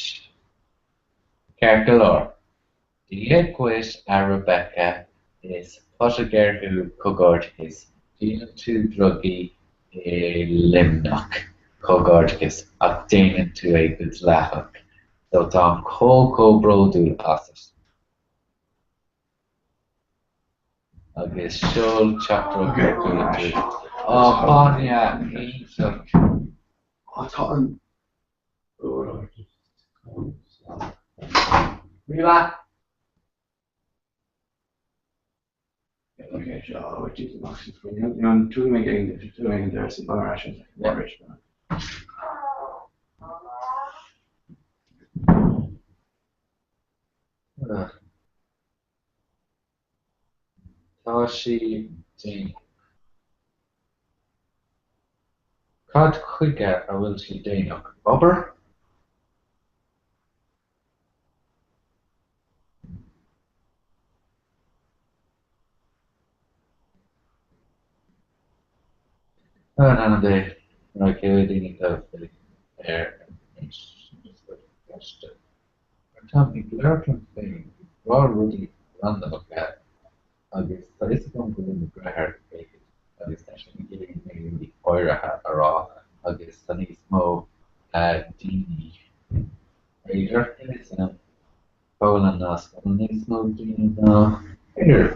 Ceart go leor. Dia dhuit a Rebecca, is poitigéir thú comhghairdeachas, díolann tú drugaí i Luimneach, comhghairdeachas, ach déanann tú é go dleathach, so táim chomh chomh bródúil asat. Agus seol teachtaireacht chuig tú. Á, bainne, iontach. Á, tá an Reba. Okay, so Tá sí déanach. Cad chuige a bhfuil sí déanach? Obair? Ah, in ainm Dé, an raibh céad daoine atá ar anois? Mar táim ag labhairt liom féin, ag rá rudaí randamacha agus tá fhios agam go bhfuil mo dheartháir ag féachaint agus eisean ag iarraidh mé rudaí áirithe a rá agus tá níos mó daoine, b'fhéidir, cá bhfuil an nasc, an bhfuil níos mó daoine ná, b'fhéidir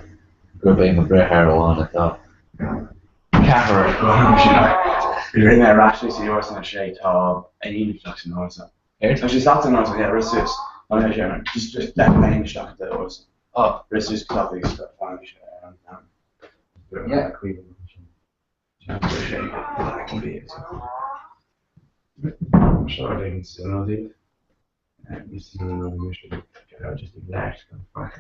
gurb é mo dheartháir amháin atá. Ceathrar. Rinne mé ar ais sa árasán 6 tá aon isteach san árasán. Tá sé isteach san árasán, yeah, rith suas. Tá sé sin, just just leath féin isteach i d'árasán. Oh. Rith suas go tapaidh agus fan sé ar an am. Yeah. Sé Seo ar aon suim Just ag leis gan faic.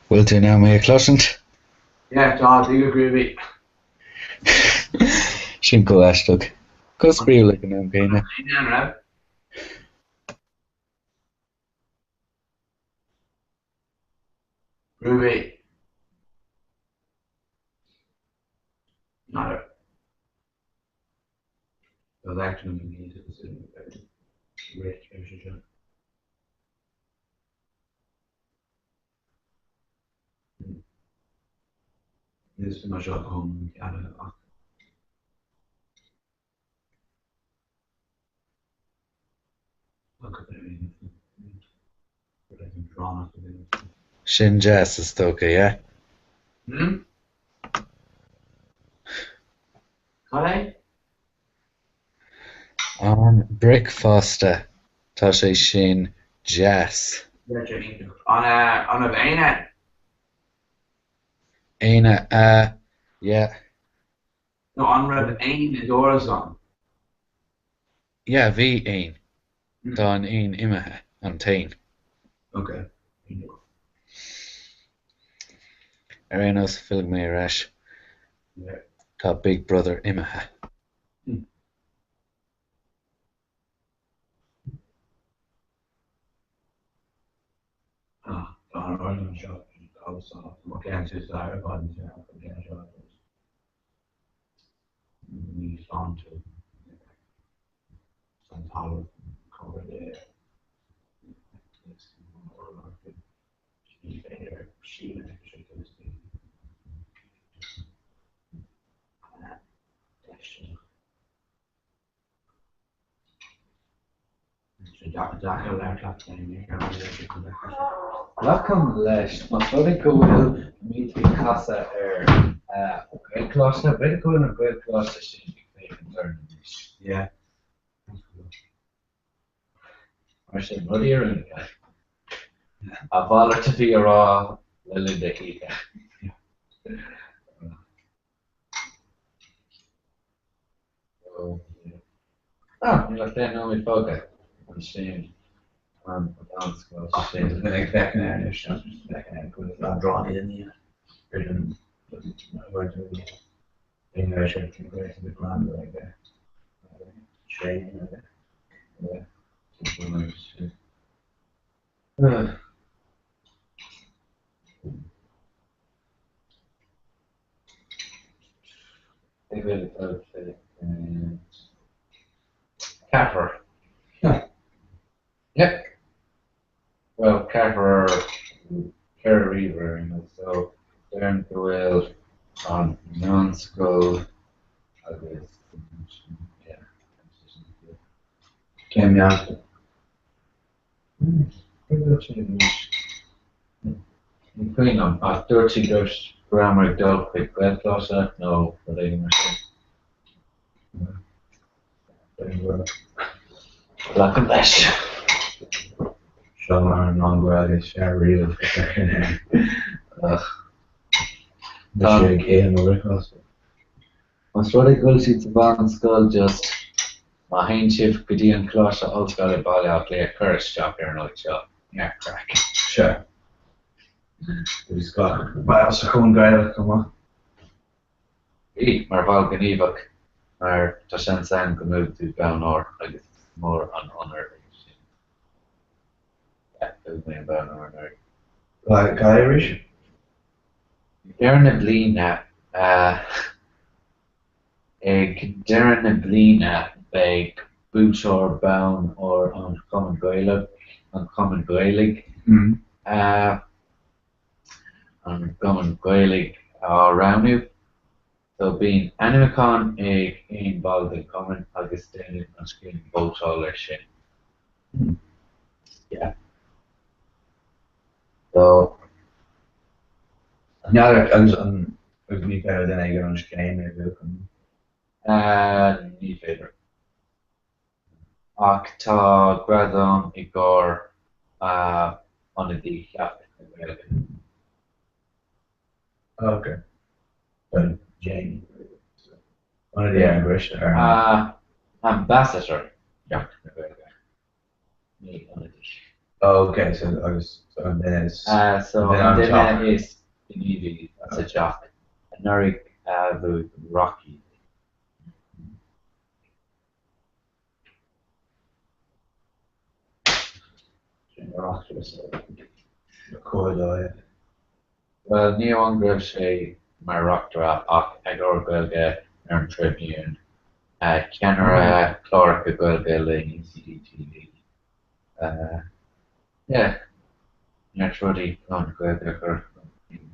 Bhfuil tú in ann mé a chloisint? Yeah, tá, Dia groovy. Sin chomh aisteach. Chomh spraíúil ag an am céanna. An raibh? Groovy. Not Sin deas, is dócha, yeah? Hmm? Cad é? An bricfeasta, tá sé sin deas. Yeah, sé iontach. An eh, an raibh éan ann? Éanna, eh, yeah. Nó an raibh éan i d'árasán? Yeah, bhí éan. Tá an éan imithe, an t-éan. Ok. Ar aon nós, fillfidh mé ar ais. Tá Big Brother imithe. Ah, tá an árasán seo ábalta mo cheann suas le ar fad an ceann seo ní sláintiúil san talamh cover de ní féidir síleanna Glacaim leis, más rud é go bhfuil muid ag casadh ar Ghaelcholáiste, b'fhéidir go bhfuil an Gaelcholáiste sin ag féachaint orainn anois. Mar sin, rudaí oiriúnacha. A mhalairt a bhí á rá le linn na hoíche. Ah, níl ach 10 nóiméad fágtha ansin an mheánscoil sin. Ag féachaint air anois, féachaint air go bhfuil an drámaí in í ar an Ceathrar. Yep. Bhuel, ceathrar, ceithre ríomhaire, you know, so deirim go bhfuil an mheánscoil agus yeah. Cén meánscoil? Ní cuimhin liom, ach dúirt sí go rabhamar ag dul chuig Gaelcholáiste nó rud éigin mar sin. Glacaim leis. Seo mar an rang Gaeilge is fearr riamh Ach Tá sé ag ithe mo bhricfeasta. Más rud é go bhfuil siad sa mheánscoil just má théann sibh go dtí an Coláiste Ollscoile i Baile Átha Cliath cuir isteach ar an áit seo. Neart craic. Sea. Bhí gach ball sa Chumann Gaelach chomh maith. Bhí, mar bhall gníomhach, mar tá seans ann go mbuafaidh tú bonn óir agus is mór an onóir é sin. Yeah, bhuaigh mé an bonn óir anuraidh. Cad é arís? Ag deireadh na bliana, Ag deireadh na bliana beidh buaiteoir bonn óir an Chumainn Ghaelaigh, an Chumainn Ghaelaigh, an Chumainn Ghaelaigh á roghnú. So bíonn ainmniúchán ag aon bhall den chumann agus déanann an scéim vótáil air sin. Yeah. So, n'fheadar agus an agus ní féidir duine éigin an scéim a bhuachan? Ní féidir. Ach tá gradam i gcomhair ionadaí Theach na Gaeilge. Ok. Well, Jane. Ionadaí ar an gcoiste ar an. Ambassador Theach na Gaeilge. Ní ionadaí. Ok, so agus so an duine is So an duine is gníomhaí sa teach anuraidh bhuaigh Rocky. Bhuel, ní amháin go raibh sé mar reachtaire ach eagarthóir Gaeilge ar an Tribune. Ceannaire Cláracha Gaeilge le UCD TV. Yeah, neart rudaí chun Gaeilge a chur chun cinn.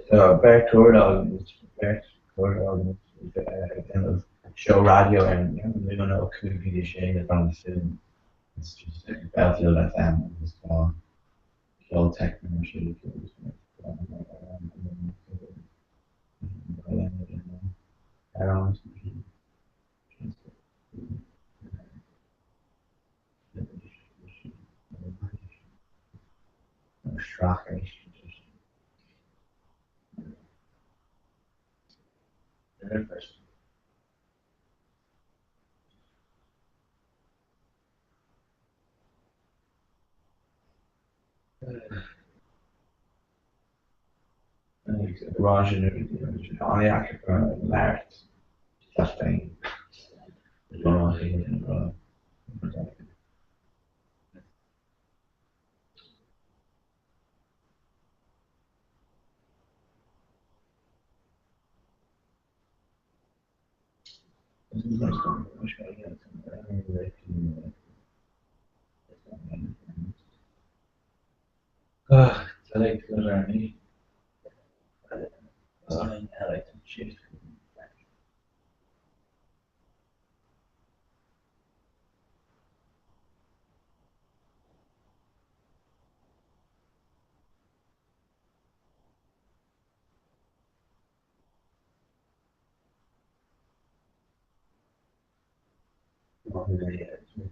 Tá beirt chairde agam, beirt chairde agam ag déanamh seó raidió ar an Luan ó 5 go dtí 6 le Brandon Flynn. It's just Belfield FM agus tá ceol techno mar sin agus An-deacair labhairt leat féin.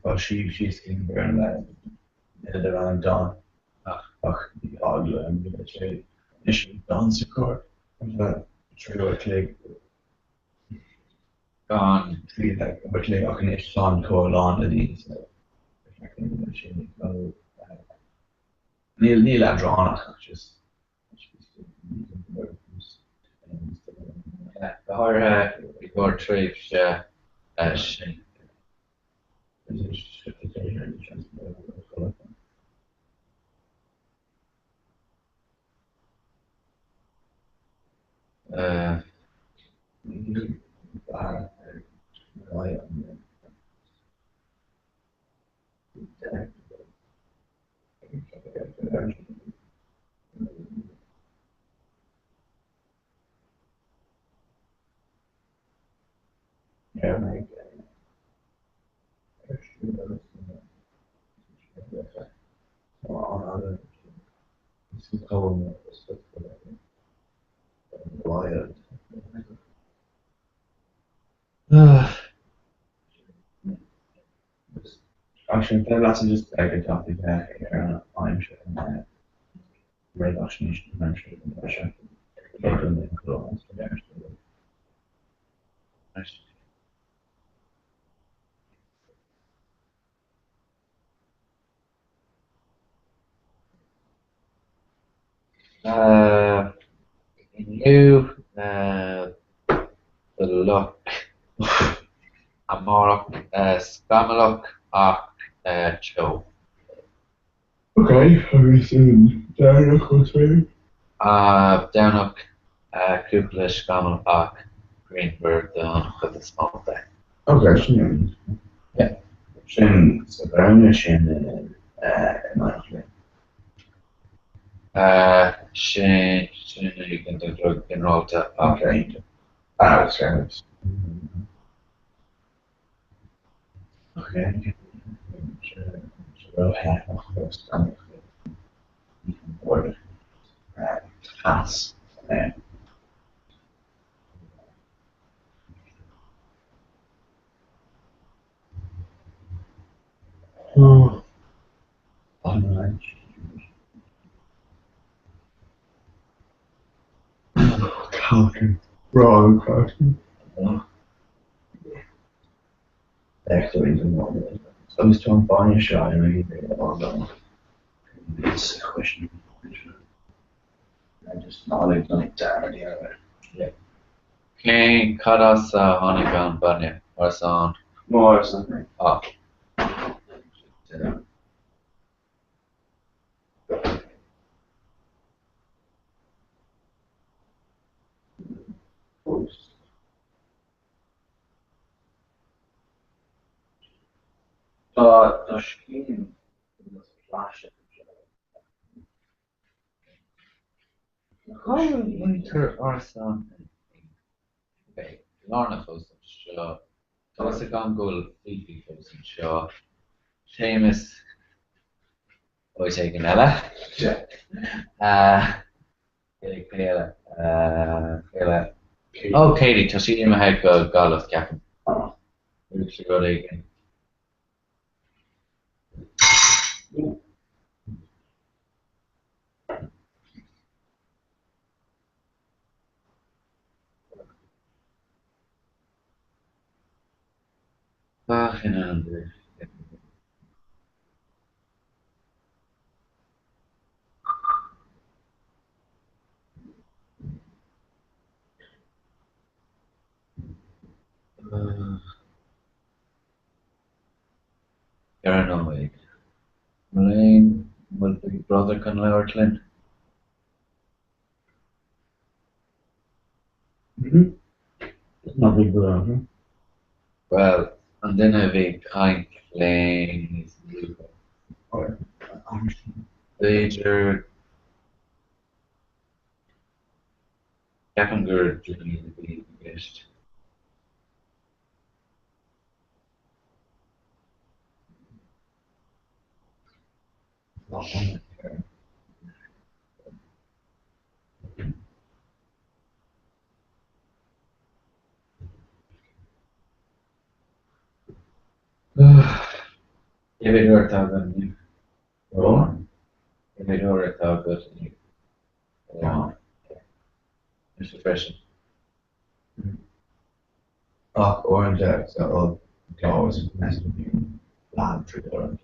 Tá sí síos in Bern le an Don ach bhí eagla orm go mbeadh sé anois Don sa charr 3 uair a chloig Gan. 3 uair a chloig ach anois tá an carr lán le daoine so níl níl leadránach ach just Go háirithe i gcomhair tréimhse sin. Actually, an féidir leat just ag an topic bheith ar an aimsir réamhaisnéis na haimsire don deireadh seachtaine. Inniu fliuch, amárach scamallach ach teo. Ok, agus an Domhnach más féidir? Domhnach, cúpla scamall ach grianmhar don chuid is mó de. Ok, sin yeah. Sin sa Bhearna, sin in Maigh Cuilinn. Sin sin ag an go ginearálta ach. Ok. Ah, sorry. Ok. Theas. Calcan. Wrong question. Agus tá an bainne seo It's a question. I just not like Yeah. Cén cad as a tháinig an bainne? Arsa an. Mar Ah. Tá tá scian plaisteach Cá bhfuil muintir árasán Ok, Lorna fós anseo. Tá fhios agam go bhfuil Fifi fós anseo. Séamus áit éigin eile. Cé eile? Cé eile? Ó, Katie, tá sí imithe go Gaillimh, ceapaim. Luaigh sí rud éigin. Bheadh in ann duit. Ar ndóigh. Muileann, an bhfuil Big Brother chun labhairt linn? Not Big Brother. Bhuel, an duine a bhí ag caint linn níos luaithe. B'fhéidir. Ceapaim gur Julian a bhí i gceist. Cé mhéad uair atá agat inniu? Cé mhéad uair atá agat inniu? Mise freisin. Ach uaireanta so always lean tríd ar an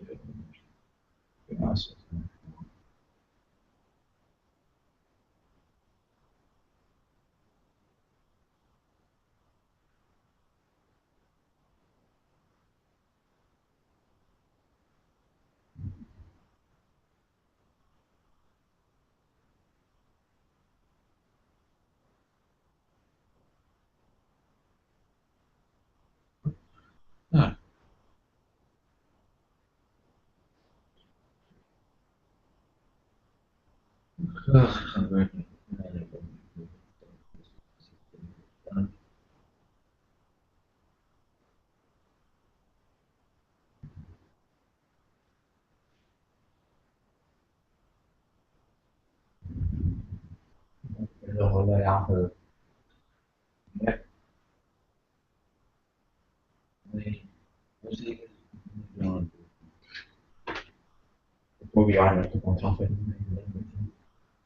Ah.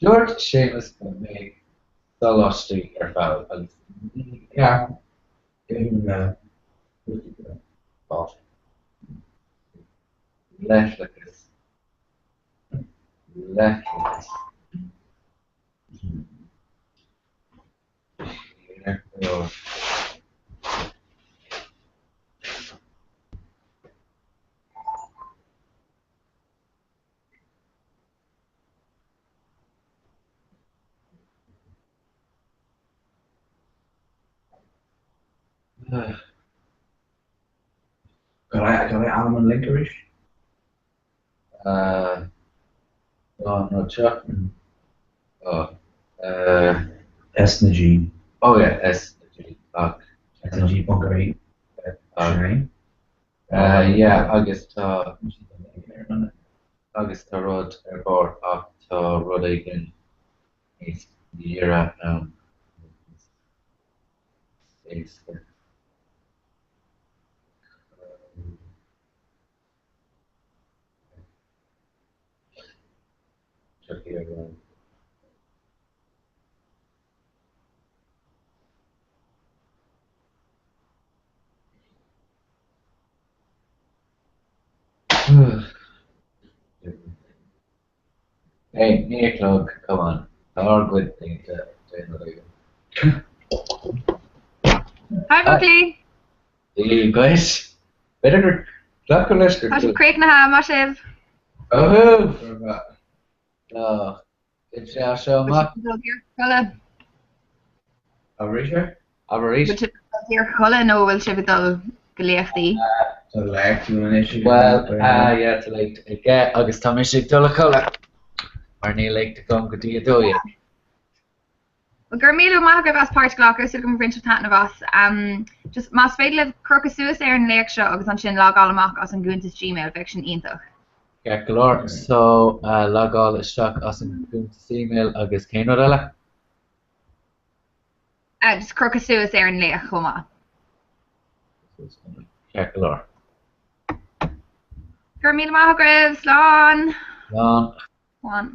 Dúirt Séamus go mbeadh sóláistí ar fáil agus ní ceart Leithleachas. Leithleachas. Cad é ainm an link arís? Tá an rud seo. Tá. S na G. Oh yeah, S na G. Ach. S na G ponc ie. Sin é? Yeah, agus tá agus tá rud ar barr ach tá rud éigin níos giorra ann níos éasca. Hey, 9 a chlog, come on. Tá ár gcuid déanta, déan rud éigin. Hi buachaillí! Dia dhuit. B'fhéidir gur glacadh leis gur. Tá sibh críochnaithe, maith sibh! Woohoo! Thit sé as seo amach. Bhfuil sibh ag dul thiar a chodladh? Arís? Abair arís. Bhfuil sibh ag dul thiar a chodladh nó bhfuil sibh ag dul go léachtaí? Tá léacht uaim anois ag Bhuel, ah yeah, tá léacht aige agus tá mise ag dul a chodladh mar níl léacht agam go dtí 12. Well, go raibh míle maith agaibh as páirt a ghlacadh, súil agam gur bhain sibh taitneamh as. Just más féidir libh crochadh suas ar an léacht seo agus ansin logáil amach as an gcuntas Gmail, bheadh sin iontach. Ceart go leor, so logáil isteach as an gcuntas email agus cén rud eile? Just crochadh suas ar an léacht chomh maith. Ceart go leor. Go raibh míle maith agaibh, slán! Slán. Slán.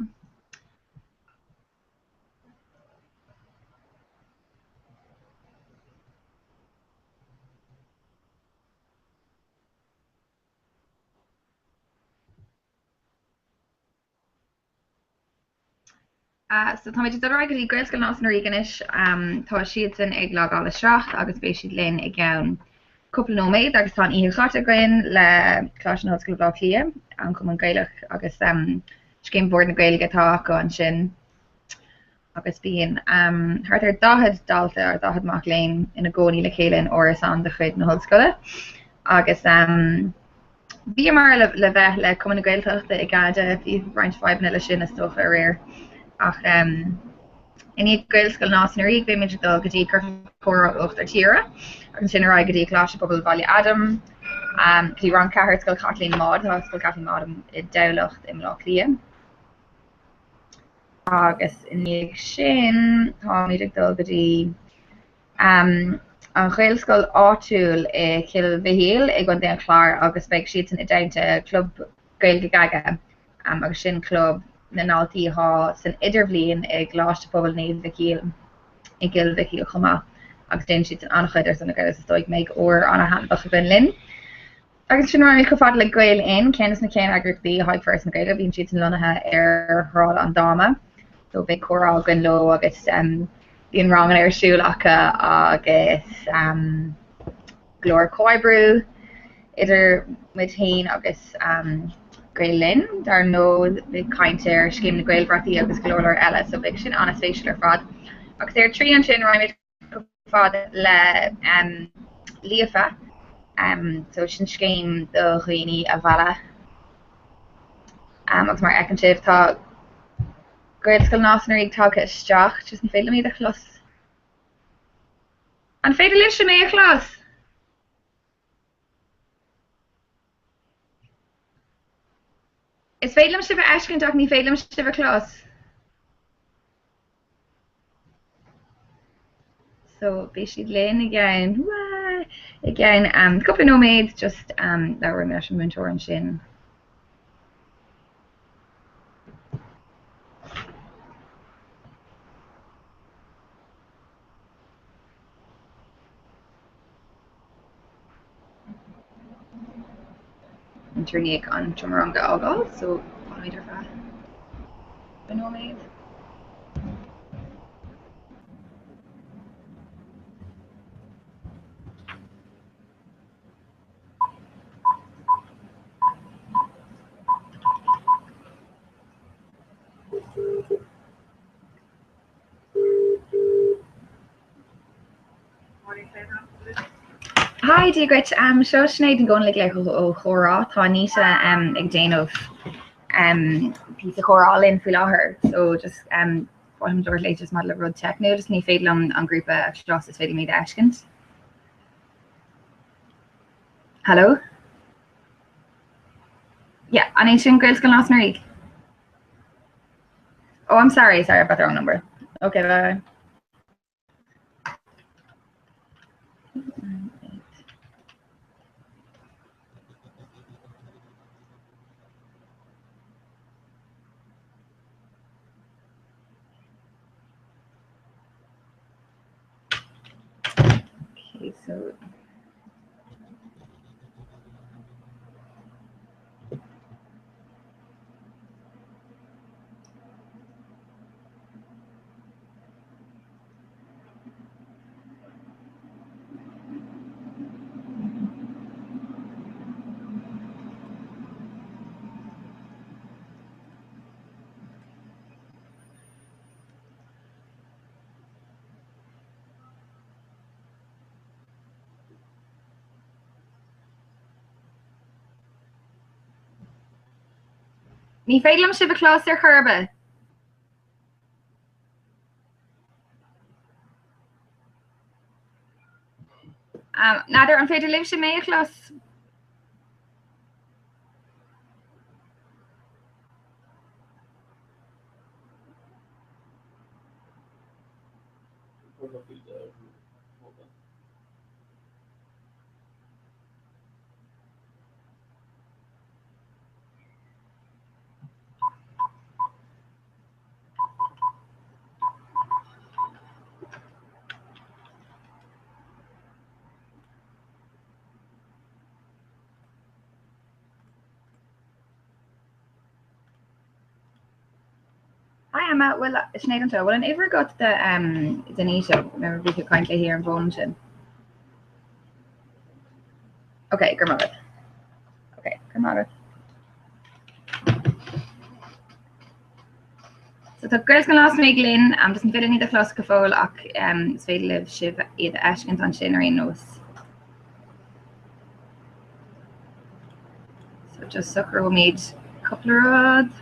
So táimid ag dul ar aghaidh go dtí Gaelscoil Nás na Ríogh anois. Tá siadsan ag logáil isteach agus beidh siad linn i gceann cúpla nóiméad agus tá an oíche chaite againn le Coláiste na hOllscoile Baile Átha Cliath, an Cumann Gaelach agus Scéim Bhord na Gaeilge atá acu ansin agus bíonn thart ar 40 dalta, 40 mac léinn ina gcónaí le chéile in árasán de chuid na hollscoile agus Bhíomar le bheith le Cumann na Gaeltachta i gCeanada, bhí roinnt fadhbanna leis sin is dócha aréir, ach i ndiaidh Gaelscoil Nás na Ríogh beimid ag dul go dtí Ciorcal Comhrá Uachtar Tíre agus ansin ar aghaidh go dtí Coláiste Pobail Bhaile Adaim, go dtí Rang 4 Scoil Chaitlín Maude, tá Scoil Chaitlín Maude i dTamhlacht i mBaile Átha Cliath. Agus i ndiaidh sin táimid ag dul go dtí an Ghaelscoil áitiúil i gCill Mhichíl i gContae an Chláir agus beidh siadsan i dteannta Club Gaeilge Gaga agus sin club na ndaltaí atá san idirbhliain i gColáiste Pobail Naomh Mhichíl i gCill Mhichíl chomh maith agus déanann siadsan an-chuid ar son na Gaeilge is dóigh go mbeidh uair an-thaitneamhach againn linn. Agus ansin raghaimid chomh fada le Gael Linn, ceann de na ceanneagraíochtaí atá ag Foras na Gaeilge, bíonn siadsan lonnaithe ar Shráid an Dáma, so beidh comhrá againn leo agus bíonn ranganna ar siúl acu agus go leor comhoibriú idir muid féin agus Gael Linn. Dar ndóigh, beidh caint ar Scéim na Gaelbhrataí agus go leor leor eile, so beidh sin an-spéisiúil ar fad. Agus ar a 3 ansin raghaimid chomh fada le Líofa, so sin scéim do dhaoine a mhealladh. Agus mar a fheiceann sibh tá Gaelscoil Nás na Ríogh tagtha isteach, just ní féidir liom iad a chlos. An féidir libhse mé a chlos? Is féidir liom sibh a fheiscint ach ní féidir liom sibh a chlos. So beidh siad linn i gceann, i gceann um, cúpla nóiméad just um, labhróidh mé leis an múinteoir ansin. Múinteoir i ndiaidh an seomra ranga a fhágáil, so fanfaimid ar feadh cúpla nóiméad. Hi, Dia dhuit. Um, seo Sinéad Ní Dhomhnaill ag glaoch ó Chomhrá. Tá Anita um, ag déanamh um, píosa comhrá linn faoi láthair. So just um, ba mhaith liom labhairt léi just maidir le rud teicniúil, just ní féidir liom an grúpa a chlos is féidir liom iad a fheiscint. Hello? Yeah, an é sin Gaelscoil Nás na Ríogh? Oh, I'm sorry, sorry, I've got the wrong number. Okay, bye. Okay, so Ní féidir liom sibh a chlos ar chor ar bith. N'fheadar an féidir libhse mé a chlos? Hi Emma, bhfuil Sinéad anseo, bhfuil an uimhir agat de Denise nuair a bhí tú ag caint léi ar an bhfón ansin? Ok, go raibh maith agat. Ok, go raibh maith agat. So tá Gaelscoil Lasmuigh linn, um, just ní féidir linn iad a chlos go fóill ach um, is féidir libh sibh iad a fheiscint ansin ar aon nós. So just socróimid cúpla rud.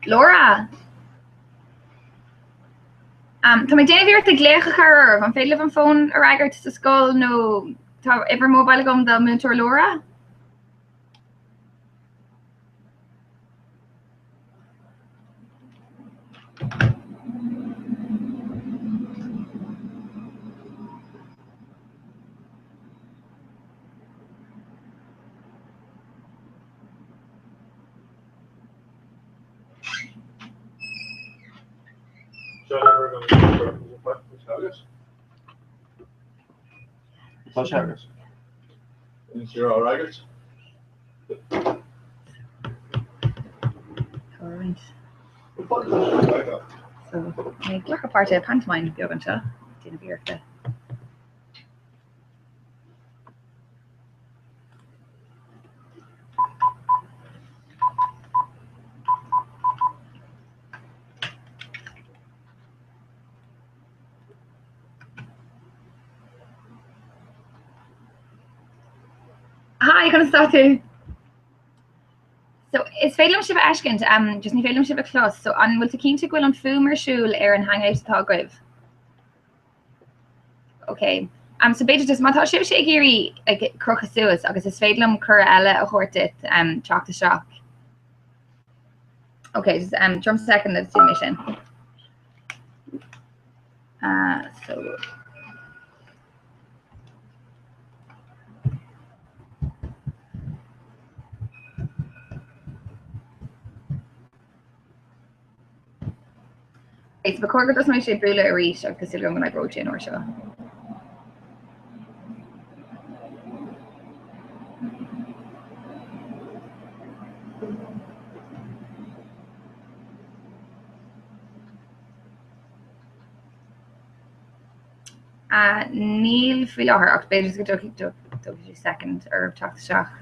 Laura! Tá mé ag déanamh iarrachta glaoch a chur oraibh, an féidir libh an fón a fhreagairt sa scoil nó tá uimhir mobile agam do Múinteoir Laura? Tá sé agat. Is ar fhreagairt? Tá roinnt. So, mé ag glacadh páirte i pantomime beag anseo, déanamh iarrachta. Hi, conas tá tú? So, is féidir liom sibh a fheiscint, um, just ní féidir liom sibh a chlos, so an bhfuil tú cinnte go bhfuil an fuaim ar siúl ar an Hangout atá agaibh? Ok. Um, so b'fhéidir just má tá sibhse ag iarraidh like, crochadh suas agus is féidir liom cuireadh eile a thabhairt duit um, teacht isteach. Ok, just um, drum second let's do mé sin. Uh, so So ba chóir go dtosnóidh sé ag bualadh arís agus tá súil agam go n-oibreoidh sé an uair seo. Níl faoi láthair ach b'fhéidir go dtógfaidh sé soicind oraibh teacht isteach.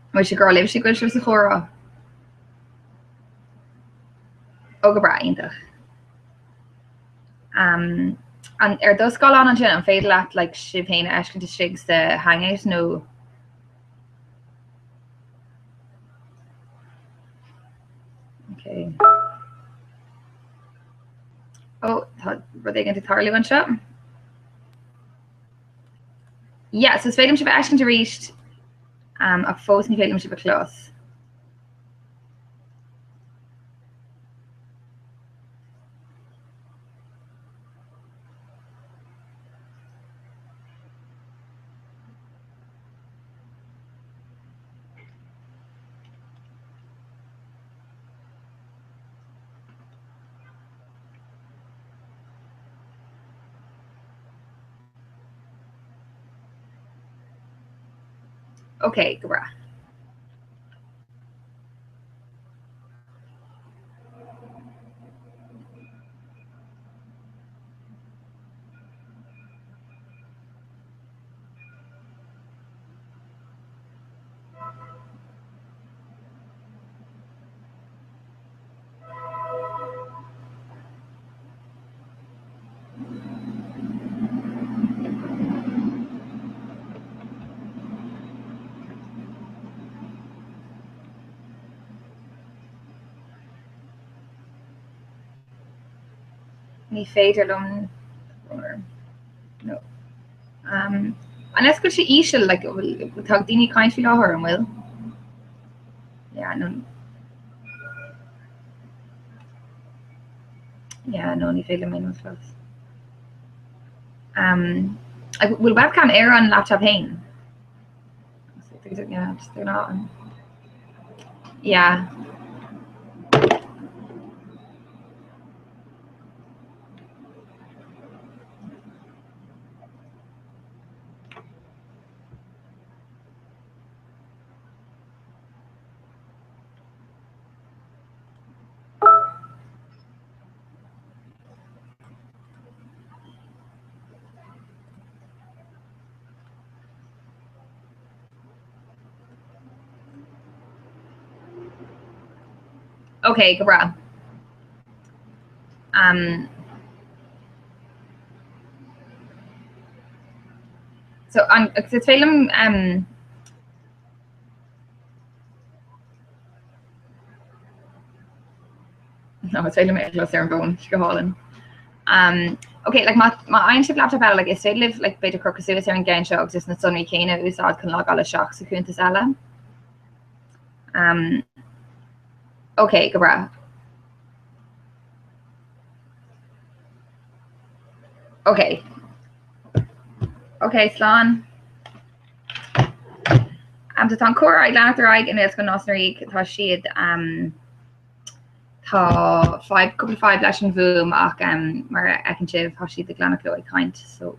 An bhfuil sé ag rá libhse go bhfuil sibh sa chomhrá? Ó go breá, iontach. Um, an, ar do scáileán ansin, an féidir leat like, sibh féin a fheiscint istigh sa Hangout nó Okay. Ó, tá rud éigin ag tarlú anseo. Yeah, so is féidir liom sibh a fheiscint arís um, ach fós ní féidir liom sibh a chlos. Ok, go breá. Ní féidir liom no. Um, unless go bhfuil sé íseal, like, tá daoine ag caint faoi láthair, an bhfuil? Yeah, no. Yeah, no, ní féidir liom aon rud fós. Um, bhfuil webcam ar an laptop féin? Yeah, just they're not on. Yeah. Ok, go breá. Um, so an agus is féidir liom um, No, is féidir liom é a chlos ar an bhfón, go hálainn. Um, ok, like, má, má fhaigheann sibh laptop eile, like, is féidir libh like, b'fhéidir crochadh suas ar an gceann seo agus is na sonraí céanna a úsáid chun logáil isteach sa chuntas eile. Um, ok, go breá. Ok. Ok, slán. Um, so tá an comhrá ag leanacht ar aghaidh i nGaelscoil Nás na Ríogh, tá siad um, tá fadhb, cúpla fadhb leis an bhfuaim ach um, mar a fheiceann sibh tá siad ag leanacht leo ag caint so.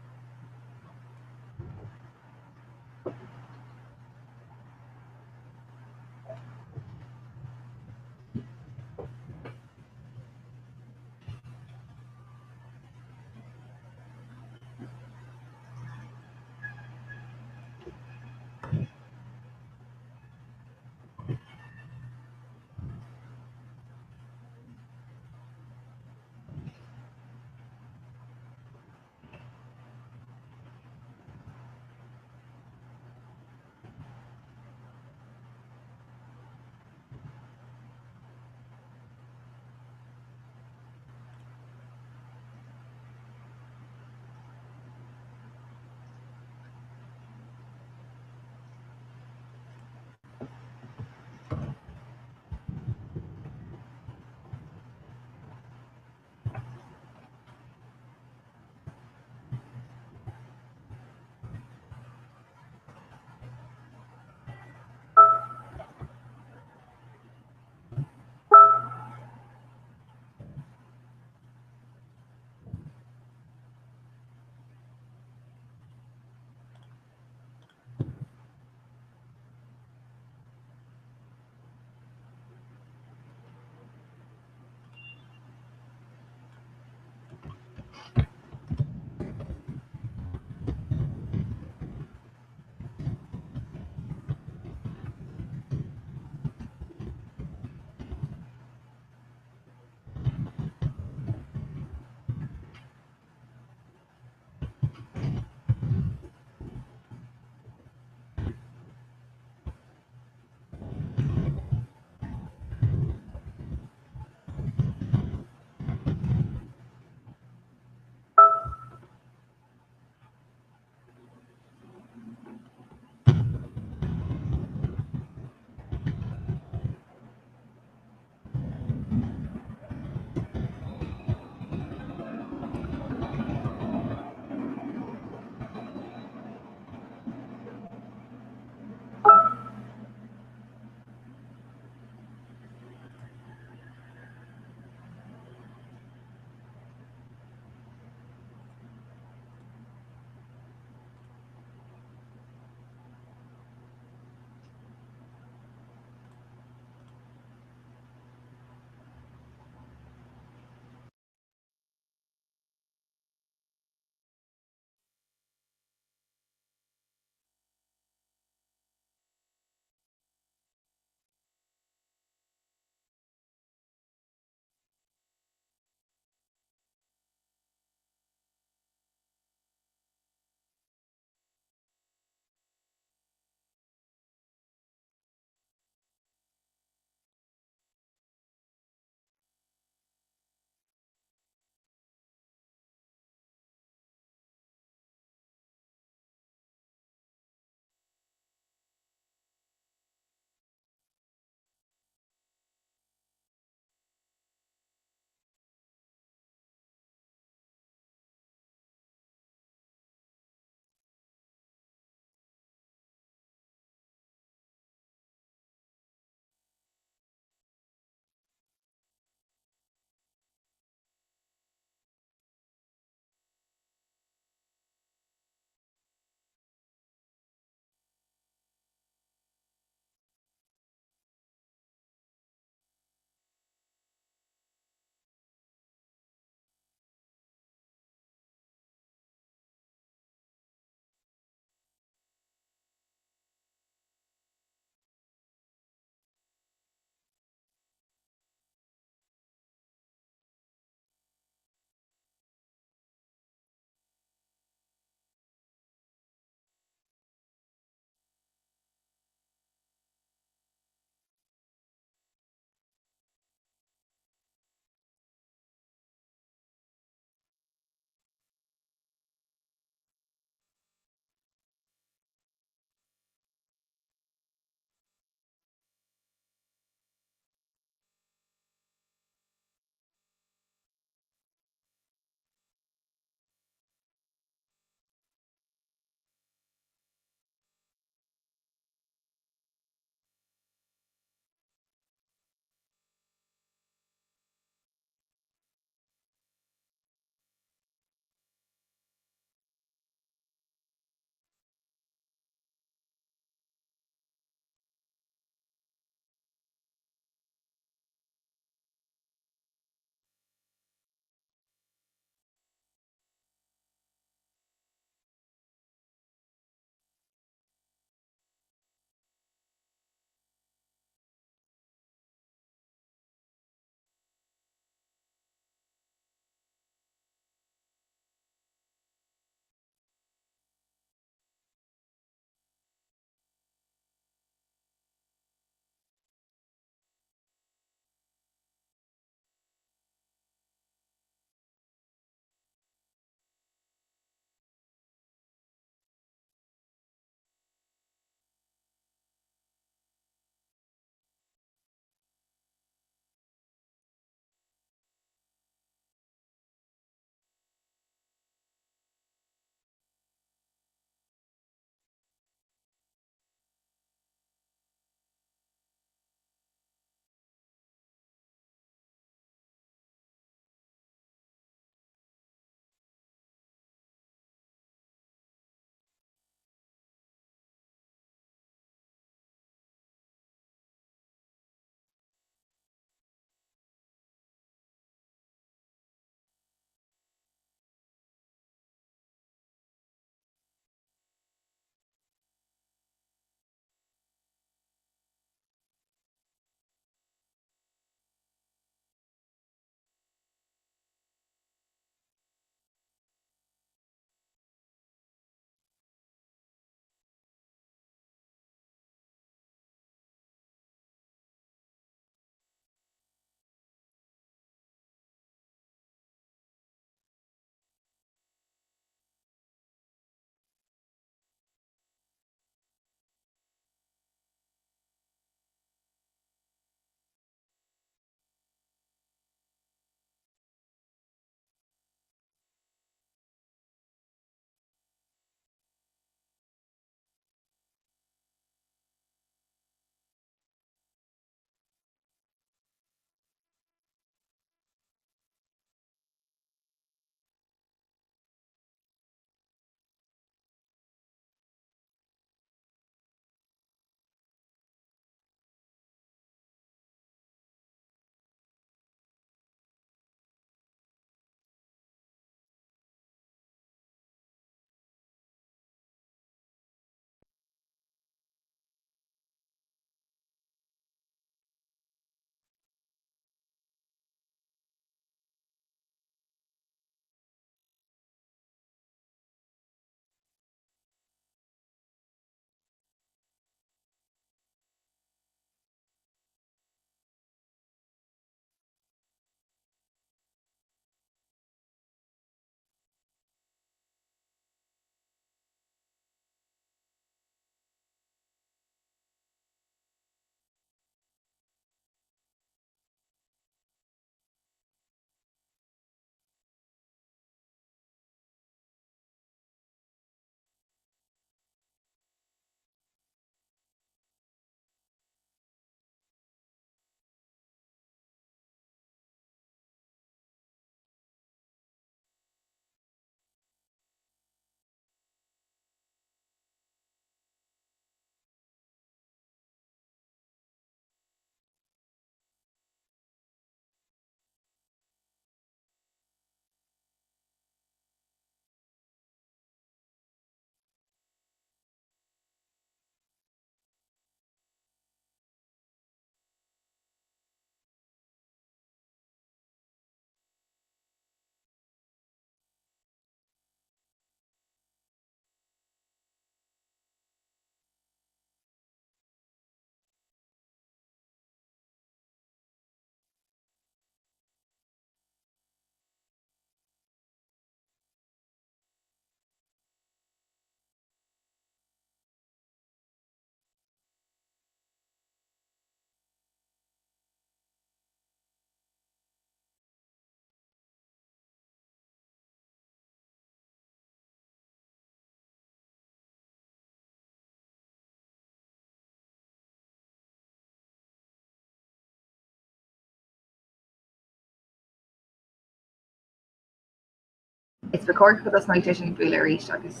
Is ba chóir go dtosnóidh sé sin ag bualadh arís agus.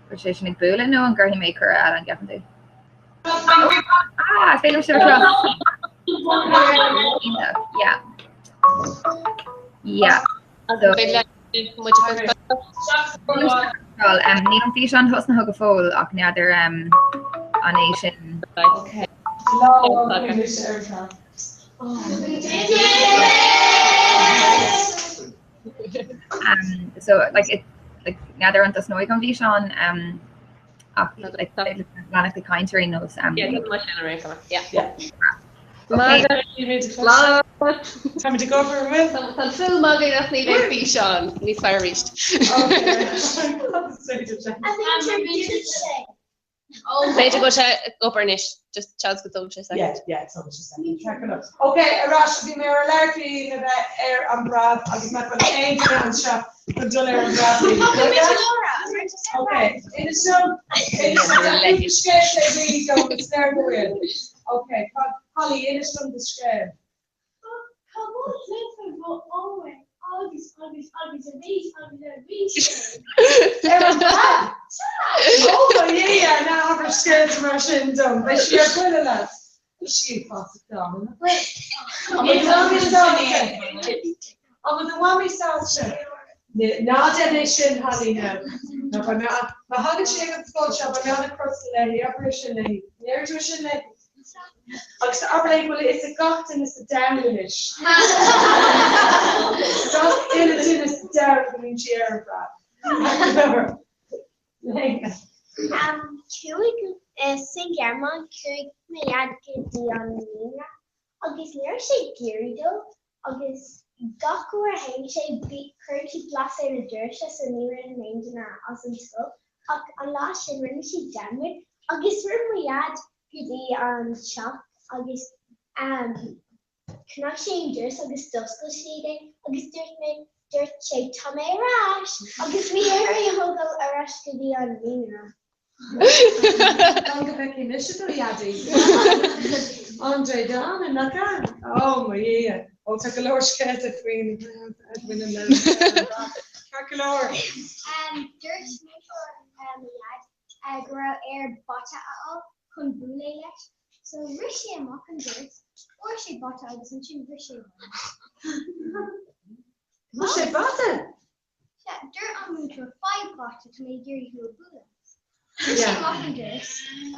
Bhfuil sé sin ag bualadh nó an gcuirfidh mé cuireadh eile an gceapann tú? Ah, is féidir sibh a chlos. Iontach, yeah. Yeah. So, Níl an físeán tosnaithe go fóill ach n'fheadar an é sin. So like it like n'fheadar an dtosnóidh an bhfíseán ach like leanacht ag caint ar aon nós. Yeah, tá sin ar aon chuma. Yeah. Táimid ag obair an bhfuil? Tá an fuaim againn ach níl aon físeán níos fearr arís. B'fhéidir go bhfuil sé ag obair anois, just seans go dtógann sé second. Yeah, yeah, tógann sé second. Ceart go leor. Ok, ar ais, bhí mé ar labhairt faoi le bheith ar an bpreab agus nach bhfuil aon duine anseo chun dul ar an bpreab Ok, inis dom, inis dom, scéal é daoine dom, is léir go bhfuil. Ok, Holly, inis dom do scéal. Tá mo chluiche agus agus agus arís agus arís. Ar an bpreab? Ó mo Dhia, ná habair scéalta mar sin dom, beidh sí ar buile leat. Bhí sí ag fás dána na bhfuil. An bhfuil do mhamaí sásta? An bhfuil do mhamaí sásta? Ná déan é sin, Holly, now. Ná beidh mé, má thagann sí ag an scoil seo, beidh mé an-chrosta léi, abair é sin léi. An ndéarfaidh tú é sin léi? Agus abair léi go bhfuil a fhios ag gach duine sa domhan anois. Gach uile duine sa domhan go mbíonn sí ar an bpreab. Chuaigh sa nGearmáin, chuaigh mo dhaid go dtí an naíonra agus ní raibh sé ag iarraidh dul agus gach uair a théann sé cuireann siad glas ar na doirse so ní ritheann aon duine as an scoil ach an lá sin rinne siad dearmad agus rith mo dhaid go dtí an teach agus chnag sé an doras agus d'oscail siad é agus dúirt mé dúirt sé tá mé ar ais agus bhí air é a thógáil ar ais go dtí an naíonra. Fan go bhfeicfidh mise do dhaidí. André Dána, nach ea? Ó, mo Dhia. Ó, tá go leor scéalta faoin bhaineann le Ceart go leor. Dúirt múinteoir mo dhaid go raibh air bata a fháil chun bualadh leis, so rith sé amach an doras, fuair sé bata agus ansin rith sé abhaile. Fuair sé bata? Sea, dúirt an múinteoir, faigh bata, tá mé ag iarraidh thú a bhualadh. Rith sé amach an doras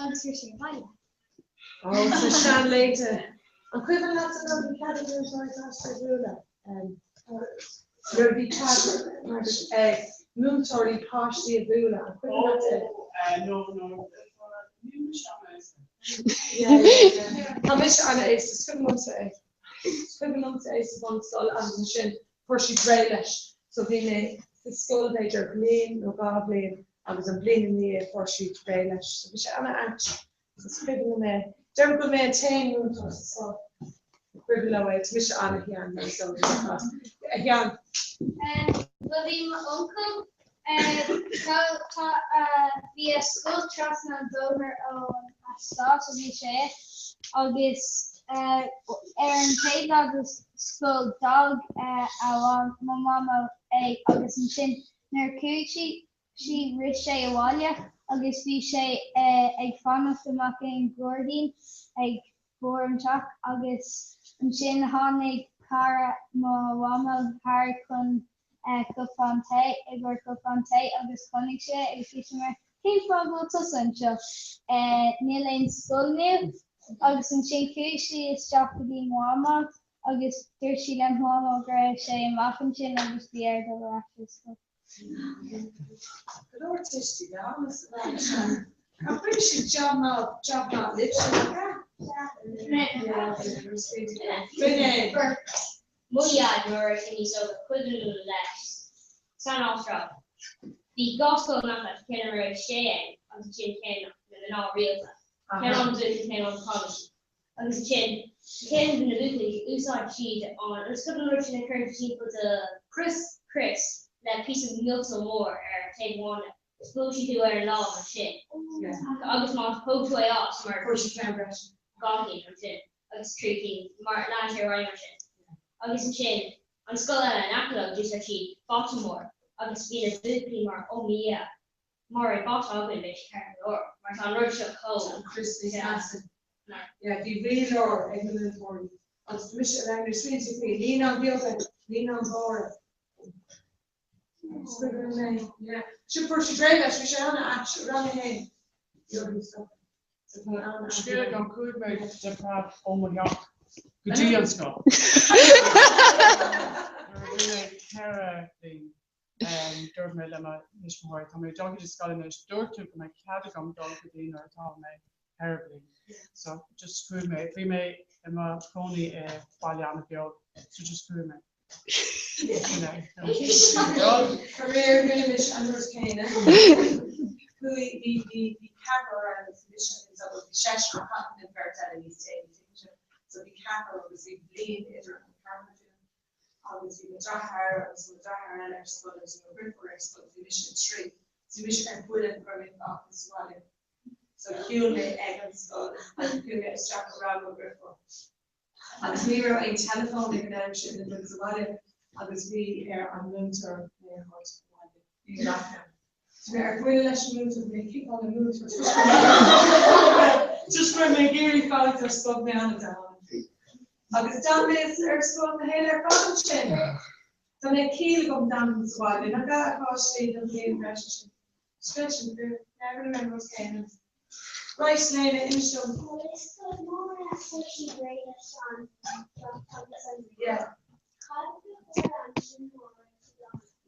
agus rith sé abhaile. Ó, sna seanlaethanta. An cuimhin leat an rud a bhí cead ag múinteoirí páistí a bhualadh? Nuair a bhí cead ag múinteoirí páistí a bhualadh, an cuimhin leat é? No, no. Níl mise an-aosta. Tá mise an-aosta, is cuimhin liomsa é. Is cuimhin liomsa é sa bhunscoil agus ansin fuair siad réidh leis. So bhí mé sa scoil b'fhéidir bliain nó dhá bhliain agus an bhliain ina dhiaidh fuair siad réidh leis. So bhí sé ana-ait. So is cuimhin liom é. Deirim go bhfuil mé an t-aon mhúinteoir sa scoil a cuimhin leo é. Tá mise ana-shean mar is eol duit. A Sheáin. Bhuel bhí m'uncail tá bhí a scoil trasna an bhóthair ón eastát a bhí sé agus ar an chéad lá de scoil d'fhág a mo mhamó é agus ansin nuair a chuaigh sí sí rith sé abhaile agus bhí sé ag fanacht amach i ngairdín ag barr an teach agus ansin tháinig cara mo mhamó thar chun cupán tae, i gcomhair cupán tae agus chonaic sé é agus bhí sé mar, cén fáth go bhfuil tusa anseo? Níl aon scoil inniu? Agus ansin chuaigh sí isteach go dtí mo mhamó agus dúirt sí le mo mhamó go raibh sé amach ansin agus bhí air dul ar ais ar scoil. Go leor tuistí dána sa bhaile seo. Ach rinne siad jab maith, jab maith libhse, nach ea? Sin é. Mo dhaid nuair a bhí sé níos óige cuidiú leis san Astráil. Bhí dhá scoil in aice leis, ceann a raibh sé ann agus ansin ceann na mná rialta, ceann an dúiche, ceann an cailíní. Agus ansin ceann de na buachaillí, úsáid siad an an scoil an rud sin a chuireann tú timpeall do Crios. crios le píosa miotal mór ar taobh amháin de. Is buail siad tú ar an lámh ansin agus má thóg tú é as mar Fuair siad ceann breise. dhá cinn ansin agus trí cinn mar lean sé ar aghaidh mar sin. Agus ansin an scoil eile in aice leo d'úsáid siad bata mór agus bhí na buachaillí mar oh mo Dhia mura raibh bata againn beidh sé ceart go leor mar tá an rud seo chomh Tá an crios níos measa. Yeah, bhí rialóir ag na múinteoirí agus bhí mise ar na smaointe faoi naíonáin bheaga, naíonáin mhóra. Sin fuair siad réidh leis, bhí sé an-ait, rang a haon. Scéal agam chuaigh mé de phreab ó mo theach go dtí an scoil. Nuair a bhí mé 4 bliain dúirt mé le mo thuismitheoirí tá mé ag dul go dtí scoil anois, dúirt tú go mbeidh cead agam dul go dtí nuair atá mé 4 bliain. So just chuaigh mé, bhí mé i mo chónaí i baile an-bheag so just chuaigh mé. Faraor, rinne mise an rud céanna. Chuaigh, bhí, bhí, bhí ceathrar ann agus bhí mise agus bhí seisear ach tháinig an bheirt eile níos déanaí, tuigeann sibh. So bhí ceathrar agus bhí bliain idir an ceathrar dúinn agus bhí mo dheartháir agus mo dheartháir eile ar scoil agus bhí mo dheirfiúr ar scoil, bhí mise 3. So bhí mise ar buile go raibh mé fágtha sa bhaile. So shiúil mé ag an scoil agus chuaigh mé isteach i rang mo dheirfiúr. Agus ní raibh aon teileafón ag an am sin le dul sa bhaile agus bhí ar an múinteoir mé a thabhairt abhaile. Bhí raic ann. So bhí mé ar buile leis an múinteoir, bhí mé ag ciceáil an múinteoir toisc go raibh mé ag iarraidh fanacht ar scoil, bhí mé an-dána. Agus d'fhan mé ar scoil mo shaol ar fad ansin. Dá mbeadh ciall agam d'fhanfainn sa bhaile, nach ea a pháistí don bhliain bhreise sin. Sin sin fíor. Yeah, rinne mé an rud céanna. Right, Léna, inis dom. Yeah.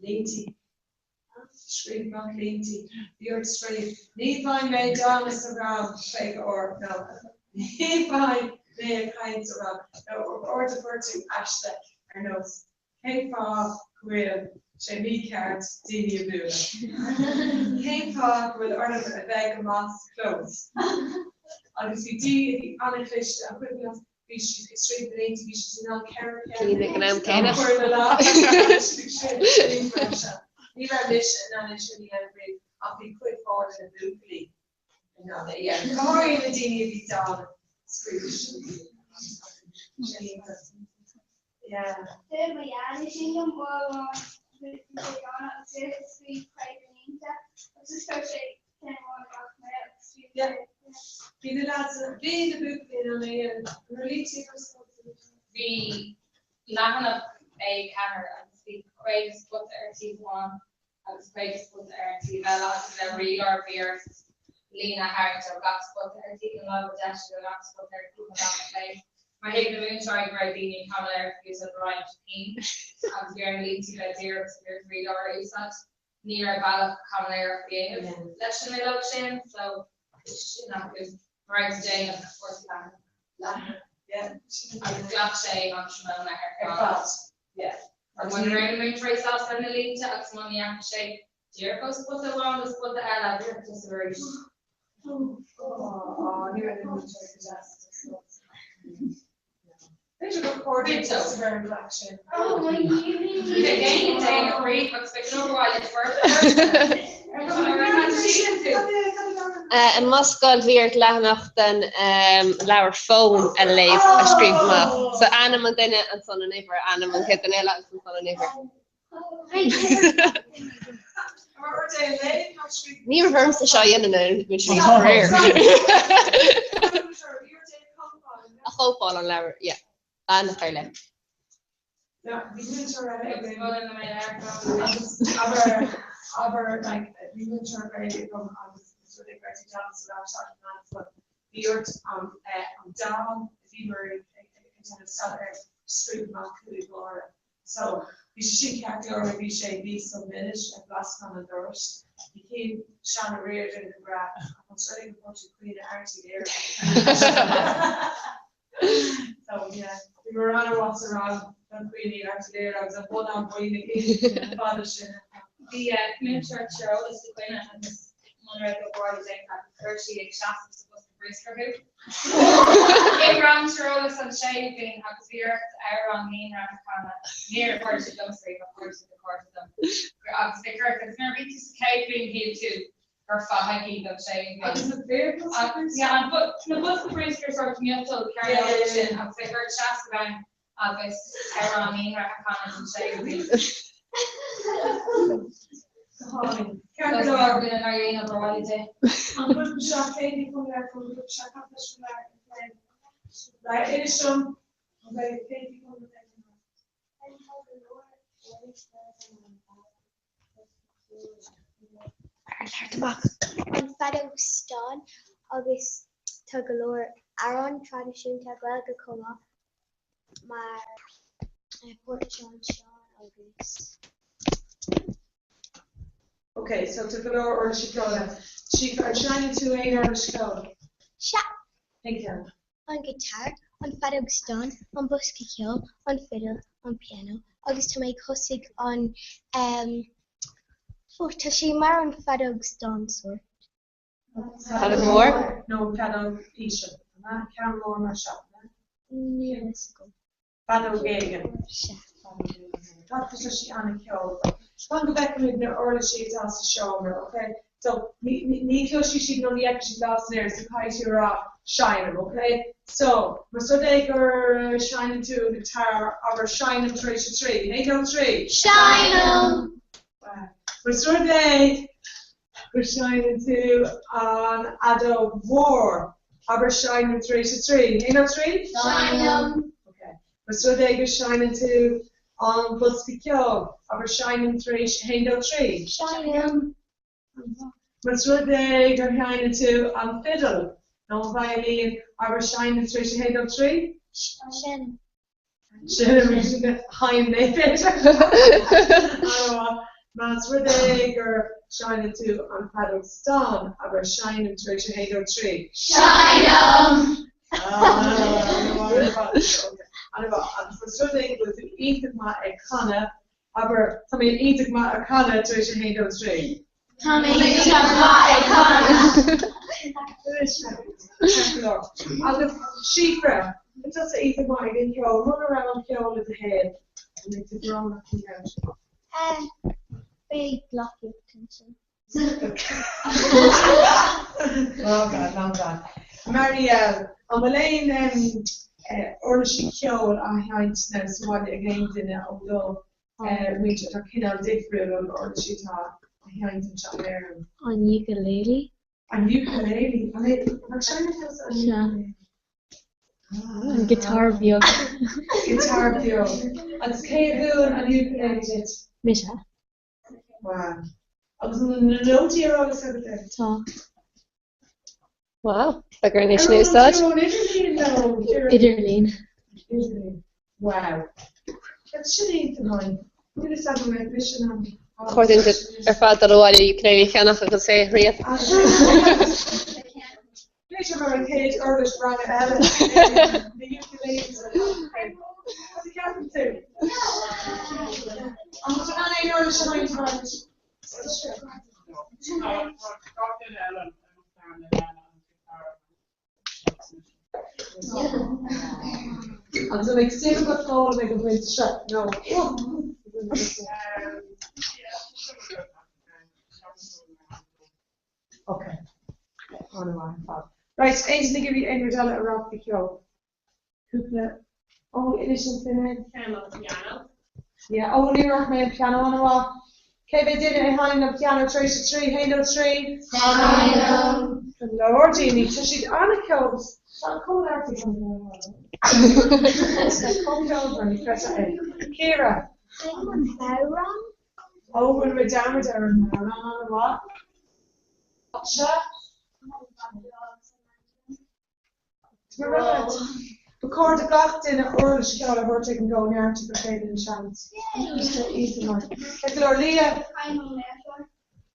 Línte. Scríobh amach línte. Bhí ort scríobh. Ní bheidh mé dána sa rang 50 uair. No. Ní bheidh mé ag caint sa rang. No, ort a fuair tú aiste ar nós. Cén fáth go bhfuil sé mícheart daoine a bhualadh? Cén fáth go bhfuil orm a bheith go maith sa chlós? Agus bhí daoine a bhí an-chliste, an cuimhin leat, bhí siad ag scríobh na línte, bhí siad in ann 4 Cinn ag an am céanna. a chur ina lámha. Ní raibh mise in ann é sin a dhéanamh riamh ach bhí cuid mhór de na buachaillí in ann é a dhéanamh. Go háirithe na daoine a bhí dána, scríobh siad. Sin iontach. Yeah. Dúirt mo dhaid sin liom uair amháin bhí sé dána agus dúirt sé scríobh 50 línte agus just chuir sé ceann amháin amach mé agus scríobh sé Bhí na lads, bhí na buachaillí in ann é a dhéanamh. An raibh línte ag an scoil? Bhí leathanach A4 agus bhí 50 spota ar taobh amháin agus 50 spota ar an taobh eile agus le rialóir bhí ort líne a tharraingt ó gach spota ar taobh na láimhe deise go gach spota ar taobh na láimhe clé. Mar thuig na múinteoirí go raibh daoine ag caimiléireacht ag úsáid roinnt pinn agus bhí ar na línte bheith díreach so bhí ort rialóir a úsáid. Ní raibh bealach caimiléireacht a dhéanamh leis an mbileog sin so sin acu mar raibh tú déanamh ort leathanach. Leathanach, yeah. Sin Agus ghlac sé an tráthnóna ar Ar fad. fad, yeah. Mar muna raibh na múinteoirí sásta na línte agus muna ndeachaigh sé díreach ó spota amháin go spota eile, bhí tusa arís. Ó, ní raibh na múinteoirí go deas sa scoil. B'fhéidir gur chóir duit tosú ar an gcleacht sin. Bhí éinne déanamh riamh agus beidh an obair bhaile foirfe. I mo scoil bhí ort leathanach den leabhar fonn a léamh a scríobh amach. So ainm an duine ansan an uimhir, ainm an chéad duine eile agus ansan an uimhir. Ní raibh ormsa seo a dhéanamh nuair a bhí mise níos faraor. A chóipeáil an leabhar, yeah. Leathanach ar leith. Bhí múinteoir eile againn agus abair, abair, like, bhí múinteoir Gaeilge agam agus is rud é go raibh tú déanamh sa rang seachtain meán bhí ort an, an dán a bhíomar ag déanamh staidéar air, scríobh amach cúig lár. So bhí sé sin ceart go leor mar bhí sé bhí san milis ag lascán an dorais. Bhí Cian Seán Ó Riordain go breá ach an rud é gur chuir sé caoineadh Arty air. So yeah, bhí mé an-mhaith sa rang don caoineadh Arty Léir agus an bonnán buí na cinn fada sin. Bhí múinteoir tíreolais againne agus muna raibh do bhaile déanta agat chuir sí ag seasamh sa bhosca bruscair thú. I rang tíreolais an séú bliain agus bhí ort amhrán naíonra a chanadh. Níor chuir siad liomsa é ach chuir siad do chairde dom. Agus bhí ort agus nuair a bhí tú sa chéad bhliain shíl tú gur fathaigh iad an séú bliain. Agus na bhfíor Yeah, an na bosca bruscair sórt miotal cearnóg sin agus bhí ort seasamh ann agus amhrán naíonra a chanadh san séú bliain. Go hálainn. Ceart go leor duine nár dhéanamh ar bhaile di. An grúpa seo céad chun le an grúpa seo cad leis an leabhar le inis dom an bhfuil céad chun le An feadóg stáin agus tá go leor amhrán traidisiúnta Gaeilge chomh maith mar Port Seán Seán agus. Ok, so tá go leor uirlisí ceoil ann. Síofra, an seinneann tú aon uirlis ceoil? Sea. Cén ceann? An guitar, an feadóg stáin, an bosca ceoil, an fidil, an pianó agus tá mé ag tosaigh an ehm oh tá sé mar an feadóg stáin sórt. Feadóg mhór? Nó an feadóg íseal, an ea? Ceann mór mar seo, an ea? Níl a fhios agam. Feadóg éigin. Sea. Tá tá sí an-cheolmhar. Fan go bhfeicfimid na uirlisí atá sa seomra, ok? So, ní ní chloisfidh siad nó ní fheicfidh siad lámh san aer, so caithfidh tú a rá seinnim, ok? So, más rud é gur seinneann tú an guitar, abair seinnim tar éis a trí. Haon, dó, trí! Seinnim! Más rud é gur seinneann tú an fheadóg mhór, abair seinnim tar éis a trí. Haon, dó, trí? Seinnim. Ok. Más rud é go seinneann tú an bosca ceoil, abair seinnim tar éis a haon, dó, trí. Seinnim. Más rud é gur sheinneann tú an fidil nó an veidhlín, abair seinnim tar éis a haon, dó, trí. Seinnim. Sin sheinn mé b'fhéidir. Más rud é gur seinneann tú an feadóg stáin, abair seinnim tar éis a haon, dó, trí. Seinnim! An-mhaith. Agus más rud é go bhfuil tú iontach maith ag canadh, abair tá mé iontach maith ag canadh tar éis a haon, dó, trí. Tá mé iontach maith ag canadh. Agus Síofra, tá tusa iontach maith ag an cheol, muna raibh an ceol i do shaol, an mbeidh tú brónach faoi dheireadh? Beidh gleacaíocht ansin. Long bad, long bad. Marielle, an bhfuil aon uirlisí ceoil á sheinnt now sa bhaile ag aon duine ó do muintir atá cineál difriúil ó na uirlisí atá á sheinnt anseo in Éirinn. An ukulele. An ukulele? An é nach seinneann tusa an ukulele? An guitar beag. Guitar beag. Agus cé a mhúin an ukulele duit? Mise. Wow. Agus an na nótaí ar eolas agat air? Tá. Wow, beidh ar anois in úsáid. Idirlíon nó Idirlíon. Idirlíon. Wow. Sin iontach maith. Níl fhios agam an mbeidh mise in ann. Chóir duinn ar fad dul abhaile ukulele a cheannach agus é a thriail. B'fhéidir mar an chéad uirlis ranga eile na ukuleles ar fad. Cad a cheapann tú? An bhfuil tú in ann aon uirlis a sheinnt Margaret? Agus an mbeidh suim agat foghlaim ag an bpointe seo? No. Ok. An-mhaith ar fad. Right, aon duine ag iarraidh aon rud eile a rá faoi cheol? Cúpla, ó, inis an duine. Piano, piano. Yeah, ó, ní raibh mé an piano an-mhaith. Cé mhéad duine a sheinneann an piano tar éis a trí, haon, dó, trí? Seinnim. Go leor daoine, tá siad an-cheol. Tá an chomh Chomh ceolmhar, ní chreidfeá é. Ciara. Seinnim an bodhrán. Ó, rinne mé dearmad ar an mbodhrán an-mhaith. Sea. Ba chóir do gach duine uirlis cheoil a thabhairt ag an gCóineartú go chéile an seans. Ceart go leor, Leah?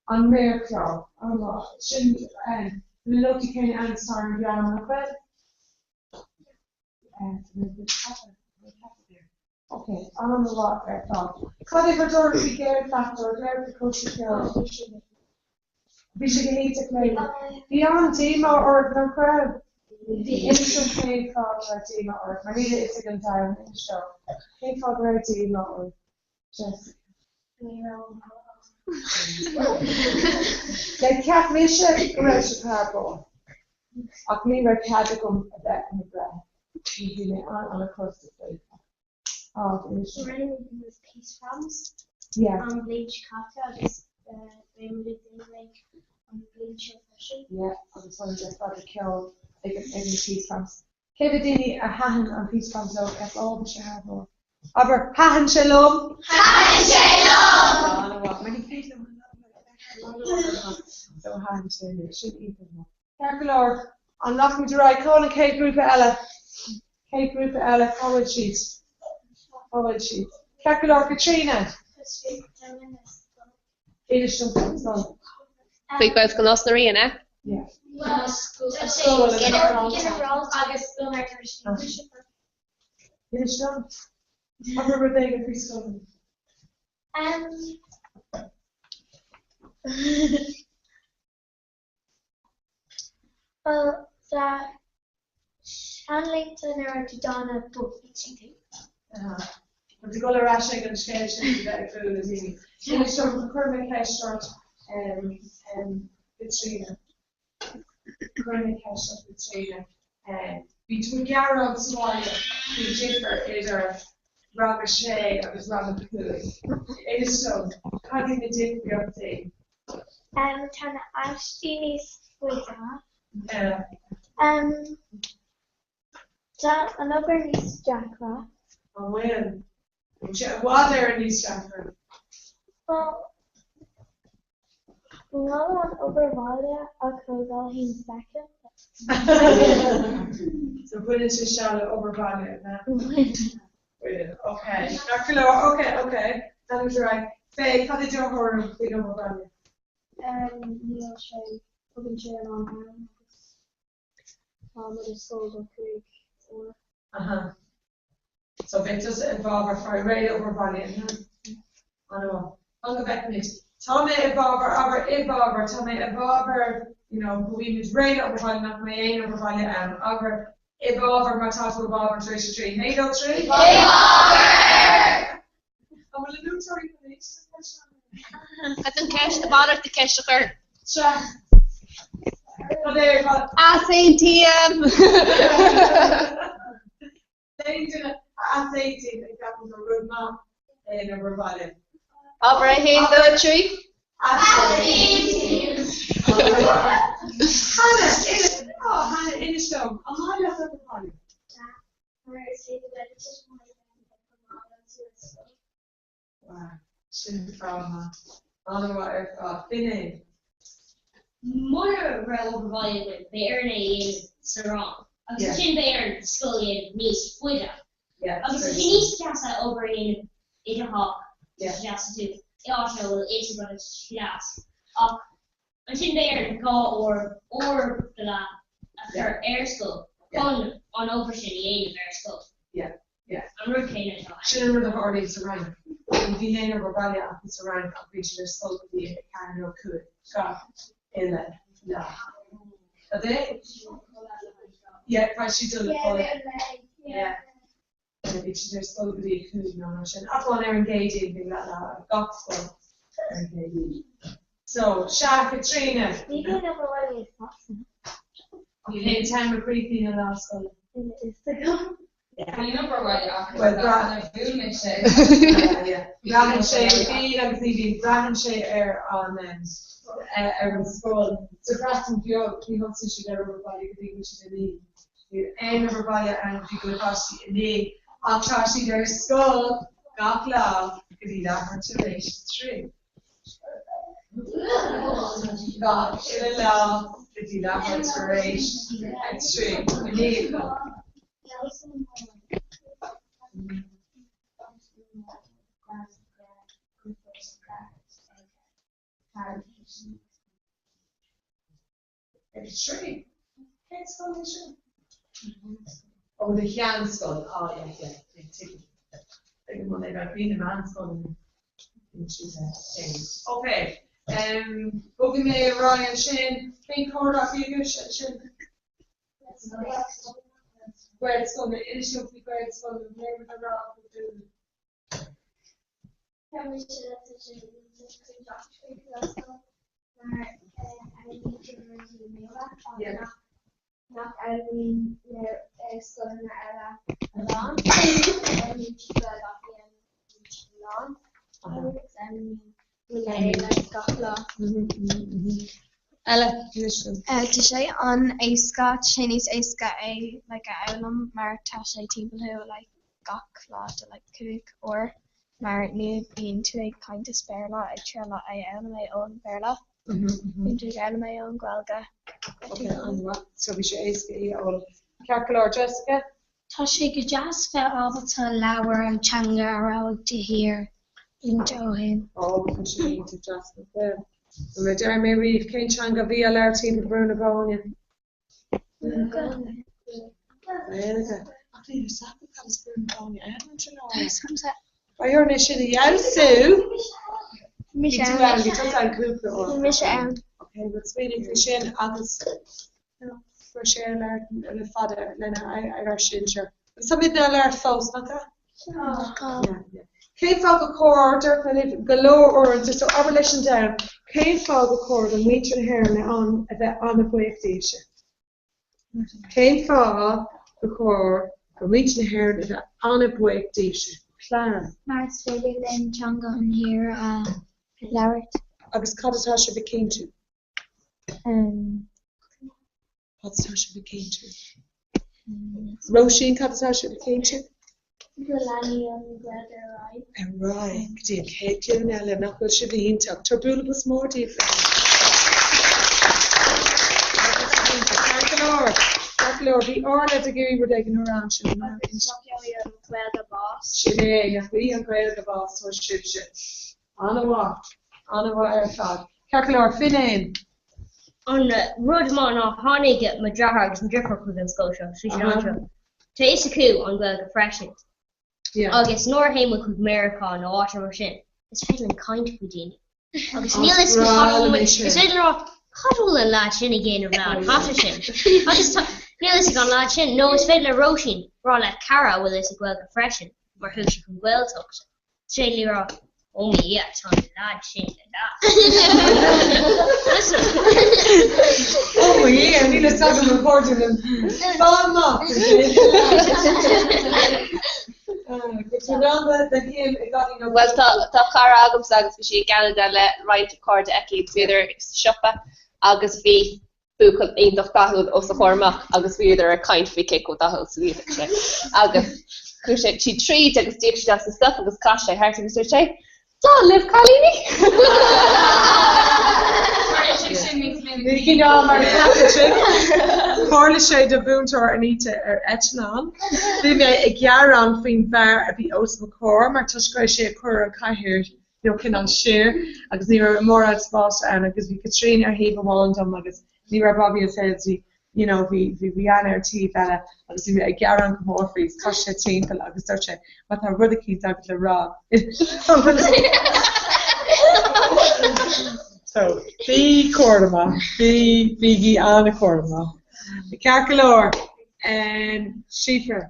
An méarchlár. An-mhaith. Sin na nótaí céanna ann is atá ar an bpianó, nach bhfuil? Ok, an-mhaith ar fad. Cad é bhur dtuairim faoi Gaelchleachtóir, Gael faoi cúrsaí ceoil? Bhí sé go hiontach léi. Bhí an-díomá ort, nach raibh? Inis dom cén fáth go raibh díomá ort, mar níl a fhios ag an domhan, inis dom. Cén fáth go raibh díomá ort? Jessica. Ní raibh an t-ádh Like, cheap mise go raibh sé thar barr, ach ní raibh cead agam a bheith i mo bhreitheamh. Bhí mé an-an-chrosta faoi. Ah, inis dom. Rinne muid Peace Proms Yeah. an bhliain seo caite agus beidh muid ag déanamh é an bhliain seo freisin. Yeah, agus bhain Jeff fada ceol ag an ag na Peace Proms. Cé mhéad daoine a thaitin an Peace Proms leo? Ceap ó, bhí sé thar barr. Abair, thaitin sé liom! Thaitin sé liom! An-mhaith. Mar ní féidir liom So thaitin sé liom. Sin iontach maith. Ceart go leor, an rachaimid ar aghaidh? Cá bhfuil an chéad ghrúpa eile? Chéad ghrúpa eile, cá bhfuil siad? Cá bhfuil siad? Ceart go leor, Caitríona. Inis dom faoin scoil. Faoi Ghaelscoil Nás na Rí, an ea? Yeah. Inis dom. Abair rud éigin faoi scoil. Bhuel, sa seanlaethanta nuair a raibh tú dána bhuaigh tú. Tá tú ag dul ar ais ag an scéal sin faoi bheith ag bualadh le daoine. Inis dom, cuirfidh mé ceist ort, Caitríona. Cuirfidh mé ceist ort, Caitríona. Bhí tú ag gearán sa bhaile faoin difear idir rang a sé agus rang a cúig. Inis dom, cad iad na difríochtaí? Tá na aistí níos faide. Tá an obair níos deacra. An bhfuil? Bhfuil sé i bhfad Éireann níos deacra? Bhuel, níl an obair bhaile a thógáil féin feicthe. So baineann sé seo le obair bhaile, an ea? Baineann. Ok. Ceart go leor. Ok, ok. Leanfaimid ar aghaidh. Faye, cad é do thuairim faoin obair bhaile? Níl sé, tugann sé a lán am agus tá muid ar scoil do 5 uair. Aha. So beidh tusa i bhfabhar fáil réidh le obair bhaile, an ea? An-mhaith. Fan go bhfeicfimid. Tá mé i bhfabhar, abair i bhfabhar, tá mé i bhfabhar, you know, go bhfaighimid réidh le obair bhaile, nach mbeidh aon obair bhaile ann. Abair i bhfabhar má tá tú i bhfabhar tar éis a trí. Haon, dó, trí? I bhfabhar! An bhfuil na múinteoirí chun éisteacht leis seo? Cad an ceist, a mhalairt de ceist a chur? Sea. Cad é, cad? Easaontaím! Aon duine a easaontaíonn a cheapann gur rud maith é an obair bhaile. Abair 1, 2, 3. Easaontaím! Hannah, inis, oh, Hannah, inis dom, an maith leat obair bhaile? Sea, mar is féidir le tuismitheoirí bheith ag coimeád an súil ar scoil. Wow, sin fáth maith. An-mhaith ar fad. B'in é. Mura raibh obair bhaile againn, beidh orainn é a dhéanamh sa rang. Agus ansin beidh ar an scoil a dhéanamh níos faide. Agus tá sé níos deasa obair a dhéanamh i do theach, seasann tú i áit a bhfuil a fhios agat an cleas. Ach ansin beidh orainn 2 uair, uair go leath a chur ar scoil chun an obair sin a dhéanamh ar scoil. An rud céanna atá ann. Sin an rud a tharlaíonn sa Fhrainc. Ní bhíonn aon obair bhaile acu sa Fhrainc ach bíonn siad ar scoil go dtí a 4 nó 5 gach uile lá. Cad é? Yeah, caithfidh siad dul a chodladh. Yeah. Bíonn siad ar scoil go dtí a 5 nó mar sin. Ach amháin ar an gCéadaoin, bíonn leathlá ag gach scoil ar an gCéadaoin. So, sea, Caitríona. Ní bhíonn obair bhaile i Sasana. Níl aon t-am a chríochnaíonn an lá scoile. Níl a fhios agam. Bíonn obair bhaile acu Bhuel, nuair a bhuail mise. Braitheann sé, bíonn agus ní bhíonn, braitheann sé ar an ar an scoil. Sa Bhreatain Bheag, ní thosaíonn siad ar obair bhaile go dtí go bhfuil siad a naoi. Níl aon obair bhaile ann go dtí go bhfuil páistí a naoi, ach tá siad ar scoil gach lá go dtí leathuair tar éis a trí. Gach uile lá go dtí leathuair tar éis a trí. A naoi a chlog. Ag 3. Cén scoil é sin? Ó, do sheanscoil. Á, yeah, yeah, yeah, tuigim. Tuigim an é bhí na meánscoil in sin. Ok. Bogfaidh mé ar aghaidh ansin. Cén comhrá a bhí agaibhse ansin? Gaelscoil na Inis faoi Gaelscoil na mBéarla a rá go dúinn. Nach fhoghlaimíonn na scoileanna eile a lán, fhoghlaimíonn siad Gaeilge gach bliain a lán agus fhoghlaimíonn daoine eile gach lá. Eile, Tá sé an-éasca, tá sé níos éasca é like a fhoghlaim mar tá sé timpeall thú like gach lá de like 5 uair mar ní bhíonn tú ag caint as Béarla ag triail é a fhoghlaim é ón Bhéarla. Bíonn tú ag foghlaim é ón Ghaeilge. Ok, an-mhaith. So bhí sé éasca í a fhoghlaim. Ceart go leor, Jessica? Tá sé go deas bheith ábalta labhair an teanga a raibh ag do thír blianta ó shin. Ó, tá sé iontach deas nach bhfuil? Mar a deir mé riamh, cén teanga a bhí á labhairt timpeall Bhrú na Bóinne? Gaeilge. Ach níl fhios acu cad is Brú na Bóinne ann anseo. Beidh orainn é sin a fheabhsú. Bhí tú ann, bhí tusa ann cúpla uair. Bhí mise ann. Ok, bhuel smaoinigh faoi sin agus fuair sé a labhairt le fada lena ár sinsear. Agus táimidne á labhairt fós, nach ea? Cén fáth gur chóir, dúirt mé libh go leor uaireanta, so abair leis an domhan, cén fáth gur chóir do mhuintir na hÉireann a bheith an-bhuíoch daoibhse? Cén fáth gur chóir do mhuintir na hÉireann a bheith an-bhuíoch daoibhse? Clara. Mar is féidir linn teanga an thír a labhairt. Agus cad atá sibh ag cinntiú? Cad atá sibh ag cinntiú? Róisín, cad atá sibh ag cinntiú? Go leanfaidh an Ghaeilge ar aghaidh. Ar aghaidh go dtí an chéad ghlúin eile, nach bhfuil sibh iontach? Tabhair bualadh bos mór daoibh féin. Ceart go leor, ceart go leor. Bhí Orla ag iarraidh rud éigin a rá ansin. Agus nach bhfaighidh an Ghaeilge bás. Sin é, nach bhfaighidh an Ghaeilge bás, tá sibhse. An-mhaith, an-mhaith ar fad. Ceart go leor, Finéan. An rud maith ná tháinig mo dheartháir agus mo dheirfiúr chuig an scoil seo, bhí siad anseo. Tá fhios acu an Ghaeilge freisin. Agus nuair a théann muid chuig Meiriceá nó áit mar sin, is féidir linn caint faoi daoine. Agus níl fhios acu cad a bhfuil muid, is féidir linn rá, cad a bhfuil an leaid sin ag déanamh le an hata sin? Agus tá, níl fhios ag an leaid sin, nó is féidir le Róisín rá le cara a bhfuil fhios ag Gaeilge freisin, mar chuaigh sí chun Gaeltacht. Is féidir léi rá, Ó mo Dhia, tá an leaid sin go deas. Ó mo Dhia, níl fhios agam an cairde liom. Fáil amach, ar sé. Bhuel, tá tá cara agamsa agus bhí sí i gCeanada le roinnt cairde aici agus bhíodar sa siopa agus bhí buachaill iontach dathúil os a chomhair amach agus bhíodar ag caint faoi cé chomh dathúil is a bhí sé agus chuaigh sé siad tríd agus d'íoc siad as an stuff agus chas sé thart agus dúirt sé Slán libh cailíní! Ní cineál mar a sin. Tharla sé do mhúinteoir Anita ar eitleán. Bhí mé ag gearán faoin bhfear a bhí os mo chomhair mar toisc go raibh sé ag cur an chathaoir you know, cineál siar agus ní raibh mórán spáis ann agus bhí Caitríona ar thaobh amháin dom agus ní raibh Robbie O'Flaherty you know, bhí bhí Rihanna ar taobh eile agus bhí mé ag gearán go mór faoi agus chas sé timpeall agus dúirt sé má tá rud eicínt agat le rá So bí cúramach, bí bígí an-chúramach. Ceart go leor, um, Síofra.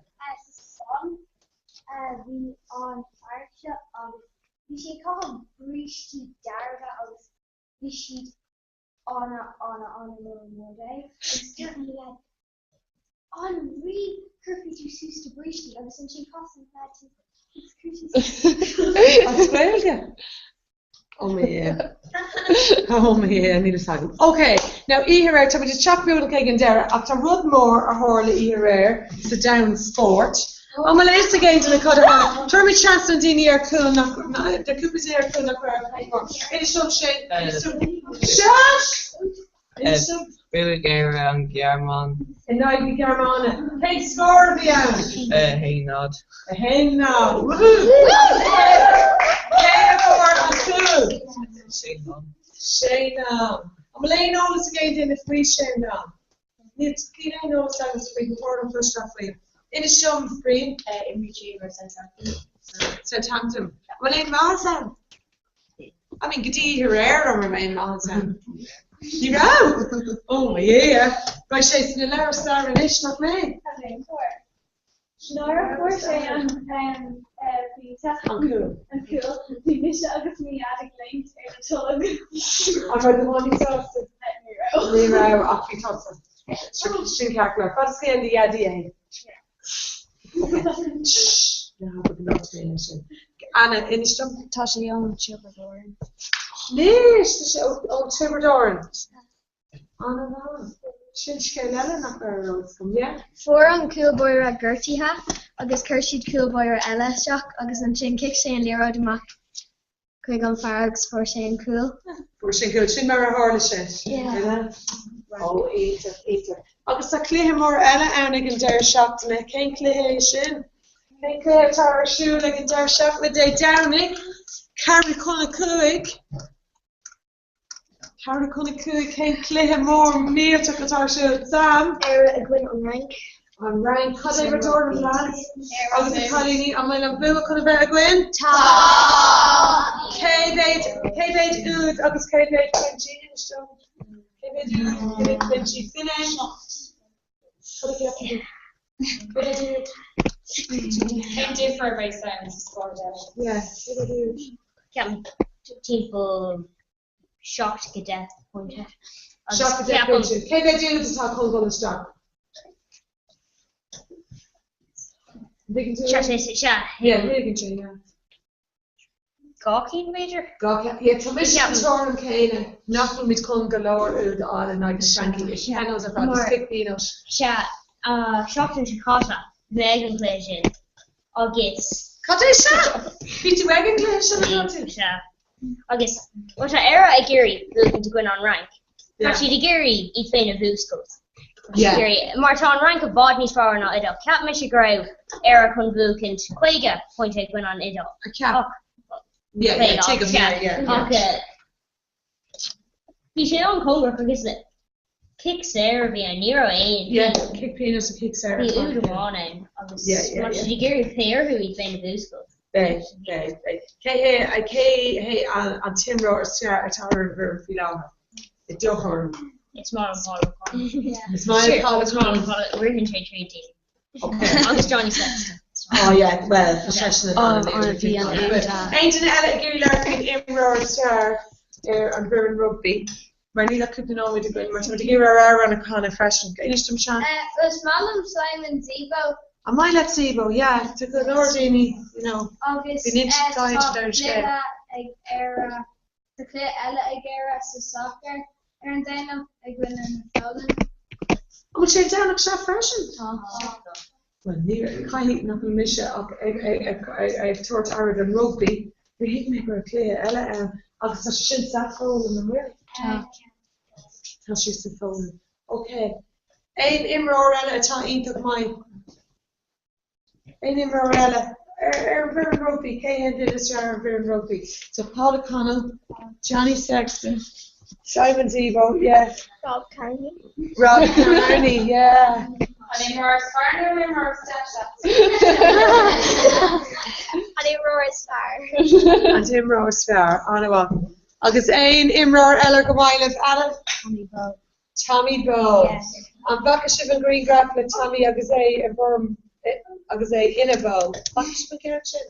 Bhí an fear seo agus bhí sé ag caitheamh brístí dearga agus bhí siad ana ana ana mór mór de agus dúirt an leaid an rí cuirfidh tú suas do brístí agus ansin chas an leaid timpeall agus chuir sé suas As Gaeilge? Oh mo Dhia. Oh mo Dhia, níl fhios agam. Ok, now oíche aréir, tá muid ag teacht beagnach ag an deireadh ach tá rud mór a tharla oíche aréir sa domhan spóirt. An bhfuil a fhios ag aon duine cad a tharla? Tabharfaimid seans do na daoine ar cúl nach, do cúpla duine ar cúl nach raibh ag caint. Inis dom sin. Inis dom. Shush! Inis dom. Bhuaigh Éire an Ghearmáin. In aghaidh na Gearmáine. Cén scór a bhí ann? 1-0. 1-0. Woohoo! Cé a fuair an cúl? Shane Long. Shane Long. An bhfuil aon eolas ag aon duine faoi Shane Long? Níl aon eolas agam faoi, ba chóir dom cloisteáil faoi. Inis dom, Brian. Imríonn sé ar Southampton. Southampton. An bhfuil aon mhaitheas ann? I mean, go dtí aréir an raibh aon mhaitheas ann? Ní raibh! Oh my Dhia! Beidh sé sna leabhair staire anois, nach mbeidh? Nuair a fuair sé an pointe, An cúl. An cúl. Bhí mise agus mo dhaid ag léimt ar na tolg. An raibh do mhamaí sásta? Ní raibh. Ní raibh, ach bhí tusa. Sin ceart go leor. Fad is go ndéanann do dhaidí é. Anna, inis dom. Tá sé ón Tiobraid Árann. Anois, tá sé ó Tiobraid Árann. An-mhaith. Sin scéal eile nach raibh ar eolas agam. Yeah. Fuair an cúl báire gortaithe agus chuir siad cúl báire eile isteach agus ansin chic sé an liathróid amach chuig an fear agus fuair sé an cúl. Fuair sé an cúl. Sin mar a tharla sé. Yeah. Ó, iontach, iontach. Agus tá cluiche mór eile ann ag an deireadh seachtaine. Cén cluiche é sin? Cén cluiche atá ar siúl ag an deireadh seachtaine Dé Domhnaigh? Ceathrú chun a 5. Ceathrú chun a 5, cén cluiche mór millteach atá ar siúl? Sam? Éire i gcoinne an Fhrainc. An Fhrainc. Cad é bhur dtuairim, lads? Agus na cailíní, an bhfuil an bua chun a bheith againn? Tá! Cé mhéad, cé mhéad úd agus cé mhéad pointí? Inis dom. Cé mhéad úd, cé mhéad pointí? Sin é. Cad a cheapann tú? Cé mhéad úd? Cén difear a bheidh ann sa scór deiridh? Yeah, cé mhéad úd? Ceapaim timpeall 7 go 10 pointe. 7 go 10 pointe. Cé mhéad úd atá chun dul isteach? An dtuigeann tú? Sea, sea, sea. Yeah, tuigeann sé, yeah. Dhá cinn, b'fhéidir? Dhá cheann. Yeah, tá mise den tuairim céanna nach bhfuilimid chun go leor úd a fháil in aghaidh na Fraince. Is pionós ar fad, is cic pionóis. Sea, seachtain seo caite, bhí mé ag an gcluiche sin agus. Cad é sea? Bhí tú ag an gcluiche sin, an raibh tú? Sea. Agus, bhuel, tá Éire ag iarraidh buachaint i gcoinne an Fhrainc. Tá siad ag iarraidh iad féin a mhúscailt. Tá siad ag iarraidh, mar tá an Fhrainc i bhfad níos fearr ná Iodáil. Cheap mise go raibh Éire chun buachaint 50 pointe i gcoinne an Iodáil. Cheap. Yeah, yeah, tuigim, yeah, yeah, yeah. Ach bhí sé an-chóngarach agus cic saor a bhí ann, ní raibh aon. Yeah, cic pionóis a cic saor. Bhí úd amháin ann agus Yeah, yeah, má yeah. siad ag iarraidh pé orthu iad féin a mhúscailt. Beidh, beidh, beidh. Cé hé, cé hé an, an t-imreoir is fearr atá ar an bhfoireann faoi láthair? I do thuairim. Is maith liom Paul O'Connell. Is maith leat Paul O'Connell. Ritheann sé tríd daoine. Okay. Agus Johnny Sexton. Oh yeah, well, tá seisean in Oh, ann oh, bhí an Aon duine eile ag iarraidh labhairt faoin imreoir is fearr ar an bhfoireann rugbaí? Mar níl ach cúpla nóiméad againn, mar táimid ag iarraidh ár amhrán a chanadh freisin. Inis dom, Seán. Is maith liom Simon Zebo. An maith leat Zebo? Yeah, tá go leor daoine, you know, Agus bhí tá an ar an cluiche scéal. ag Éire, tá cluiche eile ag Éire sa sacar ar an Domhnach i gcoinne na Pholainne. An bhfuil sé an Domhnach seo freisin? Tá. Bhuel, ní caithfidh nach bhfuil mise ach ag tabhairt aire don rugbaí. Níor thuig mé go raibh cluiche eile ann agus tá sé sin sa Pholainn, an bhfuil? Tá. Tá sé sa Pholainn. Ok. Aon imreoir eile atá iontach maith? Aon imreoir eile? Ar an bhfoireann rugbaí, cé hé an duine is fearr ar an bhfoireann rugbaí? So Paul O'Connell, Johnny Sexton, Simon Zebo, yeah. Rob Kearney. Rob Kearney, yeah. An imreoir is fearr nó an imreoir is deise? An imreoir is fearr. An t-imreoir is fearr, an-mhaith. Agus aon imreoir eile gur mhaith libh, Anna? Tommy Bowe. Tommy Bowe. An bhfaca sibh an grianghraf le Tommy agus é i bhfoirm agus é ina bhó? Bhfaca sibh an ceann sin?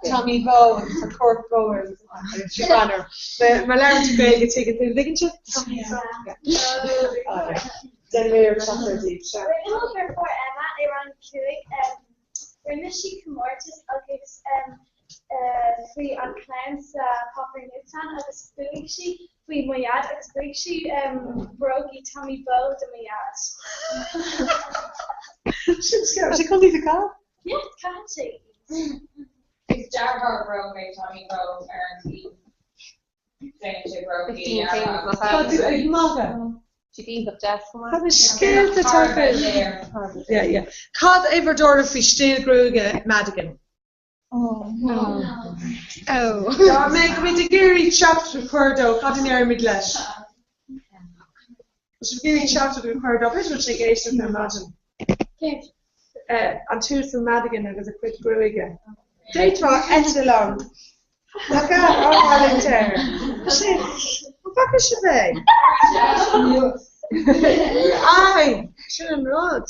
Tommy Bowe agus tá corp bó air agus sé banner. Má labhrann tú Gaeilge tuigeann tú. An dtuigeann sibh? Déanfaidh mé iarracht teacht ar díobh. Sea. Rinne mo dheirfiúr Emma i rang 5 rinne sí comórtas agus faoi an clann sa páipéar nuachtáin agus bhuaigh sí faoi mo dhaid agus bhuaigh sí brógaí Tommy Bowe do mo dhaid. Sin scéal. Sé chun iad a chaitheamh? Yeah, caitheann sé iad. Is deartháir bróg é Tommy Bowe ar an taobh. Déanann sé brógaí Tá tú ag magadh. Siad iontach deas chomh maith. Tá na scéalta tagtha. Yeah, yeah. Cad é bhur dtuairim faoi stíl gruaige Madigan? Oh. Oh. Dá mbeadh muid ag iarraidh teachtaireacht a chur dó, cad a ndéarfaimid leis? Tá sibh ag iarraidh teachtaireacht a chur dó, b'fhéidir go bhfuil sé ag éisteacht ar maidin. An tUasal Madigan agus a chuid gruaige. D'fhéadfá eite liom. Nach ea? Tharraingt air. Tá sé, an bhfaca sibh é? Aye, sin an rud.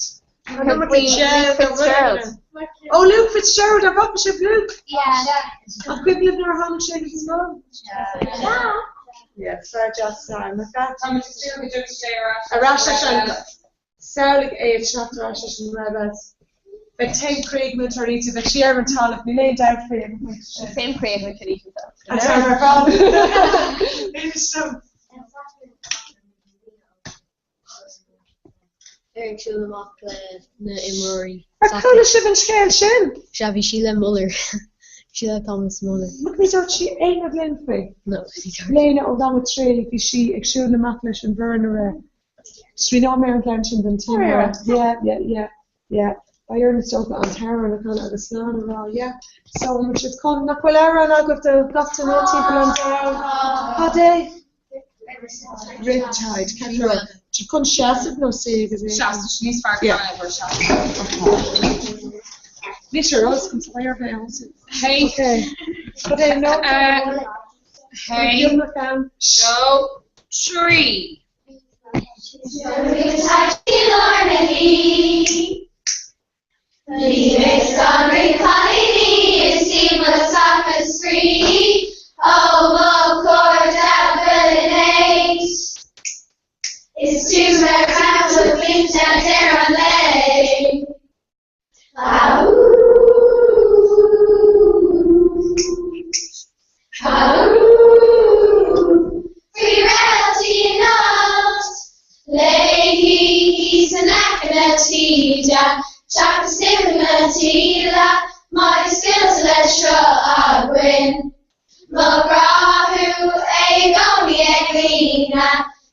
An iomarca gel nó rud éigin ann. Ó, Luke Fitzgerald, an bhfaca sibh Luke? An cuimhin libh nuair a tháinig sé go dtí an scoil? Yeah, fear deas é, nach ea? Tá muid ag súil go dtiocfaidh sé ar ais. Ar ais leis an Samhlaigh é ag teacht ar ais leis an Rebels. Beidh taom croí ag Múinteoir Ita, beidh sí ar an talamh, níl aon dabht faoi ag an bpointe sin. Taom croí ag Múinteoir Ita. An t-am ar fad. Inis dom. Ar ag siúl amach le na imreoirí. Ar chuala sibh an scéal sin? Sea, bhí sí le Muller. Bhí sí le Thomas Muller. Ach ní dúirt sí aon rud linn faoi. No, ní dúirt. Léna ó rang 3, bhí sí ag siúl amach leis an bhfoireann aréir. Bhí mé ar an gceann sin den team. Yeah, yeah, yeah, yeah. Beidh orainn is dócha an t-amhrán a chanadh agus slán a rá, yeah. So, muid sibh chun, nach bhfuil amhrán agaibh do gach duine timpeall an domhain? Cad é? Riptide, ceart go leor. Sibh chun seasamh nó suí agus é? Seasamh, sin níos fearr Yeah. canadh ar seasamh. Ní sé rud chun swear bheith ann. Hey. Okay. Cad é nó? Hey. Dó, trí. Is tú ar feadh blinta ar an lé. Mo ghrá thú é i gcónaí ag líne,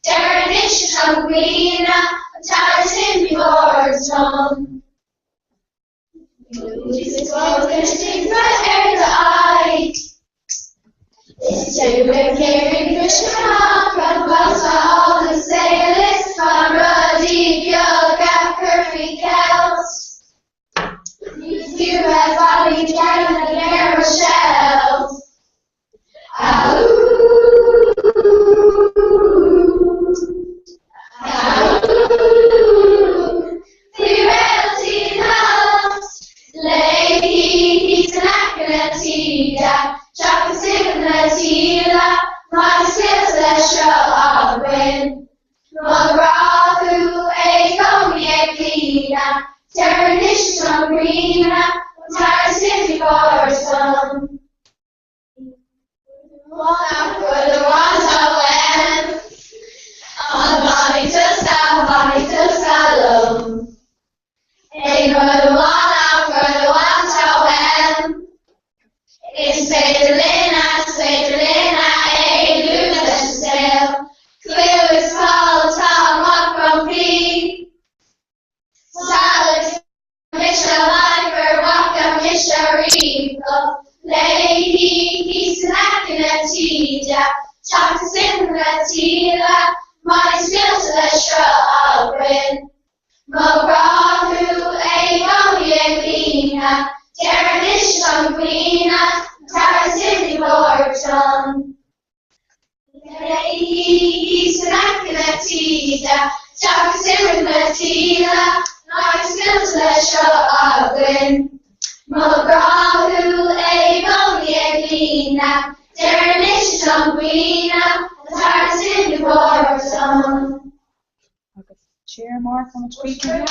deir anois is an ghrian, an t-aire sin ní mór dom. Mo ghrá thú é i gcónaí ag líne, deir anois is an ghrian, an t-aire sin ní mór dom. Nach bhfuil i bhfad uaim, an bhfanfaidh tusa, bhfanfaidh tusa liom. Aon rud amháin nach rud amháin tá uaim. Is féidir linn, is féidir linn éalú leis an saol. Clú is cáil atá amach rompi. Samhlaigh mise like gur bhfaca mise riamh go léi thíos in aice na taoide, teacht is imigh na tíle, maidí scaoilte le sruth againn. Mo ghrá thú é i gcónaí ag líne, deir anois is an ghrian, an t-aire sin ní mór dom. Léi thíos in aice na taoide, teacht is imigh na tíle, maidí scaoilte le sruth againn. Mo ghrá thú é i gcónaí ag líne, deir anois is an ghrian, an t-aire sin ní mór dom. Agus cheer mór tá muid críochnaithe.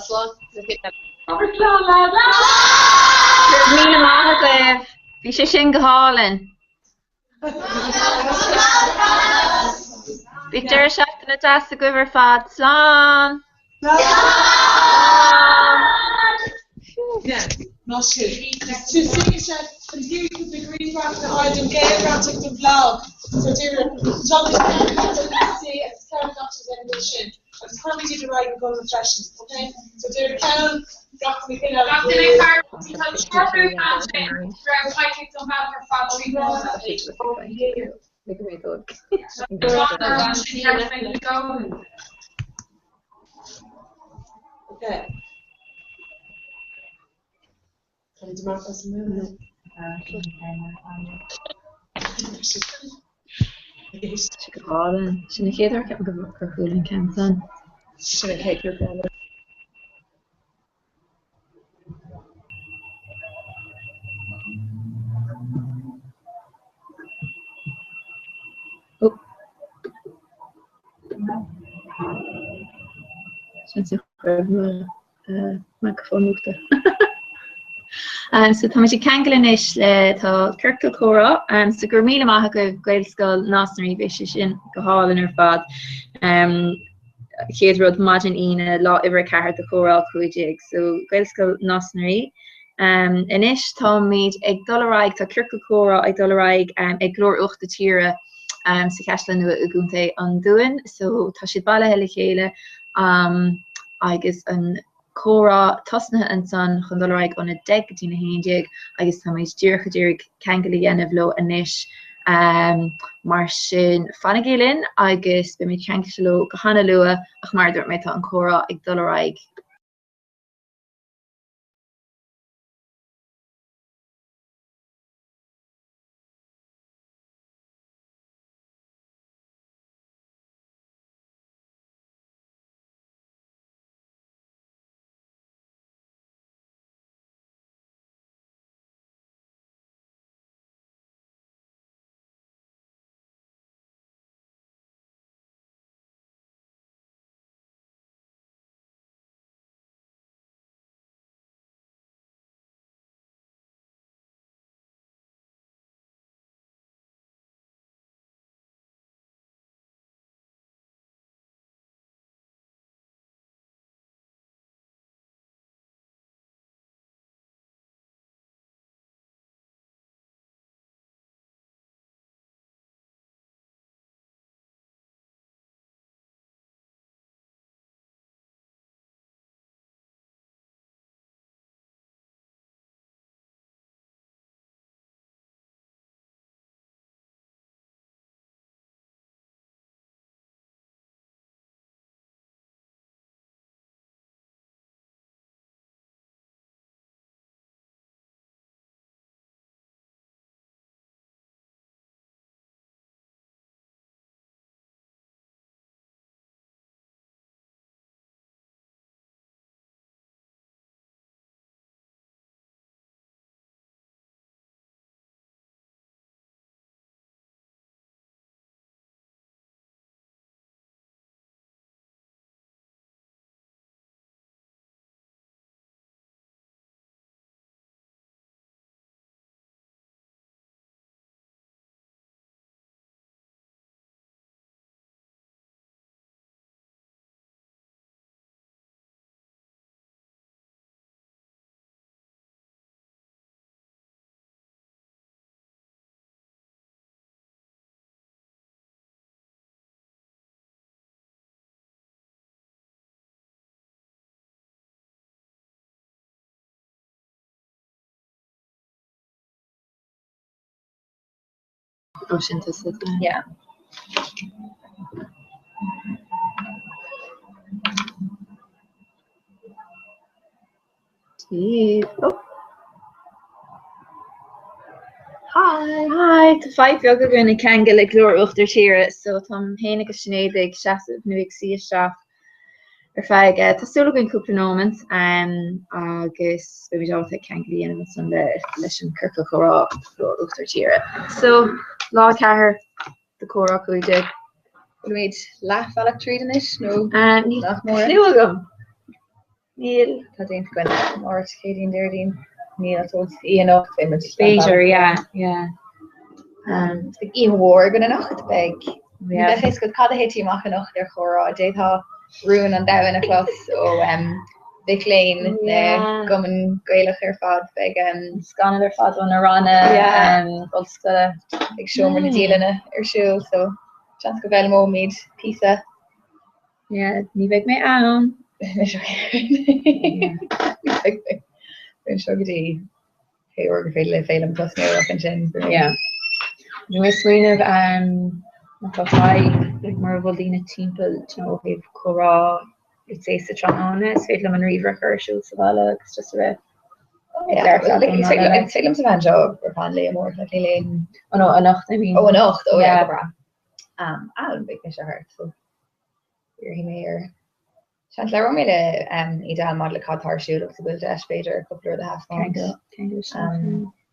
Slán Go raibh míle maith agaibh. Bhí sé sin go hálainn. Bíodh deireadh seachtaine deas agaibh ar fad. Slán! Sin an chéad uair ceapaim gur chuala an ceann san. Sin an chéad ghrúpa eile. Seans nach raibh mo microphone múchta. So táimid ag ceangal anois le tá ciorcal comhrá so go raibh míle maith agaibh Gaelscoil Nás na Rí bhí sé sin go hálainn ar fad. Chéad rud maidin Aoine lá uimhir 4 de Chomhrá 15 so Gaelscoil Nás na Rí. Anois táimid ag dul ar aghaidh tá ciorcal comhrá ag dul ar aghaidh ag Glór Uachtar Tíre sa Chaisleán Nua i gContae an Dúin so tá siad bailithe le chéile agus an comhrá tosnaithe ansan chun dul ar aghaidh óna 10 go dtí na 11 agus táimid díreach ag iarraidh ceangal a dhéanamh leo anois mar sin fanaigí linn agus beimid ceangailte leo go hana luath ach mar a dúirt mé tá an comhrá ag dul ar aghaidh. Ó sin tusa. Yeah. Oh. Hi. Hi, tá fadhb bheag againn ag ceangal le Glór Uachtar Tíre, so táim féin agus Sinéad ag seasamh nó ag suí isteach ar feadh, tá súil againn cúpla nóimint, agus beimid ábalta ceangal a dhéanamh ansan le leis an ciorcal comhrá Glór Uachtar Tíre. So, lá 4 de Comhrá 15. Bhfuilimid leathbhealach tríd anois nó nach mór? Níl clue agam. Níl. Tá déanta againn. Máirt, Céadaoin, Déardaoin. Níl so it's oíche anocht beidh muid. B'fhéidir, yeah, yeah. Beidh oíche mhór againn anocht, beidh. Ní bheadh a fhios agat cad a thitfidh amach anocht ar chomhrá. D'fhéadfá rúin an domhain a chlos ó mhic léinn na gcumann Gaelach ar fad. Beidh. Scannal ar fad ó na ranna ollscoile. Beidh seomra na dialainne ar siúl so seans go bhfoghlaimeoimid píosa. Yeah, ní bheidh mé ann. Ní bheidh mé anseo go dtí pé uair gur féidir le Féilim tosnú ach ansin. Yeah. Bhí mé ag smaoineamh má tá fadhb like mura bhfuil daoine timpeall you know ó thaobh comhrá let's say sa tráthnóna is féidir liom an ríomhaire a chur ar siúl sa bhaile agus just a bheith ag labhairt leat ón mbaile. Is féidir liomsa bheith anseo ar feadh an lae amárach like níl aon. Oh no, anocht I mean. Oh anocht, oh yeah, go breá. Ah, beidh mise thart so iarrfaidh mé ar Seans labhróidh mé le Edel maidir le cad tá ar siúl agus an bhfuil deis b'fhéidir cúpla rud a thaispeáint.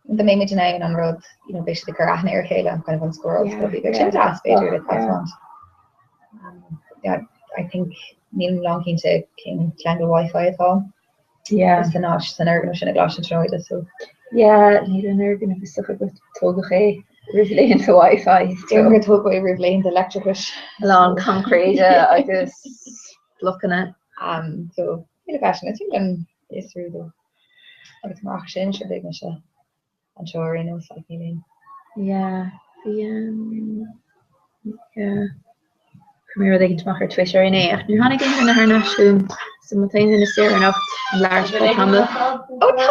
Dá mbeidh muid in ann an rud, you know, beidh siad ag cur aithne ar a chéile an kind of an scóráil so bheadh sin deas b'fhéidir le taispeáint. Yeah, I think nílim lánchinnte cén ceangal Wi-Fi atá Yeah. san áit san fhoirgneamh sin i gColáiste na Tríonóide so. Yeah, níl an fhoirgneamh is dócha gur tógadh é roimh laethanta Wi-Fi. Déarfainn gur tógadh é roimh laethanta leictreachais. A lán coincréide agus blocanna. Um, so níl a fhios is féidir liom fiosrú dó. Agus murach sin, sure beidh mise anseo ar aon nós, like níl aon. Yeah, bhí um, yeah. Chuir mé rud éigin amach ar Twitter inné ach níor tháinig aon duine thar n-ais chugam so má tá aon duine saor anocht chun labhairt ar feadh tamaill. Ó tá!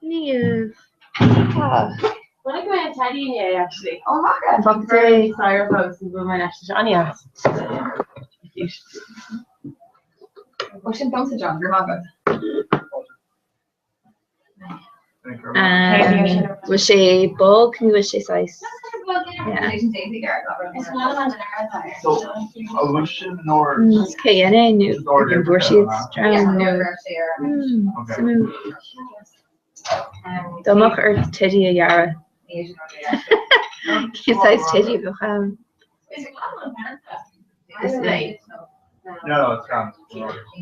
Níl. Tá. Chonaic mé an teidí inné actually. Ó maca! Bhí sé styrofoam so bhí mé leis sé an-dheas. Ó sin domsa John, go raibh maith agat. Bhfuil sé bog nó bhfuil sé saghas? Is cé dhéan é nó an bhfuair siad dream nó suimiúil. Dá mbeadh ort teidí a dhearadh, cén saghas teidí a bheadh ann? Is é.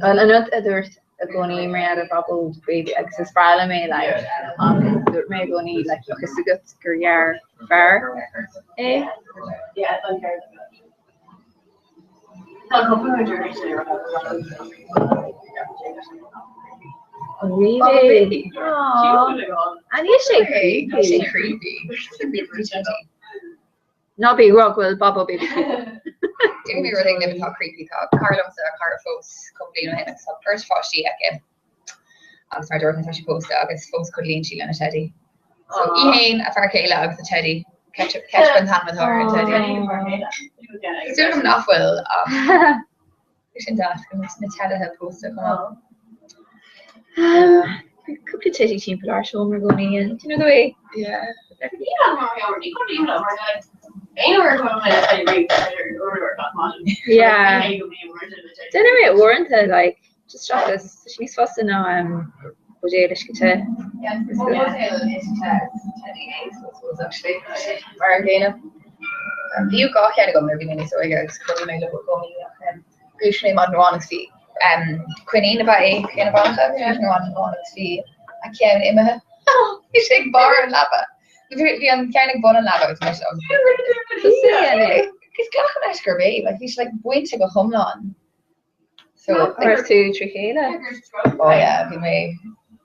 An rud a dúirt i gcónaí mar gheall ar Babo Baby agus is breá liom é like dúirt mé i gcónaí like bheadh fhios agat gur dhear fear é. Really? Aww. And is sé creepy. Ná bí ag rá go bhfuil Babo Baby creepy. Déarfaidh mé rud éigin libh atá creepy. Tá cara liomsa, cara a phós cúpla bliain ó shin agus tá beirt pháistí aici agus mar a dúirt mé tá sí pósta agus fós codlaíonn sí lena teidí. So í féin, a fear céile agus a teidí. Ketchup, ketchup an t-ainm atá ar an teidí. Tá súil agam nach bhfuil ach sin deas go mbeadh na teidithe pósta chomh maith. Bhí cúpla teidí timpeall ár seomra i gcónaí and you know the way. Yeah. Yeah. Déanann mé uaireanta like just seachas tá sé níos fusa ná um, buidéal uisce te. Yeah, buidéal uisce te teidí é, so I suppose actually mar an gcéanna. Bhíodh 2 cheann agam nuair a bhí mé níos óige agus chodlaigh mé leo i gcónaí ach dhúisigh mé maidin amháin agus bhí coinín ab ea é ceann amháin acu, dhúisigh mé maidin amháin agus bhí a ceann imithe. Bhí sé ag barr an leaba. Bhí an ceann ag bun an leaba agus mise agus Is glacaim leis gurb é, like bhí sé like bainte go hiomlán. So raibh tú trí chéile? Oh yeah, bhí mé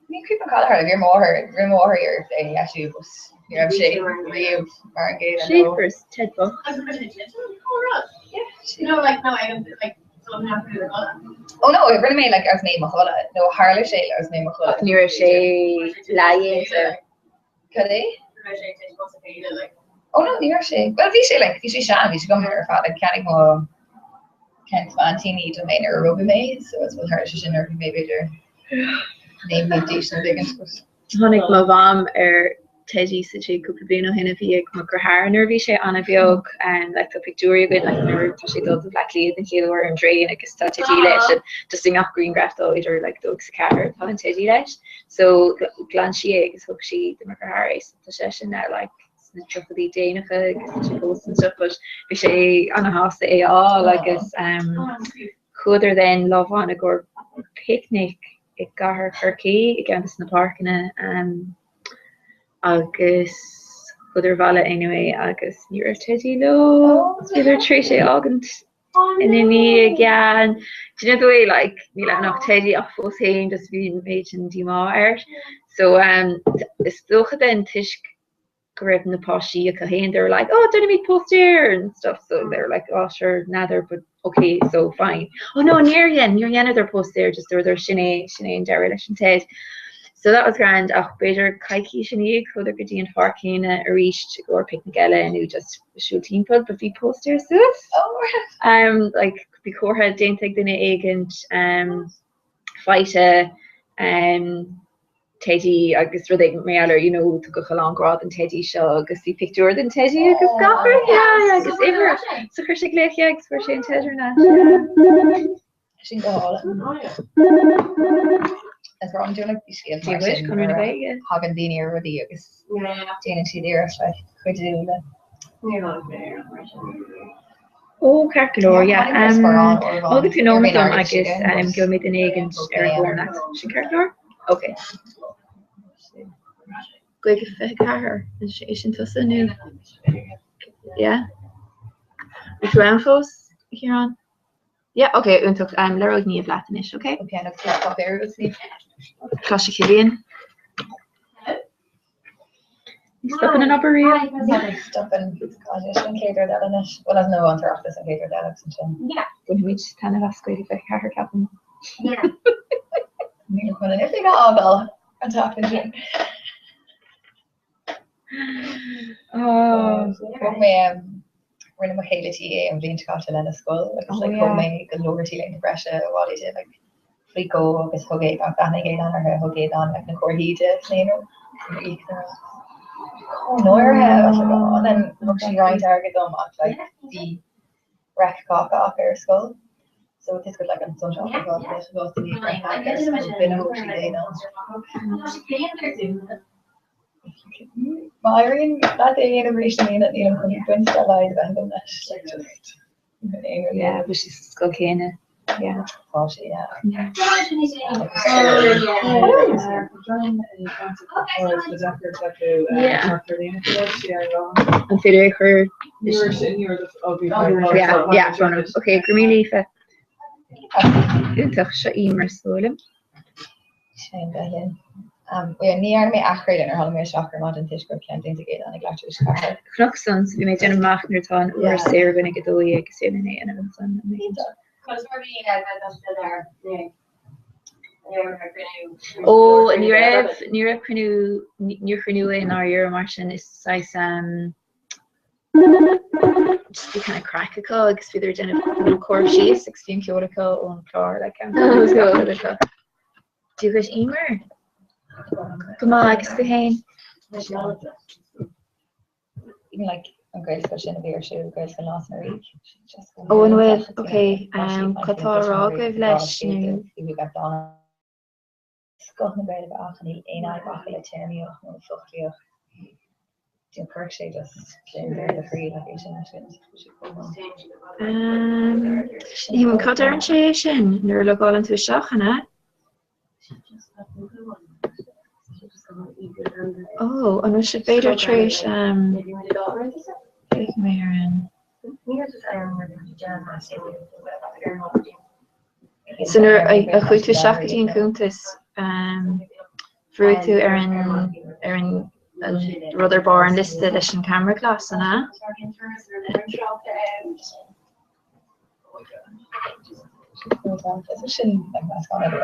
ní cuimhin cad a tharla, bhí ar mo mháthair, rinne mo mháthair iarracht é a dheisiú but ní raibh sé riamh mar an gcéanna. Jeepers, Ted bocht. Oh no, rinne mé like agus mé i mo chodladh, nó tharla sé agus mé i mo chodladh. Ach ní raibh sé leathdhéanta. Cad é? Oh no, ní raibh sé. Well, bhí sé like, bhí sé sean, bhí sé agam ar feadh like cheannaigh mo ceann de m'aintíní dom é nuair a rugadh mé, so I suppose tharla sé sin nuair a bhí mé b'fhéidir 9 mbliana d'aois nó rud éigin, but. Tháinig mo mham ar teidí sa tigh cúpla bliain ó shin a bhí ag mo dheartháir nuair a bhí sé an-bheag like tá pictiúirí againn like nuair tá sé ag dul do Bhleá Cliath den chéad uair ar an dtraein agus tá teidí leis and just i ngach grianghraf dó idir like 2 agus 4 tá an teidí leis. So ghlan sí é agus thug sí do mo dheartháir é so tá seisean now like sna tríochaidí déanacha agus tá sé pósta and stuff but bhí sé ana-shásta é a fháil agus um, chuadar then lá amháin i gcomhair picnic i gcathair Chorcaí i gceann de na páirceanna um, agus Chuadar abhaile anyway agus ní raibh Teidí leo. Bhíodar tar éis é a fhágaint ina ndiaidh, yeah. And do you know the way like níl ann ach Teidí ach fós féin just bhí an méid sin díomá air. So um, is dócha then toisc go raibh na páistí acu féin, they were like, oh, déanfaimid póstaer and stuff, so they were like, oh, sure, n'fheadar, but okay, so fine. Oh no, níor dhein, níor dheineadar póstaer, just dúradar sin é, sin é an deireadh leis an Ted. So that was grand, ach b'fhéidir coicís ina dhiaidh chuadar go dtí an pháirc chéanna arís i gcomhair picnic eile nó just siúl timpeall, but bhí póstaer suas. Oh. Um, like, bhí comhartha déanta ag duine éigint, um, faighte, um, Teidí agus rud éigin mar gheall ar, you know, tugadh a lán grá don Teidí seo agus bhí pictiúr den Teidí agus gach rud, yeah, yeah, agus uimhir. So chuir sé glaoch, yeah, agus fuair sé an Ted thar n-ais. Sin go hálainn. Is mar an dúnadh scéal mar sin Conradh na Gaeilge. Thagann daoine ar rudaí agus déanann siad iarracht like cuidiú le. Níor tháinig mé ar mar sin. Ó, ceart go leor, yeah. Thóg tú nóiméad dom agus gheobhaidh mé duine éigin ar an bhfón leat. Sin ceart go leor? Ok. 5:24, é sin tusa nó? Yeah? Bhfuil tú ann fós, a Chiaráin? Yeah, ok, iontach. Labhróidh Niamh leat anois, ok? Ok, agus tá páipéar agat, Niamh? Coláiste Chilliain. Ní stopann an obair riamh. Ní stopann. God, sin an chéad rud eile anois. Bhuel, as nó an tOireachtas an chéad rud eile agus ansin. Yeah. Bainfimid taitneamh as 5:24, ceapaim. Yeah. Níl chun an oifig a fhágáil an tseachtain sin. Thóg mé rinne mo chéile tí é an bhliain seo caite lena scoil agus like thóg mé go leor t-léinte breise abhaile di like faoi dhó agus thug Aodán bhreathnaigh Aodán uirthi thug Aodán like na comharthaí di san aon rud. Chomh náirithe I was like oh and then thug sí roinnt airgid dom ach like bhí reic cáca acu ar scoil so it's good like an sun shop as well bhí reic cáca ar scoil b'in a thug sí d'Aodán. Má éiríonn leat é a dhéanamh arís i mbliana, nílim chun baint dá laghad a bheith agam leis. Like just aon rud. Yeah, bhí sí sa scoil chéanna. Yeah. Tá sí, yeah. Yeah. An féidir é chur? Yeah, yeah, Ok, go raibh míle Aoife. Iontach, seo Emer is dóigh liom. Sin go linn. Ní dhearna mé athchraoladh nuair a tháinig mé isteach ar maidin toisc go raibh ceann déanta ag Aodán ag leathuair tar éis a 4. Chonac san, so bhí mé ag déanamh amach nuair atá an uair saor againn ag 12 is déanann é an ansan. Conas mar a bhí bheith Ó, ní raibh, ní raibh cruinniú, níor chruinniú é i ndáiríre mar sin, is saghas just bhí kind of craic acu agus bhíodar ag déanamh cur síos agus bhí an ceol acu ón chlár like um, acu. Dia dhuit Emer? Go maith agus tú féin? Even like an Gaelscoil sin a bhí ar siúl, Gaelscoil Nás na Ríogh. Ó an bhfuil, ok, um, cad tá á rá agaibh leis nó? Scoth na Gaeilge ach níl aon fhadhb acu le téarmaíocht nó foclaíocht. Níl chuirfeadh sé just gliondar do chroí le é sin a fheiscint. Tá sé chomh maith. Ní cad deireann sé é sin nuair a logálann tú isteach, an ea? Ó, an bhfuil sibh b'fhéidir tar éis Féachfaidh mé ar an. So nuair a chuaigh tú isteach go dtí an cuntas, bhrúigh tú ar an ar an rud ar barr an liosta leis an camera glas, an ea?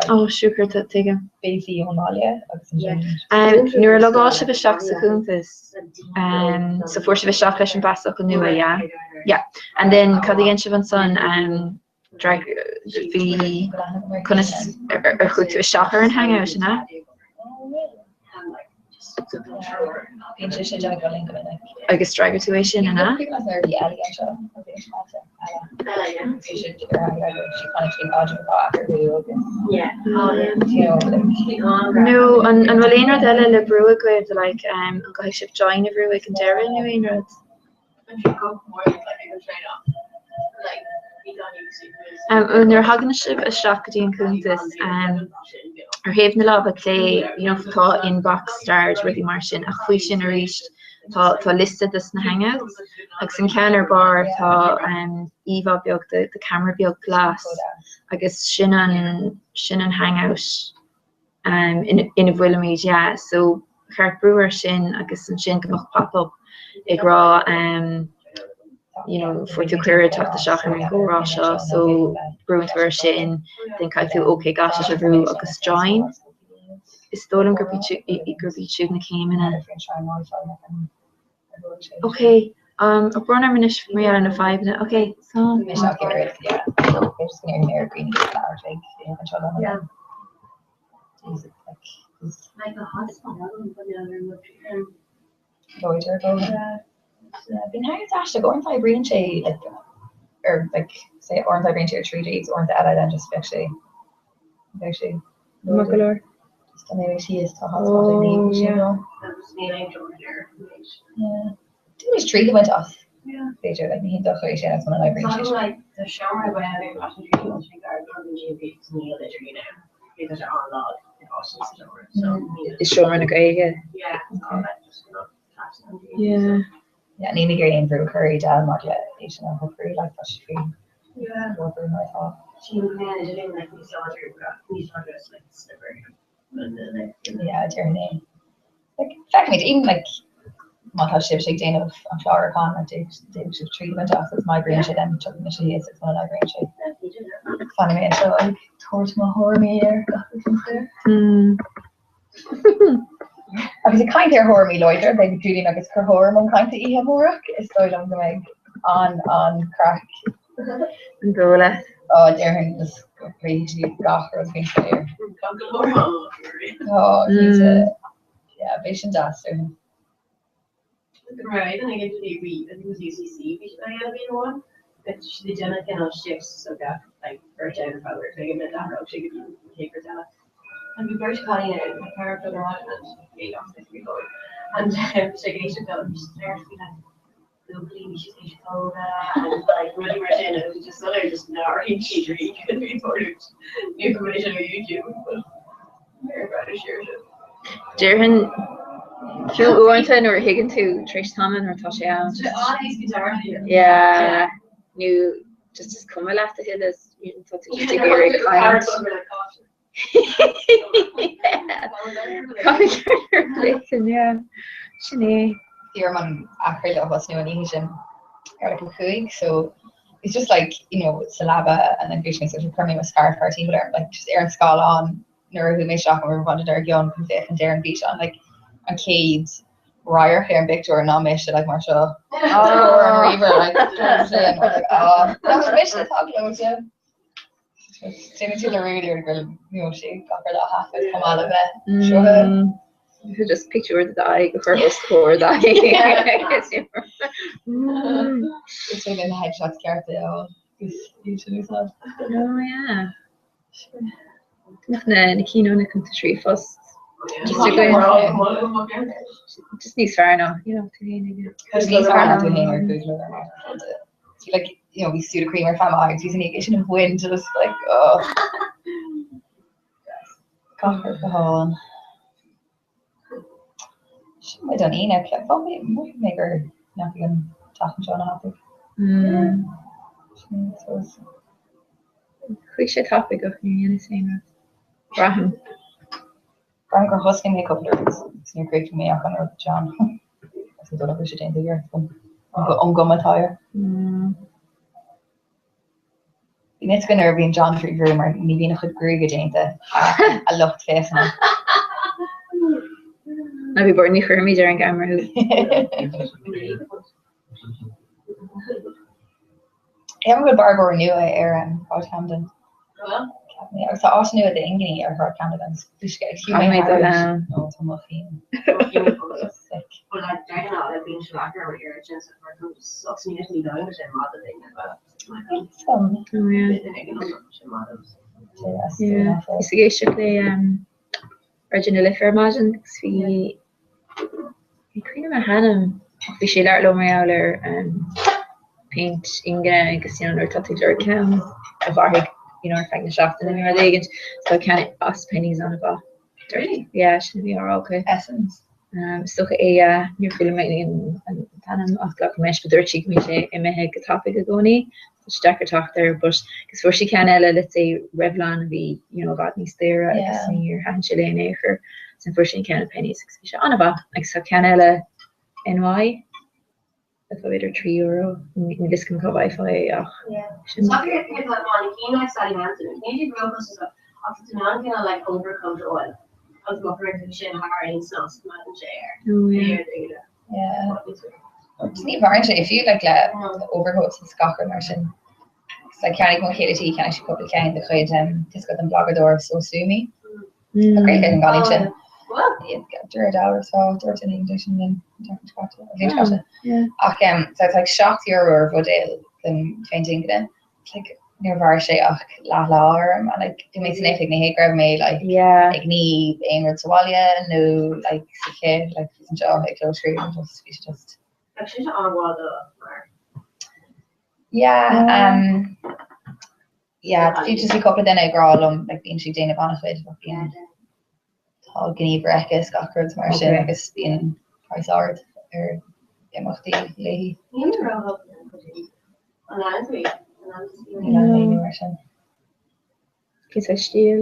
Ó, siúcra, tuigim. Nuair a logáil sibh isteach sa chuntas, so fuair sibh isteach leis an bpasfhocal nua, yeah? Yeah. And then cad a dhein sibh ansan? Bhí, conas ar chuaigh tú isteach ar an Hangout, an ea? Agus d'fhreagair tú é sin, an ea? Nó an bhfuil aon rud eile le brú agaibh, like, an gcaithfidh sibh join a bhrú ag an deireadh nó aon rud? Nuair a thagann sibh isteach go dtí an cuntas, ar thaobh na láimhe clé, you know, tá inbox, starred, rudaí mar sin, ach faoi sin arís, Tá tá liosta de na Hangouts agus an ceann ar barr tá íomhá beag de de camera beag glas agus sin an sin an Hangout ina ina bhfuilimid yeah so ba cheart brú ar sin agus ansin go mbeadh pop-up ag rá you know fuair tú cuireadh teacht isteach ar an gcomhrá seo so brúann tú ar sin then caithfidh tú OK got it a bhrú agus join. Is dóigh liom gurb gurb iad siúd na céimeanna. Ok, um, brón orm anois mar gheall ar na fadhbanna. Ok, so. Láidir go. Bíonn thart aisteach uaireanta oibríonn sé like ar like say uaireanta oibríonn sé ar 3G agus uaireanta eile then just bheadh sé bheadh sé Maith go leor. Just dá mbeadh síos tá hotspot ag ní Oh sin yeah. rá. Yeah. Dúis trí go bhaint as. B'fhéidir like ní hé dochar é sin agus muna n-oibríonn sé sin. I seomra na Gaeilge. Yeah. Yeah, ní ag aon bhrú chuir deil mar le é sin a shocrú like tá sé faoi bhrú mar atá. Yeah, déarfainn é. Like, feicfimid, even like, má tá sibhse ag déanamh an chlárúcháin, like, d'fhéadfadh sibh triail a bhaint as agus má oibríonn sé then tiocfaidh mise thíos agus muna n-oibríonn sé, fanfaidh mé anseo ag tabhairt mo thuairimí ar gach rud faoin spéir. Agus ag caint ar thuairimí láidre, beidh Julian agus Conchúr i mbun cainte oíche amárach, is dóigh liom go mbeidh an-an-chraic. An dóigh leat? Ó, déarfainn just go bpléifidh siad gach rud faoin spéir. Tá go leor ann. Tá, cinnte. Yeah, beidh sin deas, déarfainn. Go raibh Aidan ag interview bhí, I think it was UCC bhí sé ag déanamh amháin, but siad ag déanamh cineál shifts so gach like beirt ann ar feadh uair a chloig and then d'athródh sé go dtí an chéad bheirt eile. And bhí beirt chailín ann, like cara from Ireland and bhí obviously bhí going and bhí sé ag éisteacht leo and bhí siad ar faoi like buachaillí bhí siad tar éis pógadh and like rudaí mar sin and bhí just soiléir just nár thuig siad really cad a bhí ag tarlú. Ní go mbeidh sé ar YouTube but very proud of siad sin. Déarfainn fiú uaireanta nuair a thuigeann tú tar éis tamaill nuair atá sé ann just yeah nó just is cuma leat a thuilleadh tá tú just ag iarraidh caint. Yeah. Sin é. Bhí orm an athchraoladh a thosnú an oíche sin ar like a 5 so it's just like you know sa leaba and then bhí mé sort of chuir mé mo scarf thart timpeall orm like just ar an scáileán nuair a chuaigh mé isteach an rud dár gcionn chun féachaint ar an bhfíseán like an chéad radharc ar an bpictiúr ná mise like mar seo ar an ríomhaire like sin like oh nach mise atá gleoite. Déanann tú dearúd ar go bhfuil sé gach rud á thaifead chomh maith le bheith seo. Just pictiúr de d'aghaidh a chur os comhair d'aghaidh. Is féidir na headshots cearta a fháil agus iad sin a úsáid. Oh yeah. Nach na na cinn óna cuntais ríomhphost. Just a gcuid. Just níos fearr ná, you know, tú féin ag. Níos fearr ná tú féin ar Google ar Like, you know, bhí Sudocrem ar feadh m'aghaidh, bhí sin sin an bhain just like, oh. Gach rud go hálainn. Sin muid an Aoine, mé gur ndeachaigh an tseachtain seo ana-thapaidh. Sin é, suppose. Chuaigh sé tapaidh ach níor dheineas aon rud. Braithim. Braithim gur thosnaigh mé cúpla rud agus níor chríochnaigh mé ach an rud John. Agus ní dóigh liom go raibh sé déanta i gceart agam. An gcuma atá air. Bíonn a fhios againn nuair a bhíonn John faoi bhrú mar ní bhíonn a chuid gruaige déanta a lucht féachana. Ná bí buartha ní chuirfimid ar an gceamara thú. Ceapaim go bhfuil bearbóir nua ar Shráid Camden. Ceapaim, agus tá áit nua d'inginí ar Shráid Camden agus bhí sé ag siúl mé Caithfidh mé dul ann. Ó, tá mo chinn. Sick. Oh yeah. Yeah. Bhíos ag éisteacht le Raidió na Life ar maidin agus bhí Ní cuimhin liom a hainm ach bhí sé ag labhairt leo mar gheall ar péint ingne agus you know nuair atá tú ag lorg ceann a mhairfidh you know ar feadh na seachtaine nó rud éigin so ceann as Penneys an-mhaith. Really? Yeah, sin a bhí á rá acu. Essence. Is dócha é, yeah. Níor chuala mé an t-ainm ach glacaim leis, but dúirt sí go mbíonn sé imithe go tapaidh i gcónaí. Tá sé deacair teacht air, but agus fuair sí ceann eile, let's say Revlon a bhí, you know, i bhfad níos daoire agus níor thaitin sé léi in aon chor. So fuair sí an ceann i Penneys agus bhí sé an-mhaith. Agus tá ceann eile NY. Atá b'fhéidir €3, níl a fhios agam cá bhfaighfeá é ach sin. Tá sé céard tá na cinn like Sally Hansen, níl siad róchostasach ach tá tú in ann cineál like overcoat a fháil agus má chuireann tú sin thar aon snas coimeádann sé air. Oh yeah. Ar do shúile. Yeah. Ní mhaireann sé fiú like le overcoats is gach rud mar sin. Agus like cheannaigh mo chéile tí cheannaigh sí cúpla ceann de chuid um, tá a fhios agat an blagadóir Sosumi. Tá Gaeilge ag an gcailín sin. Ach so it's like €7 ar bhuidéal den phéint ingne. Like níor mhair sé ach leath lá orm and like bhí mé san oifig ní hé go raibh mé like ag ní aon rud sa bhaile nó like sa chith like bhí anseo ag clóscríobh just bhí sé just Bheadh sé an-mhaith do mar. Yeah um yeah bhí just bhí cúpla duine ag rá liom like bíonn sí ag déanamh an-chuid but bíonn tá gníomhaire aici is gach rud mar sin agus bíonn praghas ard ar imeachtaí léi. Níl mé róshásta lena cuid éadaí. An leanann tú í? An leanann tú Ní leanaim éinne mar sin. Cén saghas stíl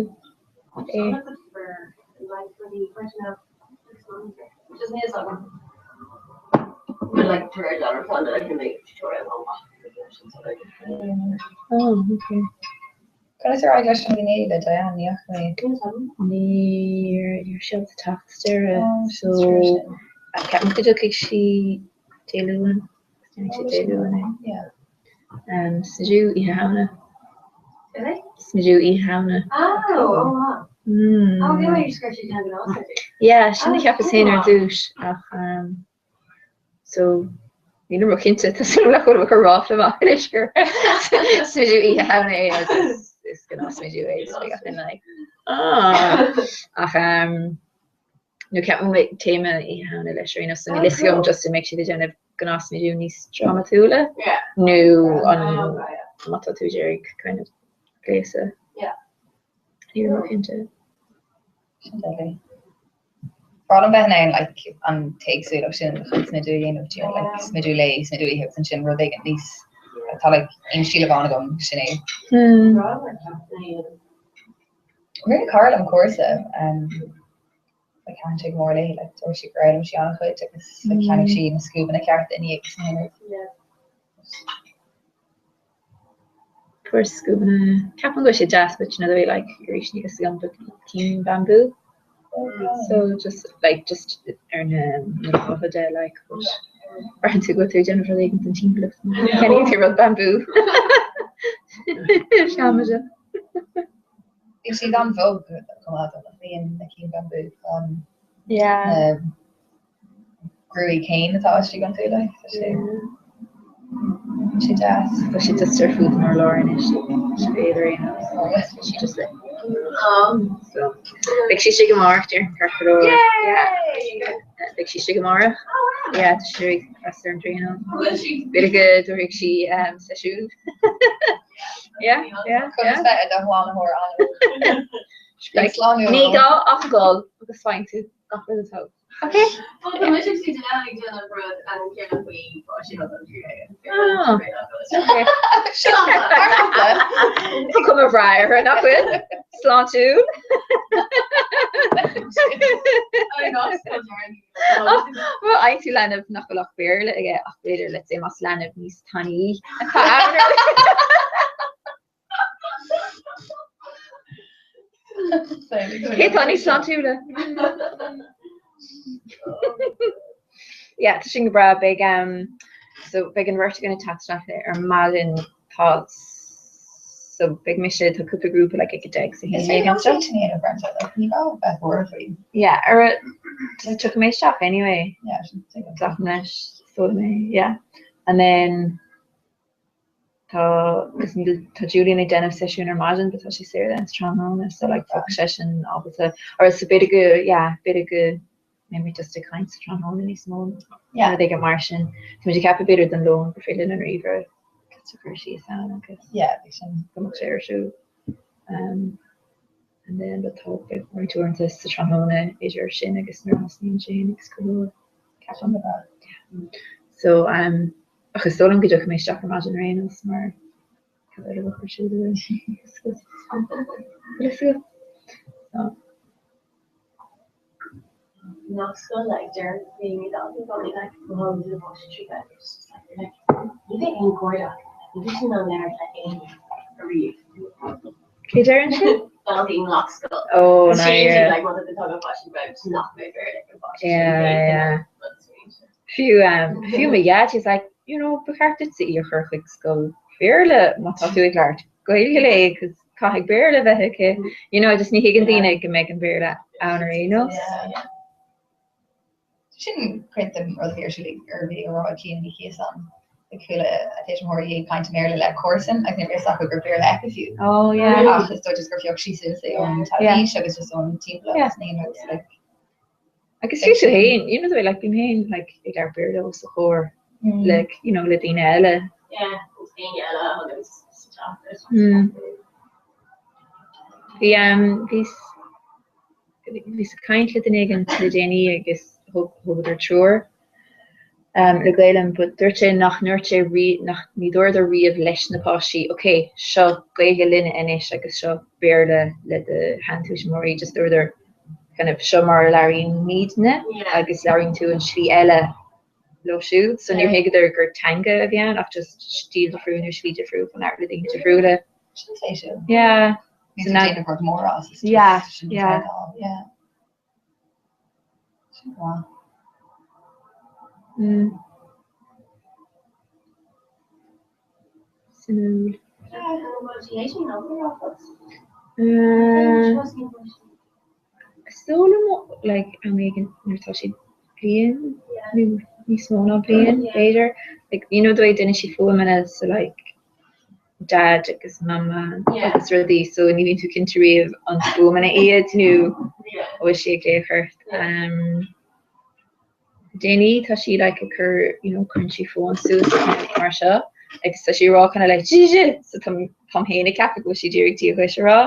é? Oh, okay. Conas ar éirigh leis an ghinné le Diane? Ní fhaca mé. Níor níor sí ábalta teacht sa deireadh, so ceapaim go dtiocfaidh sí Dé Luain. Déanfaidh sí Dé Luain é. Smidiú Oíche Shamhna. Smidiú Oíche Shamhna. Yeah, sin a cheapas féin ar dtús ach so nílim ró-chinnte tá súil agam nach bhfuil mé ag cur ráfla amach anois gur smidiú Oíche Shamhna é agus is gnáthsmidiú é so gach duine like ah ach nó ceapaim go mbeidh téama Oíche Shamhna leis ar aon nós, so níl fhios agam just an mbeidh siad ag déanamh gnáthsmidiú níos drámatúla nó an má tá tú ag iarraidh kind of gléasadh. Nílim ró-chinnte. Sin deadly. B'fhearr liom bheith in ann like an t-éagsúlacht sin de chuid smidiú a dhéanamh, do you know, like smidiú lae, smidiú oíche agus ansin rud éigin níos tá like aon stíl amháin agam, sin é. Rinne cara liom cúrsa like thaitin sé go mór léi like dúirt sí gur fhoghlaim sí an-chuid agus like cheannaigh sí na scuabanna cearta i ndiaidh agus na haon rud. Cúrsa scuabanna ceapaim go bhfuil sé deas but you know the way like arís níl fhios agam but cinn bamboo so just like just ar na na lámha de like but braitheann tú go bhfuil tú ag déanamh rud éigin don timpeallacht ceannaíonn tú rud bamboo. Seamaide. Bíonn siad an-bhog chomh maith though, nach mbíonn na cinn bambú an na gruaig chéin atá istigh iontu like, tá sé tá sé deas. Tá sé just ar fud an urláir anois, is féidir aon nós. Tá sí just like so beidh sí istigh amárach déarfainn ceart go leor. Yeah. Beidh sí istigh amárach. Yeah, tá sí ag freastal ar an traenáil. B'fhéidir go dtabharfaidh sí seisiún. Yeah, yeah, Conas bheith i do shlánaitheoir anamúil? Ní gá ach dul agus faigheann tú gach rud atá uait. Ok? Well, tá mise ag déanamh ag déanamh rud an ceann faoi fá sin an Ah, ok. Tá cuma bhreá uirthi, nach bhfuil? Sláintiúil. Well, faigheann tú leanbh nach bhfuil ach Béarla aige ach b'fhéidir let's say más leanbh níos tanaí atá ann. Cé tá níos sláintiúla? Yeah, tá sin go breá. Beidh um, so beidh an bheirt againn ag teacht isteach ar maidin tá so beidh mise tá cúpla grúpa like ag 10 sa Is féidir liom sin a dhéanamh Brenda, like ní gá bheith buartha faoi. Yeah, ar a tiocfaidh mé isteach anyway. Yeah, sin tuigim. Glacaim leis, so mé, yeah. And then tá agus níl tá Julian ag déanamh seisiún ar maidin but tá sé saor then sa tráthnóna so like bheadh seisean ábalta or so b'fhéidir go yeah b'fhéidir go mbeidh muid just ag caint sa tráthnóna níos mó Yeah. rud éigin mar sin. Tá muid ag ceapadh b'fhéidir don lón gur féidir linn an ríomhaire just a chur síos ann agus Yeah, bhí sin. go mbeadh sé ar siúl. Um, And then but tá beidh roinnt uaireanta sa tráthnóna idir sin agus nuair a thosnaíonn sé féin agus Conchúr. Ceapaim. Yeah. So um, ach is dóigh liom go dtiocfaidh mé isteach ar maidin ar aon nós mar cad eile a bheadh ar siúl againn? So. Nach scoil like deir daoine daltaí i gcónaí like mo thóg tú bus 3 it's just like you're like ní bheidh aon cairde agat ní bheidh tú in ann labhairt le éinne ariamh. Cé deireann sin? Daltaí i nGlacscoil. Oh, Is no, siad yeah. like má tá tú ag tógáil páistí bheadh nach mbeidh Béarla ag an bpáiste sin Yeah, b'fhéidir yeah. but sweet. Fiú um, fiú mo dhaid he's like you know ba cheart duitse í a chur chuig scoil Bhéarla má tá tú ag labhairt Gaeilge léi 'cause caithfidh Béarla bheith aici. You know, just ní thuigeann daoine go mbeidh an Béarla ann ar aon nós. Sin cuid den rud a bhí ar siúl ar bhí á rá ag Cian Ní Chíosáin ag chuala a tuismitheoirí ag caint i mBéarla le comharsan agus ní raibh fhios acu gur Béarla aici fiú. Oh yeah. Ach is dóigh just gur phioc sí suas é ón teilifís agus just ón timpeallacht agus na haon rud like. Agus fiú tú féin, you know the way like bím féin like ag labhairt Béarla os a chomhair like you know le daoine eile. Yeah, agus daoine eile a thugann sa teach. Mm. Bhí um bhí bhíos ag caint le duine éigin le déanaí agus thug thugadar treoir um le Gaelainn but dúirt sé nach ndúirt sé rí nach ní dúradar riamh leis na páistí ok seo Gaeilge linne anois agus seo Béarla le do sheantuismitheoirí just dúradar kind of seo mar a labhraímidne agus labhraíonn tú an slí eile leo siúd. So níor thuigeadar gur teanga a bhí ann ach just stíl difriúil nó slí difriúil chun labhairt le daoine difriúla. Sin spéisiúil. Yeah. Níl tú ag déanamh rud mór as. It's just Yeah, sin yeah. atá, yeah. Sin go maith. Mm. Suimiúil. Is dóigh liom like am éigin nuair atá siad bliain nó níos mó ná bliain b'fhéidir. Like you know the way déanann siad fuaimeanna so like dad agus mama agus rudaí so ní bhíonn tú cinnte riamh an fuaimeanna iad nó an bhfuil sí ag glaoch ort. Um, déanaí tá sí like ag cur you know cuireann sí fón suas mar seo agus tá sí ag rá kind of like zh zh so táim táim féin ag ceapadh go bhfuil sí d'iarraidh Dia dhuit a rá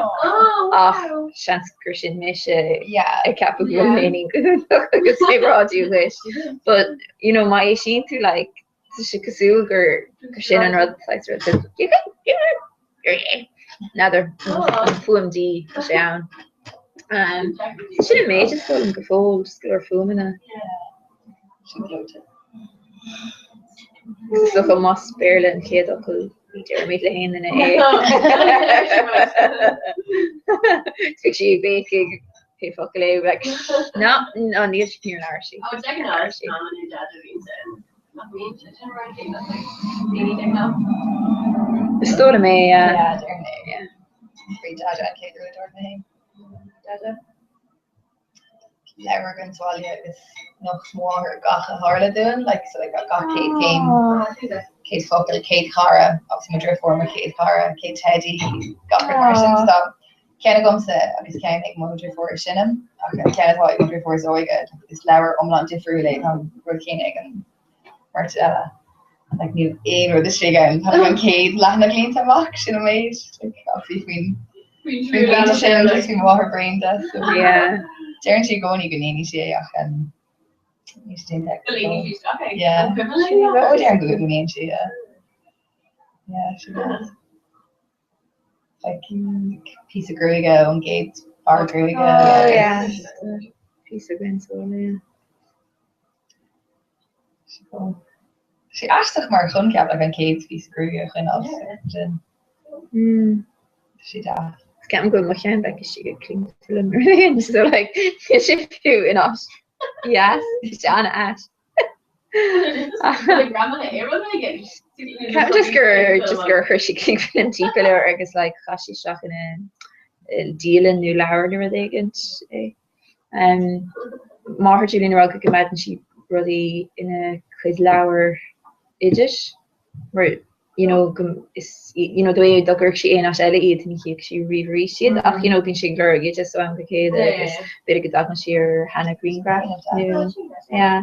ach seans gur sin mise ag ceapadh go bhfuil mé féin agus ag rá Dia dhuit but you know má éistíonn tú like tá sé cosúil gur gur sin an rud saghas rud N'fheadar an fuaim D tá sé ann. Sin an méid is dóigh liom go fóill, just go leor fuaimeanna. Sin gleoite. Is dócha más Béarla an chéad fhocal ní déarfaimid le haon duine é. Bhí sí ag béicigh pé focal é like no no níl sí níor labhair sí. Ó, de ghnáth, is mama nó dad a bhíonn ann. Nach mbíonn sé sin mar an gcéanna like daoine de ghnáth? Is dóigh liom é, yeah. Yeah, déarfainn é, yeah. Bhí Dada an chéad rud a dúirt mé féin. Dada. Leabhar againn sa bhaile agus nocht mo mháthair gach a tharla dúinn, like, so like gach céad céim, céad focal, céad chara, agus mo dheirfiúr mo chéad chara, céad teidí, gach rud mar sin. So tá ceann agamsa agus ceann ag mo dheirfiúr is sine, ach an ceann atá ag mo dheirfiúr is óige, is leabhar iomlán difriúil é, tá an rud céanna ag an mbeirt eile. Like, níl aon rud istigh ann, tá like, an chéad leathanach líonta amach, sin an méid, like, obviously faoin faoin bpointe sin, just bhí mo mháthair bréan de, so Yeah. deireann sí i gcónaí go ndéanfaidh sí é ach um, níl sé déanta aici Go líonfaidh sí isteach é. Yeah. An cuimhin léi? Ó, deireann go ndéanfaidh sí, yeah. Yeah, she does. Like, píosa gruaige ón gcéad fear gruaige. Oh, yeah. Píosa againn sa bhaile, yeah. Sé aisteach mar choincheap like an chéad phíosa gruaige a choinneáil sin. Mm. Sé deas. Ceapaim go bhfuil mo cheann like istigh i cling film or anything, so like níl sé fiú in áit. Yes, sé an-ait. Ceapaim just gur just gur chuir sí cling film timpeall air agus like chaith sí isteach ina dialann nó leabhar nó rud éigin é. Máthair Julian ag rá go gcoimeádann sí rudaí ina cuid leabhar oidis mar you know go is you know the way dá gcuirfeadh sí aon áit eile iad ní chífeadh sí riamh arís iad ach you know bíonn sí ag lorg oideas ó am go chéile agus b'fhéidir go dtagann sí ar sheana ghrianghraf nó yeah.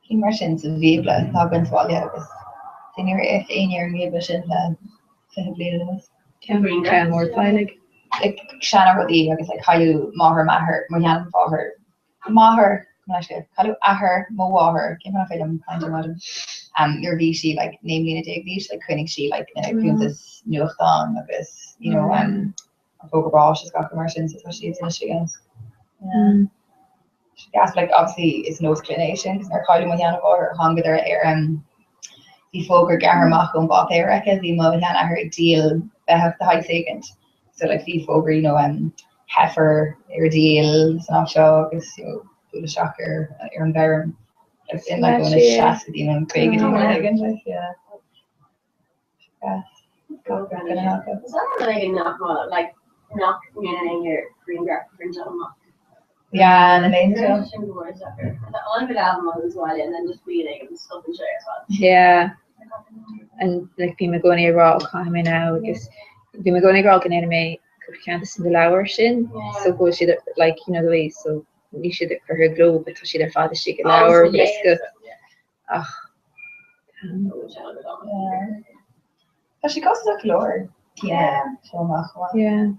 Cinn mar sin sa Bhíobla atá againn sa bhaile agus níor fhéach éinne ar an mBíobla sin le 20 bliain anuas. Ceann mór teaghlaigh. Like seana rudaí agus like cailleadh máthair m'athair, mo sheanmháthair, máthair, cailleadh athair mo mháthair, cén fáth nach féidir liom caint ar maidin, nuair a bhí sí like 19 mbliana d'aois, like choinnigh sí like na cuntais nuachtáin agus you know an fógra báis is gach rud mar sin so tá siad anois again. Yeah. Deas like obviously is nós clainne é sin, 'cause nuair a cailleadh mo sheanmháthair thángadar ar um bhí fógra gearrtha amach ón bpáipéar aici, bhí mo sheanathair ag díol beathach de shaghas éigint so like bhí fógra you know um heifer ar díol san áit seo agus you know buail isteach ar ar an bhfeirm like sin like ó na seascaidí nó na caogaidí nó rud éigint like yeah. Deas. Is that rud éigin nach bhfuil like nach ndéanann éinne grianghraf a phriontáil amach? Yeah, na laethanta seo. Sin go mór deacair. Tá an-chuid albam agus bhaile and then just bíonn ag an stopann sé ar fad. Yeah. And like bím i gcónaí ag rá ó caithfidh mé now agus bím i gcónaí ag rá go ndéanfaidh mé cúpla ceann de na leabhair sin so go bhfuil siad like you know the way so níl siad curtha i gcló but tá siad ar fad istigh i leabhar agus ach Tá sé costasach go leor seo amach. Yeah.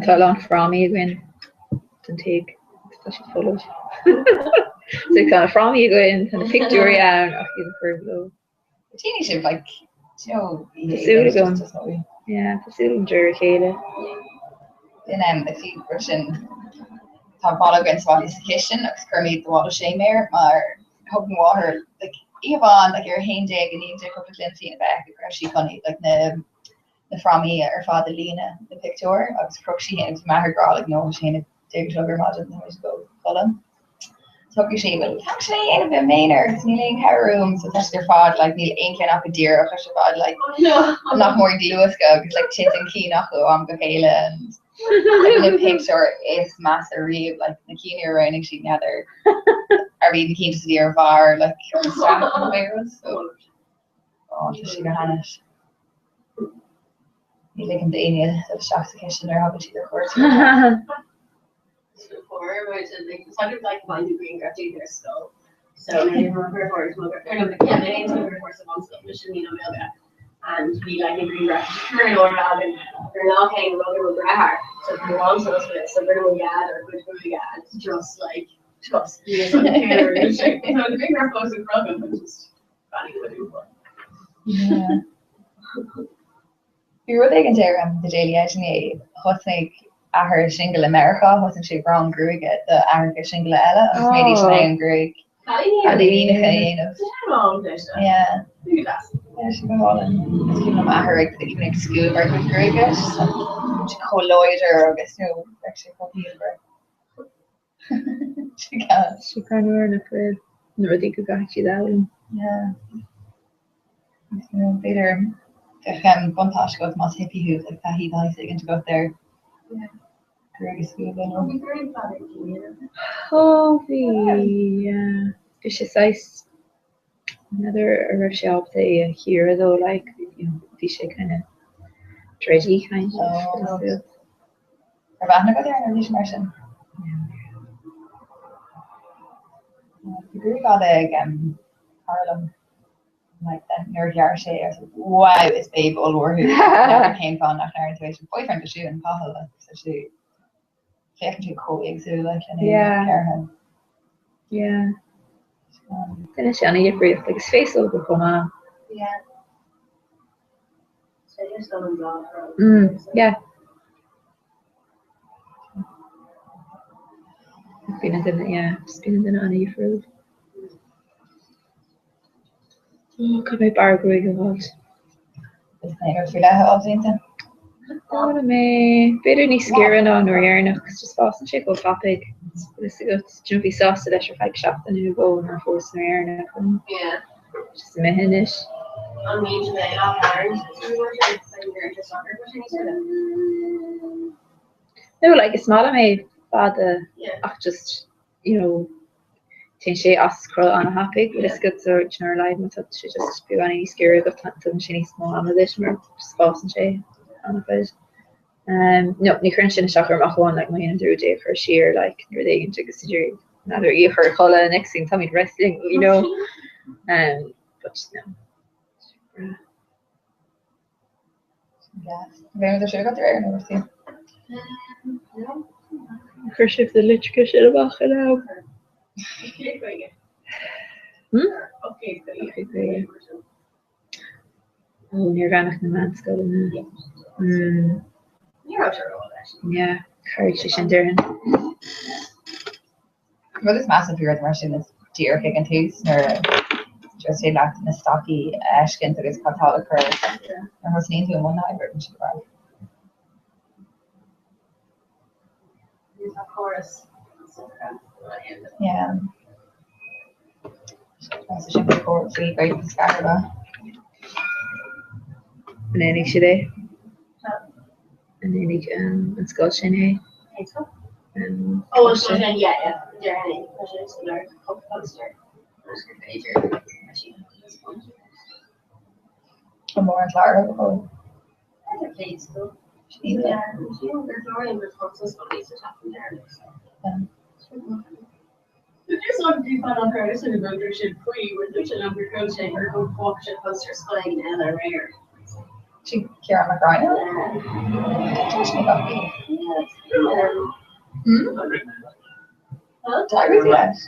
Tá a lán frámaí againn don tigh agus tá siad folamh. So tá na frámaí againn, tá na pictiúirí ann ach iad a chur i gcló. Déanfaidh sibh like you know Tá súil agam. Yeah, tá súil agam de réir a chéile. Sin em like bhí rud sin tá balla againn sa bhaile sa chistin agus cuirimid the wall of shame air mar thug mo mháthair like oíche amháin like ar 11 i ndiaidh di cúpla gloine fíon a bheith aici go raibh sí chun like na na frámaí ar fad a líonadh le pictiúir agus chroch sí féin agus m'athair ag rá like no tá sé 11 a chlog ar maidin tá muid ag dul a chodladh. Shocraigh sí bhuel caithfidh sé é a dhéanamh i m'aonar agus níl aon chabhair uaim so tá siad ar fad like níl aon cheann acu díreach tá siad ar fad like nach mór ag luascadh agus like titeann cinn acu ó am go chéile and like na pictiúir is measa riamh like na cinn a roghnaigh sí n'fheadar arbh iad na cinn just a bhí ar bharr like an stack nó pé rud so oh tá sé go hainnis. Ní ligim d'éinne dul isteach sa chistin nuair a thagann siad ar cuairt. Bhí rud éigin ar The Daily Edge inné, thosnaigh athair singil i Meiriceá, thosnaigh sé ag rang gruaige do aithreacha singile eile agus go mbeidís in ann gruaig ealaíneacha a dhéanamh. Yeah. Yeah, sé go hálainn. Is cuimhin liom athair ag even ag scuab ár gcuid gruaige, just like, sé chomh láidir agus you know, bheadh sé chomh pianmhar. Sé gas. Sé greannmhar nach bhfuil na rudaí go gcaithfidh siad a fhoghlaim. Yeah. Agus you know, b'fhéidir bheadh buntáiste agat más hippie thú, like taithí de shaghas éigin agat ar gruaig a scuabadh nó. Ó bhí, yeah. Bhí sé saghas, n'fheadar an raibh sé ábalta é a chíoradh though, like, you know, bhí sé kind of dready kind of. Oh. Raibh aithne agat air nó bhí sé mar sin? Bhí gruaig fhada ag cara liom like then nuair a ghearr sé é I was like wow is babe ollmhór thú. N'fheadar cén fáth nach ndearna tú é sin. Boyfriend de siúd an Cathal like tá sé féachann sé chomh éagsúil like lena Yeah. gearrtha. Yeah. Déanann sé an-dhifríocht agus féasóga chomh maith. Yeah. Mm, yeah. Bíonn an duine, yeah, just bíonn an duine an-dhifriúil. Oh, caithfidh mé bearradh gruaige a fháilt. Is mé ar faoi leith a fháil déanta. Déanfaidh mé, b'fhéidir níos giorra ná an uair dheireanach, cos just fásann sé chomh tapaidh. Is agat, do you know, bhí sásta leis ar feadh seachtaine nó dhó nuair a fuaireas an uair dheireanach. and Yeah. Just imithe anois. An mbíonn sé á tharraingt is No, like is maith liom é fada ach just, you know, téann sé as cruth an-thapaidh, bhfuil fhios agat, so do you know, ar a laghad má tá sé just beagáinín níos giorra agat tugann sé níos mó ama duit mar just fásann sé an-chuid. Um, no, ní chuireann sin isteach orm ach amháin like má dhéanaim dearúd é a chur siar like nó rud éigin agus idir n'fheadar í a chur a chodladh next thing táimid wrestling, you know. Um, but no. Bheidh sé agat ar nó sí. Chuir sibh na litreacha sin amach in am. Hmm? Ó, níor bheannacht na meánscoileanna. Hmm. Ní raibh sé ró leis. Yeah, chabhraigh sé sin déarfainn. Rud is measa faoi rud mar sin is díreach ag an tús nuair a just thig leat na stocaí a fheiscint agus cad tá le cur nuair a thosnaíonn tú i mbun na hoibre, bíonn sé go breá. Tá córas Yeah. Tá sin faoi chóras faoi Gaeilge is fearr a. An ndéanfaidh siad é? An ndéanfaidh an scoil sin é? Ó, an scoil sin, yeah, yeah. Déarfainn é. Tá sé san áireamh cúpla poster agus gur féidir leis an An mór an clár a thógáil? Sin Ciarán Mac Raghnaill? Tá sin ag gach duine. Hmm? D'éirigh tú leis?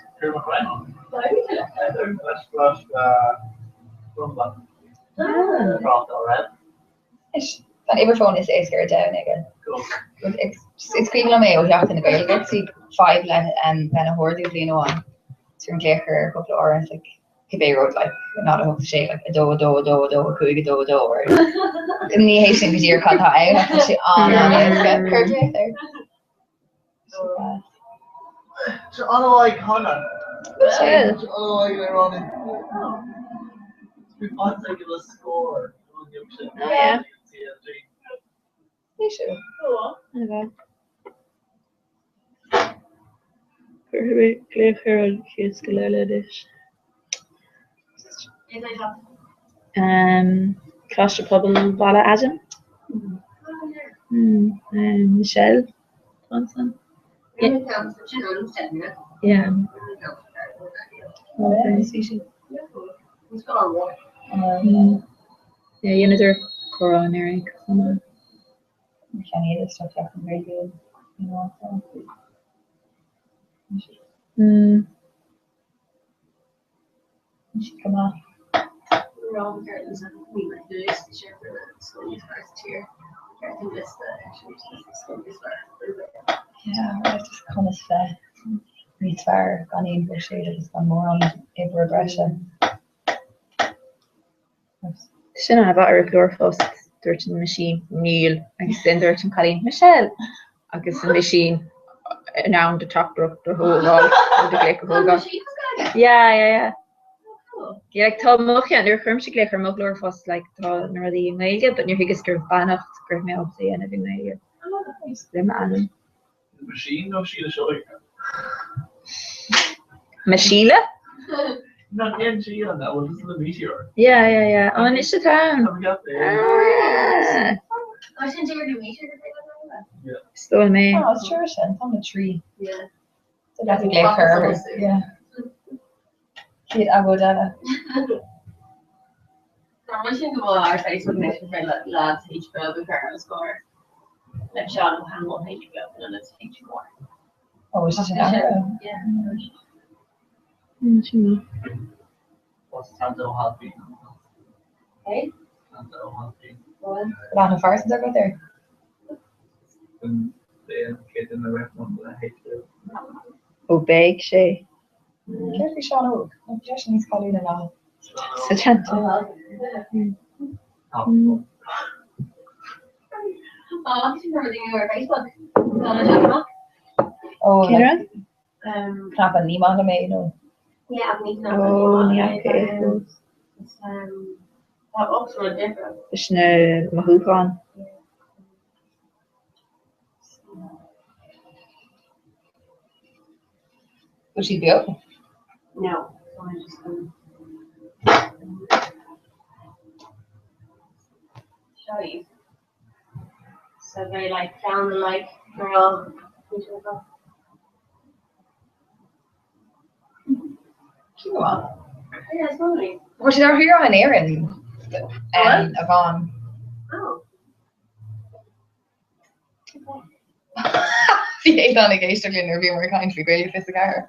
Is tá an uimhir fóin is éasca ar domhan aige. Is cuimhin liom é ó Sheachtain na Gaeilge, bhí fadhb le lena hordú bliain amháin. Is bhí glaoch air cúpla uair and like cibé rud like 0 8 6 like 2 2 2 2 5 2 2 or ní hé sin go díreach cad atá ann ach tá sé an-an-éasca. Cuir glaoch air. Sé an-mhaith Hannah. Sé an-mhaith le Ronnie. Bhí baint aige le scór. Oh yeah. Ní sin. Cuirfidh mé glaoch ar an chéad scoil eile anois. Coláiste Pobail Bhaile Adaim. Michelle Thompson. Yeah. Yeah, dheineadar comhrá anuraidh chomh maith. Mm. Conas bheith níos fearr gan aon bhuiséad agus gan mórán oibre breise. Sin an fáth ar glórphost, dúirt an meaisín, níl, agus then dúirt an cailín, Michelle! Agus an meaisín in ann do teachtaireacht a thógáil, nó do ghlaoch a thógáil. Yeah, yeah, yeah. Yeah, like, tá mo cheann, nuair a chuirimse glaoch ar mo ghlórphost, like, tá na rudaí i nGaeilge, but níor thuigeas go raibh beannacht go raibh mé ábalta a dhéanamh i nGaeilge. Le m'ainm. Machine nó Síle Seoighe? Mo Shíle? Nach é an Síle ná bhfuil tusa le Meteor? Yeah, yeah, yeah. Ó, anois atá ann. Tá mé ceaptha. Ah! Tá sin dear go Meteor go dtí Yeah. Stól mé. Oh, is trua sin, tá na trí. Yeah. Tá le glaoch air. Yeah. Chéad agóid eile. Tá mar sin go bhfuil ar Facebook anois gur féidir le lads H beag a chur os comhair le Seán Ó hAdhmaill H beag in ionad H mór. Ó, is sin athraithe? Yeah. Sin maith. What's Santa Ó hAilpín? Hey? Santa Ó hAilpín. Lean an phearsa agat air? An é an chéad duine a raibh le H beag. Ó beidh sé. Céard faoi Seán Óg? Nach bhfuil seisean níos cáiliúla ná Setanta? Ó, Cén rud? cnaipe ní maith liom é nó? Ó, ní fhaca é fós. Leis na mothúcháin. Bhfuil siad beo? No. I just Show you. So very like down the like girl. Cén fáth? Yeah, it's lovely. Bhfuil siad ar thír in Éirinn a bhain. Oh. Bhí Aodán ag éisteacht linn nuair a bhíomar ag caint faoi Gaeilge 24.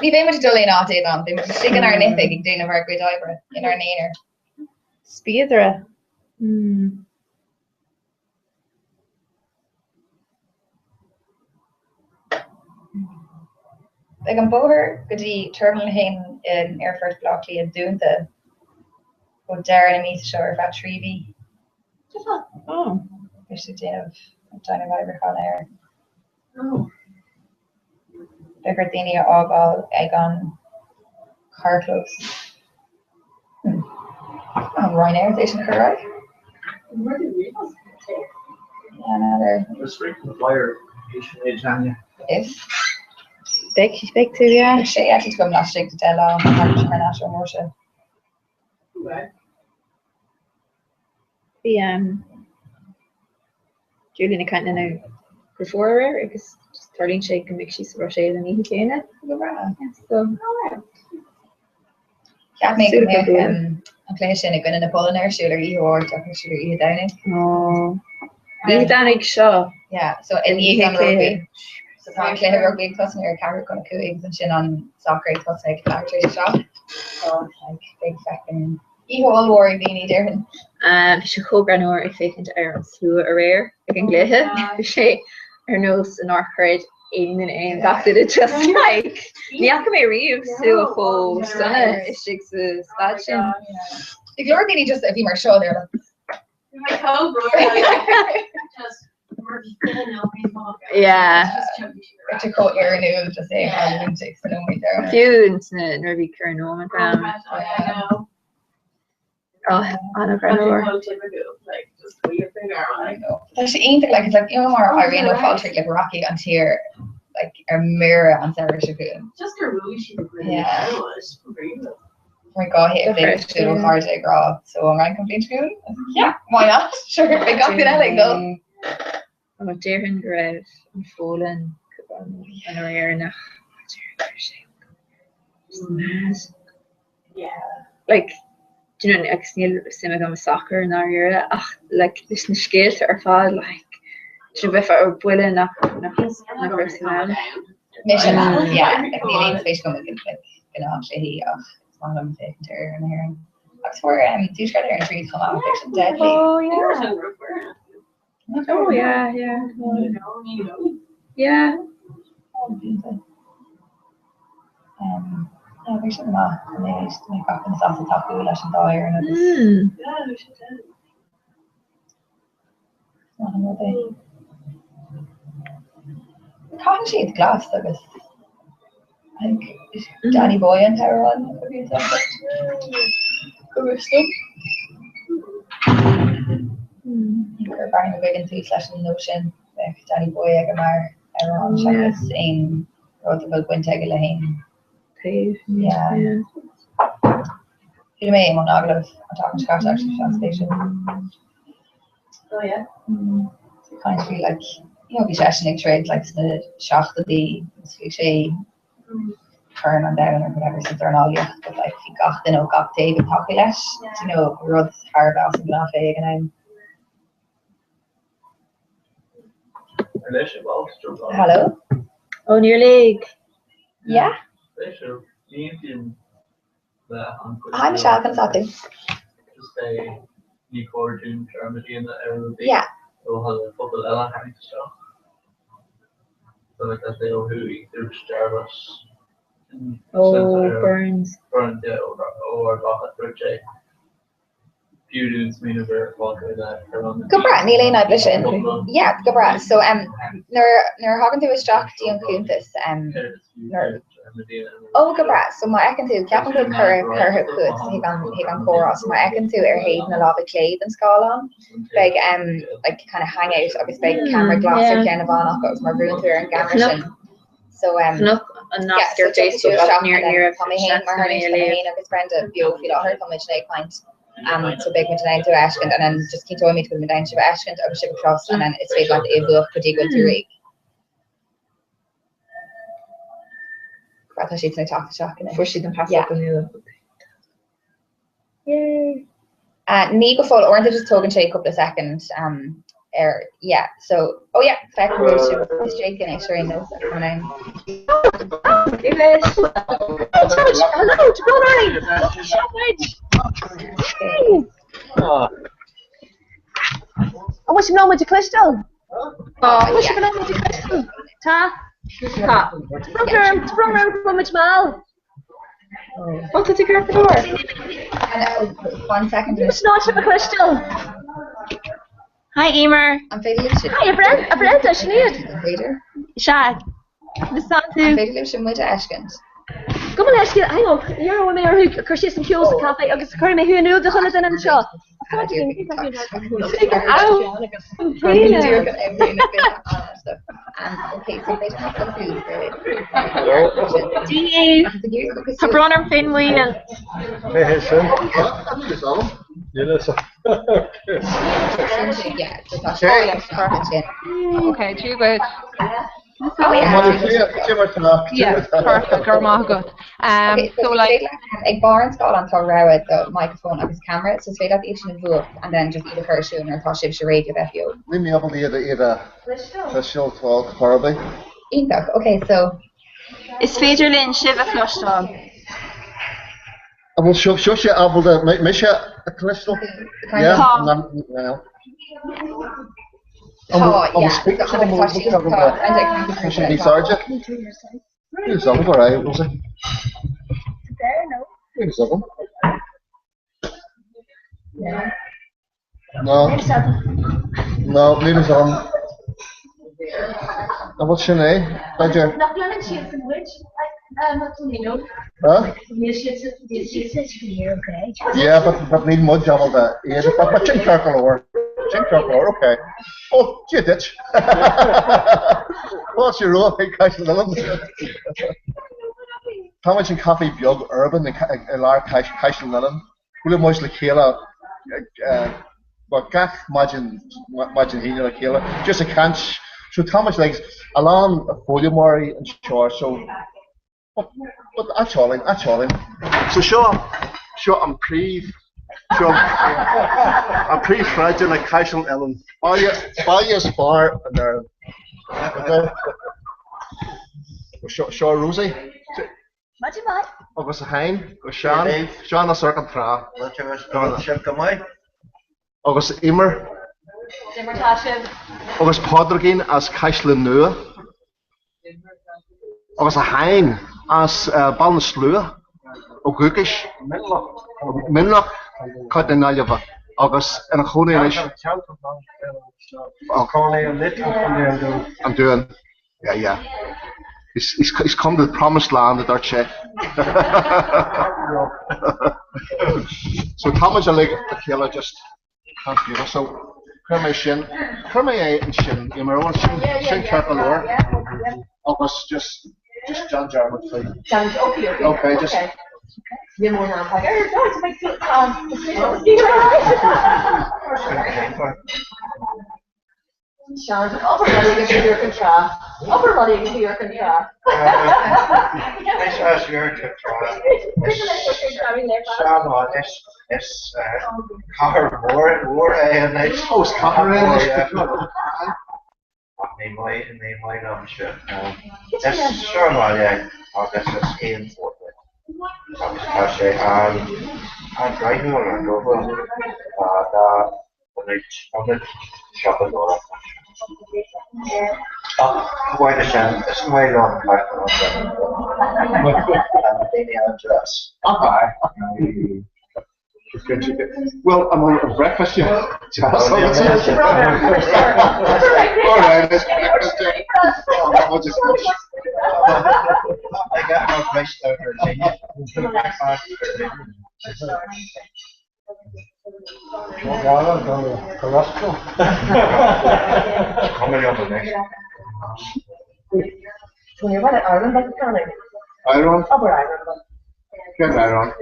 Ní bheidh muid ag dul aon áit, Aodán, beidh muid istigh inár n-oifig ag déanamh ár gcuid oibre inár n-aonar. Spíodra. Hmm. Beidh an bóthar go dtí Terminal 1 in Aerfort Bhaile Átha Cliath dúnta ó deireadh na míosa seo ar feadh 3 mhí. Beidh siad ag déanamh déanamh oibriúcháin air. Beidh ar daoine a fhágáil ag an carrchlós. An Ryanair é sin a chur ar aghaidh? Is. Beidh, beidh tú, yeah. Beidh sé eitilt agam laistigh de 10 lá thar n-ais ón Rúis. Bhí Julian ag caint lena dheirfiúr aréir agus tarlaíonn sé go mbeidh sí sa Bhruiséil an oíche chéanna. Go breá. So, Cheap mé go mbeadh an cluiche sin i gcoinne na Polainne ar siúl ar oíche Mháirt ach ar siúl ar oíche Domhnaigh. Oh. Oíche Domhnaigh seo. Yeah, so i ndiaidh an rugbaí. So tá an cluiche rugbaí ag tosnú ar ceathrú chun a 5 agus ansin an soccer ag tosnú ag leathuair tar éis a 7. So like big feckin' Oíche ollmhór ag daoine, déarfainn. Bhí sé chomh greannmhar ag féachaint ar an slua aréir ag an gcluiche. Bhí sé ar nós nár chreid aon duine aon gach duine just like ní fhaca mé riamh slua chomh sona istigh sa staid sin. Bhí go leor daoine just a bhí mar seo, they're like Bhí mé chomh buartha just mar bhí Yeah. Tá chomh éirniúil just é mar lunatic sa nóiméad deireanach. Fiú nuair a bhí ceithre nóiméad ann. Oh, an-ghreannmhar. Tá sé iontach like it's like you know mar éiríonn leo fáil tríd like rachaidh an tír like ar mire an samhradh seo chugainn. Just gur bhuaigh siad an cluiche Yeah. Mar go thaobh éagsúil ó chairde ag rá so an Fhrainc an bhliain seo chugainn? Yeah, why not? Sure, beidh gach duine eile ag dul. Ó, déarfainn go raibh an Pholainn an aréir nach just mad. Yeah. Like, do you know, agus níl suim agam i soccer i ndáiríre ach like leis na scéalta ar fad like do you know bheifeá ar buile nach nach nach raibh san am. Mise yeah, like níl aon spéis agam i like gnáthchluichí ach is maith liom féachaint ar fhoireann na hÉireann. Agus fuair um, Tuaisceart Éireann tríd chomh maith, bhí sin deadly. Oh yeah. Oh yeah, yeah. Yeah. Um, yeah, bhí sin maith. Tá mé tá mé gach duine sásta tacú leis an dá fhoireann agus Mm. maith an rud é. Caitheann siad glas agus I think Danny Boy an t-amhrán a bhíonn go bhfios dom. Gur Barry McGuigan tús leis an nós sin bheadh Danny Boy aige mar amhrán seachas aon rud a bhfuil baint aige le haon taobh. Yeah. Bhí mé i mbun agallamh an tseachtain seo caite actually sin spéisiúil. Oh yeah. So caint faoi like you know bhí seisean ag troid like sna seachtóidí agus bhí sé Corn an Domhain or whatever sa dornálaíocht but like bhí gach duine ó gach taobh ag tacú leis do you know rud thar a bheith as an ngnách é ag an am. Hello? Ó níor léigh. Yeah? Hi Michelle, conas tá tú? Yeah. Ó Burns. Go breá, níl aon fhadhb leis sin. Yeah, go breá. So um, nuair nuair a thagann tú isteach dtí an cuntas um, nuair Ó, go breá. So má fheiceann tú, ceapaim go bhfuil cuireadh curtha chugat chuig an chuig an chomhrá. So má fheiceann tú ar thaobh na láimhe clé den scáileán, beidh um, like kind of hangout agus beidh ceamara glas ar cheann amháin acu agus má bhrúnn tú ar an gceamara sin. So um, Chonac an nasc ar Facebook ach níor ní raibh Tá mé féin mar seans agam é a tá mé léamh. féin agus Brenda beo faoi láthair, tá muid ag caint. Um, so beidh muid in ann tú a fheiscint and then just cinnteoimid go bhfuil muid in ann sibh a fheiscint agus sibh a chlos and then is féidir leat é a mhúchadh go dtí go bhfuil tú réidh. Tá siad ag teacht isteach anois. Fuair siad an Yeah. passport nua. Yay! Uh, ní go fóill uaireanta just tógann sé cúpla second um, Ar yeah so oh yeah feicim go bhfuil sibh istigh anois ar aon nós ach tá mé Hello, An bhfuil sibh in ann muid a chloisteáil? An bhfuil sibh in ann muid a chloisteáil? Tá? Tá. Tá brón orm go bhfuil muid mall. Ó, tá tú ceart go leor. One second. Níl muid in ann sibh a chloisteáil. Hi Emer. An féidir libhse? Hi a Brenda, sin iad. An féidir? Sea. Conas tánn tú? An féidir libhse muid a fheiscint? Gabh mo leithscéal, hang on, iarrfaidh mé orthu cur síos an ceol sa caife agus cuirfidh mé thú in iúl do chuile duine anseo. Tá brón orm faoin moill. Ok, Dia duit. Yeah, perfect, go raibh maith agat. Um, Okay, so so like, ag barr an scáileáin tá rogha do microphone agus camera, so is féidir leat iad sin a mhúchadh and then just iad a chur ar siúl nuair atá sibhse réidh le bheith beo. Níl mé ábalta iad a iad a chloisteáil chor ar bith. Iontach, okay, so. Is féidir linn sibh a chloisteáil. An bhfuil seo seo sé ábalta mise a chloisteáil? Yeah, Tá. no. Tá, yeah. Tá sé níos airde? Níl fhios agam, alright, we'll see. Níl fhios agam. No. No, níl fhios agam. An bhfuil sin é? B'fhéidir. Nach leanann siad san muid? Huh? Níl siad Yeah, but, but níl muid ábalta iad, but, but sin ceart go leor. Sin ceart go leor, okay. Oh, Dia duit. Fáilte romhat chuig Caiseal Uilleann. Tá muid in caife beag urban i lár Caiseal Uilleann. Buaileann muid le chéile gach maidin, maidin Aoine le chéile, just ag caint. So tá muid like a lán foghlaimeoirí anseo, so but, but áit álainn, áit álainn. So seo, seo an príomh, seo an príomhshráideanna Caiseal Uilleann, baile, baile is fearr in Éirinn. Okay? Seo, seo Rosie. Maidin mhaith. Agus a Sheáin, agus Seán, Seán as Ár an Trá. Sibh go maith. Agus Emer. Cad é mar tá sibh. Agus Pádraigín as Caisleán Nua. Agus a Sheáin as Baile na Slua ó dhúchas. Mionlach. Contae na Gaillimhe. Agus ina chónaí anois. Cónaí anois i Dún. An Dún. Yeah, yeah. He's, he's, he's come to the promised land, a dúirt sé. so tá muid uilig le chéile just can't feel it. So chuir mé sin, chuir mé é ansin, you know, sin, sin ceart go leor. Agus just, just déan dearmad faoi. Okay, okay. Okay, just. Níl mórán Sean, obair rudaí go dtí an trá. Obair rudaí go dtí an trá. Is as your trá. Sean is is cathair mhór mhór é anois. Ó, is cathair é anois. Ach ní maith ní maith liomsa. Is sráidbhaile agus is aon phort é. Agus tá sé an an-dathúil an dóigh. Tá dá ionad ionad siopadóireachta. Ach chomh maith leis sin, is maith liom Caisleán an Dúin. Tá na daoine an-deas. Well, I'm on breakfast yeah. All right, it's breakfast. I'll just I got my place there, Virginia. Iron? Cén Iron?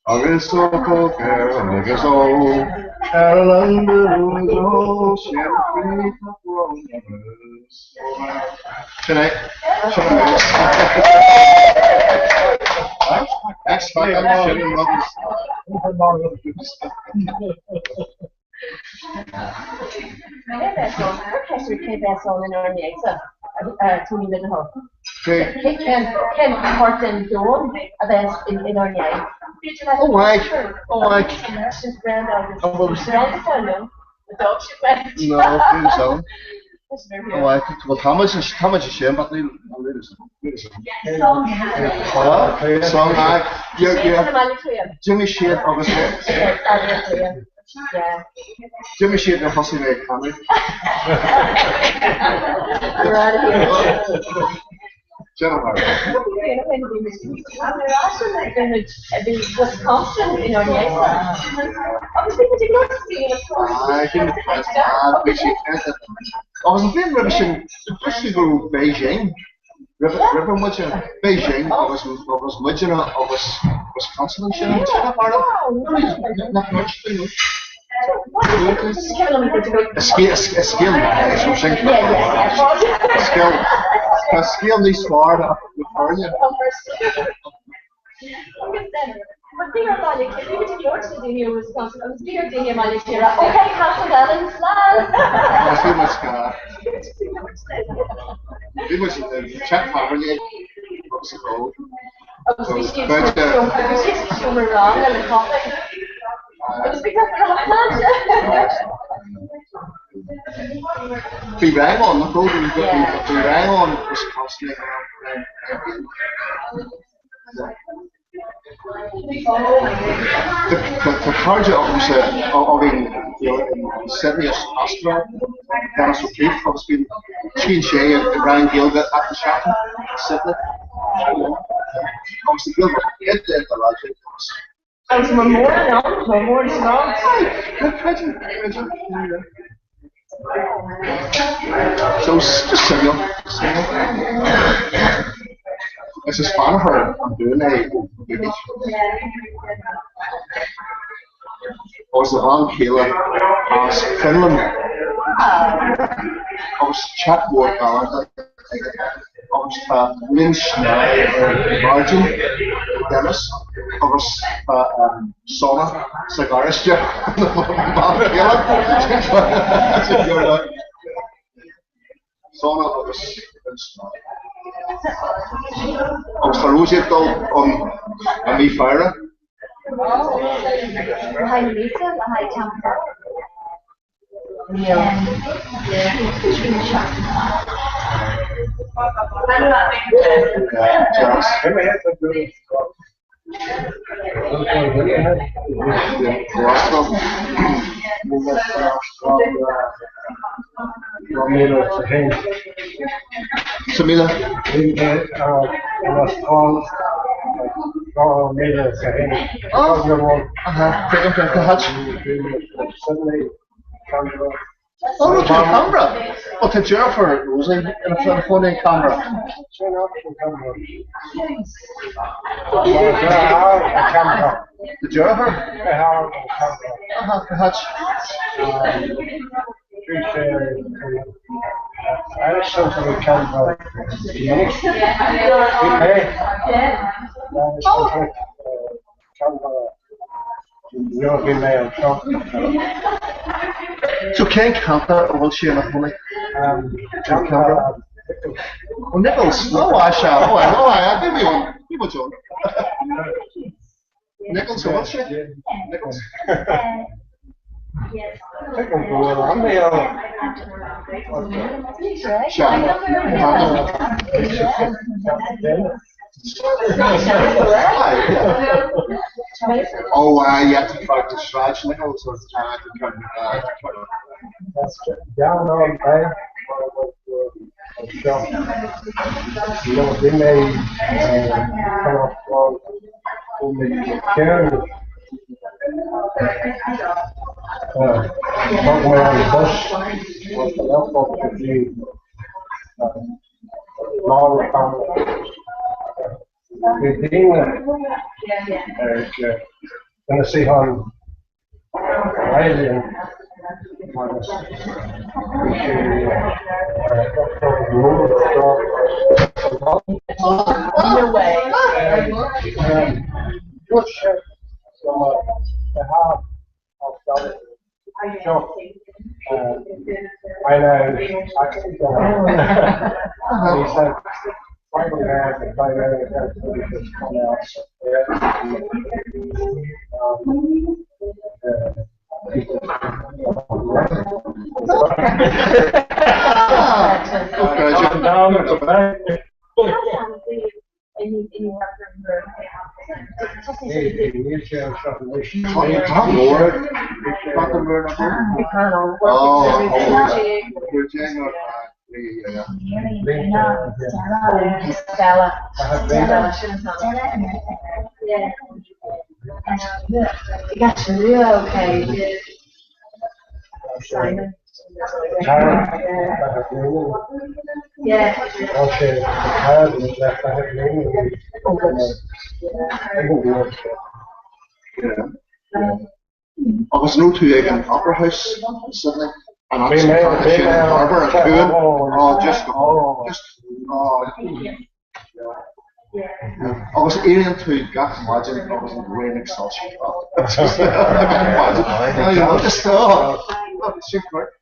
Agus ó agus ó ar an Sin é. Sin é. Tony Middlehill. Cén páirt den domhan a bheas inár ndiaidh? Oh my, oh my. No, níl so. Oh my, well tá muid tá muid sin, but níl Song aye. D'imigh siad agus D'imigh siad nuair thosaigh mé ag canadh. Agus an bhliain roimhe sin, dúirt sí go raibh Beijing roimhe muide, Beijing agus agus muidne agus Wisconsin ansin, sin mar nach ndúirt tú? Is scéal maith é sin. Tá scéal níos fearr na foirne. Bhí muid Bhí muid teach tábhairne agus ag ól. Agus bhí siad sa seomra ranga le caife. Agus bhí caife le sláinte. Bhí rang ann, nach raibh? Bhí rang ann Wisconsin ag an Tá cairde agamsa againn in Sydney, Astráil, Dennis O'Keefe, agus bíonn tchíonn sé i rang Gaeilge achan seachtain i Sydney. Agus tá Gaeilge iontach iontach láidir agus. Agus mar mór an am, mar mór an snáth. Creidim, creidim. So just suimiúil, suimiúil. Is is beannaithe an dúin é ó Bhígís. Agus a bhean chéile as Finland. Agus teach mór galánta aige. Agus tá linn snámha ar ghairdín Dennis agus tá sauna sa gharáiste. Sauna agus linn snámha. Agus tá Rosie ag dul ann i mí Feabhra. Le haghaidh na míosa, le haghaidh teanga. Ó, raibh tú i Canberra? Ó, tá deirfiúr Rosie ina cónaí i Canberra. Do deartháir? Aha, cá háit? So cén ceantar a bhfuil sí ina chónaí? Canberra? Oh, Nicholls. Oh, I sea. Oh, I, oh, I, bhí mé ann. Bhí muid ann. Nicholls, a bhfuil sé? Nicholls. Sea. Oh, uh, yeah, tá fág de Sráid Nicholls or tá Bhí daoine ag ina suíochán Eileen agus bhí sí Dúirt sé go Agus an raibh tú ag an Opera House in Sydney? An áit sin an Harbour, an cuan? Oh, just, just, oh. Agus éiríonn tú gach maidin agus an ghrian ag soilsiú. Gach maidin. Just, oh, sin correct.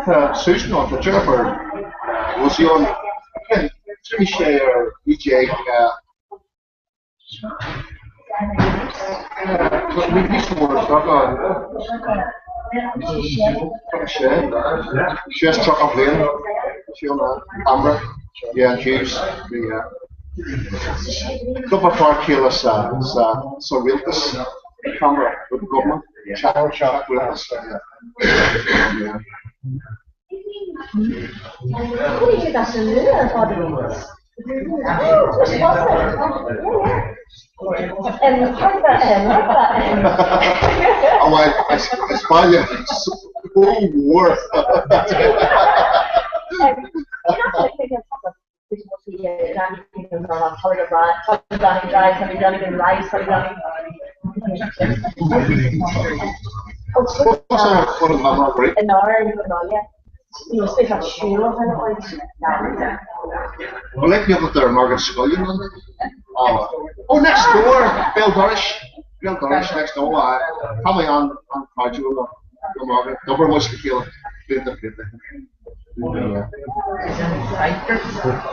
Tá Susan ann, tá deirfiúr Rosie ann. Bhí sé ar DJ Cúpla fear céile sa rialtas, Canberra, with the government, rialtas. Is baile mhór. Oh, next door, Béal Dorais, Béal Dorais next door, tá mé an-chairdiúil le Margaret, d'obair muid le chéile blianta blianta.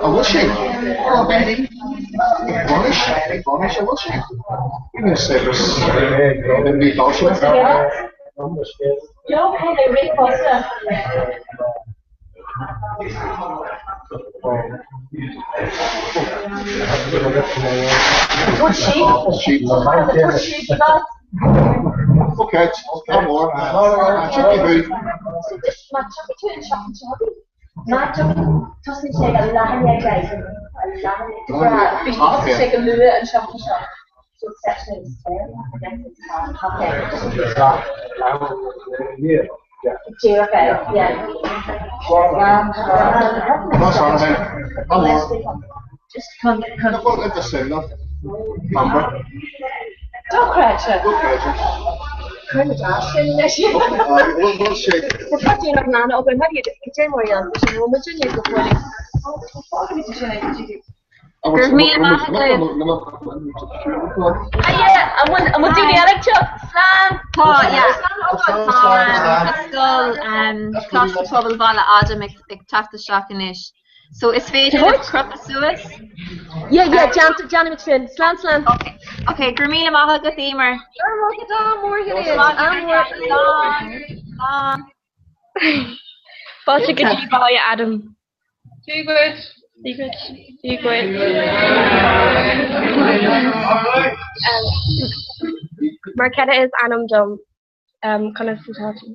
An bhfuil sé? Bainis, bainis, an bhfuil sé? Bhí mé saibhreas, bhí dul sé. Okay, come on. Dochreidte. Go raibh míle maith agat. Hiya, an bhfuil an bhfuil daoine eile ag teacht? Slán! Tá, yeah. Tá scoil Coláiste Pobail Bhaile Adaim ag teacht isteach anois. So is féidir libh crochadh suas? Yeah, yeah, déanfaimid sin. Slán, slán. Ok, ok, go raibh míle maith agat, Emer. Go raibh maith agat, ádh mór, Shinéad. Ádh mór. Slán. Slán. Fáilte go dtí Baile Adaim. Dia dhuit. Dia dhuit. Dia dhuit. Marketa is ainm dom. Conas atá tú?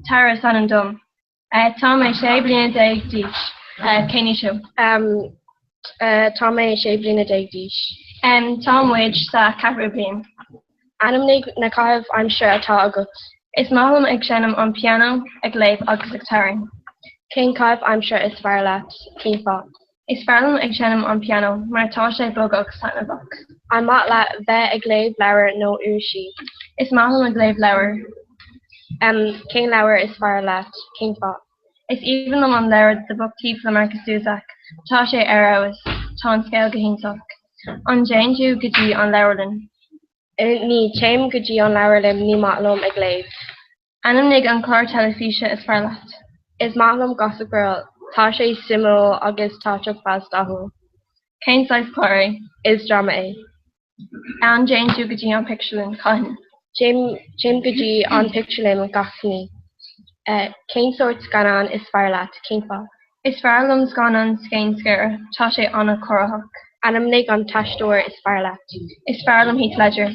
Tara is ainm dom. Tá mé 16 bliana d'aois. Cén aois thú? Tá mé 16 bliana d'aois. Tá muid sa ceathrú bliain. Ainmnigh na caithimh aimsire atá agat. Is maith liom ag seinm an pianó, ag léamh agus ag tarraing. Cén caitheamh aimsire is fearr leat? Cén fáth? Is fearr liom ag seinm an pianó mar tá sé bog agus taitneamhach. An maith leat bheith ag léamh leabhar nó irisí? Is maith liom ag léamh leabhar. Cén leabhar is fearr leat? Cén fáth? Is aoibhinn liom an leabhar The Book Thief le Markus Zusak. Tá sé ar fheabhas. Tá an scéal go hiontach. An dtéann tú go dtí an leabharlann? Ní téim go dtí an leabharlann, ní maith liom ag léamh. Ainmnigh an clár teilifíse is fearr leat. Is maith liom Gossip Girl. Tá sé suimiúil agus tá Chuck Bass dathúil. Cén saghas clár é? Is dráma é. An dtéann tú go dtí an pictiúrlann? Cathain? Téim téim go dtí an pictiúrlann gach mí. Cén sórt scannán is fearr leat? Cén fáth? Is fearr liom scannán scéinséara. Tá sé an-chorraitheach. Ainmnigh an t-aisteoir is fearr leat. Is fearr liom Heath Ledger.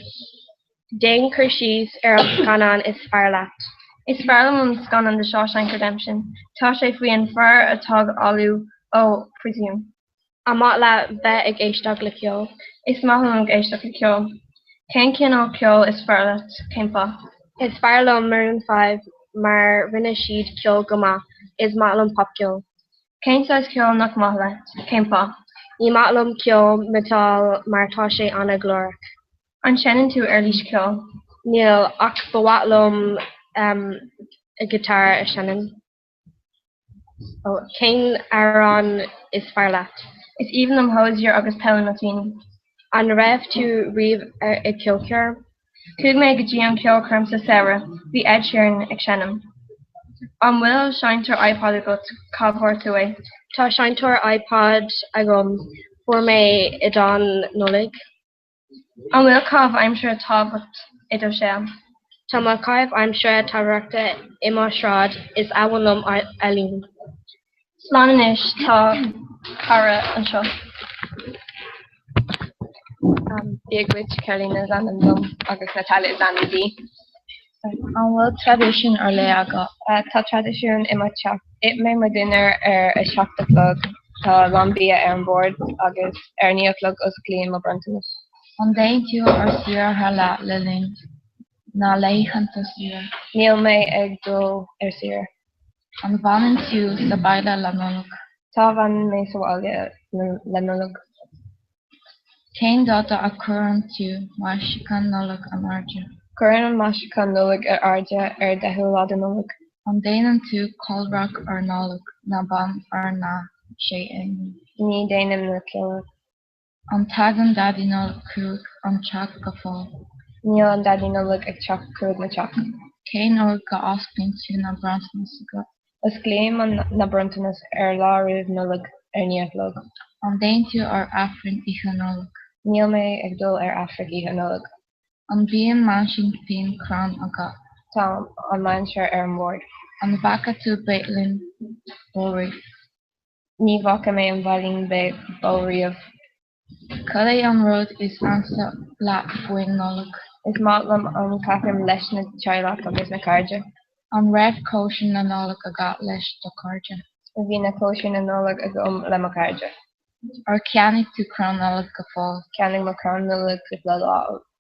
Déan cur síos ar an scannán is fearr leat. Is fearr liom an scannán The Shawshank Redemption. Tá sé faoi an fear atá ag éalú ó phríosún. An maith leat bheith ag éisteacht le ceol? Is maith liom ag éisteacht le ceol. Cén cineál ceoil is fearr leat? Cén fáth? Is fearr liom Maroon 5 mar rinne siad ceol go maith. Is maith liom popcheol. Cén saghas ceoil nach maith leat? Cén fáth? Ní maith liom ceol miotail mar tá sé an-ghlórach. An seinneann tú uirlis ceoil? Níl, ach ba mhaith liom giotár a sheinm. Cén amhrán is fearr leat? Is aoibhinn liom Hozier agus Paolo Nutini. An raibh tú riamh ag ceolchoirm? Chuaigh mé go dtí an ceolchoirm sa samhradh, bhí Ed Sheeran ag seinm. An bhfuil seinnteoir iPod agat? Cá bhfuair tú é? Tá seinnteoir iPod agam, fuair mé é don Nollaig. An bhfuil caitheamh aimsire tábhacht i do shaol? Tá mo chaitheamh aimsire tábhachtach i mo sráid, is álainn liom ealaín. Slán anois, tá cara anseo. Dia dhuit, Carolina is ainm dom agus Natalia is ainm di. An bhfuil traidisiún ar leith agat? Tá traidisiún i mo teach. Ith mé mo dinnéar ar a 7 a chlog. Tá a lán bia ar an bord agus ar 9 a chlog osclaím mo bronntanas. An dtéann tú ar saoire thar lear le linn na laethanta saoire? Níl mé ag dul ar saoire. An bhfanann tú sa bhaile le Nollaig? Tá, fanann mé sa bhaile le Nollaig. Cén dáta a chuireann tú maisiúcháin Nollag in airde? Cuirim an maisiúchán Nollag ar airde ar an 10ú lá de Nollaig. An déanann tú ceolaireacht ar Nollaig na mBan ar na 6 Eanáir? Ní déanaim na ceolaireacht. An dtagann Daidí Nollag chuig an teach go fóill? Níl an Daidí Nollag ag teacht chuig mo teach. Cén uair go osclaíonn tú na bronntanais agat? Osclaím na bronntanas ar lá roimh Nollaig ar 9 a chlog. An dtéann tú ar Aifreann Oíche Nollag? Níl mé ag dul ar Aifreann Oíche Nollag. An mbíonn mainséar fíon crann agat? Tá an mainséar ar an mbord. An bhfaca tú Béilín Bó riamh? Ní bhfaca mé an veailín bó riamh. Cad é an rud is ansa leat faoin Nollaig? Is maith liom am a chaitheamh leis na teaghlach agus na cairde. An raibh cóisir na Nollag agat leis do chairde? Bhí na cóisir na Nollag agam le mo chairde. Ar cheannaigh tú crann Nollag go fóill? Cheannaigh mo crann Nollag cúpla lá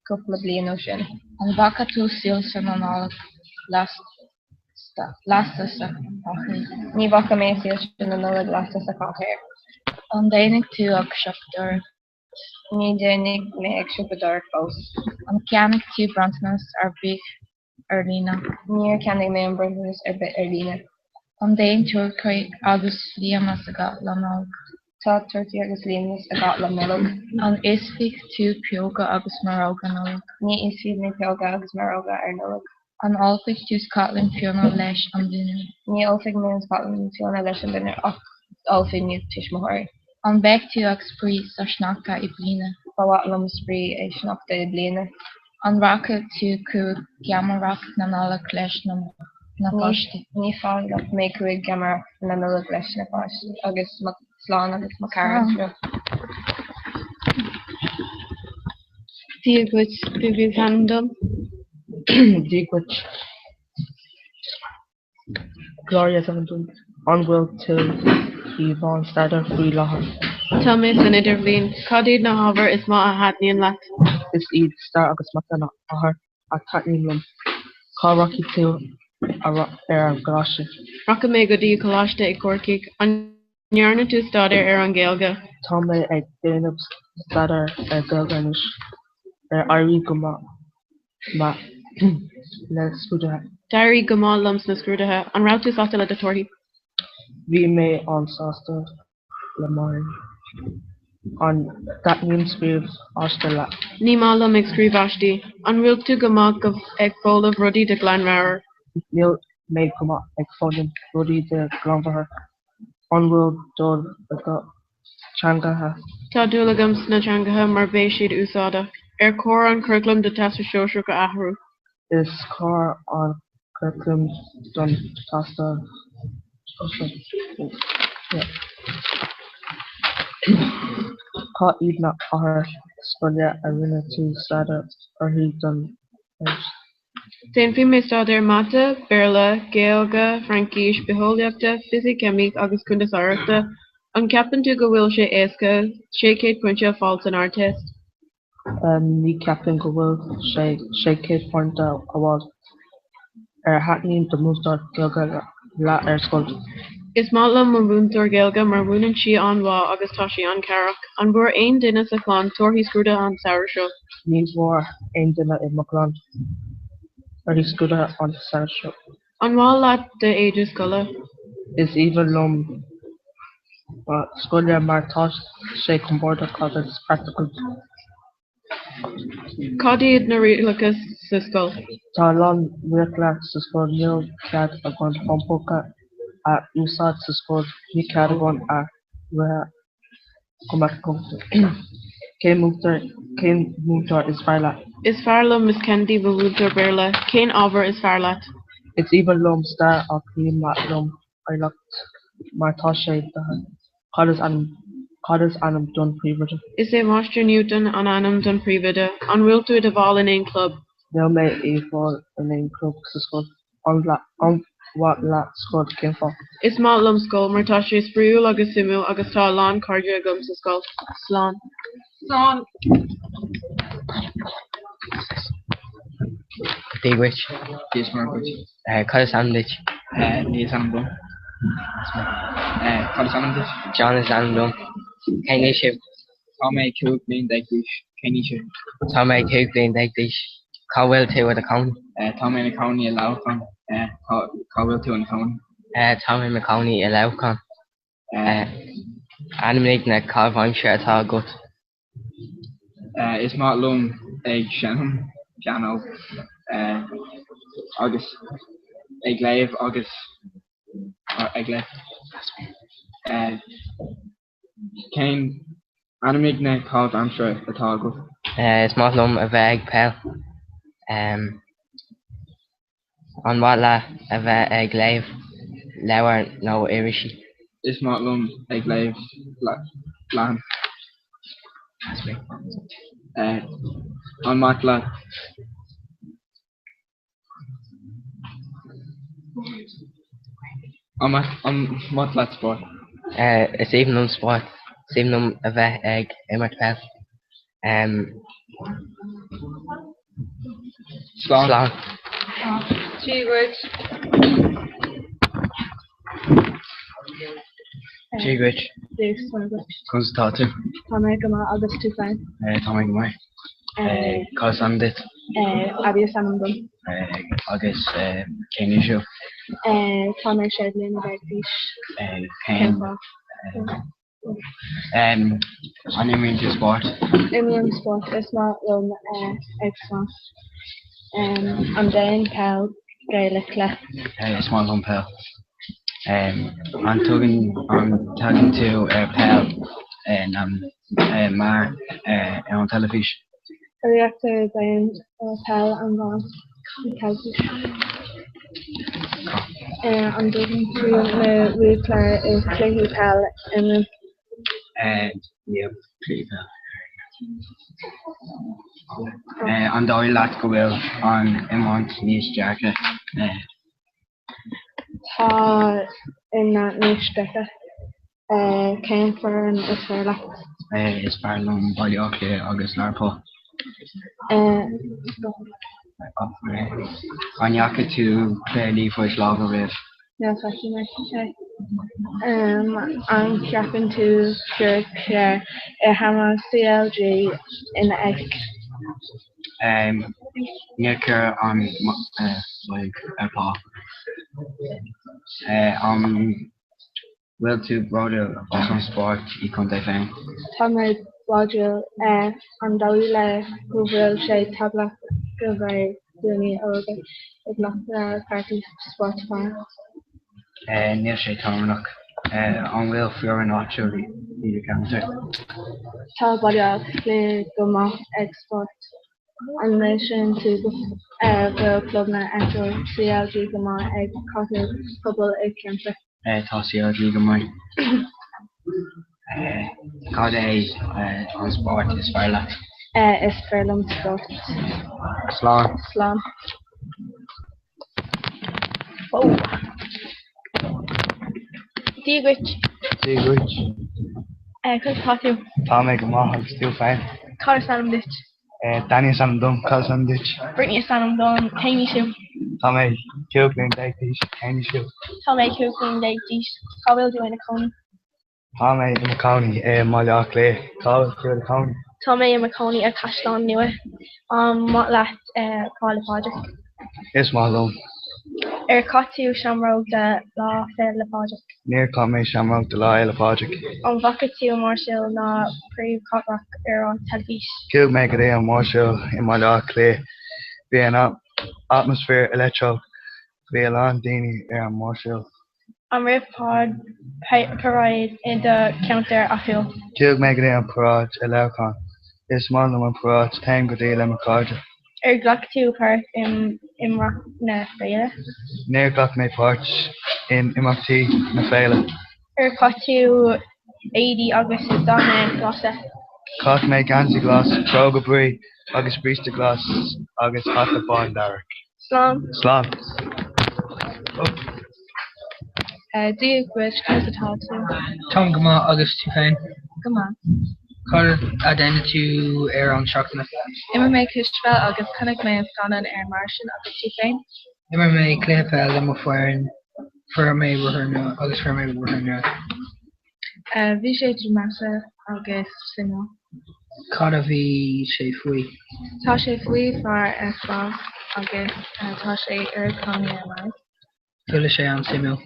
cúpla bliain ó sin. An bhfaca tú soilse na Nollag lasta sa chathair? Ní bhfaca mé soilse na Nollag lasta sa chathair. An dtéanfaidh tú ag siopadóireacht? Ní dhéanfaidh mé ag siopadóireacht fós. An cheannaigh tú bronntanas ar bith ar líne? Níor cheannaigh mé an bronntanas ar bith ar líne. An dtéann turcaí agus liamhás agat le Nollaig? Tá turcaí agus liamhás agat le Nollaig. An íosfaidh tú pióga agus maróga Nollag? Ní íosfaidh mé pióga agus maróga ar Nollaig. An ólfaidh tú Scotland fiona leis an dinnéar? Ní ólfaidh mé an Scotland fiona leis an dinnéar ach ólfaidh mo tuismitheoirí. An mbeidh tú ag spraoi sa sneachta i mbliana? Ba mhaith liom spraoi i sneachta i bliana. An rachaidh tú chuig geamaireacht na Nollag leis na páistí? Ní fanfaidh mé chuig geamaireacht na Nollag leis na páistí agus mo slán agus mo cara anseo. Dia dhuit, Bibi is ainm dom. Dia dhuit. Gloria is ainm dom. An bhfuil tú i mbun staidéir faoi láthair? Tá mé san idirbhliain. Cad iad na hábhair is mó a thaitníonn leat? Is iad stair agus mata na hábhair a thaitníonn liom. Cá rachaidh tú? ar an gcoláiste. Rachaidh mé go dtí coláiste i gCorcaigh. An ndearna tú staidéar ar an Ghaeilge? Tá mé ag déanamh staidéar ar Gaeilge anois. Ar éirigh go maith le scrúduithe? D'éirigh go maith liom sna scrúduithe. An raibh tú sásta le do thorthaí? Bhí mé an-sásta le mo thorthaí. An dtaitníonn scríobh aiste leat? Ní maith liom ag scríobh aistí. An bhfuil tú go maith ag foghlaim rudaí de ghlanmheabhair? Níl mé go maith ag foghlaim rudaí de ghlanmheabhair. An bhfuil dúil agat teangacha? Tá dúil agam sna teangacha mar beidh siad úsáideach. Ar chóir an curaclam do Teastas Sóisearach a athrú? Is cóir an curaclam don Teastas Sóisearach. Cad iad na hábhair scoile a rinne tú staidéar orthu don Ardteist? Déanfaidh mé staidéar Mata, Béarla, Gaeilge, Fraincis, Bitheolaíochta, Fisic Ceimic agus Cuntasóireachta. An gceapann tú go bhfuil sé éasca 600 pointe a fháil san Ardteist? Ní cheapaim go bhfuil sé 600 pointe a fháil. Ar thaitin do mhúinteoir Gaeilge leat ar scoil? Is maith liom mo mhúinteoir Gaeilge mar múineann sí an-mhaith agus tá sí an-chabhrach. An bhfuair aon duine sa chlann torthaí scrúduithe an samhradh seo? Ní bhfuair aon duine i mo chlann torthaí scrúduithe an samhradh seo. An maith leat d'éide scoile? Is aoibhinn liom mo scoile mar tá sé compordach agus praiticiúil. Cad iad na rialacha sa scoil? Tá a lán rialacha sa scoil, níl cead againn fón póca a úsáid sa scoil, níl cead againn a rith go mbeadh Cén múinteoir Cén múinteoir is fearr leat? Is fearr liom Miss Kennedy, mo mhúinteoir Béarla. Cén ábhar is fearr leat? Is aoibhinn liom stair ach ní maith liom eolaíocht mar tá sé deacair. Cad is ainm Cad is ainm don phríomhoide? Is é Máistir Newton an ainm don phríomhoide. An bhfuil tú i do bhall in aon chlub? Níl mé i bhall in aon chlub sa scoil. An mhaith leat scoil? Cén fáth? Is maith liom scoil mar tá sé spraíúil agus suimiúil agus tá a lán cairde agam sa scoil. Slán. Slán. Dia dhuit. Dia is Muire dhuit. Cad is ainm duit? Lee is ainm dom. Cad is ainm duit? John is ainm dom. Cén aois thú? Tá mé 15 bliain d'aois. Cén aois thú? Tá mé 15 bliain d'aois. Cá bhfuil tú i do chónaí? Tá mé ina cónaí i Leamhcán. Cá bhfuil tú ina chónaí? Tá mé i mo chónaí i Leamhcán. Ainmnigh na caitheamh aimsire atá agat. Is maith liom ag seinm pianó agus ag léamh agus ag léamh. Cén ainmnigh na caitheamh aimsire atá agat? Is maith liom a bheith ag peil. An maith leat a bheith ag léamh leabhar nó irisí? Is maith liom ag léamh leathan. An maith leat An maith leat spórt? Is aoibhinn liom spórt. Is aoibhinn liom a bheith ag imirt peil. Slán. Dia dhuit. Dia dhuit. Dia is Muire dhuit. Conas atá tú? Tá mé go maith agus tú féin? Tá mé go maith. Cad is ainm duit? Abby is ainm dom. Agus cén aois thú? Tá mé 16 bliana d'aois. Cén An imríonn tú spórt? Imrím spórt. Is maith liom ag snámh. An dtaitníonn peil Gaelach leat? Is maith liom peil. An dtugann an dtagann tú ar peil mar ar an teilifís? Uaireanta bíonn peil an mhaith an teilifís. An dtuigeann tú na roghchláir i cluichí peil imrím? Níl cluichí peil. An dóigh leat go bhfuil an iomáint níos deacra? Tá iomáint níos deacra. Cén foireann is fearr leat? Is fearr liom Baile Átha Cliath agus Learpholl. An ndeachaigh tú cluiche liathróid láimhe riamh? Níl feicthe mé sé. An gceapann tú gur ceart i hama CLG ina ag? Níor chuir an loig ar pá. An bhfuil tú bródúil as an spórt i contae féin? Tá mé bródúil. An dóigh leat go bhfuil sé tábhachtach go mbeidh daoine óga ag glacadh páirt i spórt fear? Níl sé tábhachtach. An bhfuil foireann áitiúil i do cheantar? Tá Baile Átha Cliath go maith ag spórt. An measann tú go bhfuil clubanna áitiúil CLG go maith ag cothú pobail i gceantar? Tá CLG go maith. Cad é an spórt is fearr leat? Is fearr liom spórt. Slán. Slán. Dia dhuit. Dia dhuit. Conas atá tú? Tá mé go maith agus tú féin? Cad is ainm duit? Danny is ainm dom. Cad is ainm duit? Brittany is ainm dom. Cén aois thú? Tá mé 15 bliain d'aois. Cén aois thú? Tá mé 15 bliain d'aois. Cá bhfuil tú ina cónaí? Tá mé i mo chónaí i mBaile Átha Cliath. Cá bhfuil tú i do chónaí? Tá mé i mo chónaí i Caisleán Nua. An maith leat Lá 'le Pádraig? Is maith liom. Ar chaith tú seamróg do Lá Féile Pádraig? Níor chaith mé seamróg do Lá Fhéile Pádraig. An bhfaca tú mórshiúl na príomhchathrach ar an teilifís? Chuaigh mé go dtí an mórshiúl i mBaile Átha Cliath. Bhí an atmaisféar leictreach. Bhí a lán daoine ar an mórshiúl. An raibh paráid i do cheantar áitiúil? Chuaigh mé go dtí an paráid i Leamhcán. Is maith liom an paráid, téim go dtí le mo chairde. Ar ghlac tú páirt in imeachtaí na féile? Níor ghlac mé páirt in imeachtaí na féile. Ar chaith tú éadaí agus dathanna glasa? Chaith mé geansaí glas, bróga buí agus bríste glas agus hata bán dearg. Slán. Slán. Dia dhuit, conas atá tú? Táim go maith agus tú féin? Go maith. Cad a déanann tú ar an seachtaine? Imir mé cispheil agus chonaic mé an scannán ar Martian agus tú féin? Imir mé cluiche peil le mo foireann, fuair mé rothar nua agus fuair mé rothar nua. Bhí sé drámatach agus suimiúil. Cad a bhí sé faoi? Tá sé faoi fear ar spás agus tá sé ar cónaí ar Mars. Bhfuil sé an-suimiúil?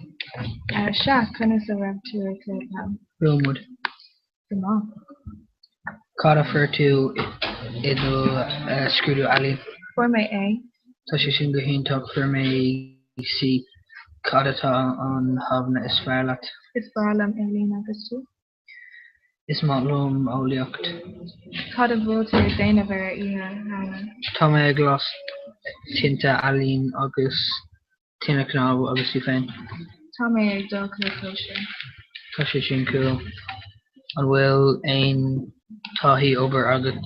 Sea, conas a raibh tú ag cluiche peil? Bhuail muid. Go maith. Cad a fuair tú i do scrúdú ealaíon? Fuair mé A. Tá sé sin go hiontach, fuair mé C. Cad atá an hábhanna is fearr leat? Is breá liom ealaín agus tú? Is maith liom eolaíocht. Cad a bhfuil tú ag déanamh ar Oíche Shamhna? Tá mé ag las tinte ealaín agus tine cnámh agus tú féin? Tá mé ag dul chuig cóisir. Tá sé sin cool. An bhfuil aon taithí obair agat?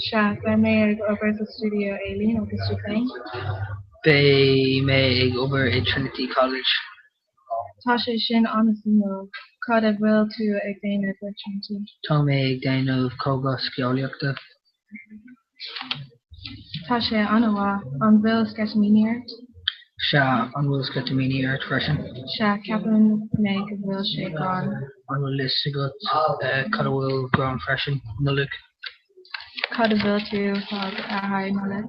Sea, beidh mé ag obair sa stiúideo ealaíon agus tú féin? Beidh mé ag obair i Trinity College. Tá sé sin an-suimiúil. Cad a bhfuil tú ag déanamh i Trinity? Tá mé ag déanamh cógasceolaíochta. Tá sé an-mhaith. An bhfuil sceitimíní ort? Sea, an bhfuil sceitimíní ort freisin? Sea, ceapann mé go bhfuil sé grán. An bhfuil fhios agat cad a bhfuil grán freisin? Nollaig. Cad a bhfuil tú fág ar haghaidh Nollaig?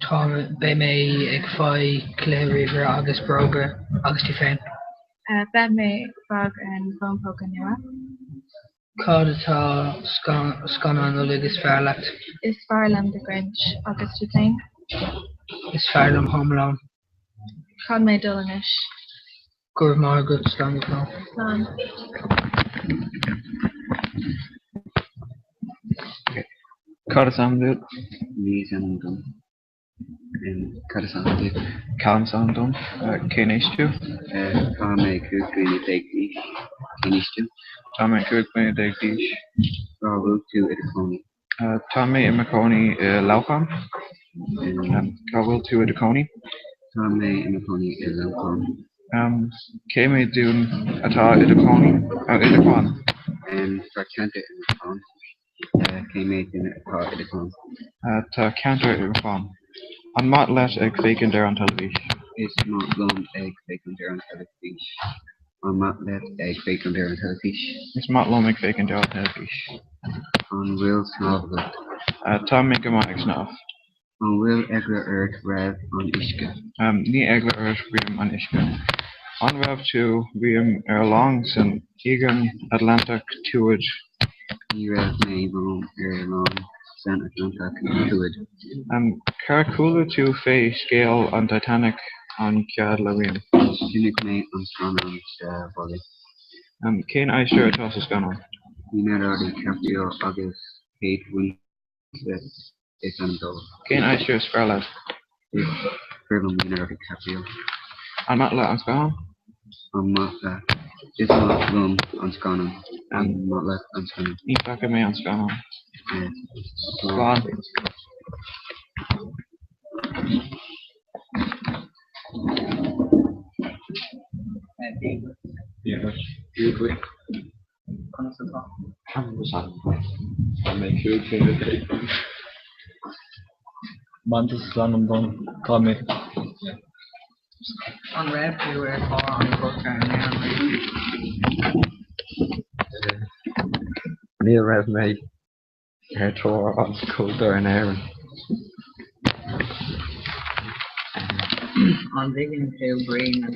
Tá, beidh mé ag faigh cluiche ríomhaire agus bróga agus tú féin? Beidh mé fág an fón póca nua. Cad atá scannán Nollag is fearr leat? Is fearr liom The Grinch. Agus tú féin? Is fearr liom Home Alone. Caithfidh mé dul anois. Go raibh maith agat, slán go fóill. Slán. Cad is ainm duit? Lee is ainm dom. Cad is ainm duit? Callum is ainm dom. Cén aois tú? Tá mé 15 bliana d'aois. Cén aois tú? Tá mé 15 bliana d'aois. Cá bhfuil tú i do chónaí? Tá mé i mo chónaí i Leamhcán. Cá bhfuil tú i do chónaí? Tá mé i mo chónaí i Leamhcán. Cé mhéad duine atá i do chónaí, i do chlann? Tá ceantar i mo chlann. Cé mhéad duine atá i do chlann? Tá ceathrar i mo chlann. An maith leat ag féachaint ar an teilifís? Is maith liom ag féachaint ar an teilifís. An maith leat ag féachaint ar an teilifís? Is maith liom ag féachaint ar an teilifís. An bhfuil snámh agat? Tá mé go maith ag snámh. An bhfuil eagla ort roimh an uisce? Ní eagla ort roimh an uisce. An raibh tú riamh ar long san Aigéan Atlantach Thuaidh? Ní raibh mé riamh ar long san Atlantach Thuaidh. Cár chuala tú fé scéal an Titanic an chéad lá riamh? Chonaic mé an scannán sa bhaile. Cén aisteoir atá sa scannán? Leonardo DiCaprio agus Kate Winslet is ainm dóibh. Cén aisteoir is fearr leat? Is fearr liom Leonardo DiCaprio. An maith leat an scannán? An maith leat? Is maith liom an scannán. An maith leat an scannán? Ní fhaca mé an scannán. Slán. Dia dhuit. Conas atá? Tá mé 15 bliana d'aois. Mantas is ainm dom. Tá mé. An raibh tú ar thóir an chultúir in Éirinn riamh? Ní raibh mé ar thóir an chultúir in Éirinn. An dtuigeann tú brí na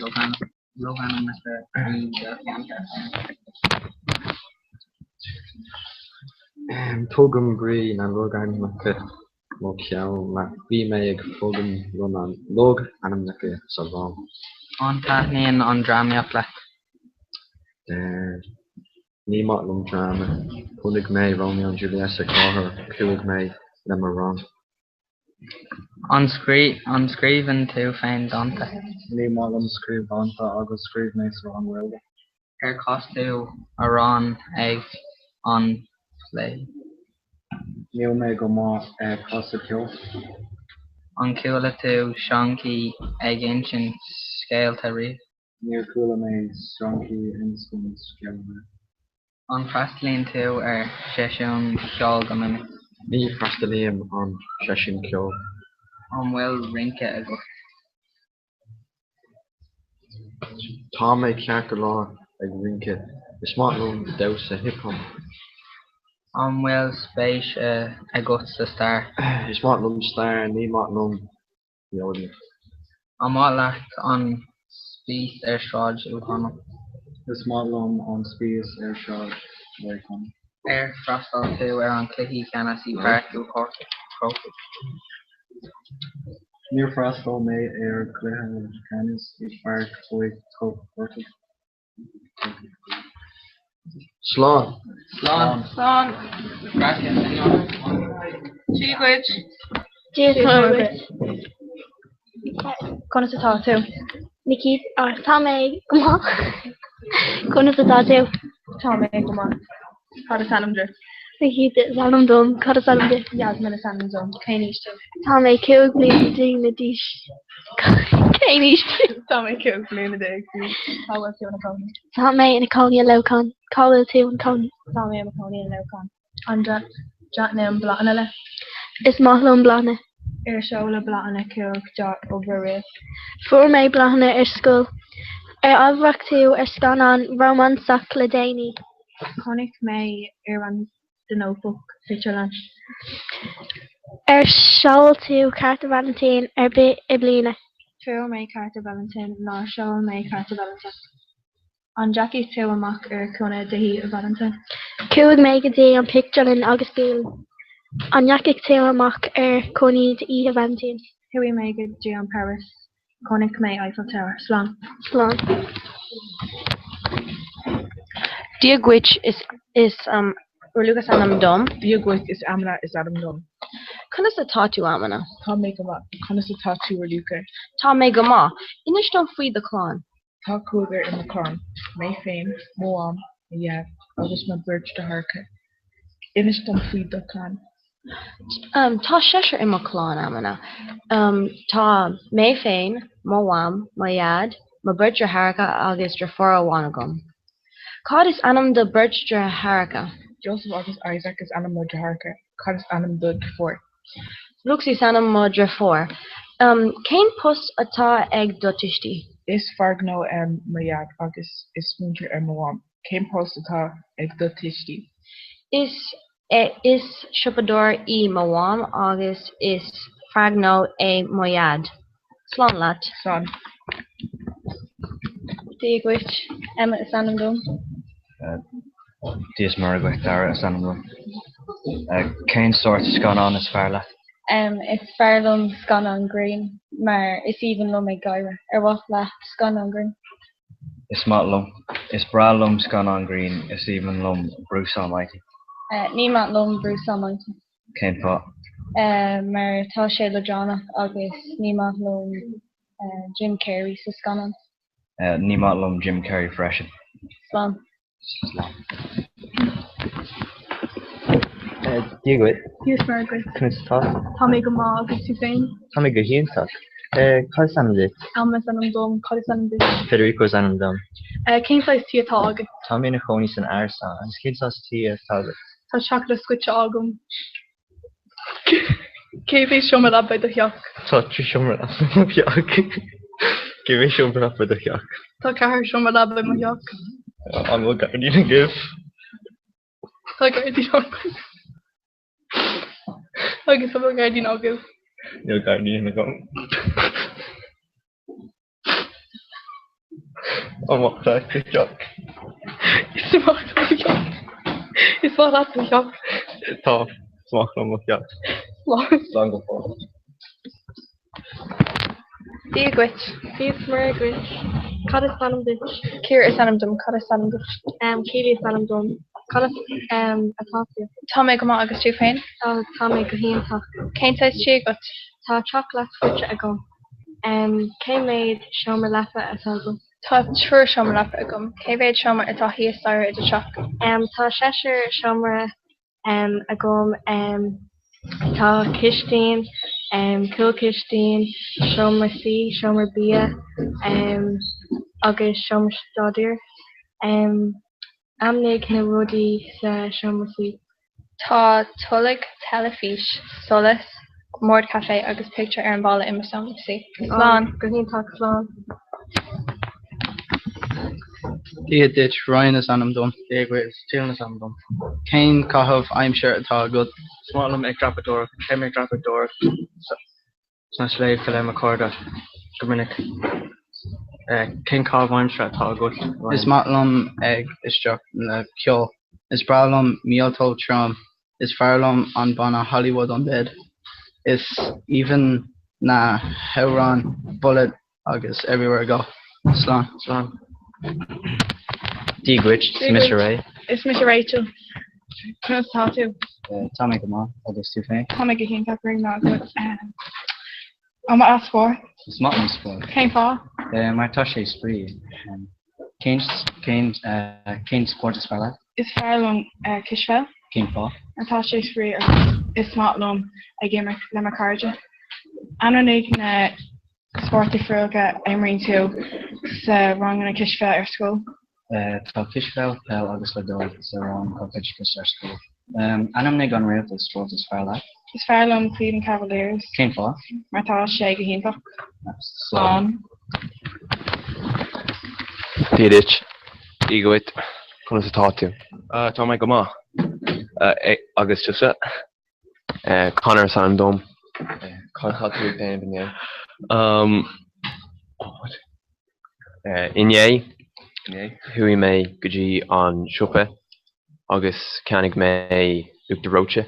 logainmneacha i do cheantar féin? Tuigim brí na logainmneacha mo cheann mar bhí mé ag foghlaim logainmneacha sa rang. An dtaitníonn an drámaíocht leat? Ní maith liom dráma. Chonaic mé Romeo and Juliet sa chathair chuaigh mé le mo rang. An scríobhann tú féin dánta? Ní maith liom scríobh dánta agus scríobh mé sa rang Gaeilge. Ar chas tú amhrán ag an bhfleadh? Níl mé go maith ag casadh ceoil. An chuala tú seanchaí ag insint scéalta riamh? Níor chuala mé seanchaí insint scéal riamh. An bhfreastalaíonn tú ar sheisiúin cheoil go minic? Ní fhreastalaím an seisiún ceoil. An bhfuil rince agat? Tá mé ceart go leor ag rince. Is maith liom damhsa hip hop. An bhfuil spéis agat sa stair? Is maith liom stair, ní maith liom geolaíocht. An maith leat an spíos ar Sráid Uí Chonaill? Is maith liom an spíos ar Sráid Uí Chonaill. Ar fhreastail tú ar an chluiche ceannais i bPáirc Uí Chrócaigh? Níor fhreastail mé ar chluiche ceannais i bPáirc Uí Chrócaigh. Slán. Slán. Slán. Gracias, señor. Dia dhuit. Dia dhuit. Conas atá tú? Nikita, Tá mé go maith. Conas atá tú? Tá mé go maith. Cad is ainm duit? Nikita is ainm dom. Cad is ainm duit? Yasmin is ainm dom. Cén aois tú? Tá mé 15 bliana d'aois. Cén aois tú? Tá mé 15 bliana d'aois. Cá bhfuil tú ina cónaí? Tá mé ina cónaí i Leamhcán. Cá bhfuil tú ina cónaí? Tá mé i mo chónaí i Leamhcán. An dtaitníonn bláthanna leat? Is maith liom bláthanna. Ar seoladh bláthanna chuig d'obair riamh? Fuair mé bláthanna ar scoil. Ar amharc tú ar scannán rómánsach le déanaí? Chonaic mé ar an The Notebook pictiúrlann. Ar sheol tú cárta Vailintín ar bith i mbliana? Fuair mé cárta Vailintín Nár sheol mé cárta Vailintín. An ndeachaigh tú amach ar choinne d'Oíche Vailintín? Chuaigh mé go dtí an pictiúrlann agus bialann. An ndeachaigh tú amach ar choinne d'Oíche Vailintín? Chuaigh mé go dtí an Paris. Chonaic mé Eiffel Tower. Slán. Slán. Dia dhuit, is is Raluca is ainm dom. Dia dhuit, is Amina is ainm dom. Conas atá tú, Amina? Tá mé go maith. Conas atá tú, Raluca? Tá mé go maith. Inis dom faoi do chlann. Tá cúigear i mo chlann, mé féin, mo mham, mo dhaid agus mo bheirt deartháireacha. Inis dom faoi do chlann. Tá seisear i mo chlann, Amina. Tá mé féin, mo mham, mo dhaid, mo beirt deartháireacha agus deirfiúr amháin agam. Cad is ainm do beirt deartháireacha? Joseph agus Isaac is ainm mo deartháireacha. Cad is ainm do dheirfiúr? Lucy is ainm mo dheirfiúr. Cén post atá ag do tuistí? Is fear gnó é mo dhaid agus is múinteoir é mo mham. Cén post atá ag do tuistí? Is is siopadóir í mo mham agus is fear gnó é mo dhaid. Slán leat. Slán. Dia dhuit, Emma is ainm dom. Dia is Muire dhuit, Dara is ainm dom. Cén sórt scannán is fearr leat? Is fearr liom scannán grinn mar is aoibhinn liom ag gáire. Ar mhaith leat scannán grinn? Is maith liom. Is breá liom scannán grinn, is aoibhinn liom Bruce Almighty. Ní maith liom Bruce Almighty. Cén fáth? Mar tá sé leadránach agus ní maith liom Jim Carrey sa scannán. Ní maith liom Jim Carrey freisin. Slán. Slán. Dia dhuit. Dia is Muire dhuit. Conas atá tú? Tá mé go maith agus tú féin? Tá mé go hiontach. Cad is ainm duit? Alma is ainm dom. Cad is ainm duit? Federico is ainm dom. Cén saghas tí atá agat? Tá mé ina chónaí san árasán. Agus cén saghas tí atá agat? Tá seachadadh scoite agam. Cé mhéad seomra leapa i do theach? Tá 3 seomra leapa i mo theach. Cé mhéad seomra leapa i do theach? Tá 4 seomra leapa i mo theach. An bhfuil gairdín agaibh? Tá gairdín agam. Agus an bhfuil gairdín agaibh? Níl gairdín agam. An maith leat do theach? Is maith liom mo theach. Is maith leat do theach? Tá, is maith liom mo theach. Slán. Slán go fóill. Dia dhuit. Dia is Muire dhuit. Cad is ainm duit? Ciara is ainm dom. Cad is ainm duit? Keely is ainm dom. Conas atá tú? Tá mé go maith agus tú féin? Tá mé go hiontach. Cén saghas tí agat? Tá teach leathscoite agam. Cé mhéad seomra leapa atá agat? Tá triúr seomra leapa agam. Cé mhéad seomra atá thíos staighre i do theach? Tá seisear seomra agam. Tá cistin, cúlchistin, seomra suí, seomra bia agus seomra staidéir. Ainmnigh na rudaí sa seomra suí. Tá tolg, teilifís, solas, bord caife agus pictiúr ar an bhalla i mo sheomra suí. Slán. Go hiontach, slán. Dia duit, Ryan is ainm dom. Dia dhuit, is Dylan is ainm dom. Cén caitheamh aimsire atá agat? Is maith liom ag dreapadóireacht. Téim ag dreapadóireacht sna sléibhte le mo chairde go minic. Cén caitheamh aimsire atá agat, Ryan? Is maith liom ag éisteacht le ceol. Is breá liom miotal trom. Is fearr liom an banna Hollywood Undead. Is aoibhinn na hamhráin Bullet agus Everywhere I Go. Slán. Slán. Dia dhuit, is mise Ray. Is mise Rachel. Conas atá tú? Tá mé go maith, agus tú féin? Tá mé go hiontach, go raibh maith agat. An maith leat spórt? Is maith liom spórt. Cén fáth? Mar tá sé spraoi. Cén cén cén spórt is fearr leat? Is fearr liom cispheil. Cén fáth? Mar tá sé spraoi agus is maith liom ag imirt le mo chairde. Ainmnigh na spóirt difriúla a imríonn tú sa ranganna cispheil ar scoil? Tá cispheil, peil agus leadóg sa rang corpoideachais ar scoil. Ainmnigh an réalta spóirt is fearr leat. Is fearr liom Cleveland Cavaliers. Cén fáth? Mar tá sé go hiontach. Slán. Dia duit. Dia dhuit. Conas atá tú? Tá mé go maith. Agus tusa? Conor is ainm dom. Cad tá tú ag déanamh inné? Inné, chuaigh mé go dtí an siopa agus cheannaigh mé uachtar reoite.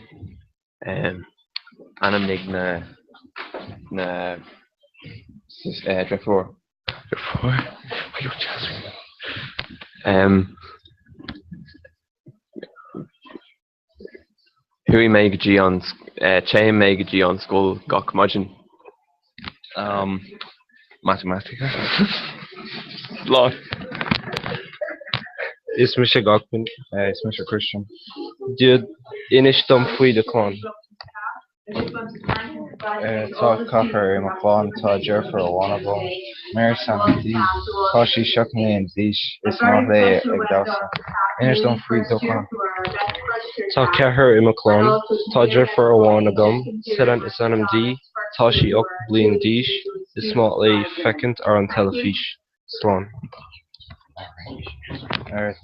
Ainmnigh na na deirfiúr. Deirfiúr? Chuaigh mé go dtí an Téim mé go dtí an scoil gach maidin. Matamaitice. Slán. Is mise Gachman. Is mise Christian. Dia Inis dom faoi do chlann. Tá ceathrar i mo chlann, tá deirfiúr amháin agam, Mary is ainm di, tá sí 7 mbliana d'aois, is maith léi ag damhsa. Inis dom faoi do chlann. Tá ceathrar i mo chlann. Tá deirfiúr amháin agam. Suileann is ainm di. Tá sí 8 bliain d'aois. Is maith léi féachaint ar an teilifís. Slán.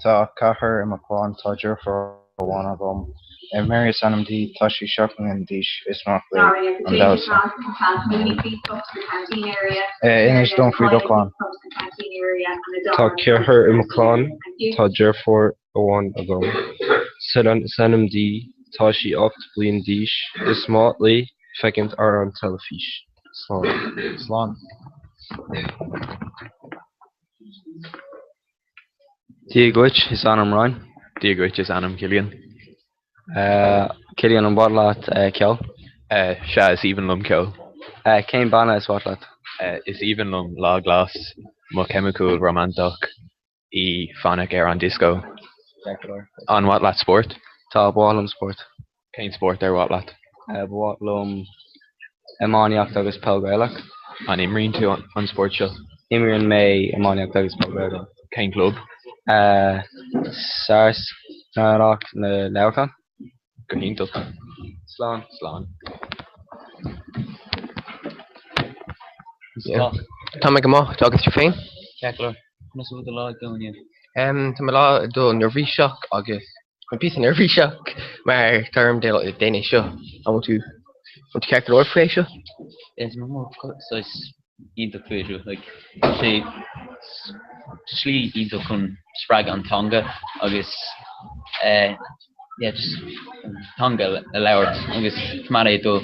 Tá ceathrar i mo chlann. Tá deirfiúr amháin agam. Mary is ainm di. Tá sí 7 mbliana d'aois. Is maith léi an damhsa. Inis dom faoi do chlann. Tá ceathrar i mo chlann. Tá deirfiúr amháin agam. Suileann is ainm di. Tá sí 8 bliain d'aois. Is maith léi féachaint ar an teilifís. Slán. Slán. Dia dhuit, is ainm Ryan. Dia dhuit, is ainm Cillian. Cillian, an mhaith leat ceol? Sea, is aoibhinn liom ceol. Cén banna is mhaith leat? Is aoibhinn liom Lá Glas, Mo Cheimiceáil Rómantach, í Fainic ar an Dioscó. An mhaith leat spórt? Tá, ba mhaith liom spórt. Cén spórt ar mhaith leat? Ba mhaith liom iománaíocht agus peil Gaelach. An imríonn tú an spórt seo? Imríonn mé iománaíocht agus peil Gaelach. Cén club? Sarsanach na Leamhcán. Go hiontach. Slán. Slán. Tá mé go maith, agus tú féin? Ceart go leor. Conas a bhfuil do lá ag dul inniu? Tá mo lá ag dul neirbhíseach agus tá mé píosa neirbhíseach mar tá orm déanamh é seo. An bhfuil tú an bhfuil tú ceart go leor faoi é seo? Is mé saghas iontach faoi seo. Like, tá sé slí iontach chun spreagadh an teanga agus eh, yeah, just an teanga a labhairt agus coimeád é ag dul.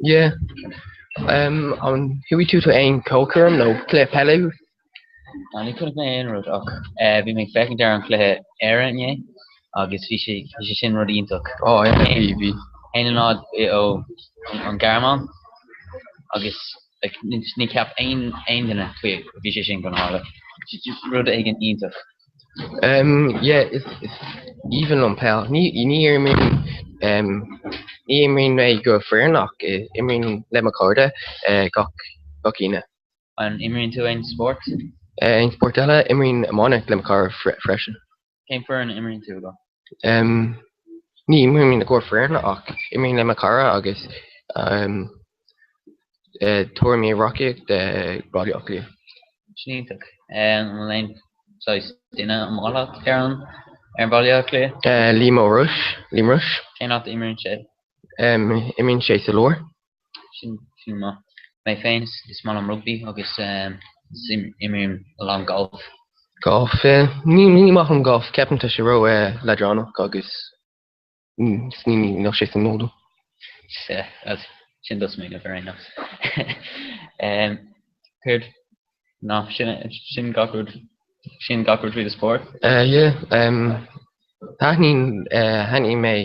Yeah. Um, an chuaigh tú tú aon ceolchoirm nó cluiche peile? Ná ní chonaic mé aon rud ach eh, bhí mé ag féachaint ar an chluiche Éire inné agus bhí sé bhí sé sin rud iontach. Oh, yeah, bhí, bhí. 1-0 ó an Ghearmáin agus like, ní cheap aon aon duine faoi bhí sé sin gonna tharla. Rud éigin iontach. Um, yeah, is is aoibhinn liom peil. Ní ní imrím um, ní imrím mé go foireann ach eh, imrím le mo chairde eh, gach gach Aoine. An imríonn tú aon spórt? Eh, aon spórt eile, imrím iománaíocht le mo chara freisin. Cén foireann a imríonn tú leo? Um, ní imrím i gcomhair foireann ach imrím le mo chara agus um, eh, tabharfaidh mé ráthaíocht do Baile Átha Cliath. Sin iontach. An bhfuil aon saghas duine an maith leat ar an ar Bhaile Átha Cliath? Eh, Liam Ó Rois, Liam Rushe. Cén áit a imríonn sé? Um, imríonn sé sa lár. Sin sin maith. Mé féin is maith liom rugbaí agus is imrím a lán golf. Golf, ní ní maith liom golf, ceapaim tá sé ró leadránach agus ní níl sé sa mhód. Sea, sin do smaoineamh ar aon nós. Céard ná sin sin gach rud sin gach rud faoi do spórt? Yeah, thaitníonn thaitníonn mé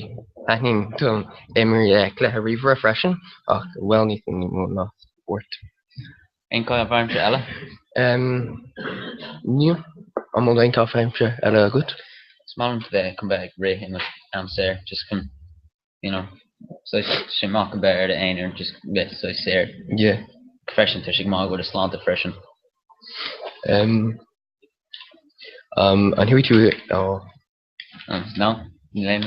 thaitníonn dom imirt cluiche ríomhaire freisin ach bhuel níos mó ná spórt. Aon chaitheamh aimsire eile? Níl. An bhfuil aon chaitheamh aimsire eile agat? Is maith liom bheith chun bheith ag rith i mo am saor just chun you know, so sé maith go bheith ar d'aonar just bheith saghas saor. Yeah. Freisin tá sé go maith do do shláinte freisin. Um, um, an chuaigh tú oh. Um, no, níl aon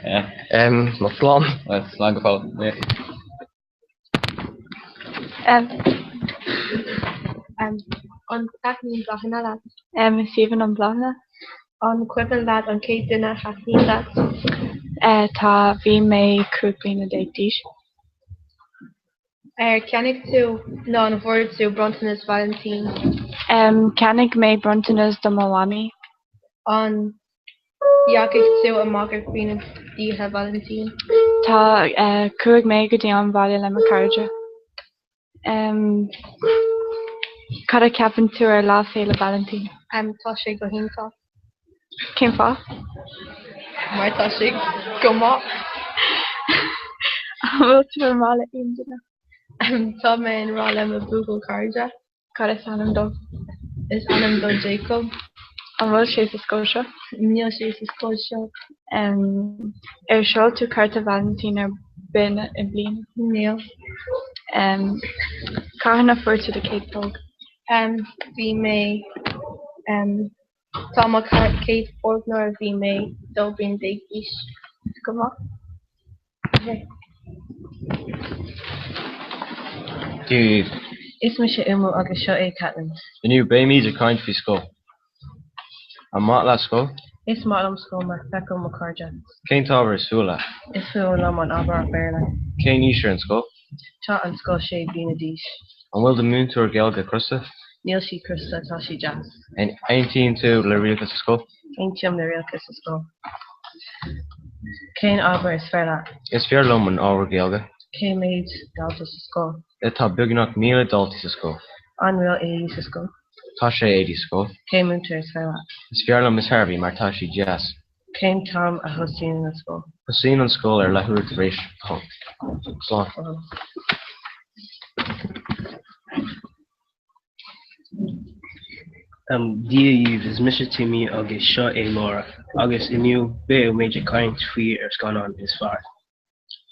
Yeah. Um, no slán. Well, slán go fóill. Yeah. Um, um, an dtaitníonn bláthanna leat? Um, is aoibhinn liom bláthanna. An cuimhin leat an chéad duine a thaitníonn leat? Uh, tá, bhí mé 15 bliana d'aois. Ar cheannaigh tú nó an bhfuair tú bronntanas Vailintín? Um, cheannaigh mé bronntanas do mo mhamaí. An dheachaigh tú amach ar faoin Oíche Vailintín? Tá, uh, chuaigh mé go dtí an bhaile le mo chairde. Um, cad a cheapann tú ar Lá Féile Vailintín? Um, tá sé go hiontach. Cén fáth? Mar tá sé go maith. An bhfuil tú i ngrá le aon duine? Um, tá mé i ngrá le mo bhuachaill cairde. Cad is ainm dó? Is ainm dó Jacob. An bhfuil sé sa scoil seo? Níl sé sa scoil seo. Um, ar sheol tú cárta Vailintín ar bith i mbliana? Níl. Um, cathain a fuair tú do chéad póg? Um, bhí mé um, Tá mo chéad óg nuair a bhí mé 12 bliain d'aois. Go maith. Dia dhaoibh. Is mise Umu agus seo é Caitlin. Inniu beimid ag caint faoi scoil. An maith leat scoil? Is maith liom scoil mar feicim mo chairde. Cén t-ábhar is fuath leat? Is fuath liom an ábhar Béarla. Cén aois ar an scoil? Tá an scoil 6 bliana d'aois. An bhfuil do múinteoir Gaeilge crosta? Níl sí crosta, tá sí deas. An aontaíonn tú le rialacha sa scoil? Aontaím le rialacha sa scoil. Cén ábhar is fearr leat? Is fearr liom an ábhar Gaeilge. Cé mhéad dalta sa scoil? Tá beagnach 1,000 daltaí sa scoil. An bhfuil éadaí sa scoil? Tá sé éadaí sa scoil. Cén múinteoir is fearr leat? Is fearr liom Miss Harvey mar tá sí deas. Cén t-am a thosaíonn an scoil? Tosaíonn an scoil ar leathuair tar éis a hocht. Slán. Dia dhaoibh, is mise Timmy agus seo é Laura agus inniu beidh muid ag caint faoi ar scannán is fearr.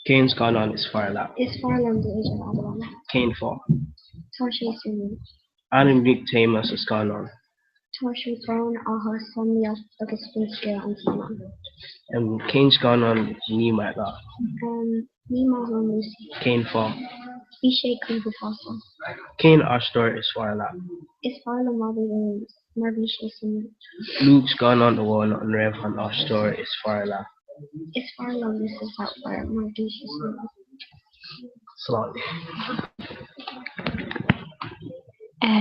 Cén scannán is fearr leat? Is fearr liom The Agent Avalon. Cén fáth? Tá sé suimiúil. Ainmnigh téama sa scannán. Tá sé brón, áthas, samhlaíocht agus finscéal an scannán. Cén scannán ní maith leat? Ní maith liom Lucy. Cén fáth? Bhí sé chomh huafásach. Cén aisteoir is fearr leat? Is fearr liom Robbie Williams mar bhí sé suimiúil. Luaigh scannán amháin an raibh an aisteoir is fearr leat. Is fearr liom Mrs Doubtfire mar bhí sé suimiúil. Slán.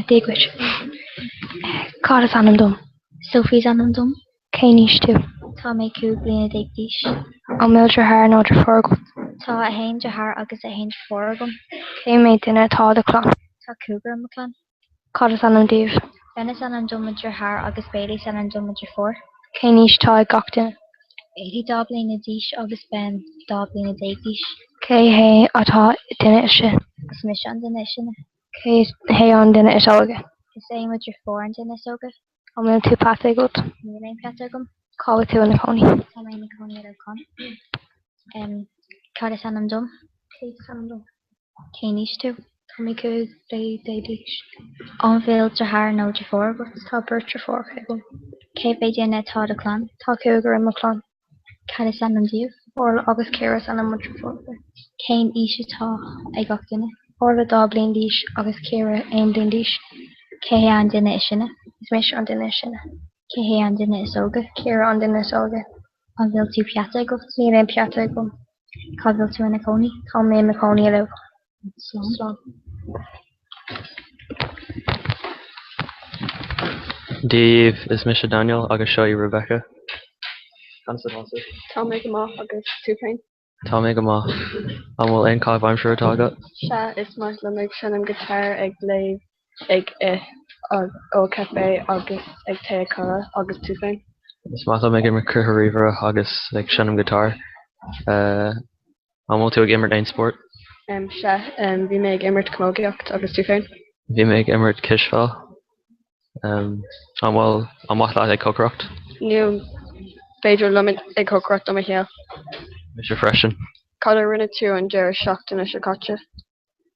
Dia dhuit. Cad is ainm dom? Sophie is ainm dom. Cén aois tú? Tá mé 15 bliana d'aois. An bhfuil deartháir nó deirfiúr agat? Tá 1 deartháir agus 1 deirfiúr agam. Cé mhéad duine atá i do chlann? Tá cúigear i mo chlann. Cad is ainm daoibh? Ben is ainm do mo dheartháir agus Bailey is ainm do mo dheirfiúr. Cén aois atá ag gach duine? Bailey 12 bliana d'aois agus Ben 12 bliana d'aois. Cé hé atá duine is sine? Is mise an duine is sine. Cé hé an duine is óige? Is é mo dheirfiúr an duine is óige. An bhfuil tú peata agat? Níl aon peata agam. Cá bhfuil tú ina cónaí? Tá mé ina cónaí i Leamhcán. Cad is ainm dom? Kate is ainm dom. Cén aois tú? Tá mé 15 bliain d'aois. An bhfuil deartháir nó deirfiúr agat? Tá beirt deirfiúracha agam. Cé mhéad duine atá i do chlann? Tá cúigear i mo chlann. Cad is ainm daoibh? Orla agus Ciara is ainm mo deirfiúracha. Cén aois atá ag gach duine? Orla 2 bliain d'aois agus Ciara 1 bliain d'aois. Cé hé an duine is sine? Is mise an duine is sine. Cé hé an duine is óige? Ciara an duine is óige. An bhfuil tú peata agat? Níl aon peata agam. Cá bhfuil tú ina cónaí? Tá mé i mo chónaí i Leamhcán. Slán. Slán. Dia dhaoibh, is mise Daniel agus seo í Rebecca. Conas atá tú? Tá mé go maith agus tú féin? Tá mé go maith. An bhfuil aon chaitheamh aimsire atá agat? Sea, is maith liom ag seinm guitar, ag léamh, ag ithe, ól caife agus ag téigh a codladh. Agus tú féin? Is maith liom ag imirt cluiche ríomhaire agus ag seinm guitar. An bhfuil tú ag imirt aon spórt? Sea, bhí mé ag imirt camógaíocht. Agus tú féin? Bhí mé ag imirt cispheil. An bhfuil an maith leat ag cócaireacht? Ní féidir liom ag cócaireacht do mo shaol. Mise freisin. Cad a rinne tú an deireadh seachtaine seo caite?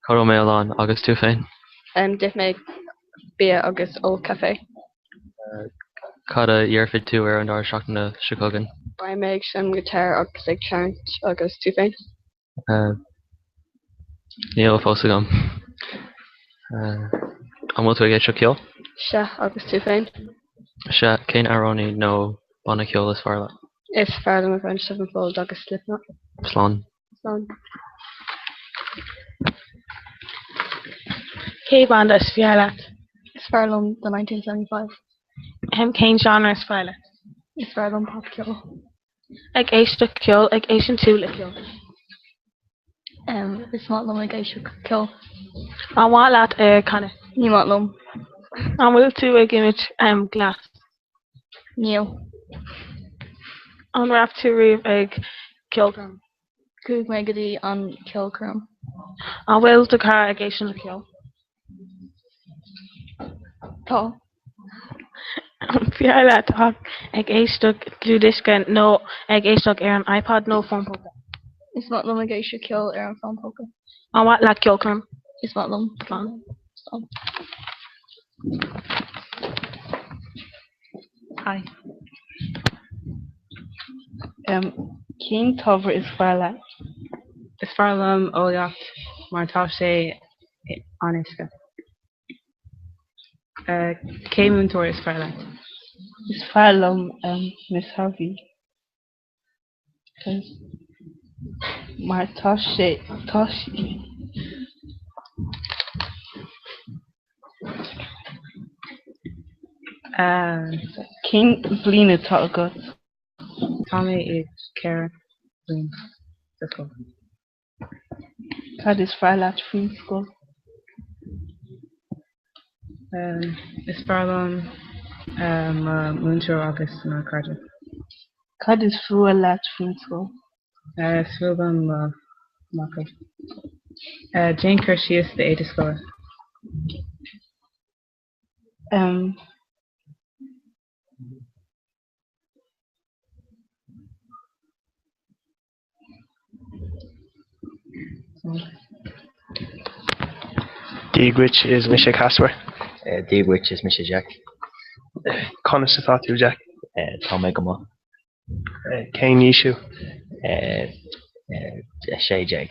Chodail mé a lán, agus tú féin? D'ith mé bia agus ól caife. Cad a dhéarfaidh tú ar an deireadh seachtaine seo chugainn? Beidh mé ag seinm guitar agus ag tarraingt agus tú féin? Níl a fhios agam. An bhfuil tú ag éisteacht ceoil? Sea, agus tú féin? Sea, cén amhránaí nó banna ceoil is fearr leat? Is fearr liom Avenged Sevenfold agus Slipknot. Slán. Slán. Cé banda is fearr leat? Is fearr liom The 1975. Cén genre is fearr leat? Is fearr liom popcheol. Ag éisteacht ceoil, ag éistean tú le ceol? Is maith liom ag éisteacht ceoil. An maith leat ag canadh? Ní maith liom. An bhfuil tú ag imirt glas? Níl. An raibh tú riamh ag ceolchoirm? Chuaigh mé go dtí an ceolchoirm. An bhfuil do chara ag éistean le ceol? Tá. An fearr leat ag éisteacht dlúthdhiosca nó ag éisteacht ar an iPod nó fón póca? Is maith liom ag éisteacht ceol ar an fón póca. An mhaith leat ceolchoirm? Is maith liom. Slán. Slán. Haigh. Cén t-ábhar is fearr leat? Is fearr liom eolaíocht mar tá sé an-éasca. Cén múinteoir is fearr leat? Is fearr liom Miss Harvey 'cause mar tá sé tá sí. Cén bhliain atá agat? Tá mé i 4 bliain sa scoil. Cad is fearr leat faoin scoil? Is fearr liom mo mhúinteoir agus mo chairde. Cad is fuath leat faoin scoil? Is fuath liom mo m'uncail. Déan cur síos d'éide scoile. Dia dhuit, is mise Casper. Dia dhuit, is mise Jack. Conas atá tú, Jack? Tá mé go maith. Cén aois thú? 16.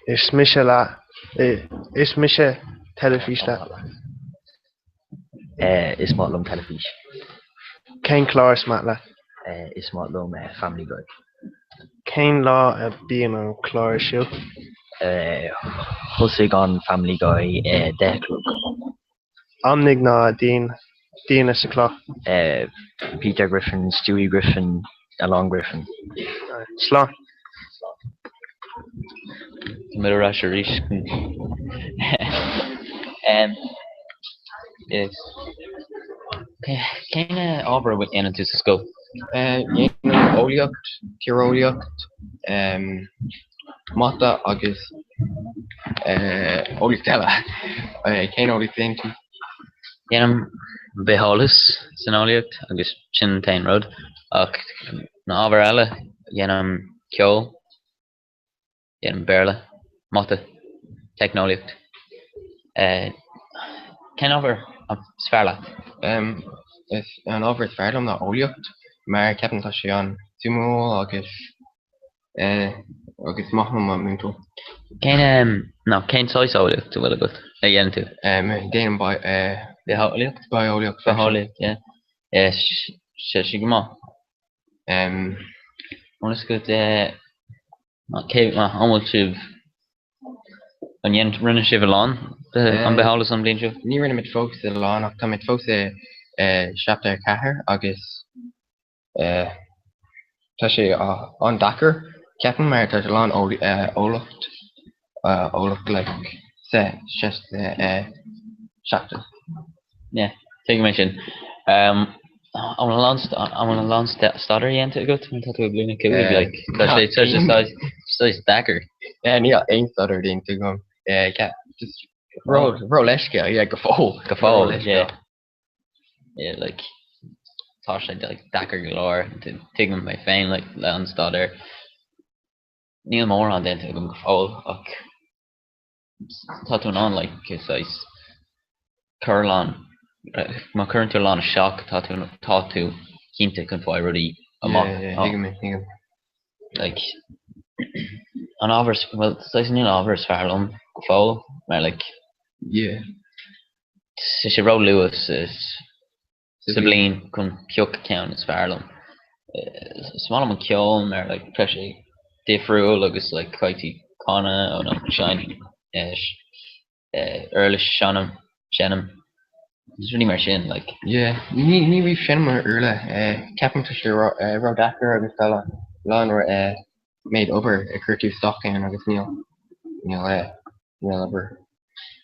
Is mise leat. Is mise teilifís leat. Is maith liom teilifís. Cén clár is maith leat? Is maith liom Family Guy. Cén lá a bíonn an clár ar siúl? Thosaigh an Family Guy 10 a chlog. Ainmnigh na daoine sa chlár. Peter Griffin, Stewie Griffin, a lán Griffin. Slán. Tá mé ar ais arís. Is Cén ábhar a dhéanann tú sa scoil? Déanaim eolaíocht, tíreolaíocht, mata agus eolaíocht eile. Cén eolaíocht a dhéanann tú? Déanaim bitheolas san eolaíocht agus sin an t-aon rud ach na ábhair eile déanaim ceol, déanaim Béarla, mata, teicneolaíocht. Cén ábhar is fearr leat? Is an ábhar is fearr liom ná eolaíocht mar ceapaim tá sé an-suimiúil agus agus is maith liom an múinteoir. Cén nó cén saghas eolaíocht a bhfuil agat a dhéanann tú? Déanaim Bitheolaíocht? Bitheolaíocht. Bitheolaíocht, yeah. Sé sé go maith. Ionas go cé an bhfuil sibh an dhéan rinne sibh a lán de an bitheolas an bhliain seo? Ní rinne muid fós a lán ach táimid fós i chapter 4 agus Tá sé an-deacair, ceapaim, mar tá a lán eolaíocht, eolaíocht like sa chapter. Yeah, tuigim é sin. An bhfuil a lán an bhfuil a lán staidéar déanta agat mar tá tú i bliain a cúig like tá sé tá sé saghas deacair. Níl aon staidéar déanta agam. Just ró-leithscéal, yeah, go fóill. Go fóill, yeah. Yeah, like, tá sé like, deacair go leor, tuigim mé féin like, le an staidéar. Níl mórán déanta agam go fóill ach tá tú in ann like, saghas cur a lán, má chuireann tú a lán isteach tá tú tá tú cinnte chun fáil rudaí amach. Yeah, yeah, tuigim, tuigim. Like, an ábhar, well, saghas níl ábhar is fearr liom go fóill mar like, Yeah. Tá sé ró-luath sa bhliain chun pioc ceann is fearr liom. Is maith liom an ceol mar like tá sé difriúil agus like caithfidh tú canadh nó seinm uirlis seinm seinm just rudaí mar sin like. Yeah, ní ní riamh seinm ar uirlis. Ceapaim tá sé ró-deacair agus tá a lán méid obair ag cur tú isteach ann agus níl níl níl obair.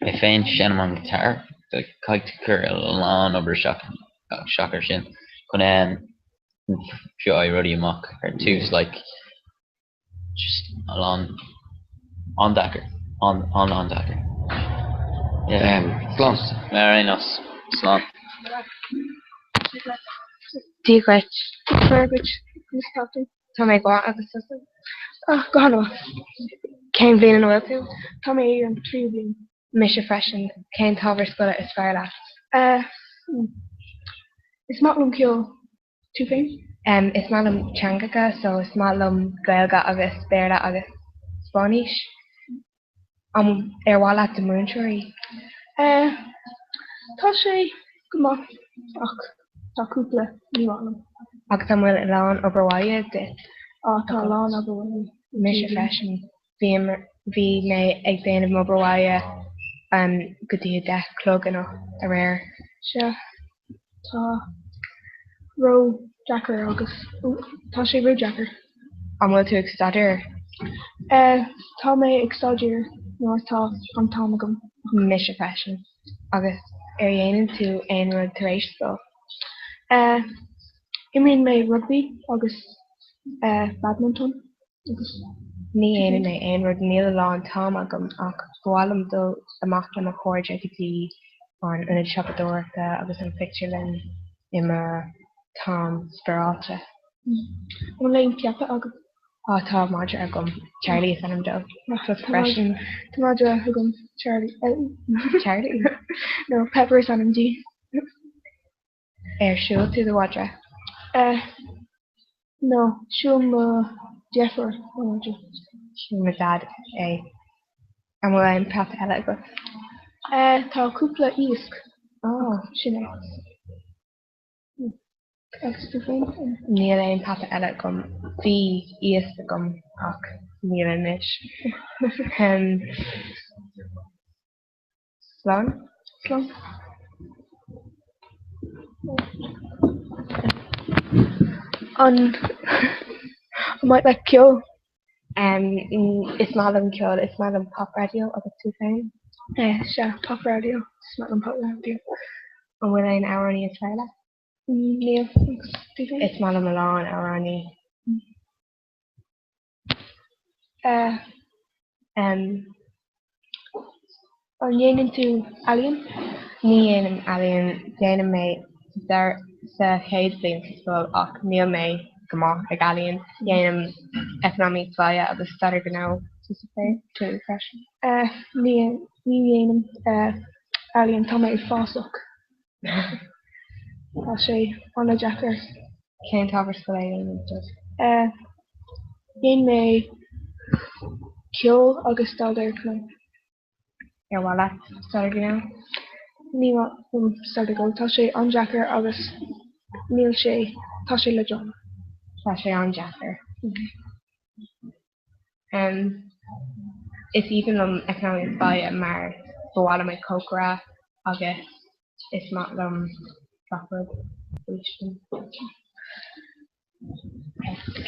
Mé féin seinnim an guitar, caithfidh tú cur a lán obair isteach ar sin chun fáil rudaí amach ar tús like just a lán an-deacair, an-an-deacair. Yeah. Slán. Ar aon nós, slán. Dia dhuit. Dia dhuit. Conas tá tú? Tá mé go maith agus tusa? Ah, go han-mhaith. Cén bhliain ina bhfuil tú? Tá mé ar an tríú bliain. Mise freisin. Cén t-ábhar scoile is fearr leat? Eh, hmm. Is maith liom ceol. Tú féin? Is maith liom teangacha so is maith liom Gaeilge agus Béarla agus Spáinnis. An ar mhaith leat do mhúinteoirí? Tá sé go maith ach tá cúpla ní maith liom. Agus an bhfuil a lán obair bhaile duit? Á tá a lán obair bhaile. Mise freisin. Bhí mé ag déanamh m'obair bhaile go dtí a 10 chlog anocht aréir. Sea, tá ró deacair agus tá sé ró deacair. An bhfuil tú ag staidéar? Tá mé ag staidéar nuair atá an t-am agam. Mise freisin. Agus ar dhéanann tú aon rud tar éis scoil? Imríonn mé rugbaí agus badmanton agus. Ní dhéanann mé aon rud, níl a lán t-am agam ach ba mhaith liom dul amach le mo chairde go dtí an ionad siopadóireachta agus an phictiúrlann i mo t-am spéireáilte. An bhfuil aon peata agat? Á tá madra agam, Charlie is ainm dó. Tusa freisin? Tá madra agam, Charlie. Charlie? No, Pepper is ainm di. Ar siúil tú do mhadra? Eh, no, siúil mo dheirfiúr mo mhadra. Siúil mo dhaid é. An bhfuil aon peata eile agat? Eh, tá cúpla iasc. Ó, sin é. Agus tú féin? Níl aon peata eile agam. Bhí iasc agam ach níl anois. Slán? Slán. An maith leat ceol? Is maith liom ceol, is maith liom pop raidió agus tú féin? Sea, pop raidió, is maith liom pop raidió. An bhfuil aon amhránaí is fearr leat? Níl, agus tú féin? Is maith liom a lán amhránaí. An ndéanann tú ealaíon? Ní dhéanaim ealaíon, déanaim mé sa chéad bhliain sa scoil ach níl mé go maith ag ealaíon. Déanaim eacnamaíocht bhaile agus staidéar gnó. Tusa féin? Tú freisin? Ní dhéanaim ealaíon, tá mé uafásach. Tá sé an-deacair. Cén t-ábhar scoile a dhéanann tú? Dhéan mé ceol agus staidéar gnó. Ar mhaith leat staidéar gnó? Ní maith liom staidéar gnó. Tá sé an-deacair agus níl sé, tá sé le dráma. Tá sé an-deacair. Is aoibhinn liom eacnamaíocht bhaile mar ba mhaith liom ag cócaireacht agus is maith liom gach rud faoi sin.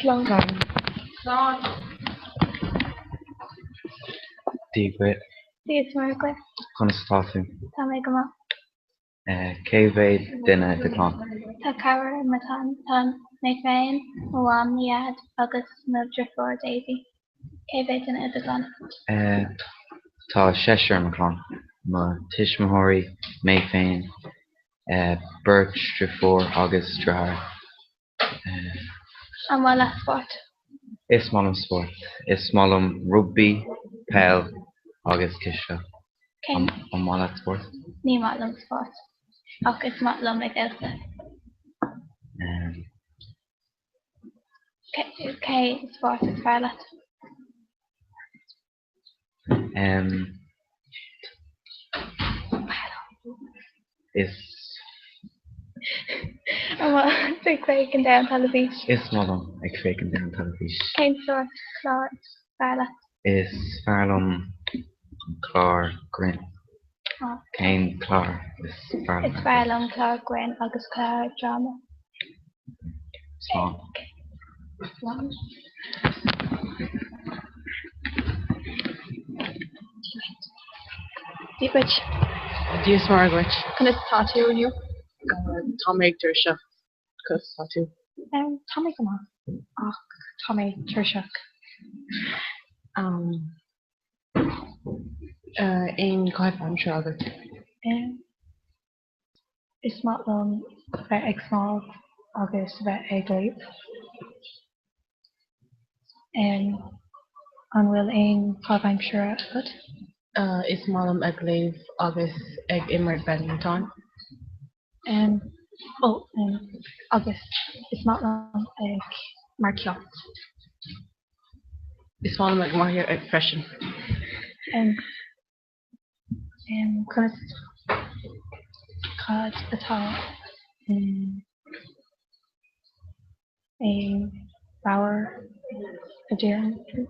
Slán. Slán. Dia dhuit. Dia is Muire dhuit. Conas atá tú? Tá mé go maith. Cé mhéad duine i do chlann? Tá ceathrar i mo chlann. Tá mé féin, mo mham, mo dhaid agus mo dhriofúr Daisy. Cé mhéad duine i do chlann? Tá seisear i mo chlann. Mo tuismitheoirí, mé féin, beirt driofúr agus driotháir. An maith leat spórt? Is maith liom spórt. Is maith liom rugbaí, peil agus cispheil. Cén. An maith leat spórt? Ní maith liom spórt. Ach is maith liom ag damhsa. Cé spórt is fearr leat? Is. An maith leat ag féachaint ar an teilifís? Is maith liom ag féachaint ar an teilifís. Cén sórt clár is fearr leat? Is fearr liom an clár grinn. Cén clár is fearr leat? Is fearr liom clár grinn agus clár dráma. Slán. Slán. Dia dhuit. Dia is Muire dhuit. Conas atá tú inniu? Tá mé tuirseach. Conas atá tú? Tá mé go maith ach tá mé tuirseach. Aon chaitheamh aimsire agat? Is maith liom bheith ag snámh agus bheith ag léamh. An bhfuil aon chaitheamh aimsire agat? Is maith liom ag léamh agus ag imirt badmantan. Ó agus is maith liom ag marcaíocht. Is maith liom ag marcaíocht freisin. Conas cad atá in aon leabhar a deireann tú?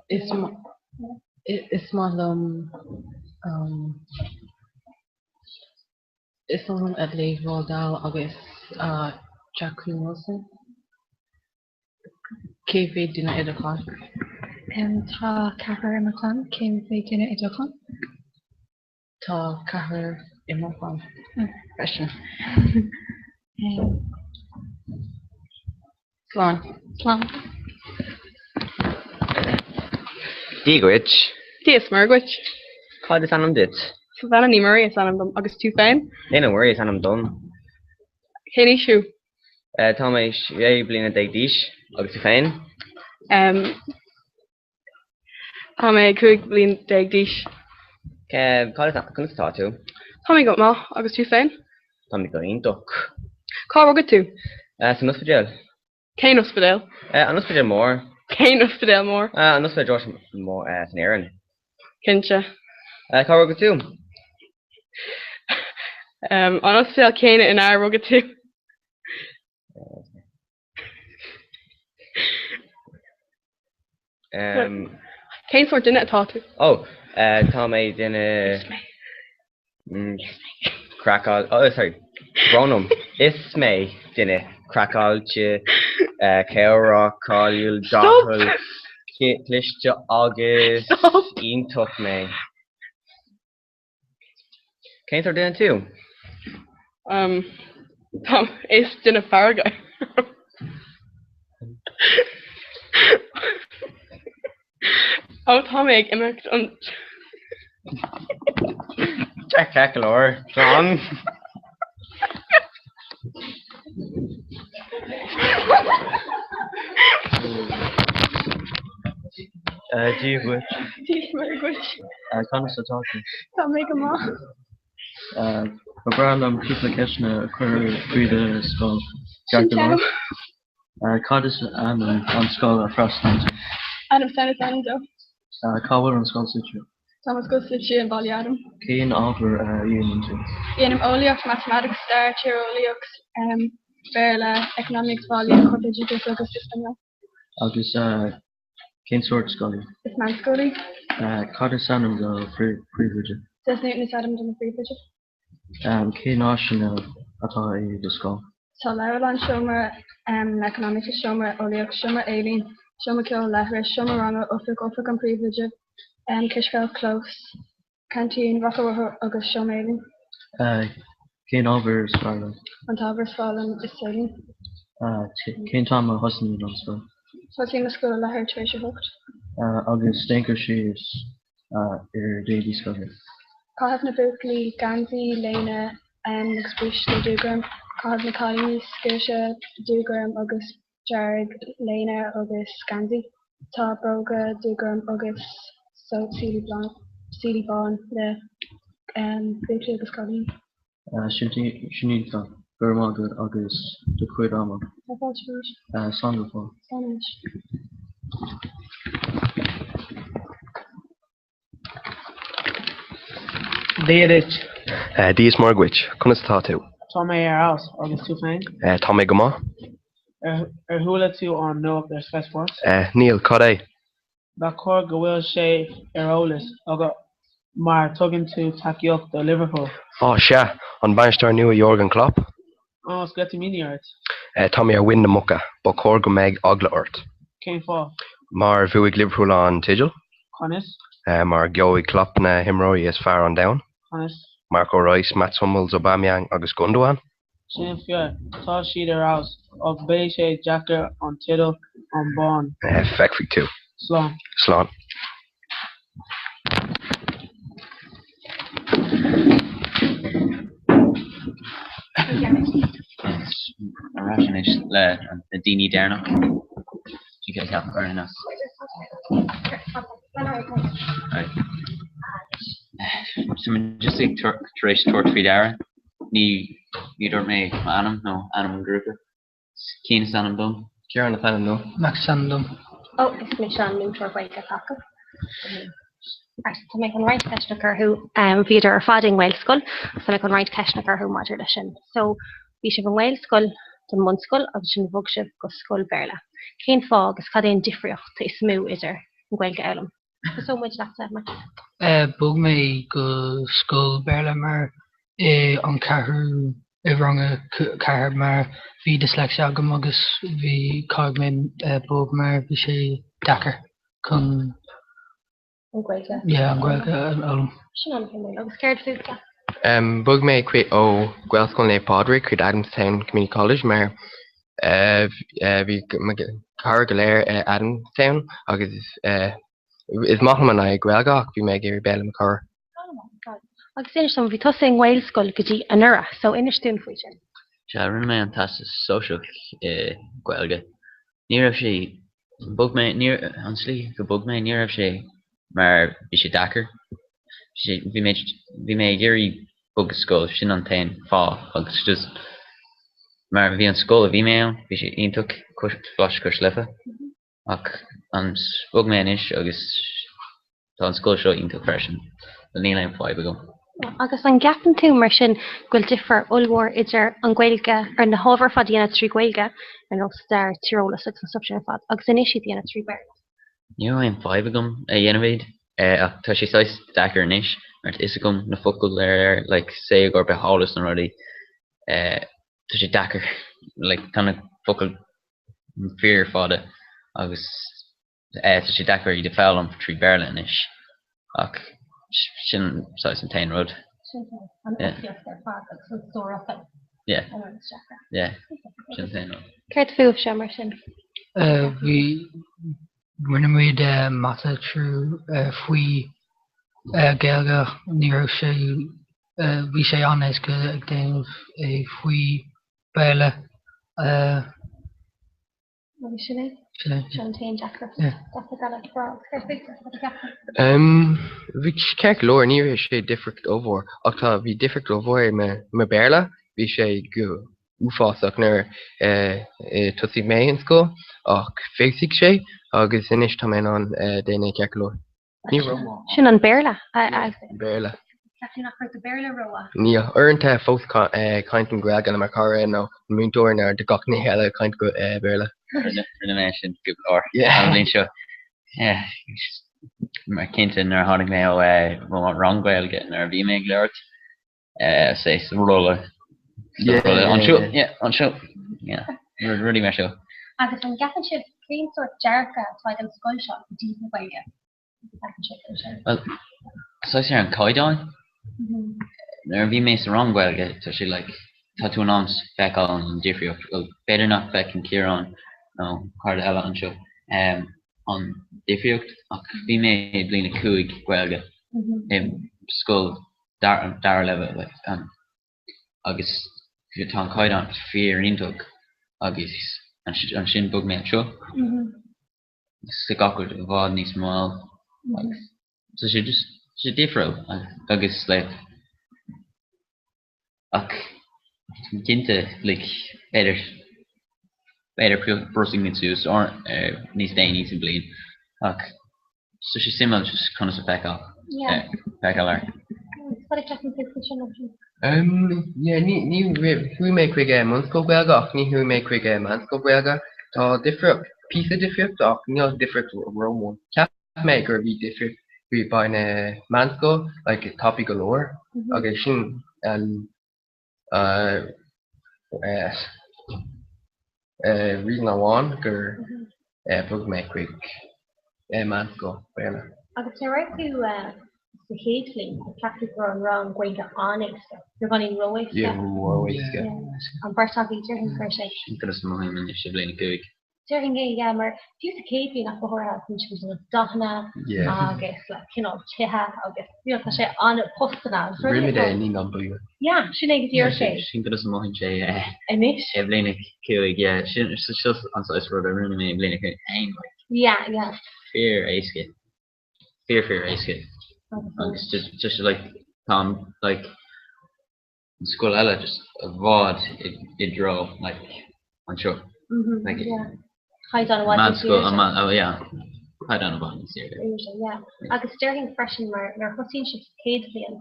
Is is maith liom is maith liom ag léamh Roald Dahl agus Jacqueline Wilson. Cé mhéad duine i do chlann? Tá ceathrar i mo chlann. Cé mhéad duine i do chlann? Tá ceathrar i mo chlann freisin. Slán. Slán. Dia dhuit. Dia is Muire dhuit. Cad is ainm duit? Savannah Ní Mhuirí is ainm dom. Agus tú féin? Lena Mhuirí is ainm dom. Cén aois thú? Tá mé 16 bliana d'aois. Agus tú féin? Tá mé 15 bliain d'aois. Cad is conas atá tú? Tá mé go maith. Agus tú féin? Tá mé go hiontach. Cá rugadh tú? San ospidéal. Cén ospidéal? An ospidéal mór. Cén ospidéal mór? An ospidéal mór san Éirinn. Cinnte. Cá rugadh tú? An ospidéal céanna inar rugadh tú. Cén sórt duine atá tú? Ó, tá mé duine craiceáil, oh sorry, brón orm. Is mé duine craiceáilte, cabhrach, cáiliúil, dathúil, cliste agus iontach mé. Cén sórt duine tú? Um, tá is duine feargach. Ó tá mé ag imeacht an Ceart go leor. Slán. Dia dhuit. Dia is Muire dhuit. Conas atá tú? Tá mé go maith. Ba bhreá liom cúpla ceisteanna a chur faoi do scoil. Ceart go leor? Cad is ainm an scoil a freastalaíonn tú? Adam Stein is ainm dó. Cá bhfuil an scoil suite? Tá mo scoil suite i mBaile Adaim. Cén ábhar a dhéanann tú? Déanaim eolaíocht, matamaitic, stair, tíreolaíocht, Béarla, eacnamaíocht bhaile, corpoideachas agus Español. Agus cén sórt scoil í? Is meánscoil í. Cad is ainm do phríomhoide? Des Newton is ainm do mo phríomhoide. Cén áiseanna atá i do scoil? Tá leabharlann, seomra eacnamaíochta, seomra eolaíochta, seomra ealaíon, seomra ceoil, leithris, seomra ranga, oifig, oifig an phríomhoide, cispheil, clós, ceaintín, raca rothar agus seomra ealaíon. Cén ábhar is fearr leat? An t-ábhar is fearr liom is ealaín. Cén t-am a thosaíonn an scoil? Tosaíonn an scoil a leathuair tar éis a hocht. Agus déan cur síos ar d'éadaí scoile. Caitheann na buachaillí geansaí, léine agus bríste dúghorm. Caitheann na cailíní sciúrsa dúghorm agus dearg, léine agus geansaí. Tá bróga dúghorm agus sólaí bán le buachaillí agus cailíní. Sin iontach. Go raibh maith agat as do chuid ama. Tá fáilte arís. Slán go fóill. Slán anois. Dia duit. Dia is Muire dhuit. Conas atá tú? Tá mé ar fheabhas, agus tú féin? Tá mé go maith. Ar chuala tú an nuacht ar Sky Sports? Níl, cad é? Ba chóir go bhfuil sé ar eolas agat mar tugann tú tacaíocht do Liverpool. Á, sea, an bainisteoir nua Jurgen Klopp? Á, sceitimíní ort. Tá mé ar mhuin na muca. Ba chóir go mbeadh eagla ort. Cén fáth? Mar bhuaigh Liverpool an teideal. Conas? Mar gheobhaidh Klopp na himreoirí is fearr an domhan. Conas? Marco Reus, Mats Hummels, Aubameyang agus Gundogan. Sin fíor, tá siad ar fheabhas, ach beidh sé deacair an teideal an bonn. Feicfidh tú. Slán. Slán. Ar ais anois le na daoine deireanach. Sin céard a cheapann orainn as. Tá mé just ag tar éis tabhairt faoi deara, ní ní dúirt mé m'ainm nó ainm an ghrúpa. Cian is ainm dom. Ciarán is ainm dom. Max is ainm dom. Ó, is mise an múinteoir Gaeilge atá acu. Right, tá mé chun roinnt ceisteanna a chur orthu. Bhíodar ar fad i nGaelscoil, so tá mé chun roinnt ceisteanna a chur orthu maidir leis sin. So, bhí sibh i nGaelscoil don mbunscoil agus ansin bhog sibh go scoil Béarla. Cén fáth agus cad é an difríocht is mó idir an Ghaeilge a fhoghlaim? Tosóidh muid leatsa, Max. Bhog mé go scoil Béarla mar i an ceathrú i rang a 4 mar bhí dyslexia agam agus bhí caithfidh mé bog mar bhí sé deacair chun An Ghaeilge. Yeah, an Ghaeilge a fhoghlaim. Sin an-shuimiúil. Agus céard fútsa? Bhog mé chuig ó Ghaelscoil Naomh Pádraig chuig Adamstown Community College mar bhí mo chairde go léir i Adamstown agus is maith liom an Ghaeilge ach bhí mé ag iarraidh bheith le mo chara. Agus inis dom, bhí tusa i nGaelscoil go dtí anuraidh, so inis dúinn faoi sin. Sea, rinne mé an Teastas Sóisearach i Gaeilge. Ní raibh sé, bhog mé, ní, an slí go bhog mé, ní raibh sé mar bhí sé deacair. Bhí mé, bhí mé ag iarraidh bog go scoil, sin an t-aon fáth agus just mar bhí an scoil a bhí mé ann, bhí sé iontach, Coláiste Cois Life. Ach an bhog mé anois agus tá an scoil seo iontach freisin. Níl aon fadhb agam. Agus an gceapann tú mar sin go bhfuil difear ollmhór idir an Ghaeilge, ar na hábhair ar fad a dhéanamh trí Ghaeilge, ar nós stair, tíreolas agus an stuff sin ar fad, agus anois iad a dhéanamh trí Bhéarla? Ní raibh aon fadhb agam a dhéanamh iad, ach tá sé saghas deacair anois mar tá fhios agam na focail ar like say i gcomhair bitheolas na rudaí, tá sé deacair like tá na focail fíor fada agus tá sé deacair iad a foghlaim trí Bhéarla anois ach sin saghas an t-aon rud. Sin an fhoclaíocht ar fad agus an stór focal. Yeah. Yeah. Sin an t-aon rud. Céard fúibhse mar sin? Bhí rinne muid mata trú faoi Gaeilge ní raibh sé bhí sé an-éasca ag déanamh é faoi Béarla. Agus sin é? Sin é. Sin an t-aon deacracht. Deacracht eile. Céard fútsa? Cad a cheapann? Bhí ceart go leor, ní raibh sé difríocht ollmhór ach tá bhí difríocht ollmhór i mo Béarla, bhí sé go uafásach nuair a tosaigh mé an scoil ach feabhsaigh sé agus anois tá mé in ann déanamh ceart go leor. Ní rómhaith. Sin an Béarla. Béarla. Ceap tú nach raibh do Béarla rómhaith? Níl. Uaireanta fós caintim Gaeilge le mo chara nó múinteoir nó de gach ní eile caint Béarla. Rinne mé sin go leor an bhliain seo. Mar cinnte nuair a tháinig mé ó rang Gaeilge nuair a bhí mé ag labhairt say sa rolla anseo anseo rudaí mar seo. Agus an gceapann sibh cén sórt dearcadh atá ag an scoil seo i dtaobh na Gaeilge? Bhuel, saghas ar an caighdeán. Nuair a bhí mé sa rang Gaeilge tá sé like tá tú in ann feiceáil an difríocht. Bhuel, b'fhéidir nach bhfeiceann Ciarán nó cara eile anseo an difríocht ach bhí mé i bliain 5 Gaeilge i scoil dara leibhéal like agus tá an caighdeán fíor iontach agus ansin bhog mé anseo sa gach rud i bhfad níos mall agus tá sé just tá sé difriúil agus like ach cinnte like b'fhéidir b'fhéidir bruising muid suas níos déanaí sa bhliain ach Tá sé suimiúil just conas a feiceáil feiceáil air. Cad a cheapann tú faoi sin ansin? Yeah, ní ní chuaigh mé chuig bunscoil Gaeilge ach ní chuaigh mé chuig meánscoil Gaeilge. Tá difríocht, píosa difríocht ach níl difríocht rómhór. Cheap mé gur bhí difríocht faoi by na meánscoil like tapaidh go leor agus sin an reason amháin gur bhog mé chuig meánscoil Béarla. Agus nuair a raibh tú sa chéad bhliain, cheap tú go raibh an rang Gaeilge an-éasca, beagáinín ró-éasca? Yeah, ró-éasca. An bheirt agaibh, déarfainn go raibh sé. Sin conas a mothaím anois i bhliain 5. Déarfainn é, yeah, mar fiú sa chéad bhliain ach go háirithe, bíonn siad ag déanamh dathanna agus like cineál tithe agus you know tá sé an-postanna agus rudaí Rinne mé ní an bua. Yeah, sin é go díreach é. Sin conas a mothaíonn sé Anois? i mbliain a 5, yeah, sin seo an saghas rud a rinne mé i mbliain a 5 féin, like. Yeah, yeah. Fíor éasca. Fíor fíor éasca. Agus just like. Tá like an scoil eile just i bhfad i dtreo like anseo. Like Caighdeán i bhfad níos airde. Oh yeah. Caighdeán i bhfad níos airde. Yeah. Agus déarfainn freisin mar nuair a thosaíonn sibh sa chéad bhliain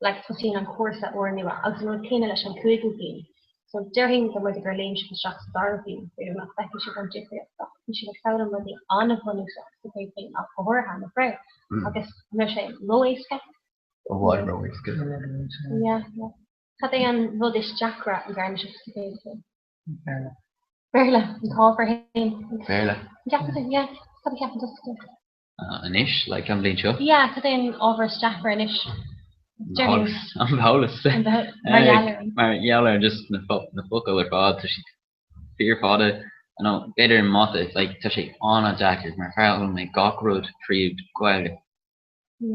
like tosaíonn an cúrsa úrnua agus an rud céanna leis an cúigiú bliain. So déarfainn go mb'fhéidir gur léim sibh isteach sa dara bliain, b'fhéidir nach bhfeicfidh sibh an difríocht ach bhí sibh ag foghlaim rudaí an-bhunúsach sa chéad bhliain ach go háirithe, nach raibh? Agus an raibh sé ró-éasca? I bhfad ró-éasca. Yeah, yeah. Cad é an rud is deacra a dhearna sibh sa chéad bhliain? Béarla. Béarla, an t-ábhar féin. Béarla. An gceapann tú? Yeah. Cad a cheapann tusa? Anois, like an bhliain seo? Yeah, cad é an ábhar is deacra anois? An bheolas. Mar gheall ar. Mar gheall ar just na focail ar fad, tá siad fíor fada. Nó b'fhéidir an mata, like tá sé an-deacair mar foghlaim mé gach rud tríd Gaeilge.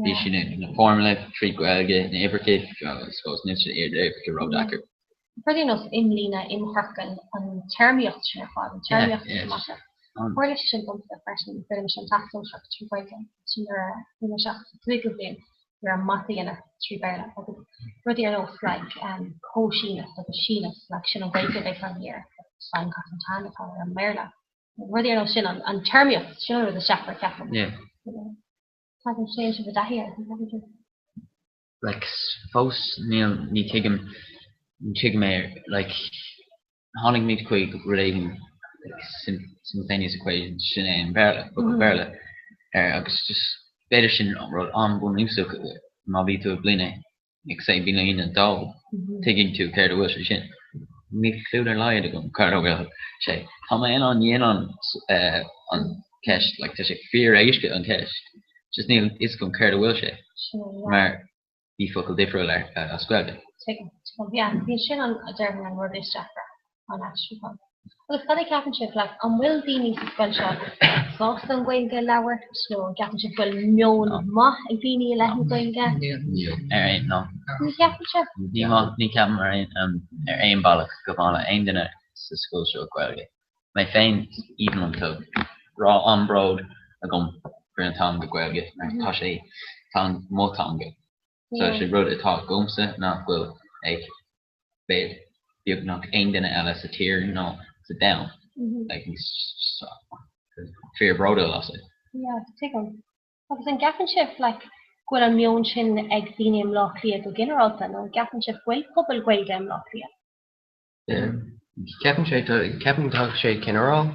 Bhí sin na formula tríd Gaeilge, na uimhreacha, I suppose níl sé uimhreacha ró-deacair. Rudaí ar nós imlíne, imchiorcal, an téarmaíocht sin ar fad, an téarmaíocht sa mata. Tharla sé sin domsa freisin, rinne mise an Teastas Sóisearach trí Ghaeilge, sin nuair a bhí mé isteach sa cúigiú bliain, bhí orm mata a dhéanamh trí Bhéarla agus rudaí ar nós like cóisíneas agus síneas, like sin an Ghaeilge a bheadh ann here, sin cos an tan atá ar an mBéarla. Rudaí ar nós sin, an téarmaíocht, sin an rud is deacra, ceapaim. Tagann sé sibh i dtaithí air, an gceapann sibh? Like fós níl ní tuigim ní tuigim é like tháinig muid chuig rud éigin like simultaneous equations sin é an Béarla focal Béarla ar agus just b'fhéidir sin rud an-bhunúsach má bhí tú i bliain ag say bliain a dó tuigeann tú céard a bhfuil sé sin. Níl clue ar laghad agam céard a bhfuil sé. Tá mé in ann dhéanamh an ceist like tá sé fíor éasca an ceist just níl fhios agam céard a bhfuil sé mar bhí focal difriúil ar as Gaeilge. Tuigim, tuigim. Yeah, bhí sin an déarfainn an rud is deacra an aistriúchán. Agus cad a cheapann sibh, like, an bhfuil daoine sa scoil seo sásta an Ghaeilge a labhairt nó an gceapann sibh go bhfuil meon maith ag daoine i leith na Gaeilge? Níl, ar aon, no. Ní cheapann sibh? Ní maith, ní ceapaim ar aon, ar aon bealach go maith le aon duine sa scoil seo Gaeilge. Mé féin, even liom tá rá an-bród agam faoi an teanga Gaeilge mar tá sé, tá mo teanga. So sé rud atá agamsa nach bhfuil ag b'fhéidir beagnach aon duine eile sa tír nó sa domhan. Like fíor bródúil as é. Yeah, tuigim. Agus an gceapann sibh like go bhfuil an meon sin ag daoine i mBleá Cliath go ginearálta nó an gceapann sibh go bhfuil pobal Gaeilge i mBleá Cliath? Ceapann sé ceapann tá sé ginearál.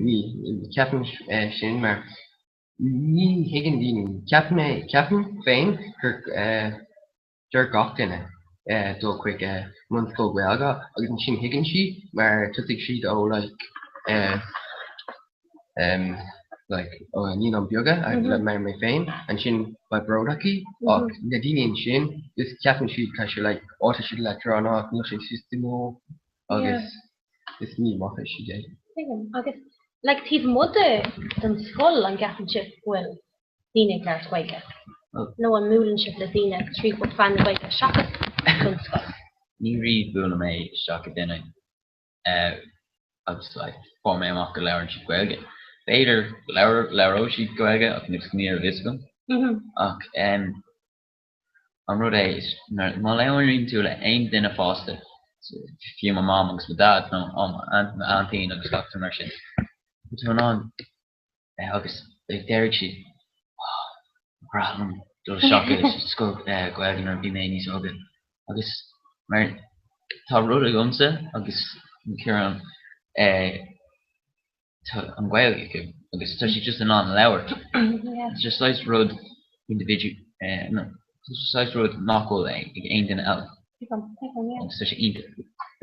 Ní ceapann sin mar Ní thuigeann daoine. Ceapaim é, ceapaim féin gur deir gach duine dul chuig bunscoil Gaeilge agus ansin thuigeann siad mar tosaigh siad ó like like ó naíonáin beaga mar mé féin ansin beidh bród acu ach na daoine ansin just ceapann siad tá sé like á tá siad leadránach níl sé sistemúil agus is ní maith siad é. Tuigim. Agus like taobh amuigh de den scoil an gceapann sibh go bhfuil daoine ag labhairt Gaeilge? Nó an mbuaileann sibh le daoine trí mheán na Gaeilge seachas don scoil? Ní riamh buaileann mé isteach i duine agus like fuair mé amach go labhrann siad Gaeilge. B'fhéidir labhróidh siad Gaeilge ach ní raibh fhios agam. Ach An rud é, is má labhraíonn tú le aon duine fásta, fiú mo mham agus mo dhaid nó m'aintín agus gach duine mar sin, tá tú in ann agus déarfaidh siad oh, ba bhreá liom dul isteach i scoil Gaeilge nuair a bhí mé níos óige. Agus mar tá rud agamsa agus Ciarán tá an Ghaeilge acu agus tá siad just in ann labhairt. Tá sé saghas rud individual, no, tá sé saghas rud nach bhfuil ag aon duine eile. Agus tá sé iontach.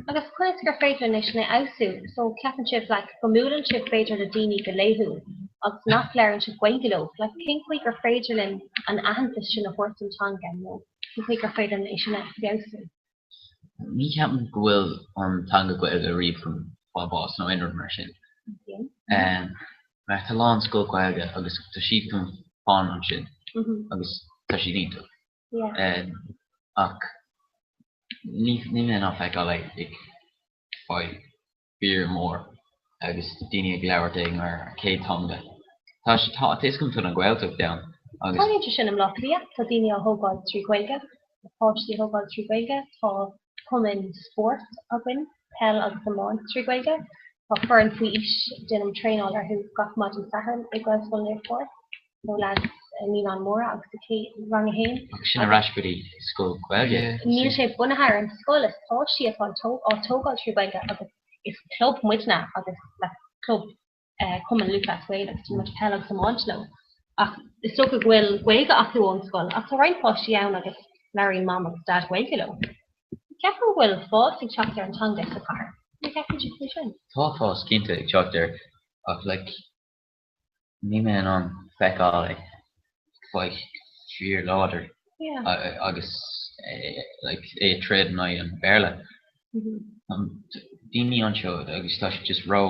Agus conas gur féidir linn é sin a fheabhsú? So ceapann sibh like go mbuaileann sibh b'fhéidir le daoine go laethúil agus nach labhrann sibh Gaeilge leo, like cén chaoi gur féidir linn an aitheantas sin a thabhairt don teanga nó cén chaoi gur féidir linn é sin a fheabhsú? Ní cheapaim go bhfuil an teanga Gaeilge riamh chun fáil bás nó aon rud mar sin. Mar tá lán scoil Gaeilge agus tá siad chun fán ansin agus tá siad iontach. Ach ní níl mé in ann feiceáil é ag fáil fíor mór agus daoine ag labhairt é mar chéad teanga. Tá tá fhios agam tá an Ghaeltacht ann Agus. Tarlaíonn sé sin i mBleá Cliath, tá daoine á thógáil trí Ghaeilge, tá páistí á thógáil trí Ghaeilge, tá cumann spóirt againn, peil agus iomáint trí Ghaeilge, tá foireann faoi aois, déanaim traenáil orthu gach maidin Sathairn i Gaelscoil Naomh Pádraig, nó leaids i Naíonáin Mhóra agus i Rang a hAon. Agus sin ar ais go dtí scoil Ghaeilge. Níl sé bunaithe ar an scoil, is páistí atá á tógáil trí Ghaeilge agus is club muidne agus like club Cumann Lúthchleas Gael agus déanann muid peil agus iomáint leo. Ach is dócha go bhfuil Gaeilge acu ón scoil ach tá roinnt páistí ann agus labhraíonn mam agus dad Gaeilge leo. Ceapaim go bhfuil fás ag teacht ar an teanga sa chathair. Ní cheapann sibh faoi sin? Tá fás cinnte ag teacht air ach like níl mé in ann feiceáil é faoi fíor láidir agus like é ag troid in aghaidh an Bhéarla. Daoine anseo agus tá siad just ró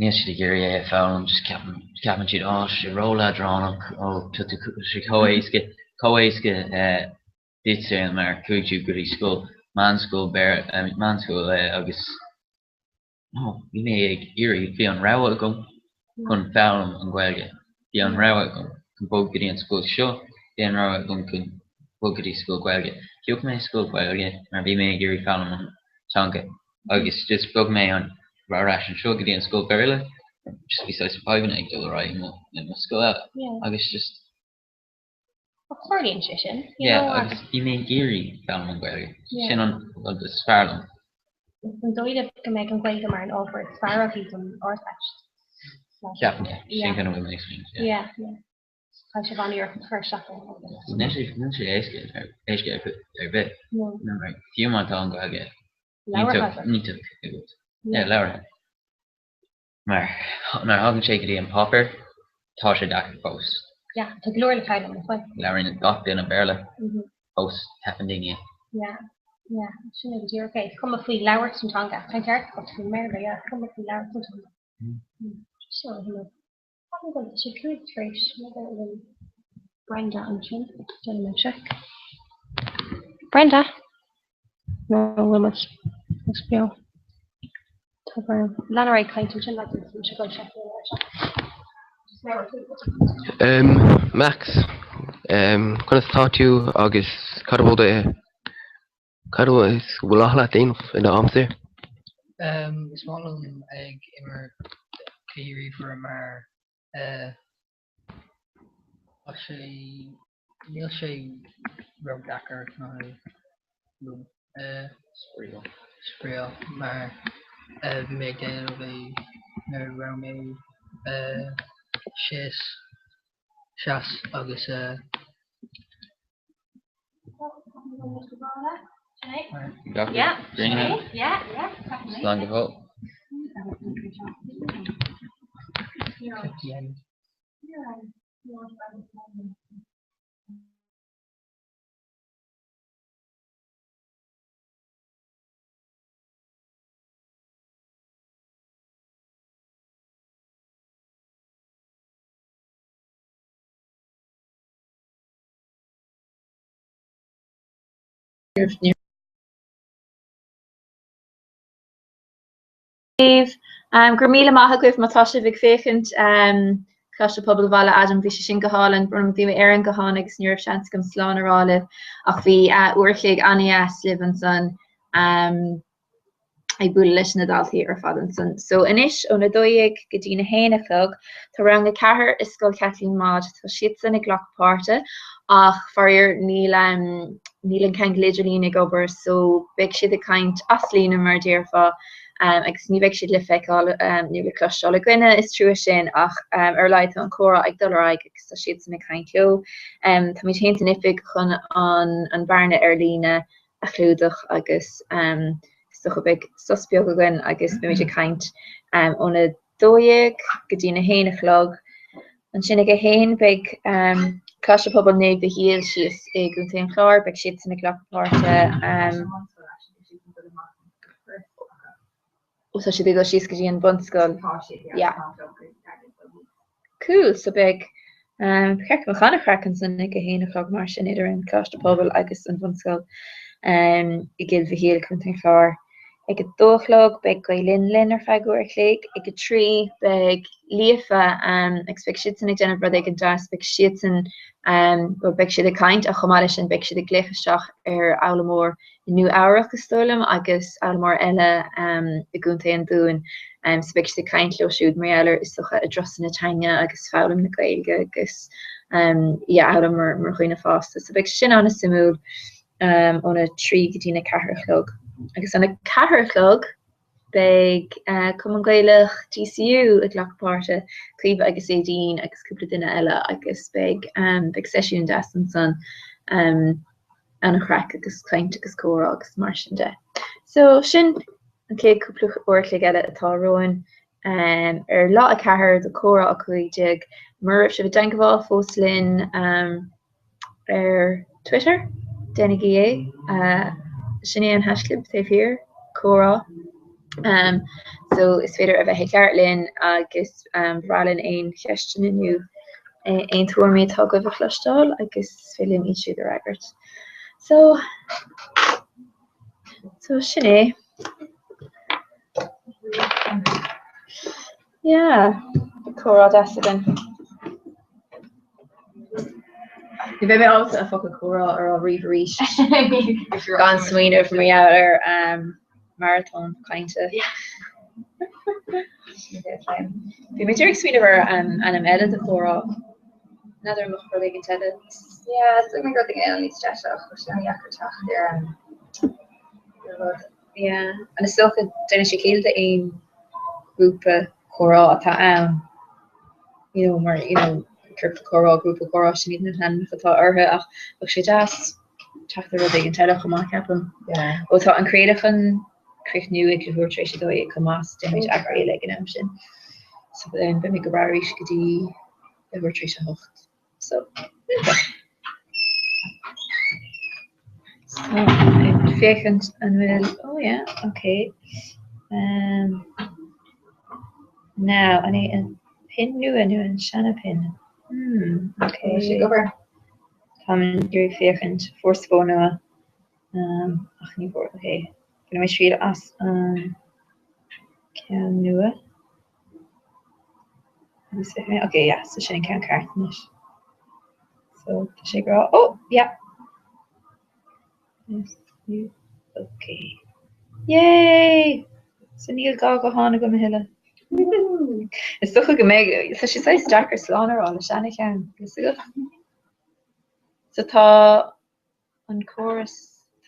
níl siad ag iarraidh é a foghlaim just ceapann ceapann siad oh tá sé ró leadránach oh tá tú sé chomh éasca chomh éasca duitse mar chuaigh tú go dtí scoil meánscoil Béarla meánscoil agus No, bhí mé ag iarraidh, bhí an rogha agam chun foghlaim an Ghaeilge. Bhí an rogha agam chun bog go dtí an scoil seo, bhí an rogha agam chun bog go dtí scoil Ghaeilge. Phioc mé scoil Ghaeilge mar bhí mé ag iarraidh foghlaim an teanga agus just bhog mé an ar ais anseo go dtí an scoil Béarla, just bhí saghas fadhbanna ag dul ar aghaidh i mo i mo scoil eile agus just Ach tarlaíonn sé sin, you Yeah, know, agus bhí mé ag iarraidh foghlaim an Ghaeilge. Sin an rud is fearr liom. An dóigh libh go mbeidh an Ghaeilge mar an ábhar is fearr agaibh don Ardteist? Ceapaim, yeah. Sin kind of bhfuil mé ag smaoineamh, yeah. Yeah, yeah. Caithfidh sibh an-iarracht a chur isteach air. Níl sé níl sé éasca ar éasca ar ar bith. No. No, right. Fiú má tá an Ghaeilge Labhartha agat. iontach agat. Yeah, labhartha. Mar nuair a thagann sé go dtí an páipéar, tá sé deacair fós. Yeah, tá go leor le foghlaim, nach bhfuil? Labhraíonn gach duine Béarla fós, teipeann daoine. Yeah, yeah, sin é go díreach é. Is cuma faoi labhairt an teanga. Tá an ceart agat faoin mBéarla, yeah, is cuma faoi labhairt an teanga. So, you know, ceapaim go bhfuil sé 5 tar éis, n'fheadar an bhfuil Brenda ansin, déanfaidh mé seic. Brenda! Nó bhfuil muid fós beo? Tá brón. Lean ar aghaidh ag caint ansin lads agus mise ag dul seiceáil ar seo. Just labhair faoi Um, Max, um, conas tá tú agus cad a bhfuil de cad a bhfuil is bhfuil maith leat déanamh in do am saor? Um, is maith liom ag imirt cluichí ríomhaire mar eh, tá sé Níl sé ró-deacair ná liom. Spraíúil. Spraíúil mar bhí mé ag déanamh é nuair a raibh mé síos seas agus. Slán go fóill. Daoibh. Go raibh míle maith agaibh má tá sibh ag féachaint. Coláiste Pobail Bhaile Adaim, bhí sé sin go hálainn. Bhí mé ar an guthán agus ní raibh seans agam slán a rá libh ach bhí uair a chloig an-deas libh ansan ag bualadh leis na daltaí ar fad ansan. So anois óna 12 go dtí na haon a chlog tá rang 4 i Scoil Chaitlín Maude, tá siadsan ag glacadh páirte ach faraor níl níl an ceangal idirlín ag obair so beidh siad ag caint as líne mar a déarfá agus ní bheidh siad le feiceáil nó le cloisteáil againne, is trua sin ach ar a laghad tá an comhrá ag dul ar aghaidh agus tá siadsan ag caint leo. Táimid féin san oifig chun an bearna ar líne a chlúdach agus is dócha beidh sos beag againn agus beimid ag caint óna 12 go dtí na haon a chlog. Ansin ag a haon beidh Coláiste Pobail Naomh Mhichíl síos i gContae an Chláir, beidh siadsan ag glacadh páirte. Ó tá siad ag dul síos go dtí an bunscoil. Yeah. Cool, so beidh cheart go mbeadh an-chraic ansan ag a haon a chlog mar sin idir an Coláiste Pobail agus an bhunscoil i gCill Mhichíl, Contae an Chláir. Ag a dó a chlog beidh Gael Linn linn ar feadh uair a chloig. Ag a 3 beidh Líofa agus beidh siadsan ag déanamh rud éigin deas, beidh siadsan, bhuel beidh siad ag caint ach chomh maith leis sin beidh siad ag glaoch isteach ar fhoghlaimeoir i Nua Eabhrac is dóigh liom agus fhoghlaimeoir eile i gContae an Dúin. So beidh siad ag caint leo siúd mar gheall ar is dócha a dturasanna teanga agus foghlaim na Gaeilge agus yeah foghlaim mar mar dhaoine fásta. So beidh sin an-suimiúil. óna 3 go dtína 4 a chlog. Agus óna 4 a chlog beidh Cumann Gaelach DCU ag glacadh páirte, Caoimhe agus Aideen agus cúpla duine eile agus beidh beidh seisiún deas ansan, an-chraic agus caint agus comhrá agus mar sin de. So sin an chéad cúpla uair a chloig eile atá romhainn. Ar leath a 4 do Comhrá 15, mura raibh sibh i dteangmháil fós linn, ar Twitter, déanaigí é. Sin é an haischlib taobh thiar, comhrá. So is féidir a bheith ag labhairt linn agus ba bhreá linn aon cheisteanna nó aon tuairimí atá agaibh a chloisteáil agus is féidir linn iad siúd a fhreagairt. So, so sin é. Yeah, comhrá deas againn. Ní bheidh mé ábalta an focal comhrá a rá riamh arís gan smaoineamh mar gheall ar maratón cainte. Bhí mé díreach ag smaoineamh ar ainm eile do chomhrá. N'fheadar an mbeadh rud éigin eile. Yeah, is dóigh liom gur rud éigin eile níos deise ach tá sé an-deacair teacht ar rud. Yeah, and is dócha déanann sé ciall d'aon ghrúpa comhrá atá ann, you know, mar, you know, ciorcal comhrá, grúpa comhrá, sin iad na hainmneacha atá orthu ach bheadh sé deas teacht ar rud éigin eile chomh maith, ceapaim. Yeah. Ó tá an craoladh chun críochnú ag leathuair tar éis a 12 chomh maith, so déanfaimid athchraoladh ag an am sin. So then beimid go breá arís go dtí leathuair tar éis a hocht. So, iontach. So, ag féachaint an bhfuil, oh yeah, okay. Um, now, an é an pin nua nó an seana pin? Hmm, okay. Tá sé ag obair. Táim ag iarraidh féachaint, fuaireas fón nua. Um, ach ní bhfuair, okay. Bainfidh mé triail as an ceann nua. Agus féachfaidh mé, okay, yeah, so sin an ceann ceart anois. So tá sé ag rá, oh, yeah. S U okay. Yay! So níl gá guthán agam a thuilleadh. Is dócha go mbeidh, tá sé saghas deacair slán a rá le seana-cheann, is agat. So tá an córas,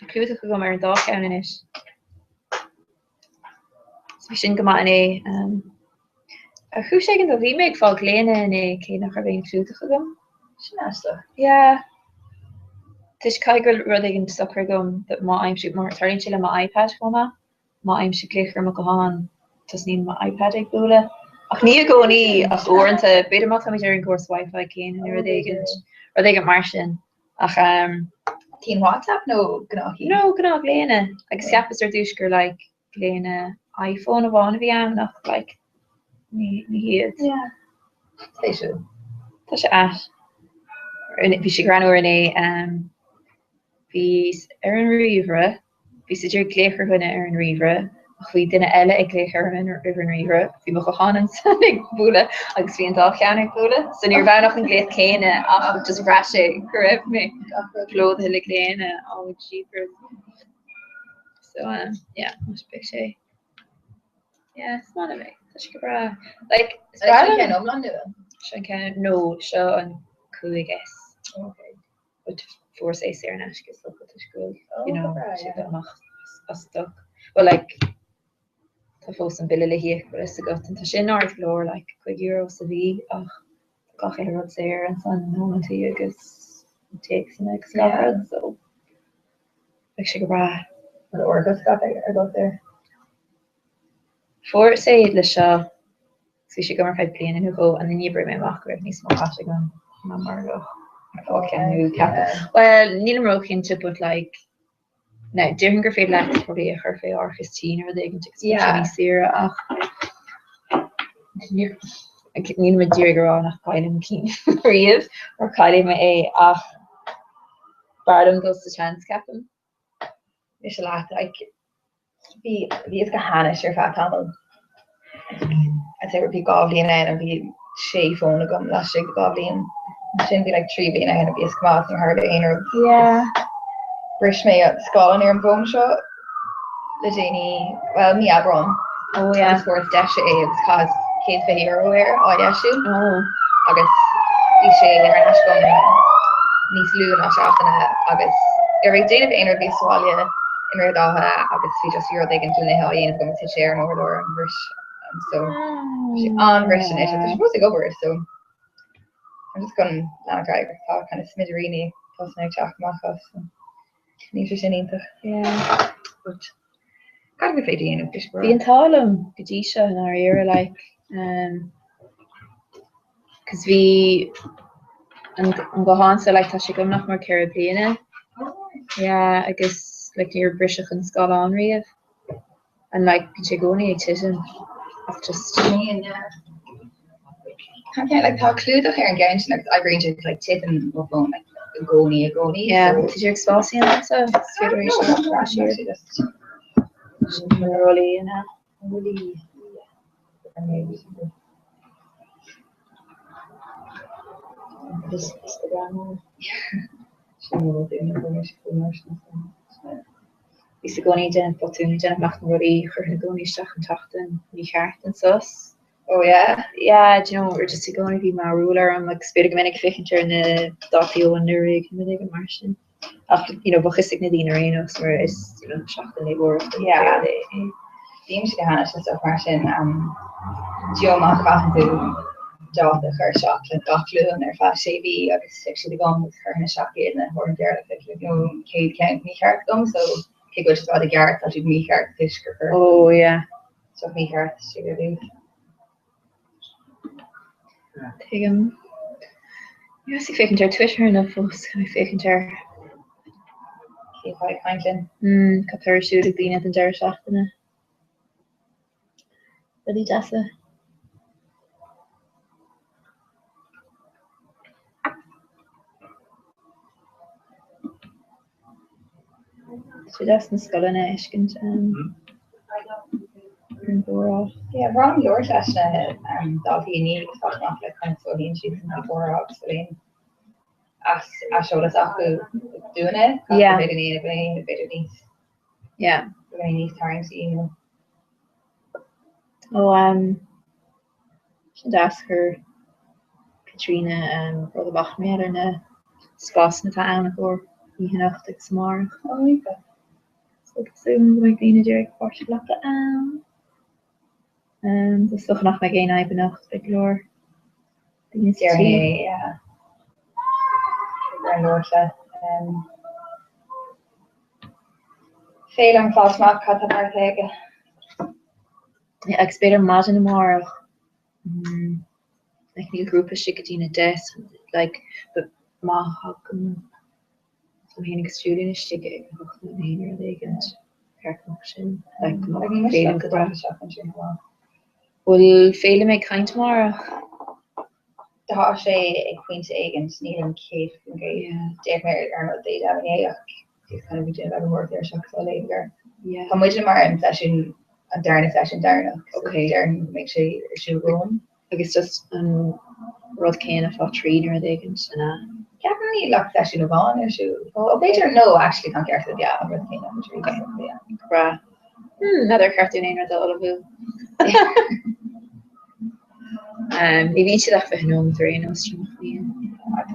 tá clúdach agam ar an dá cheann anois. So bhí sin go maith inné. Ar chúis éigin though, bhí mé ag fáil glaonna inné cé nach raibh aon chlúdach agam. Sin aisteach. Yeah. Toisc caithfidh go bhfuil rud éigin socraithe agam that má fhaighimse, mar tarlaíonn sé le mo iPad chomh maith, má fhaighimse glaoch ar mo ghuthán tosnaíonn mo iPad ag bualadh. Ach ní i gcónaí, ach uaireanta, b'fhéidir má táimid ar an gcóras Wi-Fi céanna nó rud éigin, rud éigin mar sin. Ach ehm. Cinn WhatsApp nó gnáthchinn? No, gnáthghlaonna. Agus cheapas ar dtús gur like glaonna iPhone amháin a bhí ann ach like ní ní hiad. Yeah. Spéisiúil. Tá sé ait. Bhí sé greannmhar inné. Ehm bhíos ar an ríomhaire Bhíos ag iarraidh glaoch ar dhuine ar an ríomhaire ach bhí duine eile ag glaoch orm ar an ríomhaire. Bhí mo ghuthán ansan ag bualadh agus bhí an dá cheann ag bualadh. So ní raibh ann ach an glaoch céanna ach just bhraith sé go raibh mé plódaithe le glaonna. Oh jeepers. So um, yeah, beidh sé. Yeah, is maith liom é. Tá sé go breá. Like, is breá liom. Ceann iomlán nua? Seo an ceann, no, seo an 5S. Okay. But fuaireas é saor in aisce is dócha toisc go bhfuil you know sé dul amach as stoc. Well like tá fós an bille le híoc bhfuil fhios agat and tá sin ard go leor like €5 sa mhí ach tá gach uile rud saor ansan nóimeantaí agus téacsanna agus gach rud so beidh sé go breá. An uair agat gach ar dul saor? Fuaireas é le seo So bhí sé agam ar feadh bliana nó dhó and then d'oibrigh mé amach go raibh níos mó caite agam ná mar a bheadh ar fáil ceann nua ceapaim. Bhuel, nílim róchinnte but like now déarfainn gur féidir leat probably a chur fé árachas tí nó rud éigin agus beidh sé níos saoire ach nílim ag iarraidh a rá nach gcaillfinn cinn riamh mar caillfidh mé é ach b'fhearr liom dul sa seans ceapaim. Mise leat like. Bhí bhíos go hainnis ar feadh tamaill. I'd say bhí 2 bhliain ann and bhí sé fón agam laistigh de 2 bhliain. Ansin bhí like 3 bliana ann a bhíos go maith níor tharla aon rud. Yeah. Bhris mé scáileán ar an bhfón seo le déanaí, well mí Aibreán. Oh yeah. Agus fuaireas deisithe é agus chaitheas €120 air á dheisiú. Oh. Agus bhí sé ar ais agam níos lú ná seachtain agus ar ag déanamh aon rud bhíos sa bhaile i nDroichead Átha agus bhí just rud éigin le n-ithe á dhéanamh agam agus thit sé ar an urlár and bhris so sé an-bhriste anois tá sé fós ag obair so I'm just chun leanacht ar aghaidh tá kind of smidiríní tosnaithe ag teacht amach as so níl sé sin iontach. Yeah. But cad go féidir dhéanamh leis Bhí an t-ádh liom go dtí seo i ndáiríre like um, 'cause bhí an an guthán seo like tá sé agam nach mór 4 bliana. Yeah agus like níor briseadh an scáileán riamh. And like bíonn sé i gcónaí ag titim ach just. Tá like tá clúdach ar an gceann sin agus oibríonn sé like titeann mo fón like i gcónaí i gcónaí. Yeah, tá sé ag spás ionat so is féidir é seo a chur siar. Sin na rollaí ina. Rollaí. Just Instagram. Bhíos i gcónaí ag déanamh botún, ag déanamh amach na rudaí, chuirfinn i gcónaí isteach an tseachtain mícheart an sos. Oh yeah? Yeah, do you know, or just i gcónaí bhí mearúil orm agus b'fhéidir go minic féachaint ar na dátaí ó anuraidh nó rud éigin mar sin. Ach, you know, bheadh fhios ag na daoine ar aon nós mar is, you know, seachtain léitheoireachta Yeah. é. Bímse go hainnis le stuff mar sin. Um, do you know, má chaitheann tú dáta a chur isteach le gach Luan ar feadh sé mhí agus beidh siad agam agus chuirfinn isteach iad na huaireanta deireanacha like, you know, 100 ceann mícheart agam so cé go bhfuil siad i gceart tá siad mícheart toisc gur chuir Oh yeah. stuff mícheart istigh ar dtús. Tuigim. Bhíos ag féachaint ar Twitter inniu fós, ag féachaint ar Cé atá ag caint linn? Mm, cad tá ar siúl ag daoine don deireadh seachtaine. Rudaí deasa. Tá sé deas na scoileanna a fheiscint ar an gcomhrá. Yeah, bhraith leor leis na daltaí inné agus fáil amach le conas a bhíonn siad san gcomhrá agus bhfuil aon aiseolas acu dúinne, cad Yeah. b'fhéidir ní b'fhéidir níos Yeah. b'fhéidir níos tarraingtí nó Ó um, sin deas chuir Caitríona um, rud amach mé ar na spásanna atá ann i gcomhair oíche anocht agus amárach. Ó, iontach. So tá súil agam go mbeidh daoine ag iarraidh páirt a ghlacadh ann. Um, is dócha nach mbeidh aon fhadhb anocht, beidh go leor daoine sa Déarfainn tí. é, yeah. Ar an leor se. Um, Féilim fáil amach cad tá beartaithe aige. Yeah, agus b'fhéidir maidin amárach, mm, like níl grúpa istigh go dtí na 10, so, like, but má thagann tá mé féin agus Julian istigh ag a hocht nó a haon nó rud éigin, ceart go mbeadh sin, like, go Like, mbeadh ní miste Féilim leat go go breá. dtá isteach ansin chomh maith. Bhfuil Féilim ag caint amárach? Tá sé ag pointe éigin, nílim 100% d'fhéach mé ar an rud Dé Domhnaigh ach bhíos kind of ag déanamh eagarthóireacht air seachas á léamh air. Yeah. Tá muide mar an seisiún an darna seisiún deireanach, so Okay. déarfainn go mbeidh sé ar siúl romhainn. Agus just an rud céanna fá thrí nó rud éigin sin ea? Ceapaim níl ach seisiún amháin ar siúl. Ó b'fhéidir no actually tá an ceart agat yeah an rud céanna fá thrí. Okay. So, yeah. Go breá. Hmm, n'fheadar ar cheart dúinn aon rud a ullmhú. Ní bhíonn siad ach 20 nóiméad ar aon nós, sin nach mbíonn.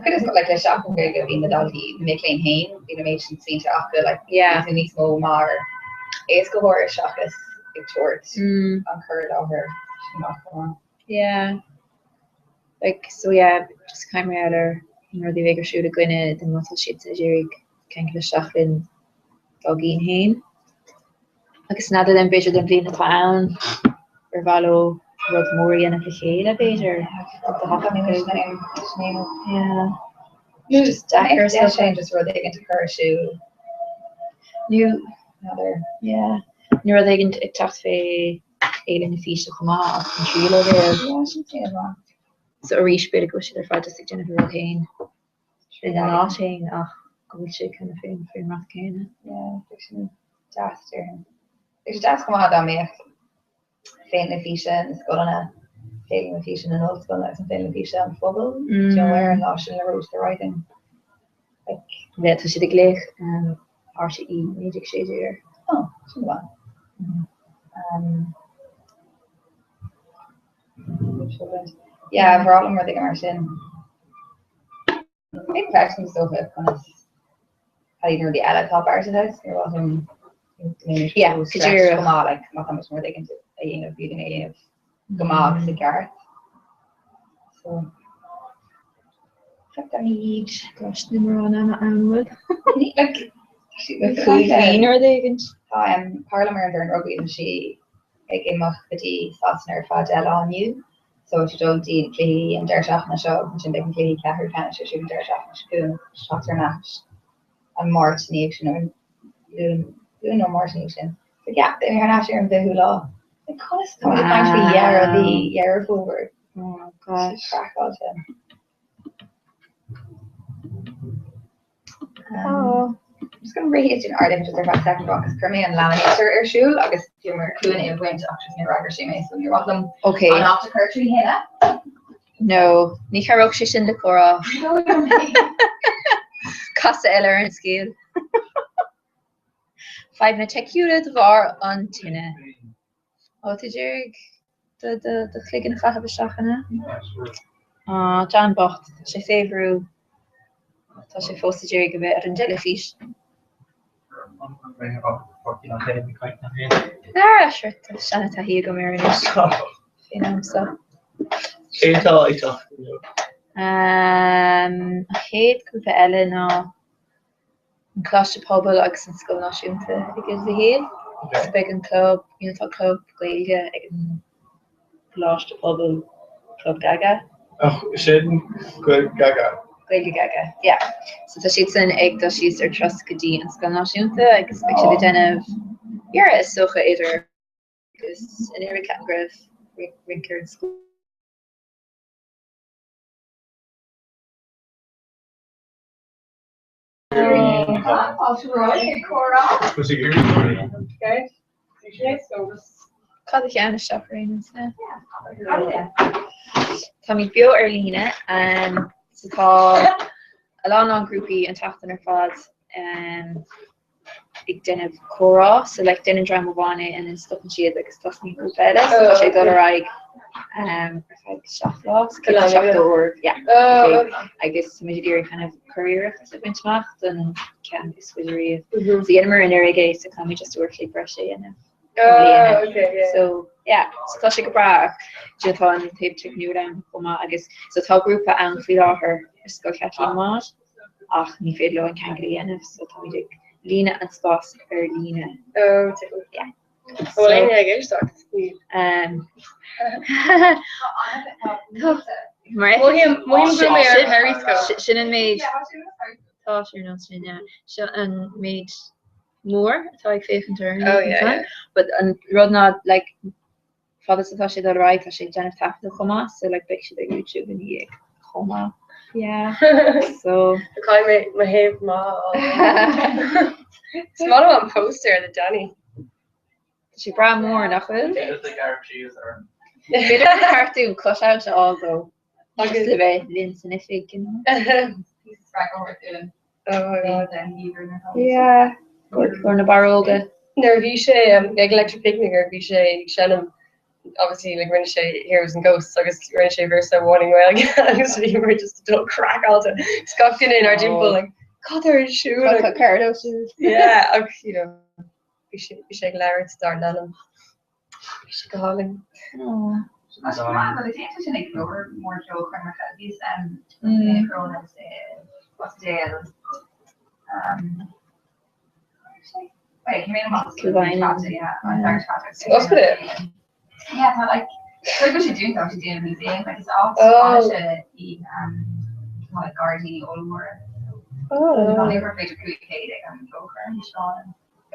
Cuid is like, le Seachtain na Gaeilge bhí na daltaí, na mic léinn féin, bhí na méid sin smaointe acu, like, Yeah. bhí tú níos mó mar éascaitheoir seachas ag tabhairt Mm. an cur i láthair sin amach go maith. Yeah. Like, so yeah, just caint mar gheall ar na rudaí a bheidh ar siúl againne don má tá siad ag iarraidh ceangal isteach linn dá gcinn féin. Agus n'fheadar then b'fhéidir don bhliain atá ann ar mhaith leo rud mór a dhéanamh le chéile b'fhéidir. Yeah. Just deacair is dócha. Just rud éigin a chur ar siúl. Nó N'fheadar. yeah. Nó rud éigin ag teacht fé Fhéile na Físe chomh maith ach an tríú leibhéal. Yeah, sin é maith. So arís b'fhéidir go bhfuil siad ar fad just ag déanamh a rud féin ina n-áit féin ach go bhfuil sé kind of fén fén rud céanna. Yeah, bheadh sin deas déarfainn. Bheadh sé deas chomh maith dá mbeadh Féile na Físe na scoileanna, Féile na Físe na n-ollscoileanna agus an Féile na Físe an phobail, do you know, ar an lá sin le Road to the Rising. Like. Yeah, tá siad ag glaoch RTÉ 1916 air. Oh, sin go maith. Yeah, bhreá liom rud éigin mar sin. Cén ceist is dócha conas cad iad na rudaí eile atá beartaithe ar mhaith liom go mbeidh Yeah, go díreach. go maith like má tá muid rud éigin a dhéanamh bíonn a dhéanamh go maith agus i gceart. So feicfimid. Gosh, ní mórán ama ann bhfuil. Ní like Cúig mhí nó rud éigin. Tá cara liom ar an bhfoireann rugbaí tá sí ag imeacht go dtí Sasana ar feadh 10 lá inniu. So tá sí ag dul go dtí na cluichí an deireadh seachtaine seo agus ansin beidh an cluichí ceathrú ceannais ar siúl an deireadh seachtaine seo chugainn agus teacht thar n-ais an Máirt ina dhiaidh sin nó Luan Luan nó Máirt ina dhiaidh sin. So yeah, beidh mé thar n-ais ar an bhfichiú lá. Like conas tá muid ag caint faoi dheireadh mhí Dheireadh Fómhair? Oh gosh. Craiceáilte. Just gonna rith in ard just ar feadh second agus chuir mé an laminator ar siúl agus bhíomar cluain é a bhaint ach just níor fhreagair sé mé so níor mhaith liom Okay. an áit a chur trí thine. No, ní chabhródh sé sin le comhrá. Casadh eile ar an scéal. Fadhbanna teicniúla de bharr an tine. Ó, tú ag iarraidh do chloigeann a chaitheamh isteach ann? Á, John bocht, tá sé fé bhrú. Tá sé fós ag iarraidh a bheith ar an dteilifís. Ara, sure, tá seantaithí agam air anois faoin am seo. Cé atá ag teacht inniu? An chéad ghrúpa eile ná an Coláiste Pobail agus an Scoil Náisiúnta ag a chéile. So beidh an club, you know, tá club Gaeilge ag an gColáiste Pobail, Club Gaga. Ach sin Gaeilge Gaga. Gaeilge Gaga, yeah. So tá siadsan ag dul síos ar turas go dtí an Scoil Náisiúnta agus beidh siad ag déanamh iarraidh is dócha idir agus anuraidh ceapaim go raibh rince ar an scoil. Cad a cheann isteach ar aon nós? Táimid beo ar líne so tá a lán lán grúpaí an tseachtain ar fad ag déanamh comhrá, so like déanann dream amháin é and then stopann siad agus tosnaíonn grúpa eile, so tá sé ag dul ar aghaidh ar feadh 7 lá, so 70 uair, yeah, okay. Agus tá muid ag iarraidh kind of curiarracht a bhaint amach don ceann is faide riamh. So dhéanamar anuraidh é, so caithfimid just uair a chloig breise a dhéanamh. Oh, okay, yeah. So, yeah, so tá sé go breá ach do tá an taobh teicniúil ann chomh maith agus so tá grúpa ann faoi láthair ar Scoil Chaitlín Maude ach ní féidir leo an ceangal a dhéanamh so táimid ag líonadh an spás ar líne. Oh, yeah. Bhfuil éinne ag éisteacht? Um, Mothaím go raibh mé ar Periscope. Sin an méid tá sé ar nós sin, yeah. Seo an méid mór atá ag féachaint ar Oh, yeah, yeah. But an rud ná like fad is atá sé ag dul ar aghaidh tá sé ag déanamh taifeadadh chomh maith so like beidh siad ar YouTube ina dhiaidh chomh maith. Yeah. So Caithfidh mé mo thaobh maith. Is maith liom an poster le Danny. Tá sé breá mór nach bhfuil? B'fhéidir gur ceart dúinn cutout a fháil dó. Agus le bheith linn san oifig, you know. Oh my god. Yeah. Fuair na barróga. Nuair a bhí sé ag Electric Picnic nuair a bhí sé ag seinm obviously like rinne sé Heroes and Ghosts agus rinne sé véarsa amháin i nGaeilge agus bhí muid just ag dul craiceáilte. Is gach duine inár dtimpeall like cad tá ar siúl? Cad tá Carlo siúd? Yeah ach you know bhí sé bhí sé ag labhairt dár n-anam. Bhí sé go hálainn.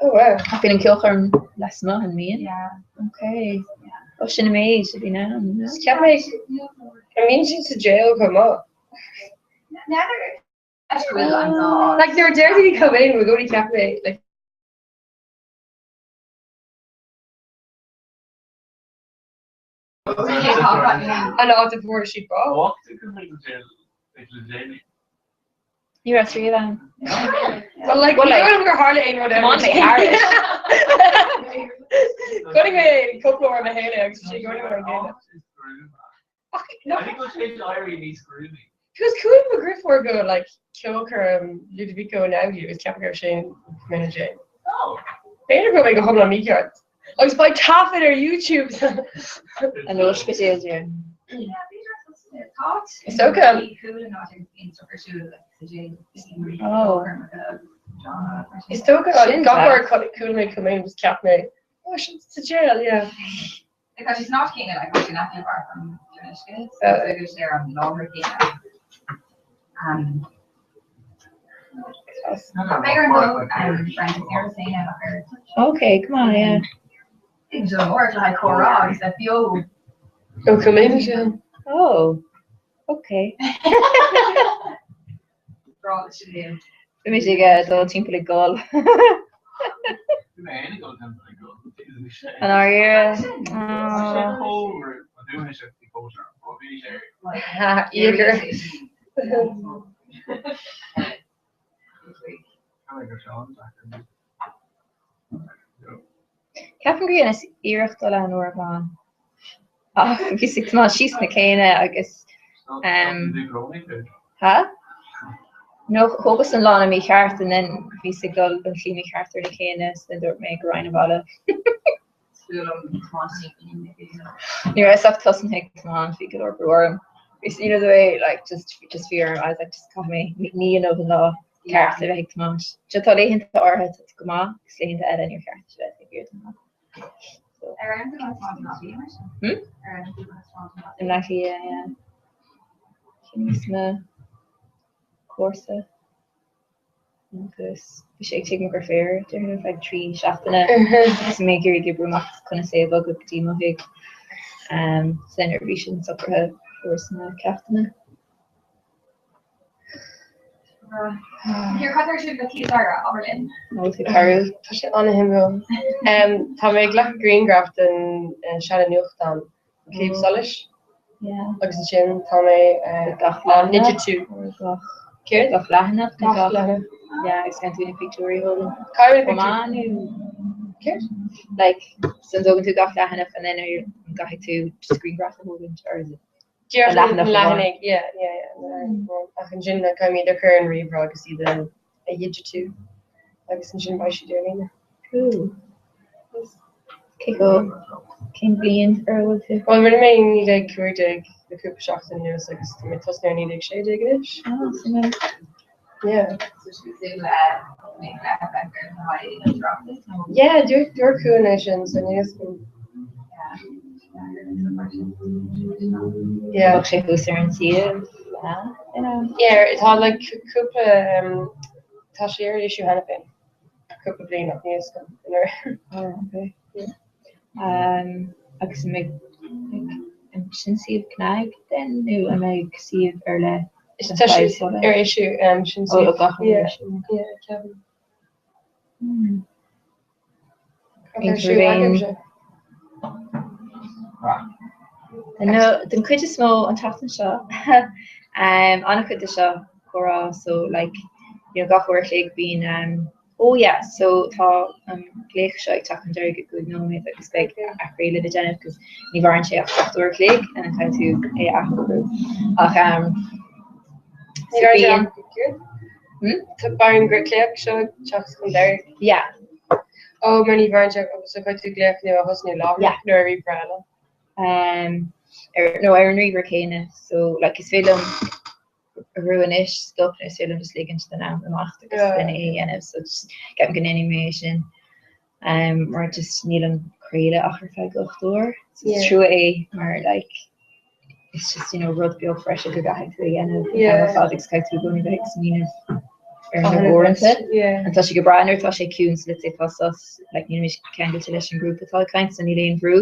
Oh wow. Ach bíonn an ceolchoirm lasmuigh an mbíonn? Yeah. Ok. Oh sin an méid a bhíonn ann, no? Cheap mé an mbíonn siad sa jail chomh maith? N'fheadar go bhfuil an dá áit. Like nuair a deir daoine Kilbane, i gcónaí cheap mé like. An áit a bhfuair siad bás. Ní raibh riamh ann. Well, like, ní dóigh liom gur tharla aon rud eile. Chonaic mé cúpla uair le chéile agus sé go mar an gcéanna. Ach Because chuaigh mo dheirfiúr go like ceolchoirm Ludovico Einaudi agus ceapaim go raibh sé in jail. B'fhéidir go raibh mé go hiomlán mícheart. Agus beidh taifead ar YouTube. An ospidéal déan. Is dócha. Is dócha gach uair a chuala mé Kilmaine just cheap mé, oh, sin sa jail, yeah. Tá sé san áit chéanna, like, tá sé in aice le Beart an Uisce, so is féidir sé ar an láthair chéanna. Beidh ar an dul Brendan ar an nach ar. Okay, come on, yeah. Bíonn sé mór le haghaidh comhrá agus bheith beo. Ó Kilmaine sin. Oh, okay. Grá leis an bhliain. Bhí mé ag dul timpeall ag gol. An áiríre? Íogair. Ceapaim gur dheineas iarracht dul ann uair amháin. Ach bhíos ag tiomáint síos na céanna agus Ha? No, thógas an lána mícheart and then bhíos ag dul an tslí mícheart ar na céanna so then dúirt mé go raghainn abhaile. Ní raibh ach tosnaithe ag tiomáint, bhí go leor brú orm. Bhí you know the way like just just bhí orm, I was like just caithfidh mé ní inniu an lá ceart le bheith ag tiomáint. Seo tá laethanta áirithe tá go maith agus laethanta eile níor cheart a bheith ag iarraidh tiomáint. Ar aon duine atá ná bí mar sin? Hmm? Ar aon duine atá ná I mBleá Cliath, yeah. Sin níos mo comharsa. Agus bhí sé ag tigh mo dheirféar déarfainn ar feadh 3 seachtaine agus mé ag iarraidh oibriú amach conas é a bhogadh go dtí mo thigh. So then nuair a bhí sin socraithe fuaireas na ceachtanna. Here, cad ar siúl le Ciara, abair linn. Nó tú carú. Tá sé an-shuimiúil. Tá mé ag glacadh grianghraf den seana-nuachtán Claíomh Solais. Agus ansin tá mé gach á ndigitiú. Céard? Gach leathanach. Gach leathanach. Yeah, agus caithfidh tú na pictiúirí a thógáil. Caithfidh mé na pictiúirí. Céard? Like, so an dtógann tú gach leathanach and then ar an gcaithfidh tú just grianghraf a thógaint or is it Díreach leathanach na amháin? leathanaigh, yeah, yeah, yeah, na leathanaigh amháin. Ach ansin caithfidh mé iad a chur ar an ríomhaire agus iad a dhigitiú agus ansin beidh siad ar líne. Cool. Cé go cén bhliain ar a bhfuil tú? Bhuel, rinne mé 1915 le cúpla seachtain anuas agus tá mé ag tosnú ar 1916 anois. Ah, suimiúil. Yeah. Yeah, dúirt dúirt Cuan é sin, so níl 'fhios agam. Yeah. Bheadh sé thuas ar an suíomh, Yeah, tá like cúpla um, tá sé ar issue cheana féin. Cúpla bliain ach níl 'fhios agam. Oh, okay. Um, agus an mbeidh an sin suíomh CnaG then nó an mbeidh suíomh ar leith? Tá sé ar issue um, sin Oh, suíomh. gach Yeah, issue. yeah, ceapaim. Hmm. Cad ar siúl agaibhse? No, den chuid is mó an tseachtain seo, um, an-chuid de seo comhrá, so like, you know, gach uair a chloig bíonn, um, oh yeah, so tá an glaoch seo ag teacht chun deiridh i gcúig nóiméad agus beidh athchraoladh le déanamh cos ní mhaireann sé ach 8 uair a chloig and then caithfidh tú é a athchóiriú. Ach um, Ní so raibh sé bíonn, ach hmm? Tá beidh an glaoch seo ag teacht chun deiridh. Yeah. Ó, mar ní mhaireann sé so caithfidh tú glaoch nua a thosnú láithreach Yeah. nó ar ríomhaire eile. Um, ar, nó ar an ríomhaire céanna, so like is féidir liom a bhrú anois stop nó is féidir liom just ligint don am imeacht agus Yeah. then é a dhéanamh, so just ceapaim go ndéanfaidh mé é sin. Um, mar just níl an craoladh ach ar feadh 8 uair, so is Yeah. trua é mar like it's just you know rud beag breise go gcaithfidh tú a dhéanamh an t-am Yeah. ar fad agus caithfidh tú i gcónaí bheith ag smaoineamh ar na Cathain a huaireanta. bheas, yeah. And tá sé go breá nuair atá sé ciúin so let's say tá sos like nílimid ceangailte leis an ngrúpa atá ag caint so níl aon bhrú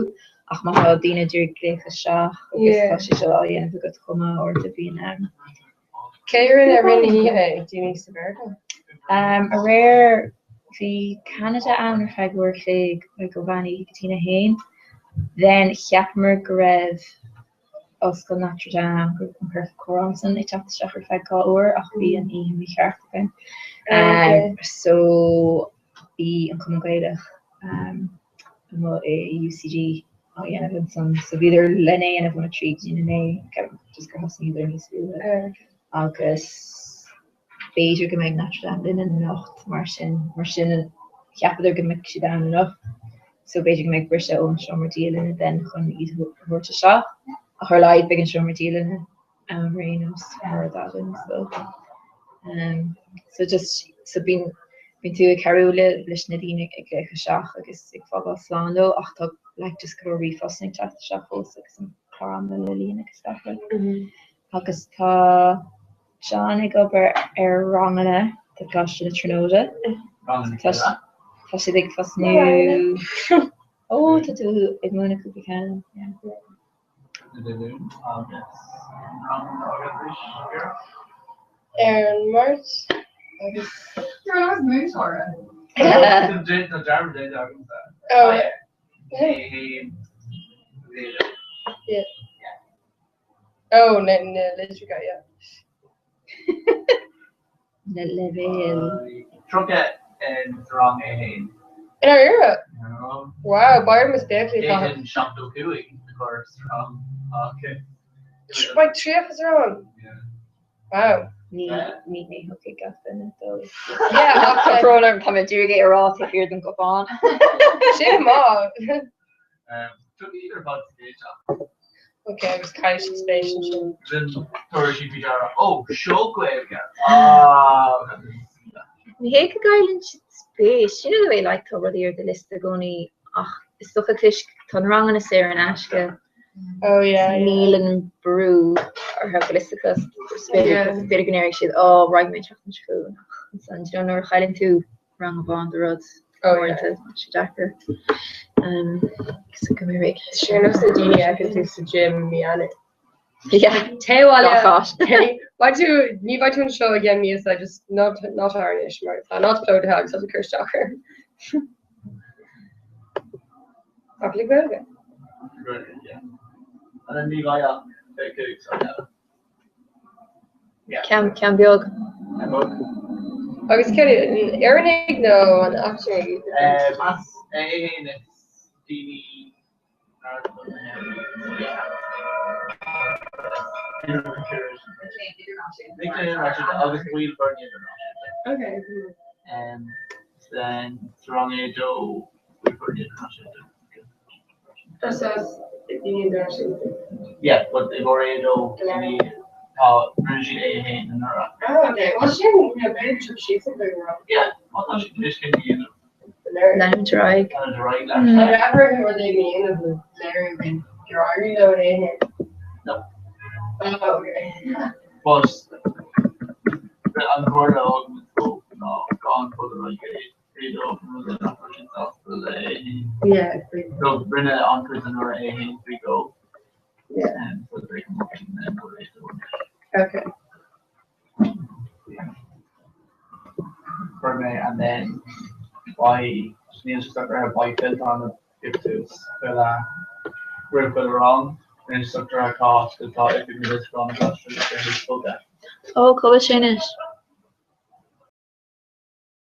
ach má tá daoine ag iarraidh glaoch isteach agus Yeah. tá sé seo á dhéanamh agat chomh maith uaireanta bíonn um, Cé a rinne i rith na hoíche é? Daoine sa Mheiriceá? Um, aréir bhí Canada ann ar feadh uair a chloig, like ó mheán oíche go dtí a haon. Then cheapamar go raibh Ollscoil Notre Dame go raibh an corp comhrá ansan ag teacht isteach ar feadh 2 uair ach bhí an oíche mícheart againn. So bhí an Cumann Gaelach amuigh i UCD á dhéanamh ansan so bhíodar lena dhéanamh óna 3 go dtí na 9, ceapaim just gur thosnaíodar níos luaithe agus B'fhéidir go mbeidh Notre Dame linn anocht mar sin, mar sin cheapadar go mbeadh siad ann anocht so b'fhéidir go mbeidh briseadh ón seomra dialainne then chun iad a thabhairt isteach. Ach ar a laghad beidh an seomra dialainne ann ar aon nós mura dtagann so um so just so bíonn bíonn tú ag cabhrú le leis na daoine ag glaoch isteach agus ag fágáil slán leo ach tá like just go leor ríomhphostanna ag teacht isteach fós agus an clár ama le líonadh agus gach rud. Agus tá John ag obair ar ranganna do Choláiste na Tríonóide. Tá tá siad ag tosnú Ó tá tú ag múineadh cúpla ceann. Ar an Máirt agus. Oh. Yeah. Oh, na na litreacha, yeah. Na leibhéil. 30 sa rang A1. I ndáiríre? Wow, b'fhearr mo spéaclaí a chaitheamh. D'fhéadfainn 75 a chur sa rang ach. Beidh 30 sa rang? Wow. Ní ní ní thiocfaidh gach duine dó. Yeah, ach Tá brón orm, tá mé d'iarraidh é a rá taobh thiar den gcupán. Sin maith. Tugaigí ar fad sa gcéad teach. Ok, agus caithfidh siad spéis ansin. Sin tabharfaidh siad faoi deara, Ó, seo Gaeilge! Ah! Ní hé go gcailleann siad spéis, you know the way like tá rudaí ar do liosta i gcónaí ach is dócha toisc tá na ranganna saor in aisce, Oh yeah, yeah. níl an brú orthu go bhfuil fhios acu, b'fhéidir go ndéarfaidh siad, Ó, raghaidh mé an tseachtain seo chugainn ach ansan, do you know, nuair a chailleann tú rang amháin de rud uaireanta tá sé deacair. So go mbeidh réidh. Sin ar nós na daoine a fheiceann tú sa gym mí Eanáir. Yeah. Téigh abhaile. Gach áit. Beidh tú, ní bheidh tú anseo i gceann míosa, just ná ná tar anois mar tá an áit plódaithe agus tá tú ag cur isteach orm. Ach le Gaeilge. Gaeilge, yeah. And then ní bheidh ach 25 sa eile. Ceann ceann beag. Agus céard an Éireannaigh nó an eachtrannaigh? As A1 is daoine agus baill foirne idirnáisiúnta. Okay. Then sa rang A2 baill foirne idirnáisiúnta. Is daoine idirnáisiúnta. Yeah, but i gcomhair A2 ní tá rinne siad A1 anuraidh. Oh, okay. Well sin you know, b'fhéidir trip síos an bhfuil rang. Yeah, má tá siad tar éis cinneadh a dhéanamh. Leanúint ar aghaidh. Leanúint ar aghaidh leis. An raibh rud éigin a dhéanamh le léiriú gur éirigh leo in A1? No. Oh, okay. But an chomhairle a thug muid dóibh ná gan dul ar aghaidh A2 nó rud nach raibh siad sásta le A1. Yeah, agree. So rinne an-chuid anuraidh A1 faoi dhó. Yeah. So beidh go maith sin then go A2 anois. Okay. Chuir mé and then beidh níl sé socraithe beidh fillteán a phioc suas chuile roimh chuile rang. Níl sé socraithe cá háit go tá oifig na bhfiosrúchán ag aistriú ar thús bogadh. Ó, cá bhfuil sé anois?